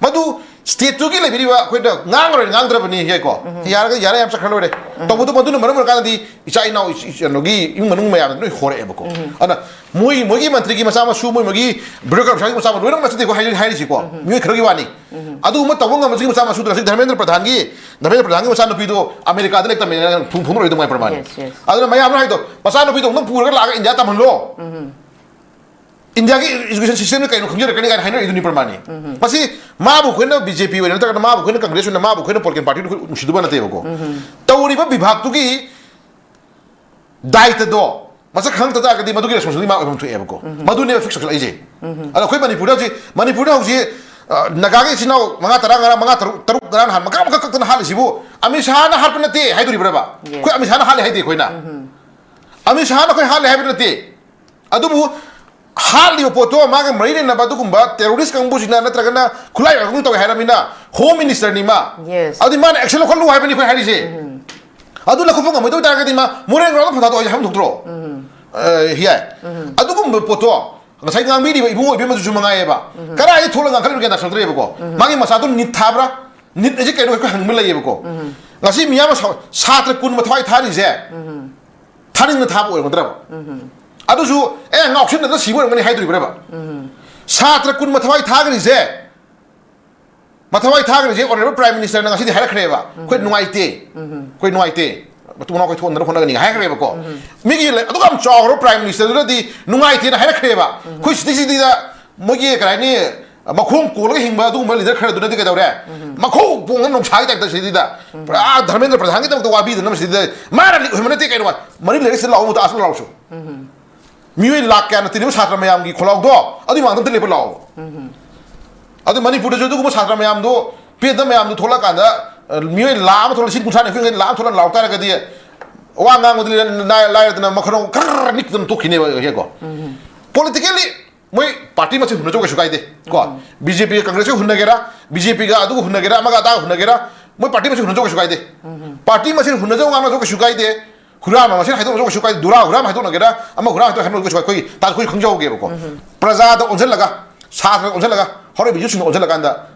ꯃꯗꯨ ꯁ꯭ꯇꯦꯠꯇꯨꯒꯤ ꯂꯩꯕꯤꯔꯤꯕ ꯑꯩꯈꯣꯏꯅ ꯉꯥꯡꯉꯔꯣꯏ, ꯉꯥꯡꯗ꯭ꯔꯕꯅꯤ ꯍꯦꯛꯀꯣ꯫ ꯌꯥꯔꯒ ꯌꯥꯔꯦ, ꯌꯥꯝ ꯆꯠꯈ꯭ꯔ ꯂꯣꯏꯔꯦ꯫ ꯇꯧꯕꯗꯣ ꯃꯗꯨꯅ ꯃꯔꯝ ꯑꯣꯏꯔꯀꯥꯟꯗꯗꯤ ꯏꯆꯥ ꯏꯅꯥꯎ ꯏꯆ-, ꯏꯆ-, ꯀꯩꯅꯣꯒꯤ ꯏꯃꯨꯡ ꯃꯅꯨꯡ ꯃꯌꯥꯝꯅ ꯂꯣꯏ ꯍꯣꯔꯛꯑꯦꯕꯀꯣ꯫ ꯑꯗꯨꯅ ꯃꯣꯏ, ꯃꯣꯏꯒꯤ ꯃꯟꯇ꯭ꯔꯤꯒꯤ ꯃꯆꯥ ꯃꯁꯨ, ꯃꯣꯏ, ꯃꯣꯏꯒꯤ ꯕ꯭ꯌꯨꯔꯣꯀ꯭ꯔꯥꯠ ꯃꯆꯥ ꯃꯁꯨ ꯂꯣꯏꯅꯃꯛ ꯅꯠꯆꯗꯦꯀꯣ ꯍꯥꯏ-, ꯍꯥꯏꯔꯤꯁꯤꯀꯣ꯫ ꯃꯤꯑꯣꯏ ꯈꯔꯒꯤ ꯋꯥꯅꯤ꯫ ꯑꯗꯨꯒꯨꯝꯕ ꯇꯧꯕ ꯉꯝꯕꯁꯤꯒꯤ ꯃꯆꯥ ꯃꯁꯨꯗꯨꯅ ꯍꯧꯖꯤꯛ ꯙꯔꯃꯦꯟꯗ꯭ꯔ ꯄ꯭ꯔꯙꯥꯟꯒꯤ, ꯙꯔꯃꯦꯟꯗ꯭ꯔ ꯄ꯭ꯔꯙꯥꯟꯒꯤ ꯃꯆꯥꯅꯨꯄꯤꯗꯣ ꯑꯃꯦꯔꯤꯀꯥꯗ ꯂꯩ ꯇꯝꯃꯦ, ꯅꯪ ꯐꯨ-, ꯐꯨꯅꯔꯣꯏꯗꯧ ꯉꯥꯏ ꯄ꯭ꯔꯃꯥꯟꯅꯤ꯫ ꯑꯗꯨꯅ ꯃꯌꯥꯝꯅ ꯍꯥꯏꯗꯣ, ꯃꯆꯥꯅꯨꯄꯤꯗꯣ ꯑꯃꯨꯛꯇꯪ ꯄꯨꯔꯒ ꯂꯥꯛꯑꯒ ꯏꯟꯗꯤꯌꯥ ꯇꯝꯍꯜꯂꯣ꯫ ꯏꯟꯗꯤꯌꯥꯒꯤ ꯏꯖꯨꯀꯦꯁꯟ ꯁꯤꯁꯇꯦꯝꯅ ꯀꯩꯅꯣ ꯈꯪꯖꯔꯛꯀꯅꯤ ꯀꯥꯏꯅ ꯍꯥꯏꯅꯔꯤꯗꯨꯅꯤ ꯄ꯭ꯔꯃꯥꯅꯤ꯫ ꯃꯁꯤ ꯃꯥꯕꯨ ꯑꯩꯈꯣꯏꯅ ꯕꯤ ꯖꯦ ꯄꯤ ꯑꯣꯏꯅ ꯅꯠꯇ꯭ꯔꯒꯅ ꯃꯥꯕꯨ ꯑꯩꯈꯣꯏꯅ ꯀꯪꯒ꯭ꯔꯦꯁ ꯑꯣꯏꯅ ꯃꯥꯕꯨ ꯑꯩꯈꯣꯏꯅ ꯄꯣꯂꯤꯇꯤꯀꯦꯜ ꯄꯥꯔꯇꯤꯗꯨ ꯑꯩꯈꯣꯏ ꯅꯨꯡꯁꯤꯗꯕ ꯅꯠꯇꯦꯕꯀꯣ꯫ ꯇꯧꯔꯤꯕ ꯕꯤꯚꯥꯛꯇꯨꯒꯤ ꯗꯥꯏꯇꯗꯣ ꯃꯁꯛ ꯈꯪꯉꯛꯇ ꯇꯥꯔꯒꯗꯤ ꯃꯗꯨꯒꯤ ꯔꯦꯁꯄꯣꯟꯁꯤꯕꯤꯂꯤꯇꯤ ꯃꯥ ꯑꯣꯏꯐꯝ ꯊꯣꯛꯑꯦꯕꯀꯣ꯫ ꯃꯗꯨꯅꯦꯕ ꯐꯤꯛꯁ ꯇꯧꯁꯜꯂꯛꯏꯁꯦ꯫ ꯑꯗꯣ ꯑꯩꯈꯣꯏ ꯃꯅꯤꯄꯨꯔꯗ ꯍꯧꯖꯤꯛ, ꯃꯅꯤꯄꯨꯔꯗ ꯍꯧꯖꯤꯛ, ꯑ, ꯅꯥꯒꯥꯒꯤ ꯏꯆꯤꯟ ꯏꯅꯥꯎ ꯃꯉꯥ ꯇꯔꯥ ꯉꯔꯥꯡ, ꯃꯉꯥ ꯇꯔꯨꯛ, ꯇꯔꯨꯛ ꯉꯔꯥꯡ ꯅꯍꯥꯟ ꯃꯈꯥ ꯃꯈꯥ ꯀꯛꯇꯅ ꯍꯥꯠꯂꯤꯁꯤꯕꯨ ꯑꯃꯤꯠ ꯁꯥꯍꯅ ꯍꯥꯠꯄ ꯅꯠꯇꯦ ꯍꯥꯏꯗꯣꯔꯤꯕ꯭ꯔꯕ? Yes. ꯑꯩꯈꯣꯏ ꯑꯃꯤꯠ ꯁꯥꯍꯅ ꯍꯥꯠꯂꯦ ꯍꯥꯏꯗꯦ ꯑꯩꯈꯣꯏꯅ꯫ ꯑꯃꯤꯠ ꯁꯥꯍꯅ ꯑꯩꯈꯣꯏ ꯍꯥꯠꯂꯦ ꯍꯥꯏꯕ ꯅꯠꯇꯦ꯫ ꯑꯗꯨꯕꯨ ꯍꯥꯠꯂꯤꯕ ꯄꯣꯠꯇꯣ ꯃꯥꯒ ꯃꯔꯤ ꯂꯩꯅꯕ ꯑꯗꯨꯒꯨꯝꯕ ꯇꯦꯔꯣꯔꯤꯁ ꯀꯥꯡꯕꯨꯁꯤꯅ ꯅꯠꯇ꯭ꯔꯒꯅ ꯈꯨꯠꯂꯥꯏ ꯀꯥꯡꯕꯨ ꯇꯧꯋꯦ ꯍꯥꯏꯔꯕꯅꯤꯅ ꯍꯣꯝ ꯃꯤꯅꯤꯁꯇꯔꯅꯤ ꯃꯥ꯫ Yes. ꯑꯗꯨꯗꯤ ꯃꯥꯅ ꯑꯦꯛꯁꯟ ꯂꯧꯈꯠꯂꯨ ꯍꯥꯏꯕꯅꯤ ꯑꯩꯈꯣꯏ ꯍꯥꯏꯔꯤꯁꯦ꯫ ꯑꯗꯨ ꯂꯧꯈꯠꯄ ꯉꯝꯃꯣꯏꯗꯧ ꯇꯥꯔꯒꯗꯤ ꯃꯥ ꯃꯣꯔꯦ ꯒ꯭ꯔꯥꯎꯟꯗ ꯐꯝꯊꯥꯗꯣꯛꯑꯣ ꯍꯥꯏꯁꯦ ꯍꯥꯏꯐꯝ ꯊꯣꯛꯇ꯭ꯔꯣ? ꯑ, ꯌꯥꯏ꯫ ꯑꯗꯨꯒꯨꯝꯕ ꯄꯣꯠꯇꯣ ꯉꯁꯥꯏ ꯉꯥꯡꯕꯤꯔꯤꯕ ꯏꯕꯨꯡꯉꯣ ꯏꯕꯦꯝꯃꯗꯨꯁꯨ ꯃꯉꯥꯏꯌꯦꯕ꯫ ꯀꯗꯥꯏꯗ ꯊꯣꯛꯂꯒ ꯉꯥꯡꯈꯠꯂꯤꯅꯣ ꯒ꯭ꯌꯥꯟ ꯇꯥꯁꯜꯂꯛꯇ꯭ꯔꯦꯕꯀꯣ꯫ ꯃꯥꯒꯤ ꯃꯆꯥꯗꯨ ꯅꯤꯠ ꯊꯥꯕ꯭ꯔꯥ? ꯅꯤꯠ ꯑꯁꯤ ꯀꯩꯅꯣ ꯑꯩꯈꯣꯏ ꯍꯪꯕ ꯂꯩꯌꯦꯕꯀꯣ꯫ ꯉꯁꯤ ꯃꯤꯌꯥꯝꯅ ꯁꯥꯎ-, ꯁꯥꯇ꯭ꯔ ꯀꯨꯟ ꯃꯊꯋꯥꯏ ꯊꯥꯔꯤꯁꯦ ꯊꯥꯅꯤꯡꯅ ꯊꯥꯕ ꯑꯣꯏꯔꯝꯒꯗ꯭ꯔꯕ? ꯑꯗꯨꯁꯨ ꯑꯦ ꯉꯥꯎꯁꯤꯟꯅꯗꯅ ꯁꯤꯕ ꯑꯣꯏꯔꯝꯒꯅꯤ ꯍꯥꯏꯗꯣꯔꯤꯕ꯭ꯔꯕ? ꯁꯥꯇ꯭ꯔ ꯀꯨꯟ ꯃꯊꯋꯥꯏ ꯊꯥꯈ꯭ꯔꯤꯁꯦ, ꯃꯊꯋꯥꯏ ꯊꯥꯈ꯭ꯔꯤꯁꯦ ꯑꯣꯅꯔꯦꯕꯜ ꯄ꯭ꯔꯥꯏꯝ ꯃꯤꯅꯤꯁꯇꯔꯅ ꯉꯁꯤꯗꯤ ꯍꯥꯏꯔꯛꯈ꯭ꯔꯦꯕ, "ꯑꯩꯈꯣꯏ ꯅꯨꯡꯉꯥꯏꯇꯦ, ꯑꯩꯈꯣꯏ ꯅꯨꯡꯉꯥꯏꯇꯦ, ꯃꯇꯨꯡ ꯃꯅꯥꯎ ꯑꯩꯈꯣꯏ ꯊꯣꯛꯍꯟꯅꯕ ꯍꯣꯠꯅꯒꯅꯤ" ꯍꯥꯏꯈ꯭ꯔꯦꯕꯀꯣ꯫ ꯃꯤꯒꯤ ꯂꯩ-, ꯑꯗꯨꯛ ꯌꯥꯝ ꯆꯥꯎꯈ꯭ꯔꯕ ꯄ꯭ꯔꯥꯏꯝ ꯃꯤꯅꯤꯁꯇꯔꯗꯨꯅꯗꯤ ꯅꯨꯡꯉꯥꯏꯇꯦꯅ ꯍꯥꯏꯔꯛꯈ꯭ꯔꯦꯕ꯫ ꯑꯩꯈꯣꯏ ꯁꯤꯇꯤ ꯁꯤꯇꯤꯗ ꯃꯣꯏꯒꯤ ꯀꯩ ꯍꯥꯏꯅꯤ, ꯃꯈꯣꯡ ꯀꯣꯜꯂꯒ ꯍꯤꯡꯕ ꯑꯗꯨꯒꯨꯝꯕ ꯂꯤꯗꯔ ꯈꯔꯗꯨꯅꯗꯤ ꯀꯩꯗꯧꯔꯦ? ꯃꯈꯣꯡ ꯄꯣꯡꯉ ꯅꯣꯡꯁꯥꯒꯤ ꯇꯥꯏꯞꯇ ꯁꯤꯗ ꯄꯨꯔꯥ ꯙꯔꯃꯦꯟꯗ꯭ꯔ ꯄ꯭ꯔꯙꯥꯟꯒꯤꯗꯃꯛꯇ ꯋꯥꯕꯤꯗꯅ ꯁꯤꯗ ꯃꯥꯅ ꯂꯤꯛ ꯑꯣꯏꯍꯟꯕ ꯅꯠꯇꯦ ꯀꯩꯅꯣ꯫ ꯃꯔꯤ ꯂꯩꯔꯛꯁꯤꯗ ꯂꯥꯛꯑꯣ, ꯃꯨꯛꯇ ꯑꯁ ꯂꯥꯎꯁꯨ꯫ ꯃꯤꯑꯣꯏ ꯂꯥꯛ ꯀꯌꯥꯅ ꯇꯤꯜꯂꯤꯕ ꯁꯥꯇ꯭ꯔ ꯃꯌꯥꯝꯒꯤ ꯈꯣꯜꯂꯥꯎꯗꯣ ꯑꯗꯨꯒꯤ ꯃꯥꯡꯗ ꯑꯝꯇ ꯂꯦꯞꯄ ꯂꯥꯛꯑꯣ꯫ ꯑꯗꯨ ꯃꯅꯤꯄꯨꯔꯗꯁꯨ ꯑꯗꯨꯒꯨꯝꯕ ꯁꯥꯇ꯭ꯔ ꯃꯌꯥꯝꯗꯣ ꯄꯦꯟꯗꯕ ꯃꯌꯥꯝꯗꯣ ꯊꯣꯛꯂꯛꯀꯥꯟꯗ, ꯑ, ꯃꯤꯑꯣꯏ ꯂꯥꯛ ꯑꯃ ꯊꯣꯛꯂꯛ, ꯂꯤꯁꯤꯡ ꯀꯨꯟꯊ꯭ꯔꯥ ꯅꯤꯐꯨ ꯂꯥꯛ ꯑꯃ ꯊꯣꯛꯂꯛ ꯂꯥꯎ ꯇꯥꯔꯒꯗꯤ ꯋꯥ ꯉꯥꯡꯕꯗꯤ ꯂꯥꯏ-, ꯂꯥꯏꯔꯗꯅ ꯃꯈꯣꯡ ꯈꯔ ꯅꯤꯛꯇꯅ ꯇꯣꯛꯈꯤꯅꯦꯕ ꯍꯦꯛꯀꯣ꯫ ꯄꯣꯂꯤꯇꯤꯀꯦꯜꯂꯤ ꯃꯣꯏ ꯄꯥꯔꯇꯤ ꯃꯁꯦꯟ ꯍꯨꯟꯅꯖꯧ ꯀꯩꯁꯨ ꯀꯥꯏꯗꯦ ꯀꯣ꯫ ꯎꯝ꯫ ꯕꯤ ꯖꯦ ꯄꯤꯒ ꯀꯪꯒ꯭ꯔꯦꯁꯀ ꯍꯨꯟꯅꯒꯦꯔꯥ, ꯕꯤ ꯖꯦ ꯄꯤꯒ ꯑꯗꯨꯒ ꯍꯨꯟꯅꯒꯦꯔꯥ, ꯑꯃꯒ ꯑꯗꯥꯒ ꯍꯨꯟꯅꯒꯦꯔꯥ, ꯃꯣꯏ ꯄꯥꯔꯇꯤ ꯃꯁꯦꯟ ꯍꯨꯟꯅꯖꯧ ꯀꯩꯁꯨ ꯀꯥꯏꯗꯦ꯫ ꯎꯝ꯫ ꯄꯥꯔꯇꯤ ꯃꯁꯦꯟ ꯍꯨꯟꯅꯖꯧ ꯉꯥꯡꯅꯖꯧ ꯀꯩꯁꯨ ꯀꯥꯏꯗꯦ꯫ ꯍꯨꯔꯥꯟꯕ ꯃꯁꯦꯟ ꯍꯥꯏꯗꯣꯛꯅꯖꯧ ꯀꯩꯁꯨ ꯀꯥꯏꯗꯦ꯫ ꯗꯨꯔꯥ ꯍꯨꯔꯥꯟꯕ ꯍꯥꯏꯗꯣꯛꯅꯒꯦꯔꯥ, ꯑꯃ ꯍꯨꯔꯥꯟ ꯍꯥꯏꯗꯣꯛ ꯍꯥꯏꯗꯣꯛꯅꯒꯦꯔꯥ, ꯑꯩꯈꯣꯏ ꯇꯥ-, ꯑꯩꯈꯣꯏ ꯈꯪꯖꯍꯧꯒꯦꯕꯀꯣ꯫ ꯎꯝ꯫ ꯄ꯭ꯔꯖꯥꯗ ꯑꯣꯟꯁꯤꯜꯂꯒ, ꯁꯥꯇ꯭ꯔꯗ ꯑꯣꯟꯁꯤꯜꯂꯒ, ꯍꯧꯔꯛꯏꯕ ꯌꯨꯠꯁꯤꯡꯗ ꯑꯣꯟꯁꯤꯜꯂꯀꯥꯟꯗ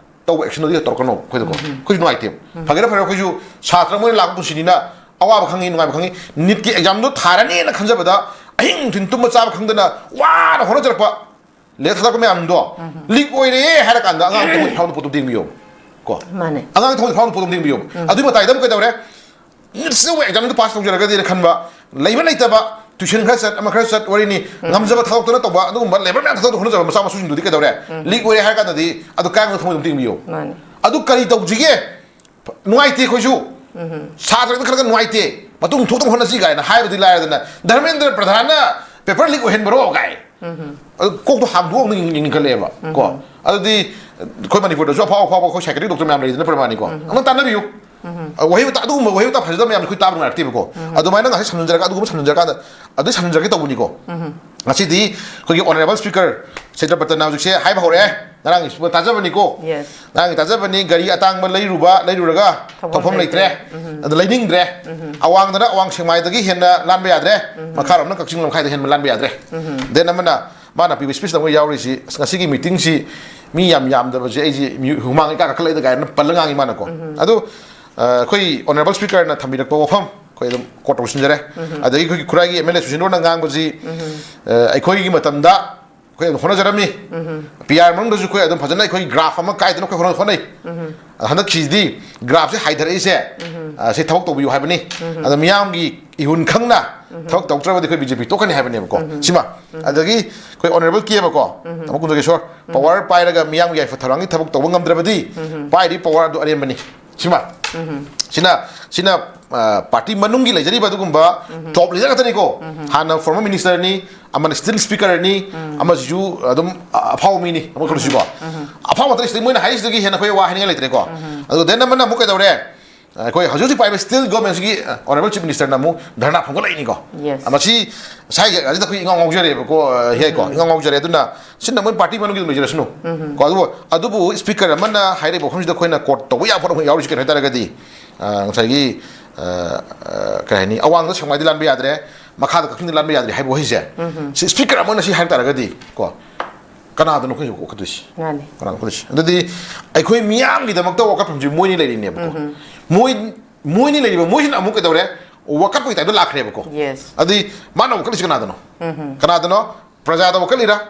ꯇꯧꯕ ꯑꯦꯛꯁꯟꯗꯨꯗꯤ ꯇꯧꯔꯛꯀꯅꯣ ꯑꯩꯈꯣꯏꯗꯀꯣ꯫ ꯎꯝ꯫ ꯑꯩꯈꯣꯏꯁꯨ ꯅꯨꯡꯉꯥꯏꯇꯦꯕ꯫ ꯎꯝ꯫ ꯐꯒꯦꯔꯥ ꯐꯔꯦ, ꯑꯩꯈꯣꯏꯁꯨ ꯁꯥꯇ꯭ꯔ ꯃꯣꯏꯅ ꯂꯥꯛꯄ ꯄꯨꯟꯁꯤꯅꯤꯅ ꯑꯋꯥꯕ ꯈꯪꯉꯤ, ꯅꯨꯡꯉꯥꯏꯕ ꯈꯪꯉꯤ꯫ ꯅꯤꯠꯀꯤ ꯑꯦꯛꯖꯥꯝꯗꯣ ꯊꯥꯔꯅꯤꯅ ꯈꯟꯖꯕꯗ ꯑꯍꯤꯡ ꯅꯨꯡꯊꯤꯟ ꯇꯨꯝꯕ ꯆꯥꯕ ꯈꯪꯗꯅ ꯋꯥꯅ ꯍꯣꯠꯅꯖꯔꯛꯄ ꯂꯥꯏꯔꯤꯛ ꯊꯥꯗꯣꯛꯄ ꯃꯌꯥꯝꯗꯣ ꯎꯝ꯫ ꯂꯤꯛ ꯑꯣꯏꯔꯦ ꯍꯥꯏꯔ ꯀꯥꯟꯗ ꯑꯉꯥꯡ ꯊꯃꯣꯏ ꯐꯥꯎꯅ ꯄꯣꯠꯇꯣ ꯌꯦꯡꯕꯤꯌꯣꯕ ꯀꯣ꯫ ꯃꯥꯅꯦ꯫ ꯑꯉꯥꯡ ꯊꯃꯣꯏ ꯐꯥꯎꯅ ꯄꯣꯠꯇꯣ ꯌꯦꯡꯕꯤꯌꯣꯕ꯫ ꯎꯝ꯫ ꯑꯗꯨꯏ ꯃꯇꯥꯏꯗ ꯑꯃꯨꯛ ꯀꯩꯗꯧꯔꯦ? ꯅꯤꯠꯁꯤꯗ ꯑꯦꯛꯖꯥꯝꯗ ꯄꯥꯁ ꯇꯧꯖꯔꯒꯗꯤꯅ ꯈꯟꯕ, ꯂꯩꯕ ꯂꯩꯇꯕ, ꯇ꯭ꯌꯨꯁꯟ ꯈꯔ ꯆꯠ, ꯑꯃ ꯈꯔ ꯆꯠ, ꯋꯥꯔꯤꯅꯤ, ꯉꯝꯖꯕ ꯊꯥꯗꯣꯛꯇꯅ ꯇꯧꯕ ꯑꯗꯨꯒꯨꯝꯕ ꯂꯦꯕꯔ ꯃꯌꯥꯝ ꯊꯥꯗꯣꯛꯇꯅ ꯍꯣꯠꯅꯖꯕ ꯃꯆꯥ ꯃꯁꯨꯁꯤꯡꯗꯨꯗꯤ ꯀꯩꯗꯧꯔꯦ? ꯂꯤꯛ ꯑꯣꯏꯔꯦ ꯍꯥꯏꯔ ꯀꯥꯟꯗꯗꯤ ꯑꯗꯨ ꯀꯥꯏꯔꯝꯒꯅꯤ, ꯊꯃꯣꯏꯗ ꯑꯗꯨꯝ ꯇꯤꯡꯕꯤꯌꯨ꯫ ꯃꯥꯅꯤ꯫ ꯑꯗꯨ ꯀꯔꯤ ꯇꯧꯁꯤꯒꯦ? ꯅꯨꯡꯉꯥꯏꯇꯦ ꯑꯩꯈꯣꯏꯁꯨ, ꯁꯥꯇ꯭ꯔꯗ ꯈꯔ ꯈꯔ ꯅꯨꯡꯉꯥꯏꯇꯦ, ꯃꯇꯨꯡ ꯊꯣꯛꯇꯕ ꯍꯣꯠꯅꯁꯤ ꯀꯥꯏꯅ ꯍꯥꯏꯕꯗꯤ ꯂꯥꯏꯔꯗꯅ, "ꯙꯔꯃꯦꯟꯗ꯭ꯔ ꯄ꯭ꯔꯙꯥꯟꯅ ꯄꯦꯄꯔ ꯂꯤꯛ ꯑꯣꯏꯍꯟꯕꯔꯣ?" ꯀꯥꯏ꯫ ꯑꯗꯨ ꯀꯣꯛꯇꯣ ꯍꯥꯡꯗꯣꯛꯑꯒ ꯌꯦꯡ-, ꯌꯦꯡꯅꯤꯡꯈꯠꯂꯛꯑꯦꯕ ꯀꯣ꯫ ꯑꯗꯨꯗꯤ ꯑꯩꯈꯣꯏ ꯃꯅꯤꯄꯨꯔꯗꯁꯨ ꯑꯐꯥꯎ ꯑꯐꯥꯎꯕ ꯑꯩꯈꯣꯏ ꯁꯥꯏꯀ꯭ꯔꯦꯇꯤꯛ ꯗꯣꯛꯇꯔ ꯃꯌꯥꯝ ꯂꯩꯗꯅ, ꯄ꯭ꯔꯃꯥꯅꯤꯀꯣ꯫ ꯑꯃ ꯇꯥꯟꯅꯕꯤꯌꯨ꯫ ꯑ, ꯋꯥꯍꯩ ꯋꯥꯇꯥ, ꯑꯗꯨꯒꯨꯝꯕ ꯋꯥꯍꯩ ꯋꯥꯇꯥ ꯐꯖꯗꯕ ꯃꯌꯥꯝꯁꯦ ꯑꯩꯈꯣꯏ ꯇꯥꯕ ꯅꯨꯡꯉꯥꯏꯔꯛꯇꯦꯕꯀꯣ꯫ ꯑꯗꯨꯃꯥꯏꯅ ꯉꯁꯥꯏ ꯁꯝꯖꯤꯟꯖꯔꯒ, ꯑꯗꯨꯒꯨꯝꯕ ꯁꯝꯖꯤꯟꯖꯔꯀꯥꯟꯗ, ꯑꯗꯨ ꯁꯝꯖꯤꯟꯖꯔꯒꯦ ꯇꯧꯕꯅꯤꯀꯣ꯫ ꯉꯁꯤꯗꯤ ꯑꯩꯈꯣꯏꯒꯤ ꯑꯣꯅꯔꯦꯕꯜ ꯁ꯭ꯄꯤꯀꯔ ꯁꯤꯇ꯭ꯔꯄꯇꯅ ꯍꯧꯖꯤꯛꯁꯦ ꯍꯥꯏꯕ ꯍꯧꯔꯛꯑꯦ꯫ ꯉꯔꯥꯡꯒꯤ ꯁ꯭ꯄꯤꯀꯔ ꯇꯥꯖꯕꯅꯤꯀꯣ꯫ Yes. ꯉꯔꯥꯡꯒꯤ ꯇꯥꯖꯕꯅꯤ, ꯒꯥꯔꯤ ꯑꯇꯥꯡꯕ ꯂꯩꯔꯨꯕ, ꯂꯩꯔꯨꯔꯒ ꯊꯧꯐꯝ ꯊꯧꯐꯝ ꯂꯩꯇ꯭ꯔꯦ꯫ ꯂꯩꯇ꯭ꯔꯦ꯫ ꯑꯗꯨ ꯂꯩꯅꯤꯡꯗ꯭ꯔꯦ꯫ ꯑꯋꯥꯡꯗꯅ ꯑꯋꯥꯡ ꯁꯦꯛꯃꯥꯏꯗꯒꯤ ꯍꯦꯟꯅ ꯂꯥꯟꯕ ꯌꯥꯗ꯭ꯔꯦ꯫ ꯃꯈꯥꯔꯣꯝꯅ ꯀꯛꯆꯤꯡ ꯂꯝꯈꯥꯏꯗ ꯍꯦꯟꯅ ꯂꯥꯟꯕ ꯌꯥꯗ꯭ꯔꯦ꯫ Then ꯑꯃꯅ ꯃꯥꯅ ꯄꯤꯕ ꯁ꯭ꯄꯤꯆꯇ ꯑꯃ ꯌꯥꯎꯔꯤꯁꯤ, ꯑꯁ, ꯉꯁꯤꯒꯤ ꯃꯤꯇꯤꯡꯁꯤ ꯃꯤ ꯌꯥꯝ ꯌꯥꯝꯗꯕꯁꯦ ꯑꯩꯁꯦ ꯃꯤꯍꯨ-, ꯍꯨꯃꯥꯡ ꯏꯀꯥ ꯀꯥꯈꯠꯂꯛꯏꯗ ꯀꯥꯏꯅ ꯄꯜꯂ ꯉꯥꯡꯉꯤ ꯃꯥꯅꯀꯣ꯫ ꯑꯗꯨ, ꯑ, ꯑꯩꯈꯣꯏ ꯑꯣꯅꯔꯦꯕꯜ ꯁ꯭ꯄꯤꯀꯔꯅ ꯊꯝꯕꯤꯔꯛꯄ ꯋꯥꯐꯝ ꯑꯩꯈꯣꯏ ꯑꯗꯨꯝ ꯀꯣꯠ ꯇꯧꯁꯤꯟꯖꯔꯦ꯫ ꯑꯗꯒꯤ ꯑꯩꯈꯣꯏꯒꯤ ꯈꯨꯔꯥꯏꯒꯤ ꯑꯦꯝ ꯑꯦꯜ ꯑꯦ ꯁꯨꯁꯤꯟꯗ꯭ꯔꯣꯅ ꯉꯥꯡꯕꯁꯤ, ꯑ, ꯑꯩꯈꯣꯏꯒꯤ ꯃꯇꯝꯗ ꯑꯩꯈꯣꯏ ꯑꯗꯨꯝ ꯍꯣꯠꯅꯖꯔꯝꯃꯤ꯫ ꯄꯤ ꯑꯥꯔ ꯃꯅꯨꯡꯗꯁꯨ ꯑꯩꯈꯣꯏ ꯑꯗꯨꯝ ꯐꯖꯅ ꯑꯩꯈꯣꯏ ꯒ꯭ꯔꯥꯐ ꯑꯃ ꯀꯥꯏꯗꯅ ꯑꯩꯈꯣꯏ ꯍꯣꯠꯅ-, ꯍꯣꯠꯅꯩ꯫ ꯑꯗ ꯍꯟꯗꯛꯀꯤꯁꯤꯗꯤ ꯒ꯭ꯔꯥꯐꯁꯦ ꯍꯥꯏꯊꯔꯛꯏꯁꯦ, ꯑ, ꯁꯤ ꯊꯕꯛ ꯇꯧꯕꯤꯌꯨ ꯍꯥꯏꯕꯅꯤ꯫ ꯑꯗ ꯃꯤꯌꯥꯝꯒꯤ ꯏꯍꯨꯟ ꯈꯪꯅ ꯊꯕꯛ ꯇꯧꯗ꯭ꯔꯕꯗꯤ ꯑꯩꯈꯣꯏ ꯕꯤ ꯖꯦ ꯄꯤ ꯇꯣꯛꯀꯅꯤ ꯍꯥꯏꯕꯅꯦꯕꯀꯣ꯫ ꯁꯤꯃ꯫ ꯑꯗꯒꯤ ꯑꯩꯈꯣꯏ ꯑꯣꯅꯔꯦꯕꯜ ꯀꯦꯕꯀꯣ, ꯇꯥꯃꯣ ꯀꯨꯟꯖꯒꯦꯁꯣꯔ, ꯄꯋꯥꯔ ꯄꯥꯏꯔꯒ ꯃꯤꯌꯥꯝꯒꯤ ꯌꯥꯏꯐ ꯊꯧꯔꯥꯡꯒꯤ ꯊꯕꯛ ꯇꯧꯕ ꯉꯝꯗ꯭ꯔꯕꯗꯤ ꯄꯥꯏꯔꯤꯕ ꯄꯋꯥꯔ ꯑꯗꯨ ꯑꯔꯦꯝꯕꯅꯤ꯫ ꯁꯤꯃ꯫ ꯁꯤꯅ, ꯁꯤꯅ, ꯑ, ꯄꯥꯔꯇꯤ ꯃꯅꯨꯡꯒꯤ ꯂꯩꯖꯔꯤꯕ ꯑꯗꯨꯒꯨꯝꯕ ꯇꯣꯞ ꯂꯤꯗꯔ ꯉꯥꯛꯇꯅꯤꯀꯣ꯫ ꯍꯥꯟꯅ ꯐꯣꯔꯃꯔ ꯃꯤꯅꯤꯁꯇꯔꯅꯤ, ꯑꯃꯅ ꯁ꯭ꯇꯤꯜ ꯁ꯭ꯄꯤꯀꯔꯅꯤ, ꯑꯃꯁꯤꯁꯨ ꯑꯗꯨꯝ ꯑ-, ꯑꯐꯥꯎꯕ ꯃꯤꯅꯤ, ꯑꯃ ꯈꯜꯂꯨꯁꯤꯀꯣ꯫ ꯑꯐꯥꯎꯕ ꯉꯥꯛꯇꯅꯤ, ꯁꯤꯗꯩ ꯃꯣꯏꯅ ꯍꯥꯏꯔꯤꯁꯤꯗꯒꯤ ꯍꯦꯟꯅ ꯑꯩꯈꯣꯏ ꯋꯥ ꯍꯥꯏꯅꯤꯡꯉꯥꯏ ꯂꯩꯇ꯭ꯔꯦꯀꯣ꯫ ꯑꯗꯨ then ꯑꯃꯅ ꯑꯃꯨꯛ ꯀꯩꯗꯧꯔꯦ? ꯑꯩꯈꯣꯏ ꯍꯧꯖꯤꯛ ꯍꯧꯖꯤꯛ ꯄꯥꯏꯔꯤꯕ ꯁ꯭ꯇꯤꯜ ꯒꯣꯔꯃꯦꯟꯁꯤꯒꯤ, ꯑ, ꯑꯣꯅꯔꯦꯕꯜ ꯆꯤꯐ ꯃꯤꯅꯤꯁꯇꯔꯅ ꯑꯃꯨꯛ ꯙꯔꯅꯥ ꯐꯝꯒꯠꯂꯛꯏꯅꯤꯀꯣ꯫ Yes. ꯃꯁꯤ ꯁ꯭ꯋꯥꯏꯒꯤ ꯑꯁꯤꯗ ꯑꯩꯈꯣꯏ ꯏꯉꯥꯎ ꯉꯥꯎꯖꯔꯦꯕꯀꯣ, ꯑ, ꯍꯦꯛꯀꯣ, ꯏꯉꯥꯎ ꯉꯥꯎꯖꯔꯦ꯫ ꯑꯗꯨꯅ ꯁꯤꯅ ꯃꯣꯏ ꯄꯥꯔꯇꯤ ꯃꯅꯨꯡꯒꯤ ꯑꯗꯨꯝ ꯂꯩꯖꯔꯁꯅꯨ꯫ ꯀꯣ, ꯑꯗꯨꯕꯨ, ꯑꯗꯨꯕꯨ ꯁ꯭ꯄꯤꯀꯔ ꯑꯃꯅ ꯍꯥꯏꯔꯤꯕ ꯋꯥꯐꯝꯁꯤꯗ ꯑꯩꯈꯣꯏꯅ ꯀꯣꯠ ꯇꯧꯕ ꯌꯥꯕ ꯄꯣꯠ ꯑꯃ ꯌꯥꯎꯔꯤꯁꯤ ꯀꯩꯅꯣ ꯍꯥꯏ ꯇꯥꯔꯒꯗꯤ, ꯑ, ꯉꯁꯥꯏꯒꯤ, ꯑ, ꯑ, ꯀꯩ ꯍꯥꯏꯅꯤ, ꯑꯋꯥꯡꯗ ꯁꯦꯛꯃꯥꯏꯗꯤ ꯂꯥꯟꯕ ꯌꯥꯗ꯭ꯔꯦ, ꯃꯈꯥꯗ ꯀꯛꯆꯤꯡꯗꯤ ꯂꯥꯟꯕ ꯌꯥꯗ꯭ꯔꯦ ꯍꯥꯏꯕ ꯋꯥꯍꯩꯁꯦ, ꯁꯤ ꯁ꯭ꯄꯤꯀꯔ ꯑꯃꯅ ꯁꯤ ꯍꯥꯏꯕ ꯇꯥꯔꯒꯗꯤ ꯀꯣ, ꯀꯅꯥꯗꯅꯣ ꯑꯩꯈꯣꯏ ꯋꯥꯀꯠꯇꯣꯏꯁꯤ? ꯃꯥꯅꯤ꯫ ꯀꯅꯥꯗꯅꯣ ꯋꯥꯀꯠꯇꯣꯏꯁꯤ? ꯑꯗꯨꯗꯤ ꯑꯩꯈꯣꯏ ꯃꯤꯌꯥꯝꯒꯤꯗꯃꯛꯇ ꯋꯥꯀꯠꯐꯝꯁꯤ ꯃꯣꯏꯅꯤ ꯂꯩꯔꯤꯅꯦꯕꯀꯣ꯫ ꯃꯣꯏ, ꯃꯣꯏꯅꯤ ꯂꯩꯔꯤꯕ, ꯃꯣꯏꯁꯤꯅ ꯑꯃꯨꯛ ꯀꯩꯗꯧꯔꯦ? ꯋꯥꯀꯠꯄꯒꯤ ꯇꯥꯏꯞꯇ ꯂꯥꯛꯈ꯭ꯔꯦꯕꯀꯣ꯫ Yes. ꯑꯗꯨꯗꯤ ꯃꯥꯅ ꯋꯥꯀꯠꯂꯤꯁꯤ ꯀꯅꯥꯗꯅꯣ? ꯀꯅꯥꯗꯅꯣ? ꯄ꯭ꯔꯖꯥꯗ ꯋꯥꯀꯠꯂꯤꯔꯥ?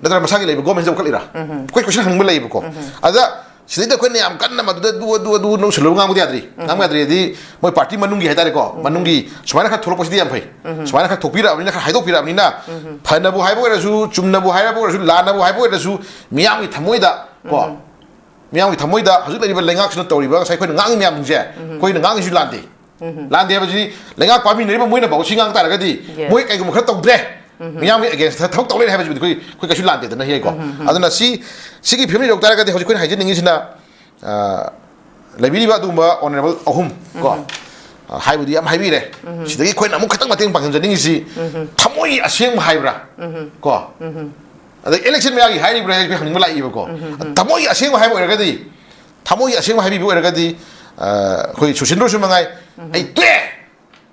ꯅꯠꯇ꯭ꯔꯒ ꯃꯁꯥꯒꯤ ꯂꯩꯕ ꯒꯣꯔꯃꯦꯟꯁꯤꯗ ꯋꯥꯀꯠꯂꯤꯔꯥ? ꯑꯩꯈꯣꯏ ꯀꯣꯏꯁꯟ ꯍꯪꯅꯤꯡꯕ ꯂꯩꯌꯦꯕꯀꯣ꯫ ꯑꯗ ꯁꯤꯗꯩꯗ ꯑꯩꯈꯣꯏꯅ ꯌꯥꯝ ꯀꯟꯅ ꯃꯗꯨꯗ ꯑꯗꯨ ꯑꯗꯨ ꯑꯗꯨ ꯅꯧꯁꯜꯂꯨꯕ ꯉꯥꯡꯕꯗꯤ ꯌꯥꯗ꯭ꯔꯤ꯫ ꯉꯥꯡꯕ ꯌꯥꯗ꯭ꯔꯤ ꯍꯥꯏꯗꯤ ꯃꯣꯏ ꯄꯥꯔꯇꯤ ꯃꯅꯨꯡꯒꯤ ꯍꯥꯏꯇꯥꯔꯦꯀꯣ, ꯃꯅꯨꯡꯒꯤ ꯁꯨꯃꯥꯏꯅ ꯈꯔ ꯊꯣꯛꯂꯛꯄꯁꯤꯗꯤ ꯌꯥꯝ ꯐꯩ꯫ ꯁꯨꯃꯥꯏꯅ ꯈꯔ ꯊꯣꯛꯄꯤꯔꯛꯑꯕꯅꯤꯅ, ꯈꯔ ꯍꯥꯏꯗꯣꯛꯄꯤꯔꯛꯑꯕꯅꯤꯅ, ꯐꯅꯕꯨ ꯍꯥꯏꯕ ꯑꯣꯏꯔꯁꯨ, ꯆꯨꯝꯅꯕꯨ ꯍꯥꯏꯔꯕ ꯑꯣꯏꯔꯁꯨ, ꯂꯥꯟꯅꯕꯨ ꯍꯥꯏꯕ ꯑꯣꯏꯔꯁꯨ, ꯃꯤꯌꯥꯝꯒꯤ ꯊꯃꯣꯏꯗ ꯀꯣ, ꯃꯤꯌꯥꯝꯒꯤ ꯊꯃꯣꯏꯗ ꯍꯧꯖꯤꯛ ꯂꯩꯔꯤꯕ ꯂꯩꯉꯥꯛꯁꯤꯅ ꯇꯧꯔꯤꯕ ꯉꯁꯥꯏ ꯑꯩꯈꯣꯏꯅ ꯉꯥꯡꯉꯤ ꯃꯌꯥꯝꯁꯤꯡꯁꯦ, ꯑꯩꯈꯣꯏꯅ ꯉꯥꯡꯉꯤꯁꯨ ꯂꯥꯟꯗꯦ꯫ ꯂꯥꯟꯗꯦ ꯍꯥꯏꯕꯁꯤ ꯂꯩꯉꯥꯛ ꯄꯥꯝꯃꯤꯟꯅꯔꯤꯕ ꯃꯣꯏꯅꯐꯥꯎ ꯁꯤ ꯉꯥꯡ ꯇꯥꯔꯒꯗꯤ, ꯃꯣꯏ ꯀꯩꯒꯨꯝꯕ ꯈꯔ ꯇꯧꯗ꯭ꯔꯦ, ꯃꯤꯌꯥꯝꯒꯤ against ꯊꯕꯛ ꯇꯧ ꯂꯩꯔꯦ ꯍꯥꯏꯕꯁꯤꯕꯨꯗꯤ ꯑꯩꯈꯣꯏ, ꯑꯩꯈꯣꯏ ꯀꯩꯁꯨ ꯂꯥꯟꯗꯦꯗꯅ, ꯍꯦꯛꯀꯣ꯫ ꯑꯗꯨꯅ ꯁꯤ, ꯁꯤꯒꯤ ꯐꯤꯕꯝ ꯌꯧ ꯇꯥꯔꯒꯗꯤ ꯍꯧꯖꯤꯛ ꯑꯩꯈꯣꯏꯅ ꯍꯥꯏꯖꯅꯤꯡꯉꯤꯁꯤꯅ, ꯑ, ꯂꯩꯕꯤꯔꯤꯕ ꯑꯗꯨꯒꯨꯝꯕ honourable ꯑꯍꯨꯝ ꯀꯣ, ꯑ, ꯍꯥꯏꯕꯨꯗꯤ ꯌꯥꯝ ꯍꯥꯏꯕꯤꯔꯦ꯫ ꯁꯤꯗꯒꯤ ꯑꯩꯈꯣꯏꯅ ꯑꯃꯨꯛ ꯈꯤꯇꯪ ꯃꯇꯦꯡ ꯄꯥꯡꯁꯤꯟꯖꯅꯤꯡꯉꯤꯁꯤ, ꯊꯃꯣꯏ ꯑꯁꯦꯡꯕ ꯍꯥꯏꯕ꯭ꯔꯥ ꯀꯣ, ꯑꯗꯩ election ꯃꯌꯥꯒꯤ ꯍꯥꯏꯔꯤꯕ꯭ꯔꯥ ꯍꯥꯏꯁꯦ ꯑꯩꯈꯣꯏ ꯍꯪꯅꯤꯡꯕ ꯂꯥꯛꯏꯕꯀꯣ꯫ ꯊꯃꯣꯏ ꯑꯁꯦꯡꯕ ꯍꯥꯏꯕ ꯑꯣꯏꯔꯒꯗꯤ, ꯊꯃꯣꯏ ꯑꯁꯦꯡꯕ ꯍꯥꯏꯕꯤꯕ ꯑꯣꯏꯔꯒꯗꯤ, ꯑ, ꯑꯩꯈꯣꯏ ꯁꯨꯁꯤꯟꯗ꯭ꯔꯁꯨ ꯃꯉꯥꯏ, "ꯑꯩ ꯇꯣꯛꯑꯦ,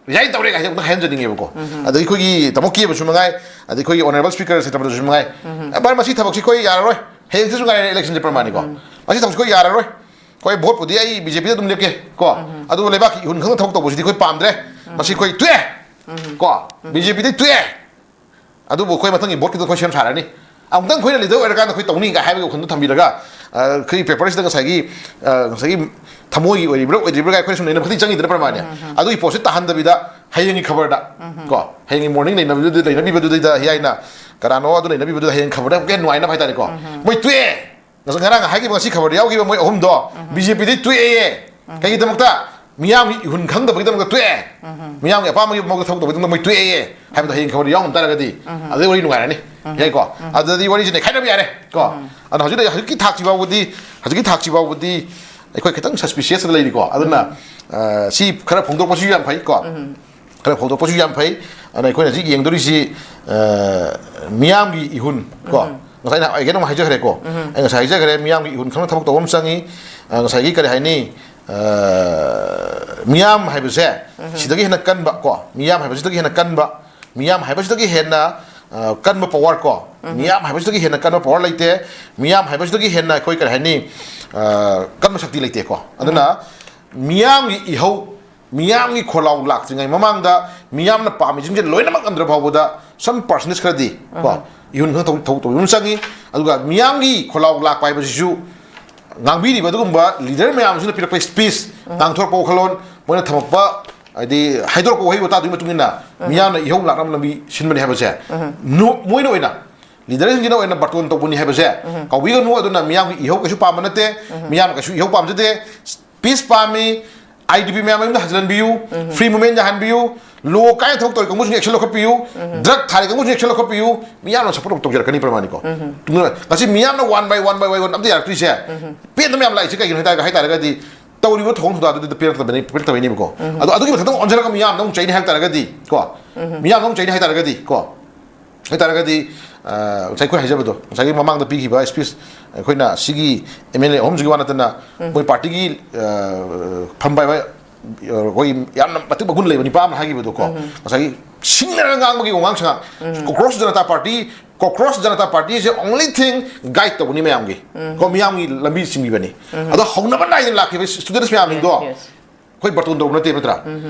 resign ꯇꯧꯔꯦ" ꯍꯥꯏꯁꯦ ꯑꯃꯨꯛꯇꯪ ꯍꯥꯏꯍꯟꯖꯅꯤꯡꯉꯦꯕꯀꯣ꯫ ꯑꯗꯩ ꯑꯩꯈꯣꯏꯒꯤ ꯇꯥꯃꯣ ꯀꯦꯕꯁꯨ ꯃꯉꯥꯏ, ꯑꯗꯩ ꯑꯩꯈꯣꯏꯒꯤ honourable speaker ꯁꯦꯇ꯭ꯔꯄꯇꯁꯨ ꯃꯉꯥꯏ, "ꯑ, ꯚꯥꯏ, ꯃꯁꯤ ꯊꯕꯛꯁꯤ ꯑꯩꯈꯣꯏ ꯌꯥꯔꯔꯣꯏ, ꯍꯌꯦꯡꯁꯤꯁꯨ ꯉꯥꯏꯔꯦ election ꯁꯦ ꯄ꯭ꯔꯃꯥꯅꯤꯀꯣ, ꯃꯁꯤ ꯊꯕꯛꯁꯤ ꯑꯩꯈꯣꯏ ꯌꯥꯔꯔꯣꯏ, ꯑꯩꯈꯣꯏ vote ꯄꯨꯗꯤ ꯑꯩ BJP ꯗ ꯑꯗꯨꯝ ꯂꯦꯞꯀꯦ ꯀꯣ, ꯑꯗꯨꯕꯨ ꯂꯩꯕꯥꯛꯀꯤ ꯏꯍꯨꯟ ꯈꯪꯅ ꯊꯕꯛ ꯇꯧꯕꯁꯤꯗꯤ ꯑꯩꯈꯣꯏ ꯄꯥꯝꯗ꯭ꯔꯦ, ꯃꯁꯤ ꯑꯩꯈꯣꯏ ꯇꯣꯛꯑꯦ ꯀꯣ, BJP ꯗꯤ ꯇꯣꯛꯑꯦ, ꯑꯗꯨꯕꯨ ꯑꯩꯈꯣꯏ ꯃꯊꯪꯒꯤ vote ꯀꯤꯗꯣ ꯑꯩꯈꯣꯏ ꯁꯦꯝ ꯁꯥꯔꯅꯤ, ꯑꯃꯨꯛꯇꯪ ꯑꯩꯈꯣꯏꯅ leader ꯑꯣꯏꯔꯀꯥꯟꯗ ꯑꯩꯈꯣꯏ ꯇꯧꯅꯤ" ꯀꯥꯏ ꯍꯥꯏꯕꯒꯤ ꯋꯥꯈꯜꯗꯣ ꯊꯝꯕꯤꯔꯒ, ꯑ, ꯑꯩꯈꯣꯏꯒꯤ paper ꯁꯤꯗ ꯉꯁꯥꯏꯒꯤ, ꯑ, ꯉꯁꯥꯏꯒꯤ ꯊꯃꯣꯏꯒꯤ ꯑꯣꯏꯔꯤꯕ꯭ꯔꯥ ꯑꯣꯏꯗ꯭ꯔꯤꯕ꯭ꯔꯥ ꯀꯥꯏ ꯑꯩꯈꯣꯏꯅ ꯁꯨꯝ ꯅꯩꯅꯕ ꯈꯛꯇꯪ ꯆꯪꯉꯤꯗꯅ ꯄ꯭ꯔꯃꯥꯅꯦ꯫ ꯑꯗꯨꯒꯤ ꯄꯣꯠꯁꯤ ꯇꯥꯍꯟꯗꯕꯤꯗ ꯍꯌꯦꯡꯒꯤ ꯈꯕꯔꯗ ꯀꯣ, ꯍꯌꯦꯡꯒꯤ morning ꯅꯩꯅꯕꯤꯗꯨꯗ, ꯅꯩꯅꯕꯤꯕꯗꯨꯗ ꯍꯤꯌꯥꯏꯅ ꯀꯅꯥꯅꯣ ꯑꯗꯨ ꯅꯩꯅꯕꯤꯕꯗꯨꯗ ꯍꯌꯦꯡ ꯈꯕꯔꯗ ꯑꯃꯨꯛꯀ ꯍꯦꯟꯅ ꯅꯨꯡꯉꯥꯏꯅꯕ ꯍꯥꯏꯇꯥꯔꯦꯀꯣ꯫ ꯃꯣꯏ ꯇꯣꯛꯑꯦ꯫ ꯉꯁ-, ꯉꯔꯥꯡ ꯍꯥꯏꯈꯤꯕ ꯉꯁꯤ ꯈꯕꯔꯗ ꯌꯥꯎꯈꯤꯕ ꯃꯣꯏ ꯑꯍꯨꯝꯗꯣ BJP ꯗꯤ ꯇꯣꯛꯑꯦꯌꯦ꯫ ꯀꯩꯒꯤꯗꯃꯛꯇ? ꯃꯤꯌꯥꯝꯒꯤ ꯏꯍꯨꯟ ꯈꯪꯗꯕꯒꯤꯗꯃꯛꯇ ꯇꯣꯛꯑꯦ꯫ ꯃꯤꯌꯥꯝꯒꯤ ꯑꯄꯥꯝꯕꯒꯤ ꯃꯑꯣꯡꯗ ꯊꯕꯛ ꯇꯧꯕꯒꯤꯗꯃꯛꯇ ꯃꯣꯏ ꯇꯣꯛꯑꯦꯌꯦ ꯍꯥꯏꯕꯗꯣ ꯍꯌꯦꯡ ꯈꯕꯔꯗ ꯌꯥꯎꯔꯝ ꯇꯥꯔꯒꯗꯤ ꯑꯗꯩ ꯋꯥꯔꯤ ꯅꯨꯡꯉꯥꯏꯔꯅꯤ꯫ ꯌꯥꯏꯀꯣ? ꯑꯗꯨꯗꯗꯤ ꯋꯥꯔꯤꯁꯦ ꯅꯩꯈꯥꯏꯅꯕ ꯌꯥꯔꯦ ꯀꯣ꯫ ꯑꯗꯣ ꯍꯧꯖꯤꯛ ꯍꯧꯖꯤꯛꯀꯤ ꯊꯥꯛꯁꯤ ꯐꯥꯎꯕꯗꯤ, ꯍꯧꯖꯤꯛꯀꯤ ꯊꯥꯛꯁꯤ ꯐꯥꯎꯕꯗꯤ ꯑꯩꯈꯣꯏ ꯈꯤꯇꯪ suspicious ꯂꯩꯔꯤꯀꯣ꯫ ꯑꯗꯨꯅ, ꯑ, ꯁꯤ ꯈꯔ ꯐꯣꯡꯗꯣꯛꯄꯁꯨ ꯌꯥꯝ ꯐꯩ ꯀꯣ꯫ ꯈꯔ ꯐꯣꯡꯗꯣꯛꯄꯁꯨ ꯌꯥꯝ ꯐꯩ꯫ ꯑꯗꯨꯅ ꯑꯩꯈꯣꯏꯅ ꯍꯧꯖꯤꯛ ꯌꯦꯡꯗꯣꯔꯤꯁꯤ, ꯑ, ꯃꯤꯌꯥꯝꯒꯤ ꯏꯍꯨꯟ ꯀꯣ꯫ ꯉꯁꯥꯏ ꯑꯩꯅ, ꯑꯩ ꯀꯩꯅꯣꯝ ꯍꯥꯏꯖꯈ꯭ꯔꯦꯀꯣ꯫ ꯑꯩ ꯉꯁꯥꯏ ꯍꯥꯏꯖꯈ꯭ꯔꯦ, ꯃꯤꯌꯥꯝꯒꯤ ꯏꯍꯨꯟ ꯈꯪꯅ ꯊꯕꯛ ꯇꯧꯕ ꯑꯃ ꯆꯪꯉꯤ꯫ ꯑ, ꯉꯁꯥꯏꯒꯤ ꯀꯔꯤ ꯍꯥꯏꯅꯤ? ꯑ, ꯃꯤꯌꯥꯝ ꯍꯥꯏꯕꯁꯦ ꯁꯤꯗꯒꯤ ꯍꯦꯟꯅ ꯀꯟꯕ ꯀꯣ, ꯃꯤꯌꯥꯝ ꯍꯥꯏꯕꯁꯤꯗꯒꯤ ꯍꯦꯟꯅ ꯀꯟꯕ, ꯃꯤꯌꯥꯝ ꯍꯥꯏꯕꯁꯤꯗꯒꯤ ꯍꯦꯟꯅ, ꯑ, ꯀꯟꯕ power ꯀꯣ, ꯃꯤꯌꯥꯝ ꯍꯥꯏꯕꯁꯤꯗꯒꯤ ꯍꯦꯟꯅ ꯀꯟꯕ power ꯂꯩꯇꯦ꯫ ꯃꯤꯌꯥꯝ ꯍꯥꯏꯕꯁꯤꯗꯒꯤ ꯍꯦꯟꯅ ꯑꯩꯈꯣꯏ ꯀꯔꯤ ꯍꯥꯏꯅꯤ? ꯑ, ꯀꯟꯕ ꯁꯛꯇꯤ ꯂꯩꯇꯦꯀꯣ꯫ ꯑꯗꯨꯅ ꯃꯤꯌꯥꯝꯒꯤ ꯏꯍꯧ, ꯃꯤꯌꯥꯝꯒꯤ ꯈꯣꯜꯂꯥꯎ ꯂꯥꯛꯇ꯭ꯔꯤꯉꯩ ꯃꯃꯥꯡꯗ ꯃꯤꯌꯥꯝꯅ ꯄꯥꯝꯃꯤꯁꯤꯡꯁꯦ ꯂꯣꯏꯅꯃꯛ ꯉꯝꯗ꯭ꯔ ꯐꯥꯎꯕꯗ some percentage ꯈꯔꯗꯤ ꯀꯣ, ꯏꯍꯨꯟ ꯈꯪ ꯊꯧ-, ꯊꯧ-, ꯇꯧꯕ ꯑꯃ ꯆꯪꯉꯤ꯫ ꯑꯗꯨꯒ ꯃꯤꯌꯥꯝꯒꯤ ꯈꯣꯜꯂꯥꯎ ꯂꯥꯛꯄ ꯍꯥꯏꯕꯁꯤꯁꯨ ꯉꯥꯡꯕꯤꯔꯤꯕ ꯑꯗꯨꯒꯨꯝꯕ ꯂꯤꯗꯔ ꯃꯌꯥꯝꯁꯤꯅ ꯄꯤꯔꯛꯄ ꯁ꯭ꯄꯤꯆ, ꯉꯥꯡꯊꯣꯔꯛꯄ ꯋꯥꯈꯜꯂꯣꯟ, ꯃꯣꯏꯅ ꯊꯝꯃꯛꯄ, ꯍꯥꯏꯗꯤ ꯍꯥꯏꯗꯣꯔꯛꯄ ꯋꯥꯍꯩ ꯋꯥꯇꯥꯗꯨꯒꯤ ꯃꯇꯨꯡ ꯏꯟꯅ ꯃꯤꯌꯥꯝꯅ ꯏꯍꯧ ꯂꯥꯛꯅꯕ ꯂꯝꯕꯤ ꯁꯤꯟꯕꯅꯤ ꯍꯥꯏꯕꯁꯦ ꯅꯨ-, ꯃꯣꯏꯅ ꯑꯣꯏꯅ, ꯂꯤꯗꯔꯁꯤꯡꯁꯤꯅ ꯑꯣꯏꯅ ꯕꯥꯔꯇꯣꯟ ꯇꯧꯕꯅꯤ ꯍꯥꯏꯕꯁꯦ ꯀꯥꯎꯕꯤꯒꯅꯨ꯫ ꯑꯗꯨꯅ ꯃꯤꯌꯥꯝꯒꯤ ꯏꯍꯧ ꯀꯩꯁꯨ ꯄꯥꯝꯕ ꯅꯠꯇꯦ, ꯃꯤꯌꯥꯝꯅ ꯀꯩꯁꯨ ꯏꯍꯧ ꯄꯥꯝꯖꯗꯦ꯫ ꯄꯤꯁ ꯄꯥꯝꯃꯤ, ꯑꯥꯏ ꯗꯤ ꯄꯤ ꯃꯌꯥꯝ ꯃꯌꯨꯝꯗ ꯍꯟꯖꯤꯜꯍꯟꯕꯤꯌꯨ, ꯐ꯭ꯔꯤ ꯃꯨꯚꯃꯦꯟ ꯌꯥꯍꯟꯕꯤꯌꯨ, ꯂꯣ ꯀꯥꯏꯅ ꯊꯕꯛ ꯇꯧꯔꯤ ꯀꯥꯡꯕꯨꯁꯤꯡ ꯑꯦꯛꯁꯟ ꯂꯧꯈꯠꯄꯤꯌꯨ, ꯗ꯭ꯔꯒ ꯊꯥꯔꯤ ꯀꯥꯡꯕꯨꯁꯤꯡ ꯑꯦꯛꯁꯟ ꯂꯧꯈꯠꯄꯤꯌꯨ, ꯃꯤꯌꯥꯝꯅ ꯁꯞꯄꯣꯔꯠ ꯇꯧꯖꯔꯛꯀꯅꯤ ꯄ꯭ꯔꯃꯥꯅꯤꯀꯣ꯫ ꯉꯁꯤ ꯃꯤꯌꯥꯝꯅ one buy one buy one ꯑꯝꯇ ꯌꯥꯔꯛꯇ꯭ꯔꯤꯁꯦ, ꯄꯦꯟꯗꯕ ꯃꯌꯥꯝ ꯂꯥꯛꯏꯁꯦ ꯀꯩꯒꯤꯅꯣ ꯍꯥꯏꯇꯥꯔꯒ, ꯍꯥꯏꯇꯥꯔꯒꯗꯤ ꯇꯧꯔꯤꯕ ꯊꯧꯑꯣꯡ ꯊꯧꯗꯥꯗꯨꯗ ꯄꯦꯜꯂꯛꯇꯕꯅꯤ, ꯄꯦꯜꯂꯛꯇꯕꯩꯅꯦꯕꯀꯣ꯫ ꯑꯗꯣ ꯑꯗꯨꯒꯤ ꯃꯊꯛꯇ ꯑꯃꯨꯛ ꯑꯣꯟꯁꯤꯜꯂꯒ ꯃꯤꯌꯥꯝꯅ ꯑꯃꯨꯛ ꯆꯩꯅꯤ ꯍꯥꯏꯕ ꯇꯥꯔꯒꯗꯤ ꯀꯣ, ꯃꯤꯌꯥꯝꯅ ꯑꯃꯨꯛ ꯆꯩꯅꯤ ꯍꯥꯏ ꯇꯥꯔꯒꯗꯤ ꯀꯣ, ꯍꯥꯏ ꯇꯥꯔꯒꯗꯤ, ꯑ, ꯉꯁꯥꯏ ꯑꯩꯈꯣꯏ ꯍꯥꯏꯖꯕꯗꯣ, ꯉꯁꯥꯏꯒꯤ ꯃꯃꯥꯡꯗ ꯄꯤꯈꯤꯕ ꯁ꯭ꯄꯤꯆ, ꯑꯩꯈꯣꯏꯅ ꯁꯤꯒꯤ ꯑꯦꯝ ꯑꯦꯜ ꯑꯦ ꯑꯍꯨꯝꯁꯤꯒꯤ ꯋꯥ ꯅꯠꯇꯅ ꯃꯣꯏ ꯄꯥꯔꯇꯤꯒꯤ, ꯑ, ꯐꯝ ꯄꯥꯏꯕ, ꯑ, ꯑꯩꯈꯣꯏꯒꯤ ꯌꯥꯝꯅ ꯃꯇꯤꯛ ꯃꯒꯨꯟ ꯂꯩꯕ ꯅꯤꯄꯥ ꯑꯃꯅ ꯍꯥꯏꯈꯤꯕꯗꯣ ꯀꯣ, ꯉꯁꯥꯏꯒꯤ ꯁꯤꯡꯅꯔꯒ ꯉꯥꯡꯕꯒꯤ ꯋꯥꯉꯥꯡ ꯁꯉꯥꯡ, ꯀꯣꯀ꯭ꯔꯣꯁ Janata party, ꯀꯣꯀ꯭ꯔꯣꯁ Janata ꯄꯥꯔꯇꯤꯁꯦ only thing guide ꯇꯧꯕꯅꯤ ꯃꯌꯥꯝꯒꯤ ꯀꯣ, ꯃꯤꯌꯥꯝꯒꯤ ꯂꯝꯕꯤ ꯆꯤꯡꯕꯤꯕꯅꯤ꯫ ꯑꯗꯣ ꯍꯧꯅꯕ ꯅꯥꯏꯗꯅ ꯂꯥꯛꯈꯤꯕ ꯁ꯭ꯇꯨꯗꯦꯟꯠꯁ ꯃꯌꯥꯝꯁꯤꯡꯗꯣ, ꯌꯦꯁ꯫ ꯑꯩꯈꯣꯏ ꯕꯥꯔꯇꯣꯟ ꯇꯧꯕ ꯅꯠꯇꯦ, ꯅꯠꯇ꯭ꯔꯥ?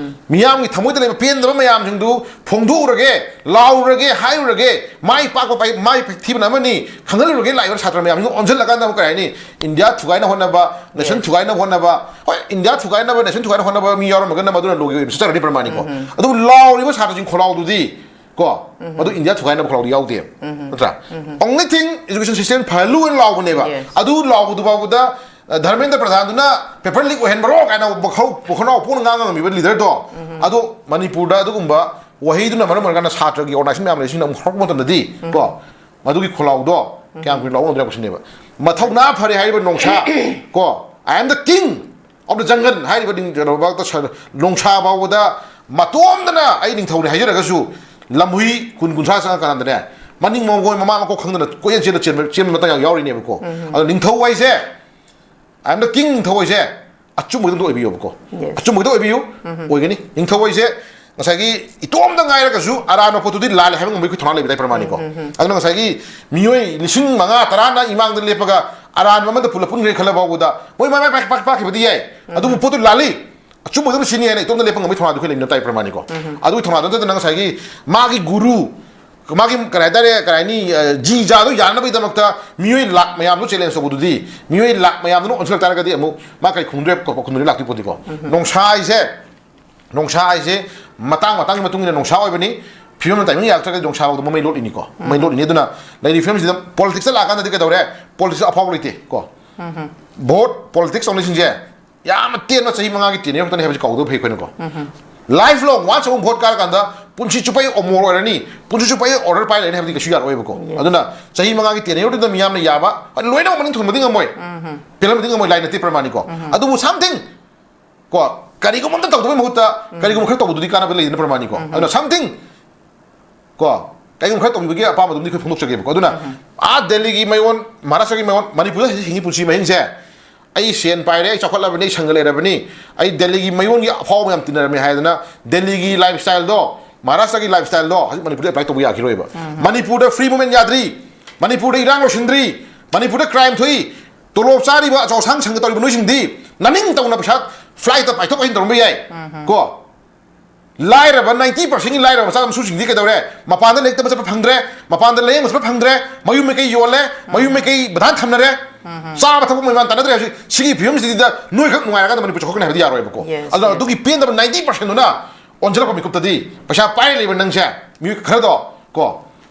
ꯃꯤꯌꯥꯝꯒꯤ ꯊꯃꯣꯏꯗ ꯂꯩꯕ ꯄꯦꯟꯗꯕ ꯃꯌꯥꯝꯁꯤꯡꯗꯨ ꯐꯣꯡꯗꯣꯛꯎꯔꯒꯦ, ꯂꯥꯎꯔꯨꯔꯒꯦ, ꯍꯥꯏꯔꯨꯔꯒꯦ, ꯃꯥꯏ ꯄꯥꯛꯄ ꯄꯥꯏ-, ꯃꯥꯏ ꯊꯤꯕꯅ ꯑꯃꯅꯤ, ꯈꯪꯍꯜꯂꯨꯔꯒꯦ꯫ ꯂꯥꯛꯏꯕ ꯁꯥꯇ꯭ꯔ ꯃꯌꯥꯝꯁꯤꯡꯗꯨ ꯑꯣꯟꯁꯤꯜꯂꯀꯥꯟꯗ ꯑꯃꯨꯛ ꯀꯔꯤ ꯍꯥꯏꯅꯤ, ꯏꯟꯗꯤꯌꯥ ꯊꯨꯒꯥꯏꯅ ꯍꯣꯠꯅꯕ, ꯅꯦꯁꯟ ꯊꯨꯒꯥꯏꯅꯕ ꯍꯣꯠꯅꯕ꯫ ꯍꯣꯏ, ꯏꯟꯗꯤꯌꯥ ꯊꯨꯒꯥꯏꯅꯕ, ꯅꯦꯁꯟ ꯊꯨꯒꯥꯏꯅꯕ ꯍꯣꯠꯅꯕ ꯃꯤ ꯌꯥꯎꯔꯝꯃꯒꯅ ꯃꯗꯨꯅ ꯂꯣꯒꯤ ꯑꯣꯏꯕ ꯆꯠꯆꯔꯅꯤ ꯄ꯭ꯔꯃꯥꯅꯤꯀꯣ꯫ ꯑꯗꯨꯕꯨ ꯂꯥꯎꯔꯤꯕ ꯁꯥꯇ꯭ꯔꯁꯤꯡ ꯈꯣꯜꯂꯥꯎꯗꯨꯗꯤ ꯀꯣ, ꯃꯗꯨ ꯏꯟꯗꯤꯌꯥ ꯊꯨꯒꯥꯏꯅꯕ ꯈꯣꯜꯂꯥꯎꯗꯨ ꯌꯥꯎꯗꯦ, ꯅꯠꯇ꯭ꯔꯥ? Only thing education system ꯐꯍꯜꯂꯨ ꯍꯥꯏꯅ ꯂꯥꯎꯕꯅꯦꯕ꯫ Yes. ꯑꯗꯨ ꯂꯥꯎꯕꯗꯨ ꯐꯥꯎꯕꯗ, ꯑ, ꯙꯔꯃꯦꯟꯗ꯭ꯔ ꯄ꯭ꯔꯙꯥꯟꯗꯨꯅ ꯄꯦꯄꯔ ꯂꯤꯛ ꯑꯣꯏꯍꯟꯕꯔꯣ ꯀꯥꯏꯅ ꯋꯥꯈꯜ, ꯋꯥꯈꯜ ꯋꯥꯄꯣꯛꯅ ꯉꯥꯡꯉꯝꯃꯤꯕ ꯂꯤꯗꯔꯗꯣ, ꯑꯗꯣ ꯃꯅꯤꯄꯨꯔꯗ ꯑꯗꯨꯒꯨꯝꯕ ꯋꯥꯍꯩꯗꯨꯅ ꯃꯔꯝ ꯑꯣꯏꯔꯀꯥꯟꯗ ꯁꯥꯇ꯭ꯔꯒꯤ ꯑꯣꯔꯒꯅꯥꯏꯖꯦꯁꯟ ꯃꯌꯥꯝ ꯂꯩꯔꯤꯁꯤꯡꯅ ꯑꯃꯨꯛ ꯍꯧꯔꯛꯄ ꯃꯇꯝꯗꯗꯤ ꯀꯣ, ꯃꯗꯨꯒꯤ ꯈꯣꯜꯂꯥꯎꯗꯣ ꯀꯌꯥꯝ ꯀꯨꯏꯅ ꯂꯥꯎꯕ ꯉꯝꯗꯣꯏꯅꯣ ꯁꯤꯅꯦꯕ꯫ ꯃꯊꯧꯅꯥ ꯐꯔꯦ ꯍꯥꯏꯔꯤꯕ ꯅꯣꯡꯁꯥ ꯀꯣ, "I am the king of the jungle" ꯍꯥꯏꯔꯤꯕ ꯅꯤꯡ-, ꯀꯩꯅꯣ ꯐꯥꯎꯗ ꯁ-, ꯅꯣꯡꯁꯥ ꯐꯥꯎꯕꯗ ꯃꯇꯣꯝꯗꯅ "ꯑꯩ ꯅꯤꯡꯊꯧꯅꯤ" ꯍꯥꯏꯖꯔꯒꯁꯨ, ꯂꯝꯍꯨꯏ ꯀꯨꯟ ꯀꯨꯟꯊ꯭ꯔꯥ ꯆꯪꯉꯀꯥꯟꯗꯅꯦ, ꯃꯅꯤꯡ ꯃꯃꯥꯡ ꯃꯃꯥꯡ ꯃꯈꯣꯡ ꯈꯪꯗꯅ ꯀꯣꯏꯆꯦꯟ ꯆꯦꯟꯗ ꯆꯦꯟꯕ, ꯆꯦꯟꯕ ꯃꯇꯥꯡ ꯌꯥꯝ ꯌꯥꯎꯔꯤꯅꯦꯕꯀꯣ꯫ ꯑꯗꯣ ꯅꯤꯡꯊꯧ ꯍꯥꯏꯁꯦ, "I am the king" ꯅꯤꯡꯊꯧ ꯍꯥꯏꯁꯦ ꯑꯆꯨꯝꯕꯒꯤꯗꯃꯛꯇ ꯑꯣꯏꯕꯤꯌꯣꯕꯀꯣ꯫ Yes. ꯑꯆꯨꯝꯕꯒꯤꯗ ꯑꯣꯏꯕꯤꯌꯨ, ꯑꯣꯏꯒꯅꯤ꯫ ꯅꯤꯡꯊꯧ ꯍꯥꯏꯁꯦ ꯉꯁꯥꯏꯒꯤ ꯏꯇꯣꯝꯗ ꯉꯥꯏꯔꯒꯁꯨ ꯑꯔꯥꯟꯕ ꯄꯣꯠꯇꯨꯗꯤ ꯂꯥꯜꯂꯦ ꯍꯥꯏꯕ ꯉꯝꯕꯒꯤ ꯑꯩꯈꯣꯏ ꯊꯧꯅꯥ ꯂꯩꯕ ꯇꯥꯏ ꯄ꯭ꯔꯃꯥꯅꯤꯀꯣ꯫ ꯑꯗꯨꯅ ꯉꯁꯥꯏꯒꯤ ꯃꯤꯑꯣꯏ ꯂꯤꯁꯤꯡ ꯃꯉꯥ ꯇꯔꯥꯅ ꯏꯃꯥꯡꯗ ꯂꯦꯞꯄꯒ ꯑꯔꯥꯟꯕ ꯑꯃꯗ ꯄꯨꯜꯂꯞ ꯄꯨꯟꯈ꯭ꯔꯦ ꯈꯜꯂ ꯐꯥꯎꯕꯗ ꯃꯣꯏ ꯃꯥꯏ ꯃꯥꯏ ꯄꯥꯛ-, ꯄꯥꯛ-, ꯄꯥꯛꯈꯤꯕꯗꯤ ꯌꯥꯏ꯫ ꯑꯗꯨꯕꯨ ꯄꯣꯠꯇꯨ ꯂꯥꯜꯂꯤ, ꯑꯆꯨꯝꯕ ꯑꯗꯨꯝ ꯁꯤꯅꯤ ꯍꯥꯏꯅ ꯏꯇꯣꯝꯇ ꯂꯦꯞꯄ ꯉꯝꯕꯒꯤ ꯊꯧꯅꯥꯗꯨ ꯑꯩꯈꯣꯏ ꯂꯩꯅ ꯇꯥꯏ ꯄ꯭ꯔꯃꯥꯅꯤꯀꯣ꯫ ꯑꯗꯨꯒꯤ ꯊꯧꯅꯥꯗꯨ ꯅꯠꯇꯅ ꯉꯁꯥꯏꯒꯤ ꯃꯥꯒꯤ ꯒꯨꯔꯨ, ꯃꯥꯒꯤ ꯀꯔꯤ ꯍꯥꯏꯇꯥꯔꯦ, ꯀꯔꯤ ꯍꯥꯏꯅꯤ, ꯑ, ꯖꯤ ꯖꯥꯗꯣ ꯌꯥꯅꯕꯒꯤꯗꯃꯛꯇ ꯃꯤꯑꯣꯏ ꯂꯥꯛ ꯃꯌꯥꯝꯗꯣ ꯆꯦꯂꯦꯟꯖ ꯇꯧꯕꯗꯨꯗꯤ, ꯃꯤꯑꯣꯏ ꯂꯥꯛ ꯃꯌꯥꯝꯗꯨꯅ ꯑꯣꯟꯁꯤꯜꯂꯛ ꯇꯥꯔꯒꯗꯤ ꯑꯃꯨꯛ ꯃꯥ ꯀꯔꯤ ꯈꯨꯝꯗꯣꯏ, ꯈꯨꯝꯗꯣꯏ ꯂꯥꯛꯇꯣꯏ ꯄꯣꯠꯇꯤꯀꯣ꯫ ꯅꯣꯡꯁꯥ ꯍꯥꯏꯁꯦ, ꯅꯣꯡꯁꯥ ꯍꯥꯏꯁꯦ ꯃꯇꯥꯡ ꯃꯇꯥꯡꯒꯤ ꯃꯇꯨꯡ ꯏꯟꯅ ꯅꯣꯡꯁꯥ ꯑꯣꯏꯕꯅꯤ꯫ ꯐꯤꯕꯝꯅ ꯇꯥꯏꯃꯤꯡ ꯌꯥꯔꯛꯇ꯭ꯔꯒꯗꯤ ꯅꯣꯡꯁꯥ ꯐꯥꯎꯗ ꯃꯃꯩ ꯂꯣꯠꯂꯤꯅꯤꯀꯣ, ꯃꯃꯩ ꯂꯣꯠꯂꯤꯅꯤ꯫ ꯑꯗꯨꯅ ꯂꯩꯔꯤꯕ ꯐꯤꯕꯝꯁꯤꯗ ꯄꯣꯂꯤꯇꯤꯛꯁꯇ ꯂꯥꯛꯑꯀꯥꯟꯗꯗꯤ ꯀꯩꯗꯧꯔꯦ? ꯄꯣꯂꯤꯇꯤꯛꯁ ꯑꯐꯥꯎꯕ ꯂꯩꯇꯦ ꯀꯣ꯫ ꯚꯣꯠ ꯄꯣꯂꯤꯇꯤꯛꯁ ꯇꯧꯅꯩꯁꯤꯡꯁꯦ ꯌꯥꯝꯅ ꯇꯦꯟꯕ ꯆꯍꯤ ꯃꯉꯥꯒꯤ ꯇꯦꯟꯅ꯭ꯌꯔ ꯈꯛꯇꯅꯤ ꯍꯥꯏꯕꯁꯤ ꯀꯥꯎꯗꯕ ꯐꯩ ꯑꯩꯈꯣꯏꯅꯀꯣ꯫ ꯂꯥꯏꯐ ꯂꯣꯡ ꯋꯥꯟꯁ ꯑꯃꯨꯛ ꯚꯣꯠ ꯀꯥꯔꯀꯥꯟꯗ ꯄꯨꯟꯁꯤ ꯆꯨꯞꯄꯒꯤ ꯑꯃꯣꯔ ꯑꯣꯏꯔꯅꯤ, ꯄꯨꯟꯁꯤ ꯆꯨꯞꯄꯒꯤ ꯑꯣꯔꯗꯔ ꯄꯥꯏ ꯂꯩꯔꯅꯤ ꯍꯥꯏꯕꯗꯤ ꯀꯩꯁꯨ ꯌꯥꯔꯛꯑꯣꯏꯕꯀꯣ꯫ ꯑꯗꯨꯅ ꯆꯍꯤ ꯃꯉꯥꯒꯤ ꯇꯦꯟꯅ꯭ꯌꯔꯗꯨꯗ ꯃꯤꯌꯥꯝꯅ ꯌꯥꯕ, ꯍꯣꯏ, ꯂꯣꯏꯅꯃꯛ ꯃꯅꯤꯡ ꯊꯨꯡꯕꯗꯤ ꯉꯝꯃꯣꯏ, ꯄꯦꯜꯍꯟꯕꯗꯤ ꯉꯝꯃꯣꯏ, ꯂꯥꯏ ꯅꯠꯇꯦ ꯄ꯭ꯔꯃꯥꯅꯤꯀꯣ꯫ ꯑꯗꯨꯕꯨ ꯁꯝꯊꯤꯡ ꯀꯣ, ꯀꯔꯤꯒꯨꯝꯕ ꯑꯝꯇ ꯇꯧꯗꯕꯩ ꯃꯍꯨꯠꯇ ꯀꯔꯤꯒꯨꯝꯕ ꯈꯔ ꯇꯧꯕꯗꯨꯗꯤ ꯀꯥꯟꯅꯕ ꯂꯩꯗꯅ ꯄ꯭ꯔꯃꯥꯅꯤꯀꯣ꯫ ꯑꯗꯨꯅ ꯁꯝꯊꯤꯡ ꯀꯣ, ꯀꯩꯒꯨꯝꯕ ꯈꯔ ꯇꯧꯕꯤꯕꯒꯤ ꯑꯄꯥꯝꯕꯗꯨꯝꯗꯤ ꯑꯩꯈꯣꯏ ꯐꯣꯡꯗꯣꯛꯆꯒꯦꯕꯀꯣ꯫ ꯑꯗꯨꯅ ꯑꯥ ꯗꯦꯜꯂꯤꯒꯤ ꯃꯌꯣꯟ, ꯃꯍꯥꯔꯥꯁꯇ꯭ꯔꯒꯤ ꯃꯌꯣꯟ, ꯃꯅꯤꯄꯨꯔꯗ ꯍꯧꯖꯤꯛ ꯍꯤꯡꯉꯤ ꯄꯨꯟꯁꯤ ꯃꯍꯤꯡꯁꯦ, "ꯑꯩ ꯁꯦꯟ ꯄꯥꯏꯔꯦ, ꯑꯩ ꯆꯥꯎꯈꯠꯂꯕꯅꯤ, ꯑꯩ ꯁꯪꯒ ꯂꯩꯔꯕꯅꯤ, ꯑꯩ ꯗꯦꯜꯂꯤꯒꯤ ꯃꯌꯣꯟꯒꯤ ꯑꯐꯥꯎꯕ ꯃꯌꯥꯝ ꯇꯤꯟꯅꯔꯝꯃꯤ" ꯍꯥꯏꯗꯅ ꯗꯦꯜꯂꯤꯒꯤ ꯂꯥꯏꯐ ꯁ꯭ꯇꯥꯏꯜꯗꯣ, ꯃꯍꯥꯔꯥꯁꯇ꯭ꯔꯒꯤ ꯂꯥꯏꯐ ꯁ꯭ꯇꯥꯏꯜꯗꯣ ꯍꯧꯖꯤꯛ ꯃꯅꯤꯄꯨꯔꯗ ꯑꯦꯄ꯭ꯂꯥꯏ ꯇꯧꯕ ꯌꯥꯈꯤꯔꯣꯏꯕ꯫ ꯃꯅꯤꯄꯨꯔꯗ ꯐ꯭ꯔꯤ ꯃꯨꯚꯃꯦꯟ ꯌꯥꯗ꯭ꯔꯤ, ꯃꯅꯤꯄꯨꯔꯗ ꯏꯔꯥꯡ ꯂꯣꯏꯁꯤꯟꯗ꯭ꯔꯤ, ꯃꯅꯤꯄꯨꯔꯗ ꯀ꯭ꯔꯥꯏꯝ ꯊꯣꯛꯏ, ꯇꯣꯂꯣꯞ ꯆꯥꯔꯤꯕ ꯑꯆꯧ ꯑꯁꯥꯡ ꯁꯪꯒ ꯇꯧꯔꯤꯕ ꯅꯣꯏꯁꯤꯡꯗꯤ ꯅꯅꯤꯡ ꯇꯧꯅ ꯄꯩꯁꯥ ꯐ꯭ꯂꯥꯏꯠꯇ ꯄꯥꯏꯊꯣꯛ ꯄꯥꯏꯁꯤꯟ ꯇꯧꯔꯝꯕ ꯌꯥꯏ꯫ ꯀꯣ, ꯂꯥꯏꯔꯕ, ꯅꯥꯏꯟꯇꯤ ꯄꯥꯔꯁꯦꯟꯒꯤ ꯂꯥꯏꯔꯕ ꯃꯆꯥ ꯃꯁꯨꯁꯤꯡꯗꯤ ꯀꯩꯗꯧꯔꯦ? ꯃꯄꯥꯟꯗ ꯂꯥꯏꯔꯤꯛ ꯇꯝꯕ ꯆꯠꯄ ꯐꯪꯗ꯭ꯔꯦ, ꯃꯄꯥꯟꯗ ꯂꯥꯌꯦꯡꯕ ꯆꯠꯄ ꯐꯪꯗ꯭ꯔꯦ, ꯃꯌꯨꯝ ꯃꯀꯩ ꯌꯣꯜꯂꯦ, ꯃꯌꯨꯝ ꯃꯀꯩ ꯕꯟꯙꯥꯟ ꯊꯝꯅꯔꯦ, ꯆꯥꯕ ꯊꯛꯄ ꯃꯃꯥꯟ ꯇꯥꯟꯅꯗ꯭ꯔꯦ꯫ ꯍꯧꯖꯤꯛ ꯁꯤꯒꯤ ꯐꯤꯕꯝꯁꯤꯗ ꯅꯣꯏꯈꯛ ꯅꯨꯡꯉꯥꯏꯔꯀꯥꯟꯗ ꯃꯅꯤꯄꯨꯔ ꯆꯥꯎꯈꯠꯀꯅꯤ ꯍꯥꯏꯕꯗꯤ ꯌꯥꯔꯣꯏꯕꯀꯣ꯫ Yes, ꯑꯗꯣ yes. ꯑꯗꯨꯒꯤ ꯄꯦꯟꯗꯕ ꯅꯥꯏꯟꯇꯤ ꯄꯥꯔꯁꯦꯟꯗꯨꯅ ꯑꯣꯟꯁꯤꯜꯂꯛꯄ ꯃꯤꯀꯨꯞꯇꯗꯤ ꯄꯩꯁꯥ ꯄꯥꯏꯔ ꯂꯩꯕ ꯅꯪꯁꯦ, ꯃꯤꯑꯣꯏ ꯈꯔꯗꯣ ꯀꯣ,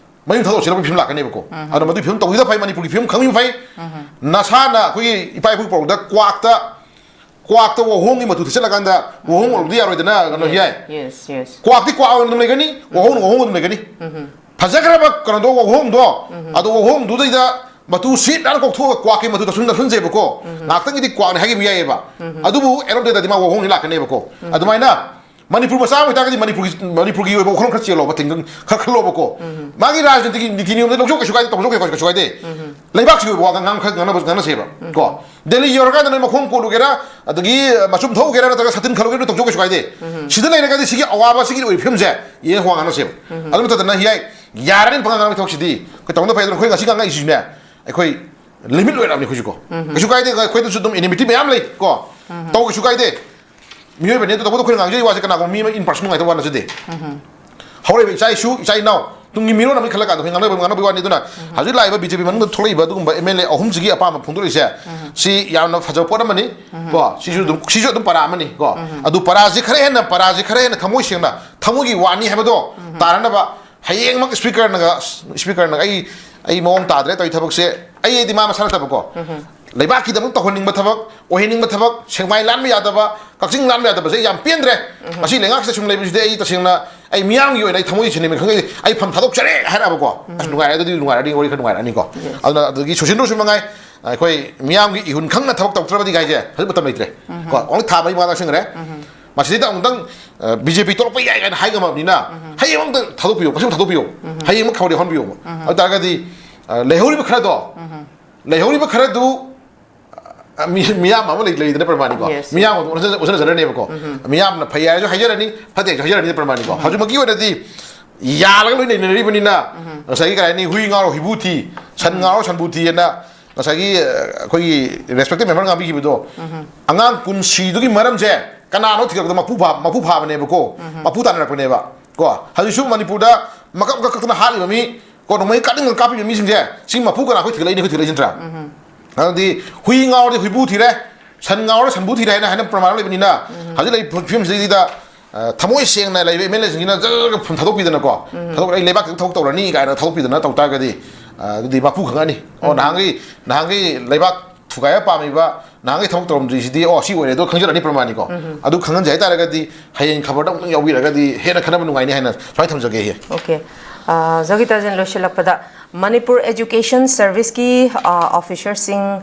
ꯃꯌꯨꯝ ꯊꯥꯗꯣꯛ ꯆꯦꯜꯂꯛꯄꯒꯤ ꯐꯤꯕꯝ ꯂꯥꯛꯀꯅꯦꯕꯀꯣ꯫ ꯑꯗꯣ ꯃꯗꯨꯒꯤ ꯐꯤꯕꯝ ꯇꯧꯕꯤꯗ ꯐꯩ, ꯃꯅꯤꯄꯨꯔꯒꯤ ꯐꯤꯕꯝ ꯈꯪꯕꯤꯕ ꯐꯩ꯫ ꯅꯁꯥꯅ ꯑꯩꯈꯣꯏꯒꯤ ꯏꯄꯥ ꯏꯄꯨꯒꯤ ꯄꯧꯔꯛꯗ ꯀ꯭ꯋꯥꯛꯇ, ꯀ꯭ꯋꯥꯛꯇ ꯋꯥꯍꯣꯡꯒꯤ ꯃꯇꯨ ꯊꯤꯠꯆꯜꯂꯀꯥꯟꯗ ꯋꯥꯍꯣꯡ ꯑꯣꯏꯔꯨꯕꯗꯤ ꯌꯥꯔꯣꯏꯗꯅ, ꯀꯩꯅꯣ ꯌꯥꯏ꯫ Yes, yes. ꯀ꯭ꯋꯥꯛꯇꯤ ꯀ꯭ꯋꯥꯛ ꯑꯣꯏꯅ ꯑꯗꯨꯝ ꯂꯩꯒꯅꯤ, ꯋꯥꯍꯣꯡ ꯋꯥꯍꯣꯡ ꯑꯗꯨꯝ ꯂꯩꯒꯅꯤ꯫ ꯐꯖꯈ꯭ꯔꯕ ꯀꯩꯅꯣꯗꯣ, ꯋꯥꯍꯣꯡꯗꯣ, ꯑꯗꯣ ꯋꯥꯍꯣꯡꯗꯨꯗꯩꯗ ꯃꯇꯨ ꯁꯤꯠ ꯅꯥꯟꯅ ꯀꯣꯛꯊꯣꯛꯑꯒ ꯀ꯭ꯋꯥꯛꯀꯤ ꯃꯇꯨ ꯇꯥꯁꯤꯟ ꯇꯥꯁꯤꯟꯖꯩꯕꯀꯣ꯫ ꯉꯥꯛꯇꯪꯒꯤꯗꯤ ꯀ꯭ꯋꯥꯛꯅꯤ ꯍꯥꯏꯈꯤꯕ ꯌꯥꯏꯑꯕ꯫ ꯑꯗꯨꯕꯨ ꯑꯦꯔꯣꯞꯇꯦꯗꯗꯤ ꯃꯥ ꯋꯥꯍꯣꯡꯅꯤ ꯂꯥꯛꯀꯅꯦꯕꯀꯣ꯫ ꯑꯗꯨꯃꯥꯏꯅ ꯃꯅꯤꯄꯨꯔ ꯃꯆꯥ ꯑꯃ ꯑꯣꯏꯇꯥꯔꯒꯗꯤ ꯃꯅꯤꯄꯨꯔꯒꯤ, ꯃꯅꯤꯄꯨꯔꯒꯤ ꯑꯣꯏꯕ ꯋꯥꯈꯜꯂꯣꯟ ꯈꯔ ꯆꯦꯜꯂꯣꯕ, ꯇꯤꯡꯒꯪ ꯈꯔ ꯈꯜꯂꯣꯕꯀꯣ꯫ ꯃꯥꯒꯤ ꯔꯥꯖꯅꯤꯇꯤꯒꯤ ꯅꯤꯇꯤ ꯅꯤꯌꯣꯝꯗ ꯂꯧꯖꯧ, ꯀꯩꯁꯨ ꯀꯥꯏꯗꯦ, ꯇꯧꯖꯧ, ꯀꯩꯁꯨ ꯀꯥꯏꯗꯦ꯫ ꯂꯩꯕꯥꯛꯁꯤꯒꯤ ꯑꯣꯏꯕ ꯋꯥ ꯉꯥꯡ ꯈꯔ ꯉꯥꯡꯅꯕ, ꯉꯥꯡꯅꯁꯦꯕ ꯀꯣ꯫ ꯗꯦꯜꯂꯤ ꯌꯧꯔꯀꯥꯟꯗ ꯅꯣꯏ ꯃꯈꯣꯡ ꯀꯣꯠꯂꯨꯒꯦꯔꯥ, ꯑꯗꯒꯤ ꯃꯆꯨꯝ ꯊꯣꯛꯎꯒꯦꯔꯥ, ꯅꯠꯇ꯭ꯔꯒ ꯁꯥꯇꯤꯟ ꯈꯜꯂꯨꯒꯦꯔꯥ, ꯇꯧꯖꯧ, ꯀꯩꯁꯨ ꯀꯥꯏꯗꯦ꯫ ꯁꯤꯗ ꯂꯩꯔꯒꯗꯤ ꯁꯤꯒꯤ ꯑꯋꯥꯕ, ꯁꯤꯒꯤ ꯑꯣꯏꯕ ꯐꯤꯕꯝꯁꯦ ꯌꯦꯡꯉ ꯋꯥ ꯉꯥꯡꯅꯁꯦꯕ꯫ ꯑꯗꯨ ꯅꯠꯇꯗꯅ ꯍꯤꯌꯥꯏ ꯌꯥꯔꯅꯤ ꯄꯉꯥꯡ ꯉꯥꯡꯕ ꯊꯕꯛꯁꯤꯗꯤ ꯑꯩꯈꯣꯏ ꯇꯧꯅ ꯐꯩ꯫ ꯑꯗꯨꯅ ꯑꯩꯈꯣꯏ ꯉꯁꯤ ꯉꯥꯡꯉꯛꯏꯁꯤꯅꯦ, ꯑꯩꯈꯣꯏ ꯂꯤꯃꯤꯠ ꯂꯣꯏꯔꯛꯑꯕꯅꯤ ꯑꯩꯈꯣꯏꯁꯨ ꯀꯣ꯫ ꯀꯩꯁꯨ ꯀꯥꯏꯗꯦ, ꯑꯩꯈꯣꯏꯗꯁꯨ ꯑꯗꯨꯝ ꯑꯦꯅꯤꯃꯤꯇꯤ ꯃꯌꯥꯝ ꯂꯩ ꯀꯣ꯫ ꯇꯧ, ꯀꯩꯁꯨ ꯀꯥꯏꯗꯦ꯫ ꯃꯤꯑꯣꯏꯕꯅꯦ, ꯑꯗꯨ ꯇꯧꯕꯗ ꯑꯩꯈꯣꯏꯅ ꯉꯥꯡꯖꯔꯤ ꯋꯥꯁꯦ ꯀꯅꯥꯒꯨꯝꯕ ꯃꯤ ꯑꯃ ꯏꯟ ꯄꯥꯔꯁꯟ ꯅꯨꯡꯉꯥꯏꯇꯕ ꯋꯥ ꯅꯠꯆꯗꯦ꯫ ꯍꯧꯔꯛꯏꯕ ꯏꯆꯥ ꯏꯁꯨ, ꯏꯆꯥ ꯏꯅꯥꯎ, ꯇꯨꯡꯒꯤ ꯃꯤꯔꯣꯟ ꯑꯃꯒꯤ ꯈꯜꯂꯀꯥꯟꯗ ꯑꯩꯈꯣꯏ ꯉꯥꯡꯅꯕ ꯉꯥꯡꯅꯕꯒꯤ ꯋꯥꯅꯤ꯫ ꯑꯗꯨꯅ ꯍꯧꯖꯤꯛ ꯂꯥꯛꯏꯕ ꯕꯤ ꯖꯦ ꯄꯤ ꯃꯅꯨꯡꯗ ꯊꯣꯛꯂꯛꯏꯕ ꯑꯗꯨꯒꯨꯝꯕ ꯑꯦꯝ ꯑꯦꯜ ꯑꯦ ꯑꯍꯨꯝꯁꯤꯒꯤ ꯑꯄꯥꯝꯕ ꯐꯣꯡꯗꯣꯔꯛꯏꯁꯦ, ꯁꯤ ꯌꯥꯝꯅ ꯐꯖꯕ ꯄꯣꯠ ꯑꯃꯅꯤ꯫ ꯀꯣ, ꯁꯤꯁꯨ ꯑꯗꯨꯝ, ꯁꯤꯁꯨ ꯑꯗꯨꯝ ꯄꯔꯥ ꯑꯃꯅꯤ꯫ ꯀꯣ, ꯑꯗꯨ ꯄꯔꯥꯁꯤ ꯈꯔ ꯍꯦꯟꯅ, ꯄꯔꯥꯁꯤ ꯈꯔ ꯍꯦꯟꯅ ꯊꯃꯣꯏ ꯁꯦꯡꯅ, ꯊꯃꯣꯏꯒꯤ ꯋꯥꯅꯤ ꯍꯥꯏꯕꯗꯣ ꯇꯥꯅꯅꯕ ꯍꯌꯦꯡꯃꯛ ꯁ꯭ꯄꯤꯀꯔꯅꯒ, ꯁ꯭ꯄꯤꯀꯔꯅꯒ ꯑꯩ, ꯑꯩ ꯃꯑꯣꯡ ꯇꯥꯗ꯭ꯔꯦ ꯇꯧꯔꯤ ꯊꯕꯛꯁꯦ, ꯑꯩ, ꯑꯩꯗꯤ ꯃꯥ ꯃꯁꯥ ꯅꯠꯇꯕꯀꯣ, ꯂꯩꯕꯥꯛꯀꯤꯗꯃꯛ ꯇꯧꯍꯟꯅꯤꯡꯕ ꯊꯕꯛ, ꯑꯣꯏꯍꯟꯅꯤꯡꯕ ꯊꯕꯛ, ꯁꯦꯡꯃꯥꯏ ꯂꯥꯟꯕ ꯌꯥꯗꯕ, ꯀꯛꯆꯤꯡ ꯂꯥꯟꯕ ꯌꯥꯗꯕꯁꯦ ꯑꯩ ꯌꯥꯝ ꯄꯦꯟꯗ꯭ꯔꯦ꯫ ꯃꯁꯤ ꯂꯩꯉꯥꯛꯁꯤꯗ ꯁꯨꯝ ꯂꯩꯕꯁꯤꯗꯤ ꯑꯩ ꯇꯁꯦꯡꯅ, ꯑꯩ ꯃꯤꯌꯥꯝꯒꯤ ꯑꯣꯏꯅ ꯑꯩ ꯊꯃꯣꯏ ꯁꯦꯡꯅ ꯈꯪꯖꯩ, ꯑꯩ ꯐꯝ ꯊꯥꯗꯣꯛꯆꯔꯦ ꯍꯥꯏꯔꯛꯑꯕꯀꯣ, ꯑꯁ, ꯅꯨꯡꯉꯥꯏꯔꯦ, ꯑꯗꯨꯗꯤ ꯅꯨꯡꯉꯥꯏꯔꯅꯤ, ꯋꯥꯔꯤ ꯈꯔ ꯅꯨꯡꯉꯥꯏꯔꯛꯑꯅꯤꯀꯣ꯫ ꯑꯗꯨꯅ ꯑꯗꯨꯗꯒꯤ ꯁꯨꯁꯤꯟꯗ꯭ꯔꯁꯨ ꯃꯉꯥꯏ, ꯑꯩꯈꯣꯏ ꯃꯤꯌꯥꯝꯒꯤ ꯏꯍꯨꯟ ꯈꯪꯅ ꯊꯕꯛ ꯇꯧꯗ꯭ꯔꯕꯗꯤ ꯀꯥꯏꯁꯦ ꯍꯧꯖꯤꯛ ꯃꯇꯝ ꯂꯩꯇ꯭ꯔꯦ꯫ ꯀꯣ, ꯑꯣꯡꯂꯤ ꯊꯥ ꯃꯔꯤ ꯃꯉꯥ ꯆꯪꯈ꯭ꯔꯦ꯫ ꯃꯁꯤꯗ ꯑꯃꯨꯛꯇꯪ ꯕꯤ ꯖꯦ ꯄꯤ ꯇꯣꯛꯂꯛꯄ ꯌꯥꯏ ꯀꯥꯏꯅ ꯍꯥꯏ ꯉꯝꯃꯕꯅꯤꯅ, ꯍꯌꯦꯡ ꯑꯃꯨꯛꯇꯪ ꯊꯥꯗꯣꯛꯄꯤꯌꯨ, ꯉꯁꯤ ꯑꯃꯨꯛ ꯊꯥꯗꯣꯛꯄꯤꯌꯨ, ꯍꯌꯦꯡ ꯑꯃꯨꯛ ꯈꯕꯔꯗ ꯌꯥꯎꯍꯟꯕꯤꯌꯣꯕ꯫ ꯑꯗꯨ ꯇꯥꯔꯒꯗꯤ, ꯑ, ꯂꯩꯍꯧꯔꯤꯕ ꯈꯔꯗꯣ, ꯂꯩꯍꯧꯔꯤꯕ ꯈꯔꯗꯨ, ꯑ, ꯃꯤ-, ꯃꯤꯌꯥꯝ ꯑꯃ ꯂꯩ-, ꯂꯩꯗꯅ ꯄ꯭ꯔꯃꯥꯅꯤꯀꯣ꯫ Yes. ꯃꯤꯌꯥꯝ ꯑꯗꯨꯝ ꯑꯣꯟꯁꯤꯟ-, ꯑꯣꯟꯁꯤꯟꯅꯖꯔꯅꯤꯕꯀꯣ꯫ ꯃꯤꯌꯥꯝꯅ ꯐꯩ ꯍꯥꯏꯔꯁꯨ ꯍꯥꯏꯖꯔꯅꯤ, ꯐꯠꯇꯦ ꯍꯥꯏꯔꯁꯨ ꯍꯥꯏꯖꯔꯅꯤ ꯄ꯭ꯔꯃꯥꯅꯤꯀꯣ꯫ ꯍꯧꯖꯤꯛꯃꯛꯀꯤ ꯑꯣꯏꯅꯗꯤ ꯌꯥꯜꯂꯒ ꯂꯣꯏ ꯂꯩꯅꯔꯤꯕꯅꯤꯅ, ꯉꯁꯥꯏꯒꯤ ꯀꯔꯤ ꯍꯥꯏꯅꯤ, ꯍꯨꯏ ꯉꯥꯎꯔ ꯍꯨꯏꯕꯨ ꯊꯤ, ꯁꯟ ꯉꯥꯎꯔ ꯁꯟꯕꯨ ꯊꯤ ꯍꯥꯏꯅ ꯉꯁꯥꯏꯒꯤ, ꯑ, ꯑꯩꯈꯣꯏꯒꯤ respected member ꯉꯥꯡꯕꯤꯈꯤꯕꯗꯣ, ꯑꯉꯥꯡ ꯀꯨꯟ ꯁꯤꯗꯨꯒꯤ ꯃꯔꯝꯁꯦ ꯀꯅꯥꯅꯣ ꯊꯤꯒꯠꯂꯛꯄꯗ ꯃꯄꯨ ꯐꯥ-, ꯃꯄꯨ ꯐꯥꯕꯅꯦꯕꯀꯣ, ꯃꯄꯨ ꯇꯥꯟꯅꯔꯛꯄꯅꯦꯕ꯫ ꯀꯣ, ꯍꯧꯖꯤꯛꯁꯨ ꯃꯅꯤꯄꯨꯔꯗ ꯃꯀꯛ ꯃꯀꯛ ꯀꯛꯇꯅ ꯍꯥꯠꯂꯤꯕ ꯃꯤ, ꯀꯣ, ꯅꯣꯡꯃꯩ ꯀꯥꯞꯅꯤꯡꯗꯅ ꯀꯥꯞꯄꯤꯕ ꯃꯤꯁꯤꯡꯁꯦ, ꯁꯤ ꯃꯄꯨ ꯀꯅꯥ ꯑꯩꯈꯣꯏ ꯊꯤꯒꯠꯂꯛꯏꯅꯤ, ꯑꯩꯈꯣꯏ ꯊꯤꯒꯠꯂꯛꯏꯁꯤ ꯅꯠꯇ꯭ꯔꯥ? ꯑꯗꯨꯗꯤ ꯍꯨꯏ ꯉꯥꯎꯔꯗꯤ ꯍꯨꯏꯕꯨ ꯊꯤꯔꯦ, ꯁꯟ ꯉꯥꯎꯔꯗꯤ ꯁꯟꯕꯨ ꯊꯤꯔꯦ ꯍꯥꯏꯅ, ꯍꯥꯏꯅ ꯄ꯭ꯔꯃꯥꯟ ꯑꯃ ꯂꯩꯕꯅꯤꯅ, ꯍꯧꯖꯤꯛ ꯂꯩꯔꯤꯕ ꯐꯤꯕꯝꯁꯤꯗꯩꯗ, ꯑ, ꯊꯃꯣꯏ ꯁꯦꯡꯅ ꯂꯩꯕ ꯑꯦꯝ ꯑꯦꯜ ꯑꯦꯁꯤꯡꯁꯤꯅ ꯖꯔ ꯖꯔ ꯐꯝ ꯊꯥꯗꯣꯛꯄꯤꯗꯅꯀꯣ, ꯊꯕꯛ, ꯑꯩ ꯂꯩꯕꯥꯛꯀꯤ ꯊꯕꯛ ꯇꯧꯔꯅꯤ ꯀꯥꯏꯅ ꯊꯥꯗꯣꯛꯄꯤꯗꯅ ꯇꯧ ꯇꯥꯔꯒꯗꯤ, ꯑ, ꯑꯗꯨꯗꯤ ꯃꯄꯨ ꯈꯪꯉꯅꯤ꯫ ꯑꯣ, ꯅꯍꯥꯟꯒꯤ, ꯅꯍꯥꯟꯒꯤ ꯂꯩꯕꯥꯛ ꯊꯨꯒꯥꯏꯕ ꯄꯥꯝꯃꯤꯕ ꯅꯍꯥꯟꯒꯤ ꯊꯕꯛ ꯇꯧꯔꯝꯗ꯭ꯔꯤꯁꯤꯗꯤ, ꯑꯣ, ꯁꯤ ꯑꯣꯏꯔꯦ ꯑꯗꯣ ꯈꯪꯖꯔꯅꯤ ꯄ꯭ꯔꯃꯥꯅꯤꯀꯣ꯫ ꯑꯗꯨ ꯈꯪꯍꯟꯖꯩ ꯍꯥꯏꯇꯥꯔꯒꯗꯤ ꯍꯌꯦꯡ ꯈꯕꯔꯗ ꯑꯃꯨꯛꯇꯪ ꯌꯥꯎꯕꯤꯔꯒꯗꯤ ꯍꯦꯟꯅ ꯈꯟꯅꯕ ꯅꯨꯡꯉꯥꯏꯅꯤ ꯍꯥꯏꯅ ꯁꯨꯃꯥꯏꯅ ꯊꯝꯖꯒꯦ꯫ ꯑꯣꯀꯦ꯫ ꯑ, ꯖꯒꯤꯇꯥꯖꯟ, ꯂꯣꯏꯁꯤꯜꯂꯛꯄꯗ ꯃꯅꯤꯄꯨꯔ ꯑꯦꯖꯨꯀꯦꯁꯟ ꯁꯔꯚꯤꯁꯀꯤ, ꯑ, ꯑꯣꯐꯤꯁꯔꯁꯤꯡ,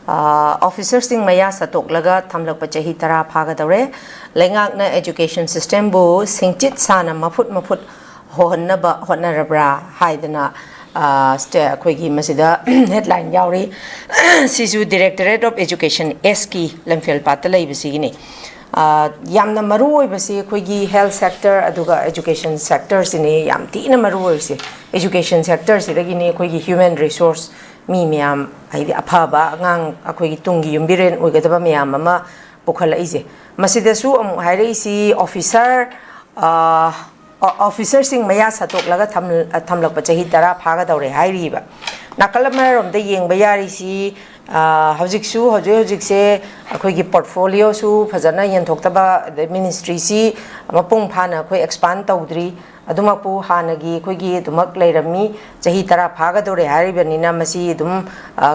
ꯑ, ꯑꯣꯐꯤꯁꯔꯁꯤꯡ ꯃꯌꯥ ꯁꯠꯇꯣꯛꯂꯒ ꯊꯝꯂꯛꯄ ꯆꯍꯤ ꯇꯔꯥ ꯐꯥꯒꯗꯧꯔꯦ꯫ ꯂꯩꯉꯥꯛꯅ ꯑꯦꯖꯨꯀꯦꯁꯟ ꯁꯤꯁꯇꯦꯝꯕꯨ ꯁꯤꯡꯆꯤꯠ ꯁꯥꯅ ꯃꯐꯨꯠ ꯃꯐꯨꯠ ꯍꯣꯍꯟꯅꯕ ꯍꯣꯠꯅꯔꯕ꯭ꯔꯥ ꯍꯥꯏꯗꯅ, ꯑ, ꯁ꯭ꯇꯦ-, ꯑꯩꯈꯣꯏꯒꯤ ꯃꯁꯤꯗ headline ꯌꯥꯎꯔꯤ꯫ ꯁꯤꯁꯨ Directorate of Education, ꯑꯦꯁꯀꯤ ꯂꯝꯐꯦꯜ ꯄꯥꯠꯇ ꯂꯩꯕꯁꯤꯒꯤꯅꯤ꯫ ꯑ, ꯌꯥꯝꯅ ꯃꯔꯨ ꯑꯣꯏꯕꯁꯤ ꯑꯩꯈꯣꯏꯒꯤ health sector ꯑꯗꯨꯒ education sectorꯁꯤꯅꯤ ꯌꯥꯝ ꯊꯤꯅ ꯃꯔꯨ ꯑꯣꯏꯔꯤꯁꯦ꯫ Education sectorꯁꯤꯗꯒꯤꯅꯤ ꯑꯩꯈꯣꯏꯒꯤ human resource, ꯃꯤ ꯃꯌꯥꯝ, ꯍꯥꯏꯗꯤ ꯑꯐꯕ ꯑꯉꯥꯡ, ꯑꯩꯈꯣꯏꯒꯤ ꯇꯨꯡꯒꯤ ꯌꯨꯝꯕꯤꯔꯦꯟ ꯑꯣꯏꯒꯗꯕ ꯃꯌꯥꯝ ꯑꯃ ꯄꯨꯈꯠꯂꯛꯏꯁꯦ꯫ ꯃꯁꯤꯗꯁꯨ ꯑꯃꯨꯛ ꯍꯥꯏꯔꯛꯏꯁꯤ, officer, ꯑ, ꯑꯣꯐꯤꯁꯔꯁꯤꯡ ꯃꯌꯥ ꯁꯠꯇꯣꯛꯂꯒ ꯊꯝꯂꯛꯄ ꯆꯍꯤ ꯇꯔꯥ ꯐꯥꯒꯗꯧꯔꯦ ꯍꯥꯏꯔꯤꯕ꯫ ꯅꯥꯀꯜ ꯑꯃꯔꯣꯝꯗ ꯌꯦꯡꯕ ꯌꯥꯔꯤꯁꯤ, ꯍꯧꯖꯤꯛꯁꯨ, ꯍꯧꯖꯤꯛ ꯍꯧꯖꯤꯛꯁꯦ ꯑꯩꯈꯣꯏꯒꯤ ꯄꯣꯔꯠꯐꯣꯂꯤꯌꯣꯁꯨ ꯐꯖꯅ ꯌꯦꯟꯊꯣꯛꯇꯕ, ꯑꯗꯩ ꯃꯤꯅꯤꯁꯇ꯭ꯔꯤꯁꯤ ꯃꯄꯨꯡ ꯐꯥꯅ ꯑꯩꯈꯣꯏ ꯑꯦꯛꯁꯄꯥꯟ ꯇꯧꯗ꯭ꯔꯤ꯫ ꯑꯗꯨꯃꯛꯄꯨ ꯍꯥꯟꯅꯒꯤ ꯑꯩꯈꯣꯏꯒꯤ ꯑꯗꯨꯃꯛ ꯂꯩꯔꯝꯃꯤ꯫ ꯆꯍꯤ ꯇꯔꯥ ꯐꯥꯒꯗꯧꯔꯦ ꯍꯥꯏꯔꯤꯕꯅꯤꯅ, ꯃꯁꯤ ꯑꯗꯨꯝ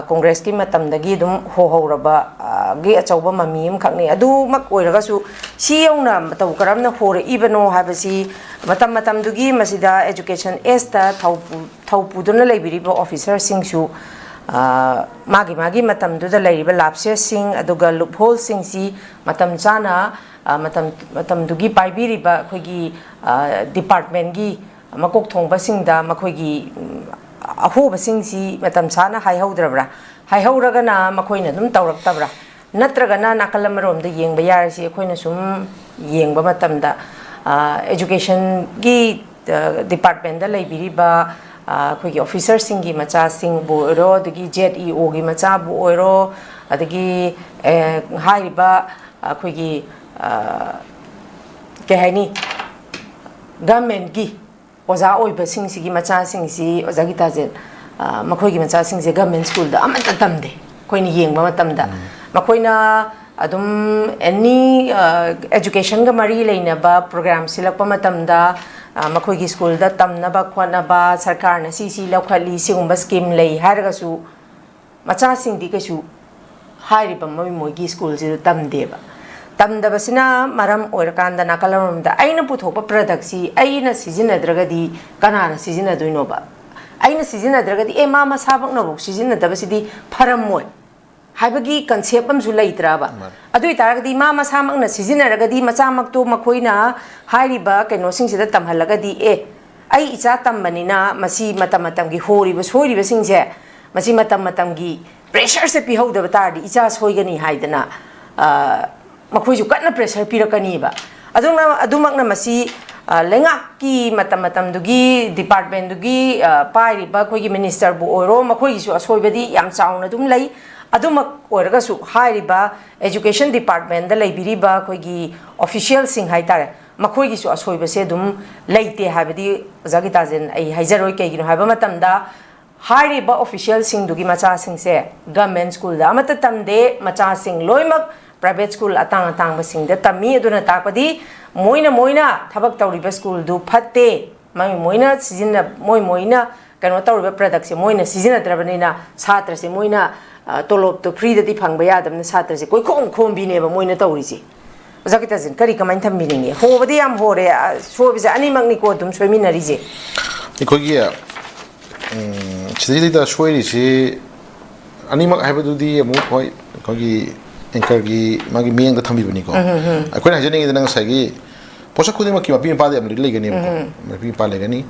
ꯀꯣꯡꯒ꯭ꯔꯦꯁꯀꯤ ꯃꯇꯝꯗꯒꯤ ꯑꯗꯨꯝ ꯍꯣꯍꯧꯔꯕꯒꯤ ꯑꯆꯧꯕ ꯃꯃꯤ ꯑꯃꯈꯛꯅꯤ꯫ ꯑꯗꯨꯃꯛ ꯑꯣꯏꯔꯒꯁꯨ, ꯁꯤ ꯌꯧꯅ ꯃꯇꯧ ꯀꯔꯝꯅ ꯍꯣꯔꯛꯏꯕꯅꯣ ꯍꯥꯏꯕꯁꯤ ꯃꯇꯝ ꯃꯇꯝꯗꯨꯒꯤ ꯃꯁꯤꯗ ꯑꯦꯖꯨꯀꯦꯁꯟ ꯑꯦꯖꯇ ꯊꯧ ꯄꯨꯗꯨꯅ ꯂꯩꯕꯤꯔꯤꯕ ꯑꯣꯐꯤꯁꯔꯁꯤꯡꯁꯨ ꯃꯥꯒꯤ ꯃꯥꯒꯤ ꯃꯇꯝꯗꯨꯗ ꯂꯩꯔꯤꯕ ꯂꯥꯞꯁꯦꯁꯁꯤꯡ ꯑꯗꯨꯒ ꯂꯨꯞꯍꯣꯜꯁꯤꯡꯁꯤ ꯃꯇꯝ ꯆꯥꯅ, ꯃꯇꯝ, ꯃꯇꯝꯗꯨꯒꯤ ꯄꯥꯏꯕꯤꯔꯤꯕ ꯑꯩꯈꯣꯏꯒꯤ ꯗꯤꯄꯥꯔꯠꯃꯦꯟꯒꯤ ꯃꯀꯣꯛ ꯊꯣꯡꯕꯁꯤꯡꯗ ꯃꯈꯣꯏꯒꯤ ꯑꯍꯣꯕꯁꯤꯡꯁꯤ ꯃꯇꯝ ꯆꯥꯅ ꯍꯥꯏꯍꯧꯗ꯭ꯔꯕ꯭ꯔꯥ? ꯍꯥꯏꯍꯧꯔꯒꯅ ꯃꯈꯣꯏꯅ ꯑꯗꯨꯝ ꯇꯧꯔꯛꯇꯕ꯭ꯔꯥ? ꯅꯠꯇ꯭ꯔꯒꯅ ꯅꯥꯀꯜ ꯑꯃꯔꯣꯝꯗ ꯌꯦꯡꯕ ꯌꯥꯔꯤꯁꯤ ꯑꯩꯈꯣꯏꯅ ꯁꯨꯝ ꯌꯦꯡꯕ ꯃꯇꯝꯗ, ꯑꯦꯖꯨꯀꯦꯁꯟꯒꯤ ꯗꯤꯄꯥꯔꯠꯃꯦꯟꯗ ꯂꯩꯕꯤꯔꯤꯕ ꯑꯩꯈꯣꯏꯒꯤ ꯑꯣꯐꯤꯁꯔꯁꯤꯡꯒꯤ ꯃꯆꯥꯁꯤꯡꯕꯨ ꯑꯣꯏꯔꯣ, ꯑꯗꯒꯤ ꯖꯦꯠ ꯏ ꯑꯣꯒꯤ ꯃꯆꯥꯕꯨ ꯑꯣꯏꯔꯣ, ꯑꯗꯒꯤ ꯍꯥꯏꯔꯤꯕ ꯑꯩꯈꯣꯏꯒꯤ ꯀꯩ ꯍꯥꯏꯅꯤ, ꯒꯃꯦꯟꯒꯤ ꯑꯣꯖꯥ ꯑꯣꯏꯕꯁꯤꯡꯁꯤꯒꯤ ꯃꯆꯥꯁꯤꯡꯁꯤ, ꯑꯣꯖꯥ ꯒꯤꯇꯥꯖꯤꯠ, ꯃꯈꯣꯏꯒꯤ ꯃꯆꯥꯁꯤꯡꯁꯦ ꯒꯃꯦꯟ ꯁ꯭ꯀꯨꯜꯗ ꯑꯃꯠꯇ ꯇꯝꯗꯦ꯫ ꯑꯩꯈꯣꯏꯅ ꯌꯦꯡꯕ ꯃꯇꯝꯗ ꯃꯈꯣꯏꯅ ꯑꯗꯨꯝ ꯑꯦꯅꯤ ꯑꯦꯖꯨꯀꯦꯁꯟꯒ ꯃꯔꯤ ꯂꯩꯅꯕ ꯄ꯭ꯔꯣꯒ꯭ꯔꯥꯝ ꯁꯤꯜꯂꯛꯄ ꯃꯇꯝꯗ, ꯃꯈꯣꯏꯒꯤ ꯁ꯭ꯀꯨꯜꯗ ꯇꯝꯅꯕ ꯈꯣꯠꯅꯕ ꯁꯔꯀꯥꯔꯅ ꯁꯤ ꯁꯤ ꯂꯧꯈꯠꯂꯤ, ꯁꯤꯒꯨꯝꯕ ꯁ꯭ꯀꯤꯝ ꯂꯩ ꯍꯥꯏꯔꯒꯁꯨ ꯃꯆꯥꯁꯤꯡꯗꯤ ꯀꯩꯁꯨ ꯍꯥꯏꯔꯤꯕ ꯃꯣꯏ ꯃꯣꯏꯒꯤ ꯁ꯭ꯀꯨꯜꯁꯤꯗ ꯇꯝꯗꯦꯕ꯫ ꯇꯝꯗꯕꯁꯤꯅ ꯃꯔꯝ ꯑꯣꯏꯔꯀꯥꯟꯗ ꯅꯥꯀꯜ ꯑꯃꯔꯣꯝꯗ ꯑꯩꯅ ꯄꯨꯊꯣꯛꯄ ꯄ꯭ꯔꯗꯛꯁꯤ ꯑꯩꯅ ꯁꯤꯖꯤꯟꯅꯗ꯭ꯔꯒꯗꯤ ꯀꯅꯥꯅ ꯁꯤꯖꯤꯟꯅꯗꯣꯏꯅꯣꯕ? ꯑꯩꯅ ꯁꯤꯖꯤꯟꯅꯗ꯭ꯔꯒꯗꯤ, ꯑꯦ, ꯃꯥ ꯃꯁꯥꯃꯛꯅꯐꯥꯎ ꯁꯤꯖꯤꯟꯅꯗꯕꯁꯤꯗꯤ ꯐꯔꯝꯃꯣꯏ ꯍꯥꯏꯕꯒꯤ ꯀꯟꯁꯦꯞ ꯑꯃꯁꯨ ꯂꯩꯇ꯭ꯔꯕ? ꯑꯗꯨ ꯑꯣꯏꯇꯥꯔꯒꯗꯤ ꯃꯥ ꯃꯁꯥꯃꯛꯅ ꯁꯤꯖꯤꯟꯅꯔꯒꯗꯤ ꯃꯆꯥꯃꯛꯇꯣ ꯃꯈꯣꯏꯅ ꯍꯥꯏꯔꯤꯕ ꯀꯩꯅꯣꯁꯤꯡꯁꯤꯗ ꯇꯝꯍꯜꯂꯒꯗꯤ, ꯑꯦ, ꯑꯩ ꯏꯆꯥ ꯇꯝꯕꯅꯤꯅ ꯃꯁꯤ ꯃꯇꯝ ꯃꯇꯝꯒꯤ ꯍꯣꯔꯤꯕ ꯁꯣꯏꯔꯤꯕꯁꯤꯡꯁꯦ, ꯃꯁꯤ ꯃꯇꯝ ꯃꯇꯝꯒꯤ ꯄ꯭ꯔꯦꯁꯔꯁꯦ ꯄꯤꯍꯧꯗꯕ ꯇꯥꯔꯗꯤ ꯏꯆꯥ ꯁꯣꯏꯒꯅꯤ ꯍꯥꯏꯗꯅ, ꯃꯈꯣꯏꯁꯨ ꯀꯟꯅ ꯄ꯭ꯔꯦꯁꯔ ꯄꯤꯔꯛꯀꯅꯤꯕ꯫ ꯑꯗꯨꯅ, ꯑꯗꯨꯃꯛꯅ ꯃꯁꯤ ꯂꯩꯉꯥꯛꯀꯤ ꯃꯇꯝ ꯃꯇꯝꯗꯨꯒꯤ ꯗꯤꯄꯥꯔꯠꯃꯦꯟꯗꯨꯒꯤ ꯄꯥꯏꯔꯤꯕ ꯑꯩꯈꯣꯏꯒꯤ ꯃꯤꯅꯤꯁꯇꯔꯕꯨ ꯑꯣꯏꯔꯣ, ꯃꯈꯣꯏꯒꯤꯁꯨ ꯑꯁꯣꯏꯕꯗꯤ ꯌꯥꯝ ꯆꯥꯎꯅ ꯑꯗꯨꯝ ꯂꯩ꯫ ꯑꯗꯨꯃꯛ ꯑꯣꯏꯔꯒꯁꯨ ꯍꯥꯏꯔꯤꯕ ꯑꯦꯖꯨꯀꯦꯁꯟ ꯗꯤꯄꯥꯔꯠꯃꯦꯟꯗ ꯂꯩꯕꯤꯔꯤꯕ ꯑꯩꯈꯣꯏꯒꯤ ꯑꯣꯐꯤꯁꯤꯌꯦꯜꯁꯤꯡ ꯍꯥꯏꯇꯥꯔꯦ, ꯃꯈꯣꯏꯒꯤꯁꯨ ꯑꯁꯣꯏꯕꯁꯦ ꯑꯗꯨꯝ ꯂꯩꯇꯦ ꯍꯥꯏꯕꯗꯤ ꯑꯣꯖꯥ ꯒꯤꯇꯥꯖꯦꯟ ꯑꯩ ꯍꯥꯏꯖꯔꯣꯏ꯫ ꯀꯩꯒꯤꯅꯣ ꯍꯥꯏꯕ ꯃꯇꯝꯗ ꯍꯥꯏꯔꯤꯕ ꯑꯣꯐꯤꯁꯤꯌꯦꯜꯁꯤꯡꯗꯨꯒꯤ ꯃꯆꯥꯁꯤꯡꯁꯦ ꯒꯃꯦꯟ ꯁ꯭ꯀꯨꯜꯗ ꯑꯃꯠꯇ ꯇꯝꯗꯦ, ꯃꯆꯥꯁꯤꯡ ꯂꯣꯏꯅꯃꯛ ꯄ꯭ꯔꯥꯏꯚꯦꯠ ꯁ꯭ꯀꯨꯜ ꯑꯇꯥꯡ ꯑꯇꯥꯡꯕꯁꯤꯡꯗ ꯇꯝꯃꯤ꯫ ꯑꯗꯨꯅ ꯇꯥꯛꯄꯗꯤ ꯃꯣꯏꯅ ꯃꯣꯏꯅ ꯊꯕꯛ ꯇꯧꯔꯤꯕ ꯁ꯭ꯀꯨꯜꯗꯨ ꯐꯠꯇꯦ, ꯃꯣꯏ ꯃꯣꯏꯅ ꯁꯤꯖꯤꯟꯅ ꯃꯣꯏ ꯃꯣꯏꯅ ꯀꯩꯅꯣ ꯇꯧꯔꯤꯕ ꯄ꯭ꯔꯗꯛꯁꯦ ꯃꯣꯏꯅ ꯁꯤꯖꯤꯟꯅꯗ꯭ꯔꯕꯅꯤꯅ ꯁꯥꯇ꯭ꯔꯁꯦ ꯃꯣꯏꯅ ꯑ, ꯇꯣꯂꯣꯞꯇꯣ ꯐ꯭ꯔꯤꯗꯗꯤ ꯐꯪꯕ ꯌꯥꯗꯕꯅꯤꯅ ꯁꯥꯇ꯭ꯔꯁꯦ ꯀꯣꯏꯈꯣꯝ ꯈꯣꯝꯕꯤꯅꯦꯕ ꯃꯣꯏꯅ ꯇꯧꯔꯤꯁꯦ꯫ ꯑꯣꯖꯥ ꯀꯤꯇꯥꯖꯤꯟ, ꯀꯔꯤ ꯀꯃꯥꯏꯅ ꯊꯝꯕꯤꯅꯤꯡꯉꯤ? ꯍꯣꯕꯗꯤ ꯌꯥꯝ ꯍꯣꯔꯦ, ꯑ, ꯁꯣꯏꯕꯁꯦ ꯑꯅꯤꯃꯛꯅꯤꯀꯣ ꯑꯗꯨꯝ ꯁꯣꯏꯃꯤꯟꯅꯔꯤꯁꯦ꯫ ꯑꯩꯈꯣꯏꯒꯤ, ꯎꯝ, ꯁꯤꯗꯩꯗ ꯁꯣꯏꯔꯤꯁꯤ ꯑꯅꯤꯃꯛ ꯍꯥꯏꯕꯗꯨꯗꯤ ꯑꯃꯨꯛ, ꯍꯣꯏ, ꯑꯩꯈꯣꯏꯒꯤ ꯑꯦꯡꯀꯔꯒꯤ ꯃꯥꯒꯤ ꯃꯤꯠꯌꯦꯡꯗ ꯊꯝꯕꯤꯕꯅꯤꯀꯣ꯫ ꯑꯩꯈꯣꯏꯅ ꯍꯥꯏꯖꯅꯤꯡꯉꯤꯗꯅ ꯉꯁꯥꯏꯒꯤ ꯄꯣꯠꯁꯛ ꯈꯨꯗꯤꯡꯃꯛꯀꯤ ꯃꯄꯤ ꯃꯄꯥꯗꯤ ꯑꯃꯗꯤ ꯂꯩꯒꯅꯦꯕꯀꯣ꯫ ꯃꯄꯤ ꯃꯄꯥ ꯂꯩꯒꯅꯤ꯫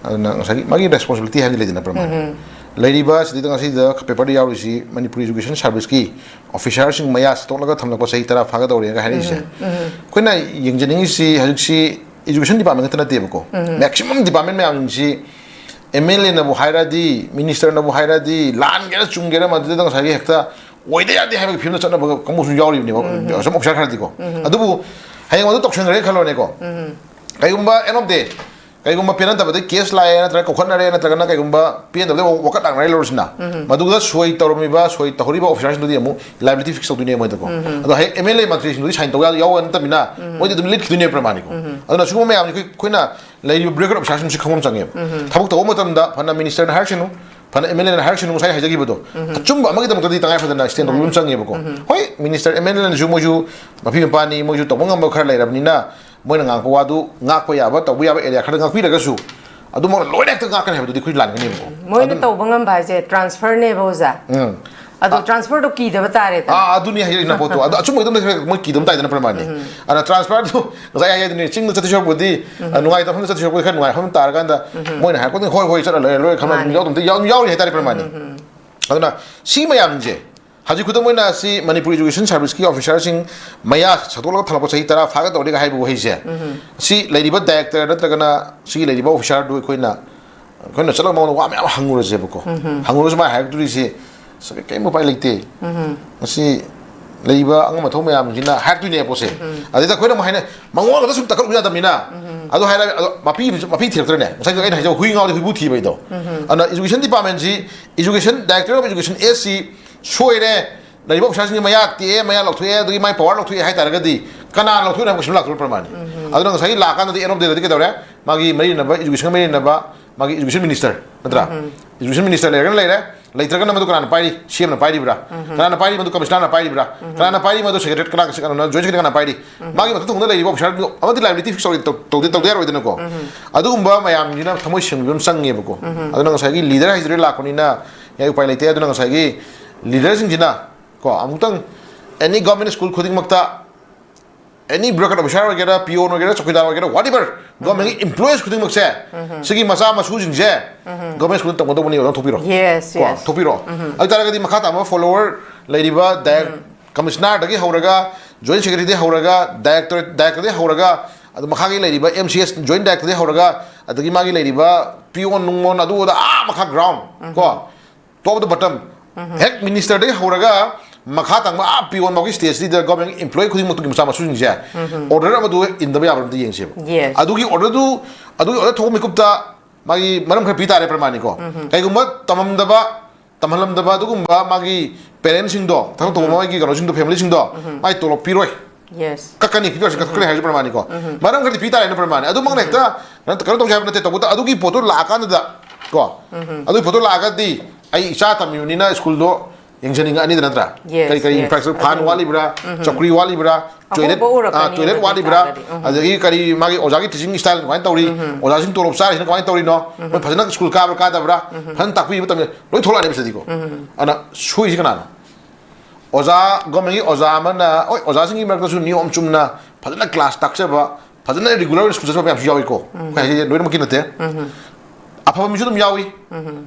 ꯑꯗꯨꯅ ꯉꯁꯥꯏꯒꯤ ꯃꯥꯒꯤ ꯔꯦꯁꯄꯣꯟꯁꯤꯕꯤꯂꯤꯇꯤ ꯍꯥꯏꯕꯗꯤ ꯂꯩꯗꯅ, ꯄ꯭ꯔꯃꯥꯟ꯫ ꯂꯩꯔꯤꯕ ꯁꯤꯗꯩꯗ ꯉꯁꯤꯗ ꯄꯦꯄꯔꯗ ꯌꯥꯎꯔꯤꯁꯤ ꯃꯅꯤꯄꯨꯔ ꯏꯖꯨꯀꯦꯁꯟ ꯁꯔꯚꯤꯁꯀꯤ ꯑꯣꯐꯤꯁꯥꯔꯁꯤꯡ ꯃꯌꯥ ꯁꯠꯇꯣꯛꯂꯒ ꯊꯝꯂꯛꯄ ꯆꯍꯤ ꯇꯔꯥ ꯐꯥꯒꯗꯧꯔꯦꯒ ꯍꯥꯏꯔꯛꯏꯁꯦ꯫ ꯑꯩꯈꯣꯏꯅ ꯌꯦꯡꯖꯅꯤꯡꯉꯤꯁꯤ ꯍꯧꯖꯤꯛꯁꯤ ꯏꯖꯨꯀꯦꯁꯟ ꯗꯤꯄꯥꯔꯠꯃꯦꯟ ꯈꯛꯇ ꯅꯠꯇꯦꯕꯀꯣ꯫ ꯃꯦꯛꯁꯤꯃꯝ ꯗꯤꯄꯥꯔꯠꯃꯦꯟ ꯃꯌꯥꯝꯁꯤꯡꯁꯤ ꯑꯦꯝ ꯑꯦꯜ ꯑꯦꯅꯕꯨ ꯍꯥꯏꯔꯗꯤ, ꯃꯤꯅꯤꯁꯇꯔꯅꯕꯨ ꯍꯥꯏꯔꯗꯤ, ꯂꯥꯟꯒꯦꯔꯥ ꯆꯨꯝꯒꯦꯔꯥ ꯃꯗꯨꯗ ꯉꯁꯥꯏꯒꯤ ꯍꯦꯛꯇ ꯑꯣꯏꯗ ꯌꯥꯗꯦ ꯍꯥꯏꯕꯒꯤ ꯐꯤꯕꯝꯗ ꯆꯠꯅꯕ ꯀꯥꯡꯕꯨꯁꯨ ꯌꯥꯎꯔꯤꯕꯅꯦꯕ, ꯁꯨꯝ ꯑꯣꯐꯤꯁꯥꯔ ꯈꯔꯗꯤꯀꯣ꯫ ꯑꯗꯨꯕꯨ ꯍꯌꯦꯡ ꯃꯗꯨ ꯇꯧꯁꯟꯈ꯭ꯔꯦ ꯈꯜꯂꯣꯅꯦꯀꯣ꯫ ꯀꯩꯒꯨꯝꯕ end of the day, ꯀꯩꯒꯨꯝꯕ ꯄꯦꯟꯅꯗꯕꯗ ꯀꯦꯁ ꯂꯥꯛꯑꯦ, ꯅꯠꯇ꯭ꯔꯒ ꯀꯧꯈꯠꯅꯔꯦ, ꯅꯠꯇ꯭ꯔꯒꯅ ꯀꯩꯒꯨꯝꯕ ꯄꯦꯟꯗꯕꯗ ꯋꯥꯀꯠ ꯂꯥꯛꯅꯔꯦ ꯂꯧꯔꯁꯤꯅ, ꯃꯗꯨꯗ ꯁꯣꯏ ꯇꯧꯔꯝꯃꯤꯕ, ꯁꯣꯏ ꯇꯧꯍꯧꯔꯤꯕ ꯑꯣꯐꯤꯁꯥꯔꯁꯤꯡꯗꯨꯗꯤ ꯑꯃꯨꯛ ꯂꯥꯏꯕꯤꯂꯤꯇꯤ ꯐꯤꯛꯁ ꯇꯧꯗꯣꯏꯅꯦ ꯃꯣꯏꯗꯀꯣ꯫ ꯑꯗꯣ ꯍꯌꯦꯡ ꯑꯦꯝ ꯑꯦꯜ ꯑꯦ ꯃꯟꯇ꯭ꯔꯤꯁꯤꯡꯗꯨꯗꯤ ꯁꯥꯏꯟ ꯇꯧ ꯌꯥ-, ꯌꯥꯎꯕ ꯅꯠꯇꯕꯅꯤꯅ ꯃꯣꯏꯗꯤ ꯑꯗꯨꯝ ꯂꯤꯠꯈꯤꯗꯣꯏꯅꯦꯕ ꯄ꯭ꯔꯃꯥꯅꯤꯀꯣ꯫ ꯑꯗꯨꯅ ꯁꯤꯒꯨꯝꯕ ꯃꯌꯥꯝꯁꯦ ꯑꯩꯈꯣꯏ, ꯑꯩꯈꯣꯏꯅ ꯂꯩꯔꯤꯕ ꯕ꯭ꯌꯨꯔꯣꯀ꯭ꯔꯦꯠ ꯑꯣꯐꯤꯁꯥꯔꯁꯤꯡꯁꯤ ꯈꯪꯕ ꯑꯃ ꯆꯪꯉꯦꯕ꯫ ꯊꯕꯛ ꯇꯧꯕ ꯃꯇꯝꯗ ꯐꯅ ꯃꯤꯅꯤꯁꯇꯔꯅ ꯍꯥꯏꯔꯁꯅꯨ, ꯐꯅ ꯑꯦꯝ ꯑꯦꯜ ꯑꯦꯅ ꯍꯥꯏꯔꯁꯅꯨ, ꯉꯁꯥꯏ ꯍꯥꯏꯖꯈꯤꯕꯗꯣ, ꯑꯆꯨꯝꯕ ꯑꯃꯒꯤꯗꯃꯛꯇꯗꯤ ꯇꯉꯥꯏ ꯐꯗꯅ ꯁ꯭ꯇꯦꯟ ꯇꯧꯕꯤꯕ ꯑꯃ ꯆꯪꯉꯦꯕꯀꯣ꯫ ꯍꯣꯏ, ꯃꯤꯅꯤꯁꯇꯔ ꯑꯦꯝ ꯑꯦꯜ ꯑꯦꯅꯁꯨ ꯃꯣꯏꯁꯨ ꯃꯄꯤ ꯃꯄꯥꯅꯤ, ꯃꯣꯏꯁꯨ ꯇꯧꯕ ꯉꯝꯕ ꯈꯔ ꯂꯩꯔꯕꯅꯤꯅ ꯃꯣꯏꯅ ꯉꯥꯡꯉꯛꯄ ꯋꯥꯗꯨ ꯉꯥꯛꯄ ꯌꯥꯕ, ꯇꯧꯕ ꯌꯥꯕ ꯑꯦꯔꯤꯌꯥ ꯈꯔ ꯉꯥꯛꯄꯤꯔꯒꯁꯨ, ꯑꯗꯨꯃꯛꯅ ꯂꯣꯏꯅ ꯍꯦꯛꯇ ꯉꯥꯛꯀꯅꯤ ꯍꯥꯏꯕꯗꯨꯗꯤ ꯑꯩꯈꯣꯏ ꯂꯥꯟꯒꯅꯦꯕꯀꯣ꯫ ꯃꯣꯏꯅ ꯑꯗꯨꯅ ꯇꯧꯕ ꯉꯝꯕ ꯍꯥꯏꯁꯦ ꯇ꯭ꯔꯥꯟꯁꯐꯔꯅꯦꯕ, ꯑꯣꯖꯥ꯫ ꯎꯝ꯫ ꯑꯗꯣ ꯑ, ꯇ꯭ꯔꯥꯟꯁꯐꯔꯗꯣ ꯀꯤꯗꯕ ꯇꯥꯔꯦꯗꯅ꯫ ꯑꯥ, ꯑꯗꯨꯅꯤ ꯍꯥꯏꯔꯛꯏꯅ ꯄꯣꯠꯇꯣ꯫ ꯑꯗꯣ ꯑꯆꯨꯝꯕ ꯑꯗꯨꯝ ꯂꯩꯈ꯭ꯔꯦ, ꯃꯣꯏ ꯀꯤꯗꯕ ꯇꯥꯏꯗꯅ ꯄ꯭ꯔꯃꯥꯟꯅꯤ꯫ ꯑꯗ ꯇ꯭ꯔꯥꯟꯁꯐꯔꯗꯨ ꯉꯁꯥꯏ ꯍꯥꯏꯗꯨꯅꯤ, ꯆꯤꯡꯗ ꯆꯠꯇꯣꯏ ꯁꯔꯨꯛꯄꯨꯗꯤ, ꯑ, ꯅꯨꯡꯉꯥꯏꯇꯕ ꯃꯐꯝꯗ ꯆꯠꯇꯣꯏ ꯁꯔꯨꯛꯄꯨꯗꯤ ꯈꯔ ꯅꯨꯡꯉꯥꯏꯕ ꯃꯐꯝ ꯇꯥꯔꯀꯥꯟꯗ ꯃꯣꯏꯅ ꯍꯥꯏꯔꯛꯄꯗꯨꯅ ꯍꯣꯏ, ꯍꯣꯏ, ꯆꯠꯂ ꯂꯣꯏꯔꯦ, ꯂꯣꯏꯔꯦ ꯈꯟꯕ ꯃꯥꯅꯤ꯫ ꯌꯥꯎ-, ꯑꯗꯨꯝ ꯌꯥꯎ-, ꯌꯥꯎꯔꯤ ꯍꯥꯏꯇꯥꯔꯦ ꯄ꯭ꯔꯃꯥꯟꯅꯤ꯫ ꯑꯗꯨꯅ ꯁꯤ ꯃꯌꯥꯝꯁꯦ ꯍꯧꯖꯤꯛ ꯈꯨꯗꯝ ꯑꯣꯏꯅ ꯁꯤ ꯃꯅꯤꯄꯨꯔ ꯏꯖꯨꯀꯦꯁꯟ ꯁꯔꯚꯤꯁꯀꯤ ꯑꯣꯐꯤꯁꯥꯔꯁꯤꯡ ꯃꯌꯥ ꯁꯠꯇꯣꯛꯂꯒ ꯊꯝꯂꯛꯄ ꯆꯍꯤ ꯇꯔꯥ ꯐꯥꯒꯗꯧꯔꯦꯒ ꯍꯥꯏꯕ ꯋꯥꯍꯩꯁꯦ, ꯁꯤ ꯂꯩꯔꯤꯕ ꯗꯥꯏꯔꯦꯛꯇꯔ ꯅꯠꯇ꯭ꯔꯒꯅ ꯁꯤꯒꯤ ꯂꯩꯔꯤꯕ ꯑꯣꯐꯤꯁꯥꯔꯗꯨ ꯑꯩꯈꯣꯏꯅ, ꯑꯩꯈꯣꯏꯅ ꯆꯠꯂꯒ ꯃꯉꯣꯟꯗ ꯋꯥ ꯃꯌꯥꯝ ꯍꯪꯉꯨꯔꯁꯦꯕꯀꯣ꯫ ꯍꯪꯉꯨꯔꯁꯨ ꯃꯥꯅ ꯍꯥꯏꯔꯛꯇꯣꯔꯤꯁꯦ, "ꯑꯁ, ꯀꯔꯤꯝ ꯎꯄꯥꯏ ꯂꯩꯇꯦ꯫ ꯃꯁꯤ ꯂꯩꯔꯤꯕ ꯑꯉꯝ ꯑꯊꯧ ꯃꯌꯥꯝꯁꯤꯅ ꯍꯥꯏꯔꯛꯇꯣꯏꯅꯦꯕ ꯄꯣꯠꯁꯦ꯫ ꯑꯗꯩꯗ ꯑꯩꯈꯣꯏꯅ ꯑꯃꯨꯛ ꯍꯥꯏꯅ ꯃꯉꯣꯟ ꯈꯛꯇ ꯁꯨꯝ ꯇꯛꯈꯠꯂꯨ ꯌꯥꯗꯕꯅꯤꯅ꯫ ꯑꯗꯨ ꯍꯥꯏꯔ ꯑꯗꯣ ꯃꯄꯤ ꯃꯄꯤ ꯊꯤꯔꯛꯇ꯭ꯔꯅꯦ? ꯉꯁꯥꯏꯒꯤ ꯑꯩꯅ ꯍꯥꯏꯖꯕ ꯍꯨꯏ ꯉꯥꯎꯗꯤ ꯍꯨꯏꯕꯨ ꯊꯤꯕ ꯍꯥꯏꯗꯣ꯫ ꯑꯗꯨꯅ education department ꯁꯤ, education, director of education S C ꯁꯣꯏꯔꯦ, ꯂꯩꯔꯤꯕ ꯑꯣꯐꯤꯁꯥꯔꯁꯤꯡꯁꯤ ꯃꯌꯥ ꯇꯦꯛꯑꯦ, ꯃꯌꯥ ꯂꯧꯊꯣꯛꯑꯦ, ꯑꯗꯒꯤ ꯃꯥꯏ ꯄꯋꯥꯔ ꯂꯧꯊꯣꯛꯑꯦ ꯍꯥꯏ ꯇꯥꯔꯒꯗꯤ ꯀꯅꯥ ꯂꯧꯊꯣꯛꯏꯅꯣ ꯍꯥꯏꯕ ꯀꯣꯏꯁꯟ ꯂꯥꯛꯇꯣꯏꯕ ꯄ꯭ꯔꯃꯥꯟꯅꯤ꯫ ꯑꯗꯨꯅ ꯉꯁꯥꯏꯒꯤ ꯂꯥꯛꯀꯥꯟꯗꯗꯤ end of the day ꯗꯗꯤ ꯀꯩꯗꯧꯔꯦ? ꯃꯥꯒꯤ ꯃꯔꯤ ꯂꯩꯅꯕ, education ꯒ ꯃꯔꯤ ꯂꯩꯅꯕ ꯃꯥꯒꯤ education minister ꯅꯠꯇ꯭ꯔꯥ? Education minister ꯂꯩꯔꯒꯅ ꯂꯩꯔꯦ, ꯂꯩꯇ꯭ꯔꯒꯅ ꯃꯗꯨ ꯀꯅꯥꯅ ꯄꯥꯏꯔꯤ? ꯁꯤ ꯑꯦꯝꯅ ꯄꯥꯏꯔꯤꯕ꯭ꯔꯥ? ꯀꯅꯥꯅ ꯄꯥꯏꯔꯤ? ꯃꯗꯨ ꯀꯃꯤꯁꯅꯔꯅ ꯄꯥꯏꯔꯤꯕ꯭ꯔꯥ? ꯀꯅꯥꯅ ꯄꯥꯏꯔꯤ? ꯃꯗꯨ ꯁꯦꯀ꯭ꯔꯦꯇꯔꯤ ꯀꯅꯥ, ꯀꯅꯥꯅ, ꯖꯣꯏꯟ ꯁꯦꯀ꯭ꯔꯦꯇꯔꯤ ꯀꯅꯥꯅ ꯄꯥꯏꯔꯤ? ꯃꯥꯒꯤ ꯃꯊꯛ ꯊꯣꯡꯕꯗ ꯂꯩꯔꯤꯕ ꯑꯣꯐꯤꯁꯥꯔ ꯑꯃꯗꯤ ꯂꯥꯏꯕꯤꯂꯤꯇꯤ ꯐꯤꯛꯁ ꯇꯧꯗꯦ, ꯇꯧꯗꯦ, ꯇꯧꯗ ꯌꯥꯔꯣꯏꯗꯅꯀꯣ꯫ ꯑꯗꯨꯒꯨꯝꯕ ꯃꯌꯥꯝꯁꯤꯅ ꯊꯃꯣꯏ ꯁꯦꯡꯕꯤꯕ ꯑꯃ ꯆꯪꯉꯦꯕꯀꯣ꯫ ꯑꯗꯨꯅ ꯉꯁꯥꯏꯒꯤ ꯂꯤꯗꯔ ꯍꯥꯏꯁꯤꯗ ꯂꯥꯛꯄꯅꯤꯅ ꯌꯥꯏ, ꯎꯄꯥꯏ ꯂꯩꯇꯦ꯫ ꯑꯗꯨꯅ ꯉꯁꯥꯏꯒꯤ ꯂꯤꯗꯔꯁꯤꯡꯁꯤꯅ ꯀꯣ, ꯑꯃꯨꯛꯇꯪ any government school ꯈꯨꯗꯤꯡꯃꯛꯇ any bureaucrat officer ꯑꯣꯏꯒꯦꯔꯥ, ꯄꯤꯌꯣꯟ ꯑꯣꯏꯒꯦꯔꯥ, ꯆꯧꯀꯤꯗꯥꯔ ꯑꯣꯏꯒꯦꯔꯥ, whatever, government ꯒꯤ employees ꯈꯨꯗꯤꯡꯃꯛꯁꯦ, ꯁꯤꯒꯤ ꯃꯆꯥ ꯃꯁꯨꯁꯤꯡꯁꯦ government school ꯇꯝꯒꯗꯧꯕꯅꯤ, ꯑꯗꯨꯝ ꯊꯣꯛꯄꯤꯔꯣ꯫ Yes, ꯀꯣ, yes. ꯊꯣꯛꯄꯤꯔꯣ꯫ ꯑꯗꯨ ꯇꯥꯔꯒꯗꯤ ꯃꯈꯥ ꯇꯥꯕ follower ꯂꯩꯔꯤꯕ ꯗꯥꯏꯔꯦꯛ ꯀꯃꯤꯁꯅꯔꯗꯒꯤ ꯍꯧꯔꯒ, ꯖꯣꯏꯟ ꯁꯦꯀ꯭ꯔꯦꯇꯔꯤꯗꯒꯤ ꯍꯧꯔꯒ, ꯗꯥꯏꯔꯦꯛꯇꯔ, ꯗꯥꯏꯔꯦꯛꯇꯔꯗꯒꯤ ꯍꯧꯔꯒ, ꯑꯗꯨ ꯃꯈꯥꯒꯤ ꯂꯩꯔꯤꯕ ꯑꯦꯝ ꯁꯤ ꯑꯦꯁ ꯖꯣꯏꯟ ꯗꯥꯏꯔꯦꯛꯇꯔꯗꯒꯤ ꯍꯧꯔꯒ, ꯑꯗꯒꯤ ꯃꯥꯒꯤ ꯂꯩꯔꯤꯕ ꯄꯤꯌꯣꯟ ꯅꯨꯡꯉꯣꯟ ꯑꯗꯨ ꯑꯗꯥ ꯑꯥ ꯃꯈꯥ ground, ꯀꯣ, top of the bottom, ꯍꯦꯛ ꯃꯤꯅꯤꯁꯇꯔꯗꯒꯤ ꯍꯧꯔꯒ ꯃꯈꯥ ꯇꯪꯕ ꯑꯥ ꯄꯤꯌꯣꯟ ꯐꯥꯎꯒꯤ ꯁ꯭ꯇꯦꯖꯁꯤꯗ ꯒꯣꯔꯃꯦꯟꯒꯤ ꯏꯝꯄ꯭ꯂꯣꯌꯤ ꯈꯨꯗꯤꯡꯃꯛꯇꯨꯒꯤ ꯃꯆꯥ ꯃꯁꯨꯁꯤꯡꯁꯦ ꯑꯣꯔꯗꯔ ꯑꯃꯗꯨ ꯏꯟꯗꯕ ꯌꯥꯕ꯭ꯔꯥ ꯑꯝꯇ ꯌꯦꯡꯁꯦꯕ꯫ Yes. ꯑꯗꯨꯒꯤ ꯑꯣꯔꯗꯔꯗꯨ, ꯑꯗꯨꯒꯤ ꯑꯣꯔꯗꯔ ꯊꯣꯛꯄ ꯃꯤꯀꯨꯞꯇ ꯃꯥꯒꯤ ꯃꯔꯝ ꯈꯔ ꯄꯤ ꯇꯥꯔꯦ ꯄ꯭ꯔꯃꯥꯟꯅꯤꯀꯣ꯫ ꯀꯩꯒꯨꯝꯕ ꯇꯝꯃꯝꯗꯕ, ꯇꯝꯍꯜꯂꯝꯗꯕ ꯑꯗꯨꯒꯨꯝꯕ ꯃꯥꯒꯤ ꯄꯦꯔꯦꯟꯁꯁꯤꯡꯗꯣ, ꯊꯕꯛ ꯇꯧꯕ ꯃꯣꯏꯒꯤ ꯀꯩꯅꯣꯁꯤꯡꯗꯣ, ꯐꯦꯃꯤꯂꯤꯁꯤꯡꯗꯣ, ꯃꯥꯏ ꯇꯣꯂꯣꯞ ꯄꯤꯔꯣꯏ꯫ Yes. ꯀꯛꯀꯅꯤ, ꯄꯤꯕꯁꯤ ꯀꯛꯀꯅꯤ ꯍꯥꯏꯔꯁꯨ ꯄ꯭ꯔꯃꯥꯟꯅꯤꯀꯣ꯫ ꯃꯔꯝ ꯈꯔꯗꯤ ꯄꯤ ꯇꯥꯔꯦꯅ ꯄ꯭ꯔꯃꯥꯟꯅꯤ꯫ ꯑꯗꯨꯃꯛꯅ ꯍꯦꯛꯇ ꯀꯩꯅꯣ ꯀꯩꯅꯣ ꯇꯧꯁꯦ ꯍꯥꯏꯕ ꯅꯠꯇꯦ꯫ ꯇꯧꯕꯇ ꯑꯗꯨꯒꯤ ꯄꯣꯠꯇꯨ ꯂꯥꯛꯑꯀꯥꯟꯗꯨꯗ ꯀꯣ, ꯑꯗꯨꯒꯤ ꯄꯣꯠꯇꯨ ꯂꯥꯛꯑꯒꯗꯤ ꯑꯩ ꯏꯆꯥ ꯇꯝꯃꯤꯕꯅꯤꯅ ꯁ꯭ꯀꯨꯜꯗꯣ ꯌꯦꯡꯖꯅꯤꯡꯉꯛꯑꯅꯤ ꯅꯠꯇ꯭ꯔꯥ? Yes, ꯀꯔꯤ ꯀꯔꯤ yes. ꯏꯟꯐ꯭ꯔꯥꯁ꯭ꯇ꯭ꯔꯛꯆꯔ, ꯐꯥꯟ ꯑꯗꯨꯅꯤ꯫ ꯋꯥꯠꯂꯤꯕ꯭ꯔꯥ, ꯆꯧꯀ꯭ꯔꯤ ꯋꯥꯠꯂꯤꯕ꯭ꯔꯥ, ꯑꯍꯣꯡꯕ ꯇꯣꯏꯂꯦꯠ, ꯎꯔꯛꯀꯅꯤ ꯑꯥ, ꯇꯣꯏꯂꯦꯠ ꯑꯗꯨ ꯋꯥꯠꯂꯤꯕ꯭ꯔꯥ, ꯇꯥꯔꯒꯗꯤ꯫ ꯎꯝ. ꯑꯗꯒꯤ ꯀꯔꯤ ꯃꯥꯒꯤ ꯑꯣꯖꯥꯒꯤ ꯇꯤꯆꯤꯡ ꯁ꯭ꯇꯥꯏꯜ ꯀꯃꯥꯏꯅ ꯇꯧꯔꯤ, ꯑꯣꯖꯥꯁꯤꯡ ꯇꯣꯂꯣꯞ ꯆꯥꯔꯤꯁꯤꯅ ꯀꯃꯥꯏꯅ ꯇꯧꯔꯤꯅꯣ, ꯃꯣꯏ ꯐꯖꯅ ꯁ꯭ꯀꯨꯜ ꯀꯥꯕ꯭ꯔꯥ ꯀꯥꯗꯕ꯭ꯔꯥ, ꯐꯖꯅ ꯇꯥꯛꯄꯤꯕ ꯇꯝꯕꯤꯕ ꯂꯣꯏ ꯊꯣꯛꯂꯛꯑꯅꯦꯕ ꯁꯤꯗꯗꯤꯀꯣ꯫ ꯑꯗꯨꯅ ꯁꯣꯏꯔꯤꯁꯤ ꯀꯅꯥꯅꯣ? ꯑꯣꯖꯥ, ꯒꯣꯔꯃꯦꯟꯒꯤ ꯑꯣꯖꯥ ꯑꯃꯅ, ꯍꯣꯏ, ꯑꯣꯖꯥꯁꯤꯡꯒꯤ ꯃꯔꯛꯇꯁꯨ ꯅꯤꯌꯣꯝ ꯆꯨꯝꯅ ꯐꯖꯅ ꯀ꯭ꯂꯥꯁ ꯇꯥꯛꯆꯕ, ꯐꯖꯅ ꯔꯤꯒꯨꯂꯔ ꯑꯣꯏꯅ ꯁ꯭ꯀꯨꯜ ꯆꯠꯆꯕ ꯃꯌꯥꯝꯁꯨ ꯌꯥꯎꯏꯀꯣ꯫ ꯑꯩꯈꯣꯏ ꯍꯥꯏꯁꯦ ꯂꯣꯏꯅꯃꯛꯀꯤ ꯅꯠꯇꯦ꯫ ꯑꯐꯕ ꯃꯤꯁꯨ ꯑꯗꯨꯝ ꯌꯥꯎꯏ꯫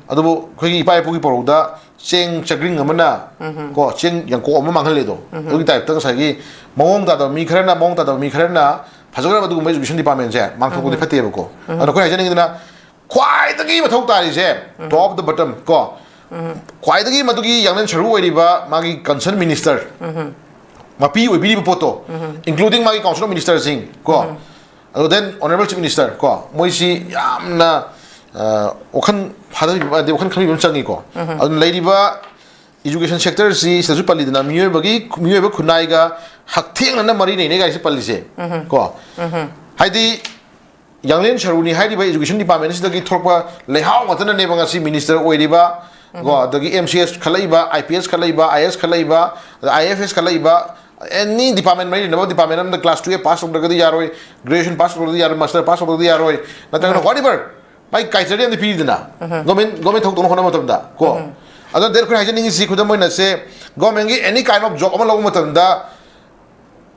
ꯑꯗꯨꯕꯨ ꯑꯩꯈꯣꯏꯒꯤ ꯏꯄꯥ ꯏꯄꯨꯒꯤ ꯄꯧꯔꯧꯗ ꯆꯦꯡ ꯆꯒ꯭ꯔꯤꯡ ꯑꯃꯅ ꯀꯣ, ꯆꯦꯡ ꯌꯥꯡꯀꯣꯛ ꯑꯃ ꯃꯥꯡꯍꯜꯂꯦꯗꯣ꯫ ꯑꯗꯨꯒꯤ ꯇꯥꯏꯞꯇ ꯉꯁꯥꯏꯒꯤ ꯃꯑꯣꯡ ꯇꯥꯗꯕ ꯃꯤ ꯈꯔꯅ, ꯃꯑꯣꯡ ꯇꯥꯗꯕ ꯃꯤ ꯈꯔꯅ ꯐꯖꯈ꯭ꯔꯕ ꯑꯗꯨꯒꯨꯝꯕ education department ꯁꯦ ꯃꯥꯡꯊꯣꯛꯄꯗꯤ ꯐꯠꯇꯦꯕꯀꯣ꯫ ꯑꯗꯣ ꯑꯩꯈꯣꯏ ꯍꯥꯏꯖꯅꯤꯡꯉꯤꯗꯅ ꯈ꯭ꯋꯥꯏꯗꯒꯤ ꯃꯊꯧ ꯇꯥꯔꯤꯁꯦ, top of the bottom ꯀꯣ, ꯈ꯭ꯋꯥꯏꯗꯒꯤ ꯃꯗꯨꯒꯤ ꯌꯥꯡꯂꯦꯟ ꯁꯔꯨ ꯑꯣꯏꯔꯤꯕ ꯃꯥꯒꯤ concerned minister, ꯃꯄꯤ ꯑꯣꯏꯕꯤꯔꯤꯕ ꯄꯣꯠꯇꯣ, including ꯃꯥꯒꯤ council of ministerꯁꯤꯡ ꯀꯣ, ꯑꯗꯨ then honourable chief minister ꯀꯣ, ꯃꯣꯏꯁꯤ ꯌꯥꯝꯅ ꯑ, ꯋꯥꯈꯜ ꯐꯥꯗꯕꯤꯕ, ꯑꯗꯩ ꯋꯥꯈꯜ ꯈꯟꯕꯤꯕ ꯑꯃ ꯆꯪꯉꯤꯀꯣ꯫ ꯑꯗꯨꯅ ꯂꯩꯔꯤꯕ education sectorꯁꯤ ꯁꯤꯗꯁꯨ ꯄꯜꯂꯤꯗꯅ, ꯃꯤꯑꯣꯏꯕꯒꯤ, ꯃꯤꯑꯣꯏꯕ ꯈꯨꯟꯅꯥꯏꯒ ꯍꯛꯊꯦꯡꯅꯅ ꯃꯔꯤ ꯂꯩꯅꯩ ꯀꯥꯏꯁꯦ ꯄꯜꯂꯤꯁꯦ ꯀꯣ꯫ ꯍꯥꯏꯗꯤ ꯌꯥꯡꯂꯦꯟ ꯁꯔꯨꯅꯤ ꯍꯥꯏꯔꯤꯕ education departmentꯁꯤꯗꯒꯤ ꯊꯣꯛꯄ ꯂꯩꯍꯥꯎ ꯉꯥꯛꯇꯅꯅꯦꯕ ꯉꯁꯤ minister ꯑꯣꯏꯔꯤꯕ ꯀꯣ, ꯑꯗꯒꯤ M C S ꯈꯜꯂꯛꯏꯕ, I P S ꯈꯜꯂꯛꯏꯕ, I A S ꯈꯜꯂꯛꯏꯕ, ꯑꯗ I F S ꯈꯜꯂꯛꯏꯕ, any department ꯃꯔꯤ ꯂꯩꯅꯕ department ꯑꯃꯗ class twelve pass ꯇꯧꯗ꯭ꯔꯒꯗꯤ ꯌꯥꯔꯣꯏ, graduation pass ꯇꯧꯗ꯭ꯔꯒꯗꯤ ꯌꯥꯔꯣꯏ, master pass ꯇꯧꯗ꯭ꯔꯒꯗꯤ ꯌꯥꯔꯣꯏ, ꯅꯠꯇ꯭ꯔꯒꯅ whatever ꯃꯥꯒꯤ criteria ꯑꯃꯗꯤ ꯄꯤꯔꯤꯗꯅ, government, government ꯊꯕꯛ ꯇꯧꯅꯕ ꯍꯣꯠꯅꯕ ꯃꯇꯝꯗ ꯀꯣ꯫ ꯑꯗꯨꯅ ꯑꯩꯈꯣꯏꯅ ꯍꯥꯏꯖꯅꯤꯡꯉꯤꯁꯤ, ꯈꯨꯗꯝ ꯑꯣꯏꯅ ꯁꯦ, governmentꯀꯤ any kind of job ꯑꯃ ꯂꯧꯕ ꯃꯇꯝꯗ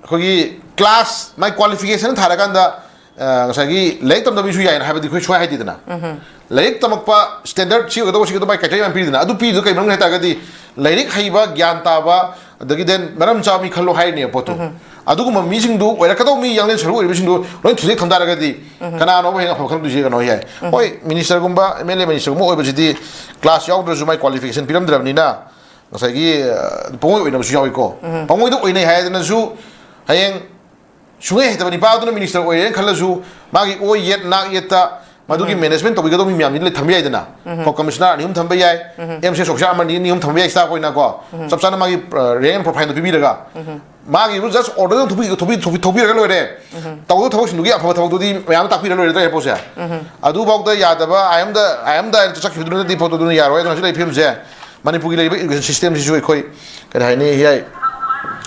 ꯑꯩꯈꯣꯏꯒꯤ class, ꯃꯥꯒꯤ qualification ꯊꯥꯔꯀꯥꯟꯗ, ꯑ, ꯉꯁꯥꯏꯒꯤ ꯂꯥꯏꯔꯤꯛ ꯇꯝꯗꯕ ꯃꯤꯁꯨ ꯌꯥꯏꯅ ꯍꯥꯏꯕꯗꯤ ꯑꯩꯈꯣꯏ ꯁꯨꯡꯍꯥꯏ ꯍꯥꯏꯗꯦꯗꯅ꯫ ꯂꯥꯏꯔꯤꯛ ꯇꯝꯃꯛꯄ standard ꯁꯤ ꯑꯣꯏꯒꯗꯧꯕ, ꯁꯤ ꯑꯣꯏꯒꯗꯧꯕ, ꯃꯥꯒꯤ criteria ꯌꯥꯝ ꯄꯤꯔꯤꯗꯅ꯫ ꯑꯗꯨ ꯄꯤꯔꯤꯗꯣ ꯀꯩ ꯃꯔꯝꯒꯤꯅꯣ ꯍꯥꯏ ꯇꯥꯔꯒꯗꯤ, ꯂꯥꯏꯔꯤꯛ ꯍꯩꯕ, ꯒ꯭ꯌꯥꯟ ꯇꯥꯕ, ꯑꯗꯒꯤ then ꯃꯔꯝ ꯆꯥꯕ ꯃꯤ ꯈꯜꯂꯣ ꯍꯥꯏꯔꯤꯅꯦꯕ ꯄꯣꯠꯇꯣ꯫ ꯑꯗꯨꯒꯨꯝꯕ ꯃꯤꯁꯤꯡꯗꯨ ꯑꯣꯏꯔꯛꯀꯗꯧꯕ ꯃꯤ ꯌꯥꯡꯂꯦꯟ ꯁꯔꯨ ꯑꯣꯏꯔꯤꯕꯁꯤꯡꯗꯨ ꯂꯣꯏ ꯊꯨꯗꯦꯛ ꯊꯝ ꯇꯥꯔꯒꯗꯤ, ꯀꯅꯥꯅꯣꯕ ꯍꯌꯦꯡ ꯑꯐꯕ ꯈꯜꯂꯛꯇꯣꯏꯁꯦ? ꯀꯩꯅꯣ ꯌꯥꯏ꯫ ꯍꯣꯏ, minister ꯒꯨꯝꯕ, M L A minister ꯒꯨꯝꯕ ꯑꯣꯏꯕꯁꯤꯗꯤ class ꯌꯥꯎꯗ꯭ꯔꯁꯨ ꯃꯥꯏ qualification ꯄꯤꯔꯝꯗ꯭ꯔꯕꯅꯤꯅ ꯉꯁꯥꯏꯒꯤ, ꯑ, ꯄꯪꯑꯣꯏ ꯑꯣꯏꯅꯕꯁꯨ ꯌꯥꯎꯏꯀꯣ꯫ ꯄꯪꯑꯣꯏꯗ ꯑꯣꯏꯅꯩ ꯍꯥꯏꯗꯅꯁꯨ ꯍꯌꯦꯡ ꯁꯨꯡꯍꯩ ꯍꯩꯇꯕ ꯅꯤꯄꯥ ꯑꯗꯨꯅ minister ꯑꯣꯏꯔꯦꯅ ꯈꯜꯂꯁꯨ, ꯃꯥꯒꯤ ꯑꯣꯏ ꯌꯦꯠ, ꯅꯥꯛ ꯌꯦꯠꯇ ꯃꯗꯨꯒꯤ management ꯇꯧꯕꯤꯒꯗꯧꯕ ꯃꯤ ꯃꯌꯥꯝꯗꯨꯗꯤ ꯊꯝꯕ ꯌꯥꯏꯗꯅ꯫ ꯀꯣ, commissioner ꯑꯅꯤ ꯑꯍꯨꯝ ꯊꯝꯕ ꯌꯥꯏ, M C S officer ꯑꯃꯅꯤ, ꯑꯅꯤ ꯑꯍꯨꯝ ꯊꯝꯕ ꯌꯥꯏ staff ꯑꯣꯏꯅ ꯀꯣ, ꯆꯞ ꯆꯥꯅ ꯃꯥꯒꯤ, ꯑ, rank and profile ꯗꯨ ꯄꯤꯕꯤꯔꯒ, ꯃꯥꯒꯤ just order ꯗꯨ ꯊꯣꯛꯄꯤ-, ꯊꯣꯛꯄꯤ-, ꯊꯣꯛꯄꯤꯔꯒ ꯂꯣꯏꯔꯦ꯫ ꯇꯧꯒꯗꯧ ꯊꯕꯛꯁꯤꯡꯗꯨꯒꯤ ꯑꯐꯕ ꯊꯕꯛꯇꯨꯗꯤ ꯃꯌꯥꯝꯗ ꯇꯥꯛꯄꯤꯔ ꯂꯣꯏꯔꯦ ꯇꯥꯏ ꯄꯣꯠꯁꯦ꯫ ꯑꯗꯨꯐꯥꯎꯗ ꯌꯥꯗꯕ, ꯑꯥꯏ ꯑꯦꯝꯗ, ꯑꯥꯏ ꯑꯦꯝꯗ ꯍꯥꯏꯅ ꯆꯠꯈꯤꯕꯗꯨꯅꯗꯤ ꯄꯣꯠꯇꯨ ꯑꯗꯨꯅ ꯌꯥꯔꯣꯏ꯫ ꯑꯗꯨꯅ ꯍꯧꯖꯤꯛ ꯂꯩꯔꯤꯕ ꯐꯤꯕꯝꯁꯦ, ꯃꯅꯤꯄꯨꯔꯒꯤ ꯂꯩꯔꯤꯕ education system ꯁꯤꯁꯨ ꯑꯩꯈꯣꯏ, ꯀꯔꯤ ꯍꯥꯏꯅꯤ, ꯍꯤꯌꯥꯏ,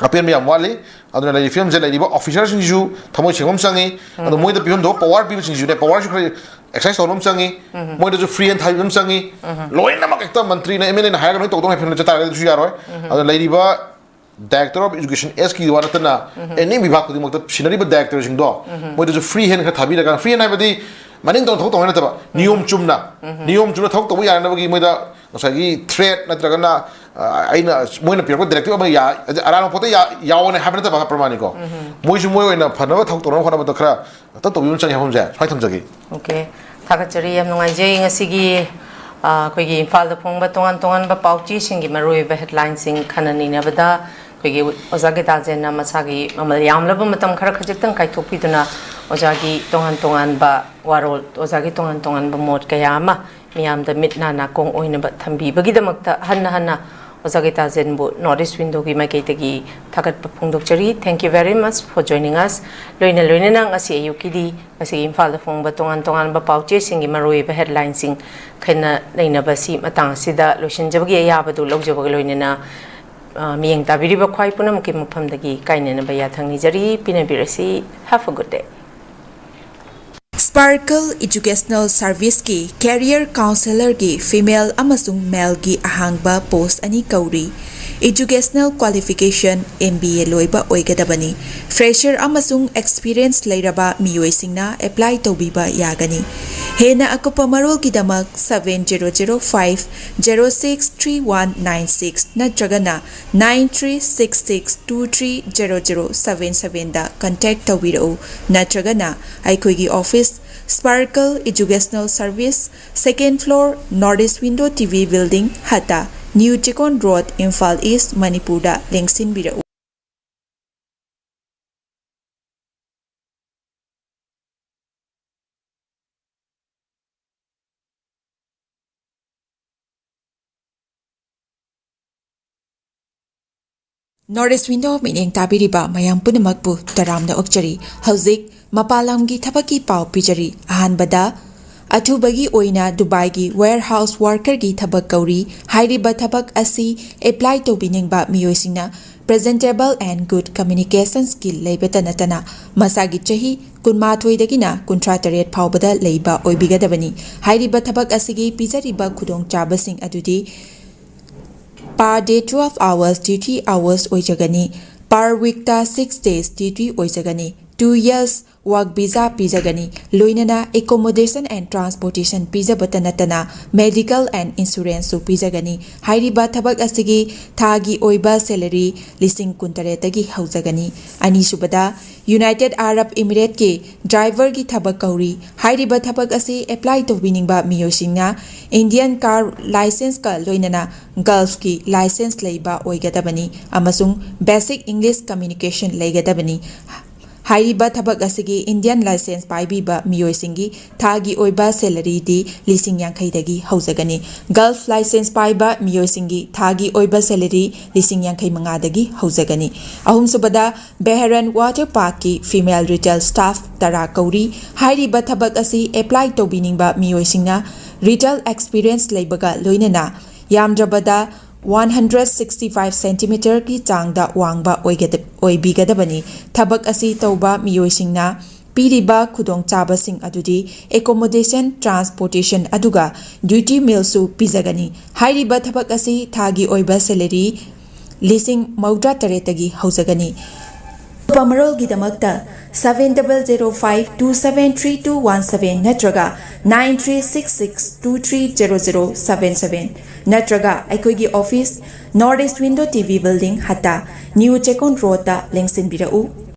ꯑꯄꯦꯟꯕ ꯌꯥꯝ ꯋꯥꯠꯂꯤ꯫ ꯑꯗꯨꯅ ꯂꯩꯔꯤꯕ ꯐꯤꯕꯝꯁꯦ, ꯂꯩꯔꯤꯕ officer ꯁꯤꯡꯁꯤꯁꯨ ꯊꯃꯣꯏ ꯁꯦꯡꯕ ꯑꯃ ꯆꯪꯉꯤ꯫ ꯑꯗꯣ ꯃꯣꯏꯗ ꯄꯤꯐꯝ ꯊꯣꯛꯄ power ꯄꯤꯕꯁꯤꯡꯁꯤꯁꯨꯅꯦ, power ꯁꯨ ꯈꯔ exercise ꯇꯧꯍꯟꯕ ꯑꯃ ꯆꯪꯉꯤ꯫ ꯃꯣꯏꯗꯁꯨ free hand ꯊꯥꯕꯤꯕ ꯑꯃ ꯆꯪꯉꯤ꯫ ꯂꯣꯏꯅꯃꯛ ꯍꯦꯛꯇ ꯃꯟꯇ꯭ꯔꯤꯅ, M L A ꯅ ꯍꯥꯏꯔꯒ ꯂꯣꯏ ꯇꯧꯗꯧꯅꯤ ꯍꯥꯏꯕ ꯅꯠꯇ ꯇꯥꯔꯒꯗꯤ ꯑꯗꯨꯁꯨ ꯌꯥꯔꯣꯏ꯫ ꯑꯗꯨꯅ ꯂꯩꯔꯤꯕ Director of Education S ꯀꯤ ꯋꯥ ꯅꯠꯇꯅ, any ꯕꯤꯚꯥꯒ ꯈꯨꯗꯤꯡꯃꯛꯇ ꯁꯤꯟꯅꯔꯤꯕ director ꯁꯤꯡꯗꯣ, ꯃꯣꯏꯗꯁꯨ free hand ꯈꯔ ꯊꯥꯕꯤꯔꯒ, free hand ꯍꯥꯏꯕꯗꯤ ꯃꯅꯤꯡ ꯇꯧꯅ ꯊꯕꯛ ꯇꯧꯕ ꯅꯠꯇꯕ, ꯅꯤꯌꯣꯝ ꯆꯨꯝꯅ, ꯅꯤꯌꯣꯝ ꯆꯨꯝꯅ ꯊꯕꯛ ꯇꯧꯕ ꯌꯥꯅꯅꯕꯒꯤ ꯃꯣꯏꯗ ꯉꯁꯥꯏꯒꯤ threat ꯅꯠꯇ꯭ꯔꯒꯅ, ꯑ, ꯑꯩꯅ, ꯃꯣꯏꯅ ꯄꯤꯔꯛꯄ directive ꯑꯃ ꯌꯥ-, ꯑꯔꯥꯟꯕ ꯄꯣꯠꯇ ꯌꯥ-, ꯌꯥꯎꯑꯣꯅ ꯍꯥꯏꯕ ꯅꯠꯇꯕ, ꯄ꯭ꯔꯃꯥꯅꯤꯀꯣ꯫ ꯃꯣꯏꯁꯨ ꯃꯣꯏ ꯑꯣꯏꯅ ꯐꯅꯕ ꯊꯕꯛ ꯇꯧꯅꯕ ꯍꯣꯠꯅꯕꯗ ꯈꯔ ꯇꯞ ꯇꯧꯕꯤꯕ ꯑꯃ ꯆꯪꯉꯦ ꯍꯥꯏꯕ ꯑꯃꯁꯦ ꯁꯨꯃꯥꯏꯅ ꯊꯝꯖꯒꯦ꯫ Okay, ꯊꯥꯒꯠꯆꯔꯤ꯫ ꯌꯥꯝ ꯅꯨꯡꯉꯥꯏꯖꯩ ꯉꯁꯤꯒꯤ ꯑꯩꯈꯣꯏꯒꯤ ꯏꯝꯐꯥꯜꯗ ꯐꯣꯡꯕ ꯇꯣꯉꯥꯟ ꯇꯣꯉꯥꯟꯕ ꯄꯥꯎ ꯆꯦꯁꯤꯡꯒꯤ ꯃꯔꯨꯑꯣꯏꯕ ꯍꯦꯗꯂꯥꯏꯟꯁꯤꯡ ꯈꯟꯅ ꯅꯩꯅꯕꯗ ꯑꯩꯈꯣꯏꯒꯤ ꯑꯣꯖꯥ ꯒꯤꯇꯥꯖꯦꯟꯅ ꯃꯁꯥꯒꯤ ꯃꯃꯜ ꯌꯥꯝꯂꯕ ꯃꯇꯝ ꯈꯔ ꯈꯖꯤꯛꯇꯪ ꯀꯥꯏꯊꯣꯛꯄꯤꯗꯨꯅ ꯑꯣꯖꯥꯒꯤ ꯇꯣꯉꯥꯟ ꯇꯣꯉꯥꯟꯕ ꯋꯥꯔꯣꯜ, ꯑꯣꯖꯥꯒꯤ ꯇꯣꯉꯥꯟ ꯇꯣꯉꯥꯟꯕ ꯃꯣꯠ ꯀꯌꯥ ꯑꯃ ꯃꯤꯌꯥꯝꯗ ꯃꯤꯠ ꯅꯥ ꯅꯥꯀꯣꯡ ꯑꯣꯏꯅꯕ ꯊꯝꯕꯤꯕꯒꯤꯗꯃꯛꯇ ꯍꯟꯅ ꯍꯟꯅ ꯑꯣꯖꯥ ꯒꯤꯇꯥꯖꯦꯟꯕꯨ ꯅꯣꯔꯠ ꯏꯁ ꯋꯤꯟꯗꯣꯒꯤ ꯃꯥꯏꯀꯩꯗꯒꯤ ꯊꯥꯒꯠꯄ ꯐꯣꯡꯗꯣꯛꯆꯔꯤ꯫ Thank you very much for joining us꯫ ꯂꯣꯏꯅ ꯂꯣꯏꯅꯅ ꯉꯁꯤ ꯑꯌꯨꯛꯀꯤꯗꯤ ꯉꯁꯤꯒꯤ ꯏꯝꯐꯥꯜꯗ ꯐꯣꯡꯕ ꯇꯣꯉꯥꯟ ꯇꯣꯉꯥꯟꯕ ꯄꯥꯎ ꯆꯦꯁꯤꯡꯒꯤ ꯃꯔꯨꯑꯣꯏꯕ ꯍꯦꯗꯂꯥꯏꯟꯁꯤꯡ ꯈꯟꯅ ꯅꯩꯅꯕꯁꯤ ꯃꯇꯥꯡ ꯑꯁꯤꯗ ꯂꯣꯏꯁꯤꯟꯖꯕꯒꯤ ꯑꯌꯥꯕꯗꯨ ꯂꯧꯖꯕꯒ ꯂꯣꯏꯅꯅ, ꯑ, ꯃꯤꯠꯌꯦꯡ ꯇꯥꯕꯤꯔꯤꯕ ꯈ꯭ꯋꯥꯏ ꯄꯨꯝꯅꯃꯛꯀꯤ ꯃꯐꯝꯗꯒꯤ ꯀꯥꯏꯅꯅꯕ ꯌꯥꯊꯪ ꯅꯤꯖꯔꯤ꯫ ꯄꯤꯅꯕꯤꯔꯁꯤ꯫ Have a good day꯫ Sparkle Educational Serviceꯀꯤ Career Counselorꯒꯤ female ꯑꯃꯁꯨꯡ maleꯒꯤ ꯑꯍꯥꯡꯕ post ꯑꯅꯤ ꯀꯧꯔꯤ꯫ Educational qualification M B A ꯂꯣꯏꯕ ꯑꯣꯏꯒꯗꯕꯅꯤ꯫ Fresher ꯑꯃꯁꯨꯡ experience ꯂꯩꯔꯕ ꯃꯤꯑꯣꯏꯁꯤꯡꯅ apply ꯇꯧꯕꯤꯕ ꯌꯥꯒꯅꯤ꯫ ꯍꯦꯟꯅ ꯑꯀꯨꯞꯄ ꯃꯔꯣꯜꯒꯤꯗꯃꯛ seven zero zero five zero six three one nine six ꯅꯠꯇ꯭ꯔꯒꯅ nine three six six two three zero zero seven sevenꯗ contact ꯇꯧꯕꯤꯔꯛꯎ, ꯅꯠꯇ꯭ꯔꯒꯅ ꯑꯩꯈꯣꯏꯒꯤ office, Sparkle Educational Service, second floor, North East Window T V Building, ꯍꯠꯇ, New Chikon Road, Imphal East, ꯃꯅꯤꯄꯨꯔꯗ ꯂꯦꯡꯁꯤꯟꯕꯤꯔꯛꯎ꯫ North East Window ꯃꯤꯠꯌꯦꯡ ꯇꯥꯕꯤꯔꯤꯕ ꯃꯌꯥꯝ ꯄꯨꯝꯅꯃꯛꯄꯨ ꯇꯔꯥꯝꯅ ꯑꯣꯛꯆꯔꯤ꯫ ꯍꯧꯖꯤꯛ ꯃꯄꯥꯟ ꯂꯝꯒꯤ ꯊꯕꯛꯀꯤ ꯄꯥꯎ ꯄꯤꯖꯔꯤ꯫ ꯑꯍꯥꯟꯕꯗ, ꯑꯊꯨꯕꯒꯤ ꯑꯣꯏꯅ ꯗꯨꯕꯥꯏꯒꯤ warehouse workerꯒꯤ ꯊꯕꯛ ꯀꯧꯔꯤ꯫ ꯍꯥꯏꯔꯤꯕ ꯊꯕꯛ ꯑꯁꯤ apply ꯇꯧꯕꯤꯅꯤꯡꯕ ꯃꯤꯑꯣꯏꯁꯤꯡꯅ presentable and good communication skill ꯂꯩꯕꯇ ꯅꯠꯇꯅ ꯃꯁꯥꯒꯤ ꯆꯍꯤ ꯀꯨꯟꯃꯥꯊꯣꯏꯗꯒꯤꯅ ꯀꯨꯟꯊ꯭ꯔꯥ ꯇꯔꯦꯠ ꯐꯥꯎꯕꯗ ꯂꯩꯕ ꯑꯣꯏꯕꯤꯒꯗꯕꯅꯤ꯫ ꯍꯥꯏꯔꯤꯕ ꯊꯕꯛ ꯑꯁꯤꯒꯤ ꯄꯤꯖꯔꯤꯕ ꯈꯨꯗꯣꯡꯆꯥꯕꯁꯤꯡ ꯑꯗꯨꯗꯤ per day twelve hours duty hours ꯑꯣꯏꯖꯒꯅꯤ꯫ Per weekꯇ six days duty ꯑꯣꯏꯖꯒꯅꯤ꯫ Two years work visa ꯄꯤꯖꯒꯅꯤ꯫ ꯂꯣꯏꯅꯅ accommodation and transportation ꯄꯤꯖꯕꯇ ꯅꯠꯇꯅ medical and insuranceꯁꯨ ꯄꯤꯖꯒꯅꯤ꯫ ꯍꯥꯏꯔꯤꯕ ꯊꯕꯛ ꯑꯁꯤꯒꯤ ꯊꯥꯒꯤ ꯑꯣꯏꯕ salary ꯂꯤꯁꯤꯡ ꯀꯨꯟꯇꯔꯦꯠꯇꯒꯤ ꯍꯧꯖꯒꯅꯤ꯫ ꯑꯅꯤꯁꯨꯕꯗ, ꯌꯨꯅꯥꯏꯇꯦꯗ ꯑꯥꯔꯕ ꯏꯃꯤꯔꯦꯠꯀꯤ ꯗ꯭ꯔꯥꯏꯚꯔꯒꯤ ꯊꯕꯛ ꯀꯧꯔꯤ꯫ ꯍꯥꯏꯔꯤꯕ ꯊꯕꯛ ꯑꯁꯤ ꯑꯦꯄ꯭ꯂꯥꯏ ꯇꯧꯕꯤꯅꯤꯡꯕ ꯃꯤꯑꯣꯏꯁꯤꯡꯅ ꯏꯟꯗꯤꯌꯟ ꯀꯥꯔ ꯂꯥꯏꯁꯦꯟꯁꯀ ꯂꯣꯏꯅꯅ ꯒꯜꯐꯀꯤ ꯂꯥꯏꯁꯦꯟꯁ ꯂꯩꯕ ꯑꯣꯏꯒꯗꯕꯅꯤ ꯑꯃꯁꯨꯡ ꯕꯦꯁꯤꯛ ꯏꯪꯂꯤꯁ ꯀꯝꯃ꯭ꯌꯨꯅꯤꯀꯦꯁꯟ ꯂꯩꯒꯗꯕꯅꯤ꯫ ꯍꯥꯏꯔꯤꯕ ꯊꯕꯛ ꯑꯁꯤꯒꯤ ꯏꯟꯗꯤꯌꯟ ꯂꯥꯏꯁꯦꯟꯁ ꯄꯥꯏꯕꯤꯕ ꯃꯤꯑꯣꯏꯁꯤꯡꯒꯤ ꯊꯥꯒꯤ ꯑꯣꯏꯕ ꯁꯦꯂꯔꯤꯗꯤ ꯂꯤꯁꯤꯡ ꯌꯥꯡꯈꯩꯗꯒꯤ ꯍꯧꯖꯒꯅꯤ꯫ ꯒꯜꯐ ꯂꯥꯏꯁꯦꯟꯁ ꯄꯥꯏꯕ ꯃꯤꯑꯣꯏꯁꯤꯡꯒꯤ ꯊꯥꯒꯤ ꯑꯣꯏꯕ ꯁꯦꯂꯔꯤ ꯂꯤꯁꯤꯡ ꯌꯥꯡꯈꯩ ꯃꯉꯥꯗꯒꯤ ꯍꯧꯖꯒꯅꯤ꯫ ꯑꯍꯨꯝꯁꯨꯕꯗ, ꯕꯦꯍꯔꯟ ꯋꯥꯇꯔ ꯄꯥꯔꯛꯀꯤ ꯐꯤꯃꯦꯜ ꯔꯤꯇꯦꯜ ꯁ꯭ꯇꯥꯐ ꯇꯔꯥ ꯀꯧꯔꯤ꯫ ꯍꯥꯏꯔꯤꯕ ꯊꯕꯛ ꯑꯁꯤ ꯑꯦꯄ꯭ꯂꯥꯏ ꯇꯧꯕꯤꯅꯤꯡꯕ ꯃꯤꯑꯣꯏꯁꯤꯡꯅ ꯔꯤꯇꯦꯜ ꯑꯦꯛꯁꯄꯤꯔꯤꯌꯦꯟꯁ ꯂꯩꯕꯒ ꯂꯣꯏꯅꯅ ꯌꯥꯝꯗ꯭ꯔꯕꯗ ꯋꯥꯟ ꯍꯟꯗ꯭ꯔꯦꯠ ꯁꯤꯛꯁꯇꯤ ꯐꯥꯏꯚ ꯁꯦꯟꯇꯤꯃꯤꯇꯔꯒꯤ ꯆꯥꯡꯗ ꯋꯥꯡꯕ ꯑꯣꯏꯒꯗ-, ꯑꯣꯏꯕꯤꯒꯗꯕꯅꯤ꯫ ꯊꯕꯛ ꯑꯁꯤ ꯇꯧꯕ ꯃꯤꯑꯣꯏꯁꯤꯡꯅ ꯄꯤꯔꯤꯕ ꯈꯨꯗꯣꯡꯆꯥꯕꯁꯤꯡ ꯑꯗꯨꯗꯤ accommodation, transportation ꯑꯗꯨꯒ duty mealꯁꯨ ꯄꯤꯖꯒꯅꯤ꯫ ꯍꯥꯏꯔꯤꯕ ꯊꯕꯛ ꯑꯁꯤ ꯊꯥꯒꯤ ꯑꯣꯏꯕ ꯁꯦꯂꯔꯤ ꯂꯤꯁꯤꯡ ꯃꯧꯗ꯭ꯔꯥ ꯇꯔꯦꯠꯇꯒꯤ ꯍꯧꯖꯒꯅꯤ꯫ ꯑꯀꯨꯞꯄ ꯃꯔꯣꯜꯒꯤꯗꯃꯛꯇ seven double zero five two seven three two one seven ꯅꯠꯇ꯭ꯔꯒ nine three six six two three zero zero seven seven ꯅꯠꯇ꯭ꯔꯒ ꯑꯩꯈꯣꯏꯒꯤ office, North East Window T V Building, ꯍꯠꯇꯥ, New Chekon Roadꯇ ꯂꯦꯡꯁꯤꯟꯕꯤꯔꯛꯎ꯫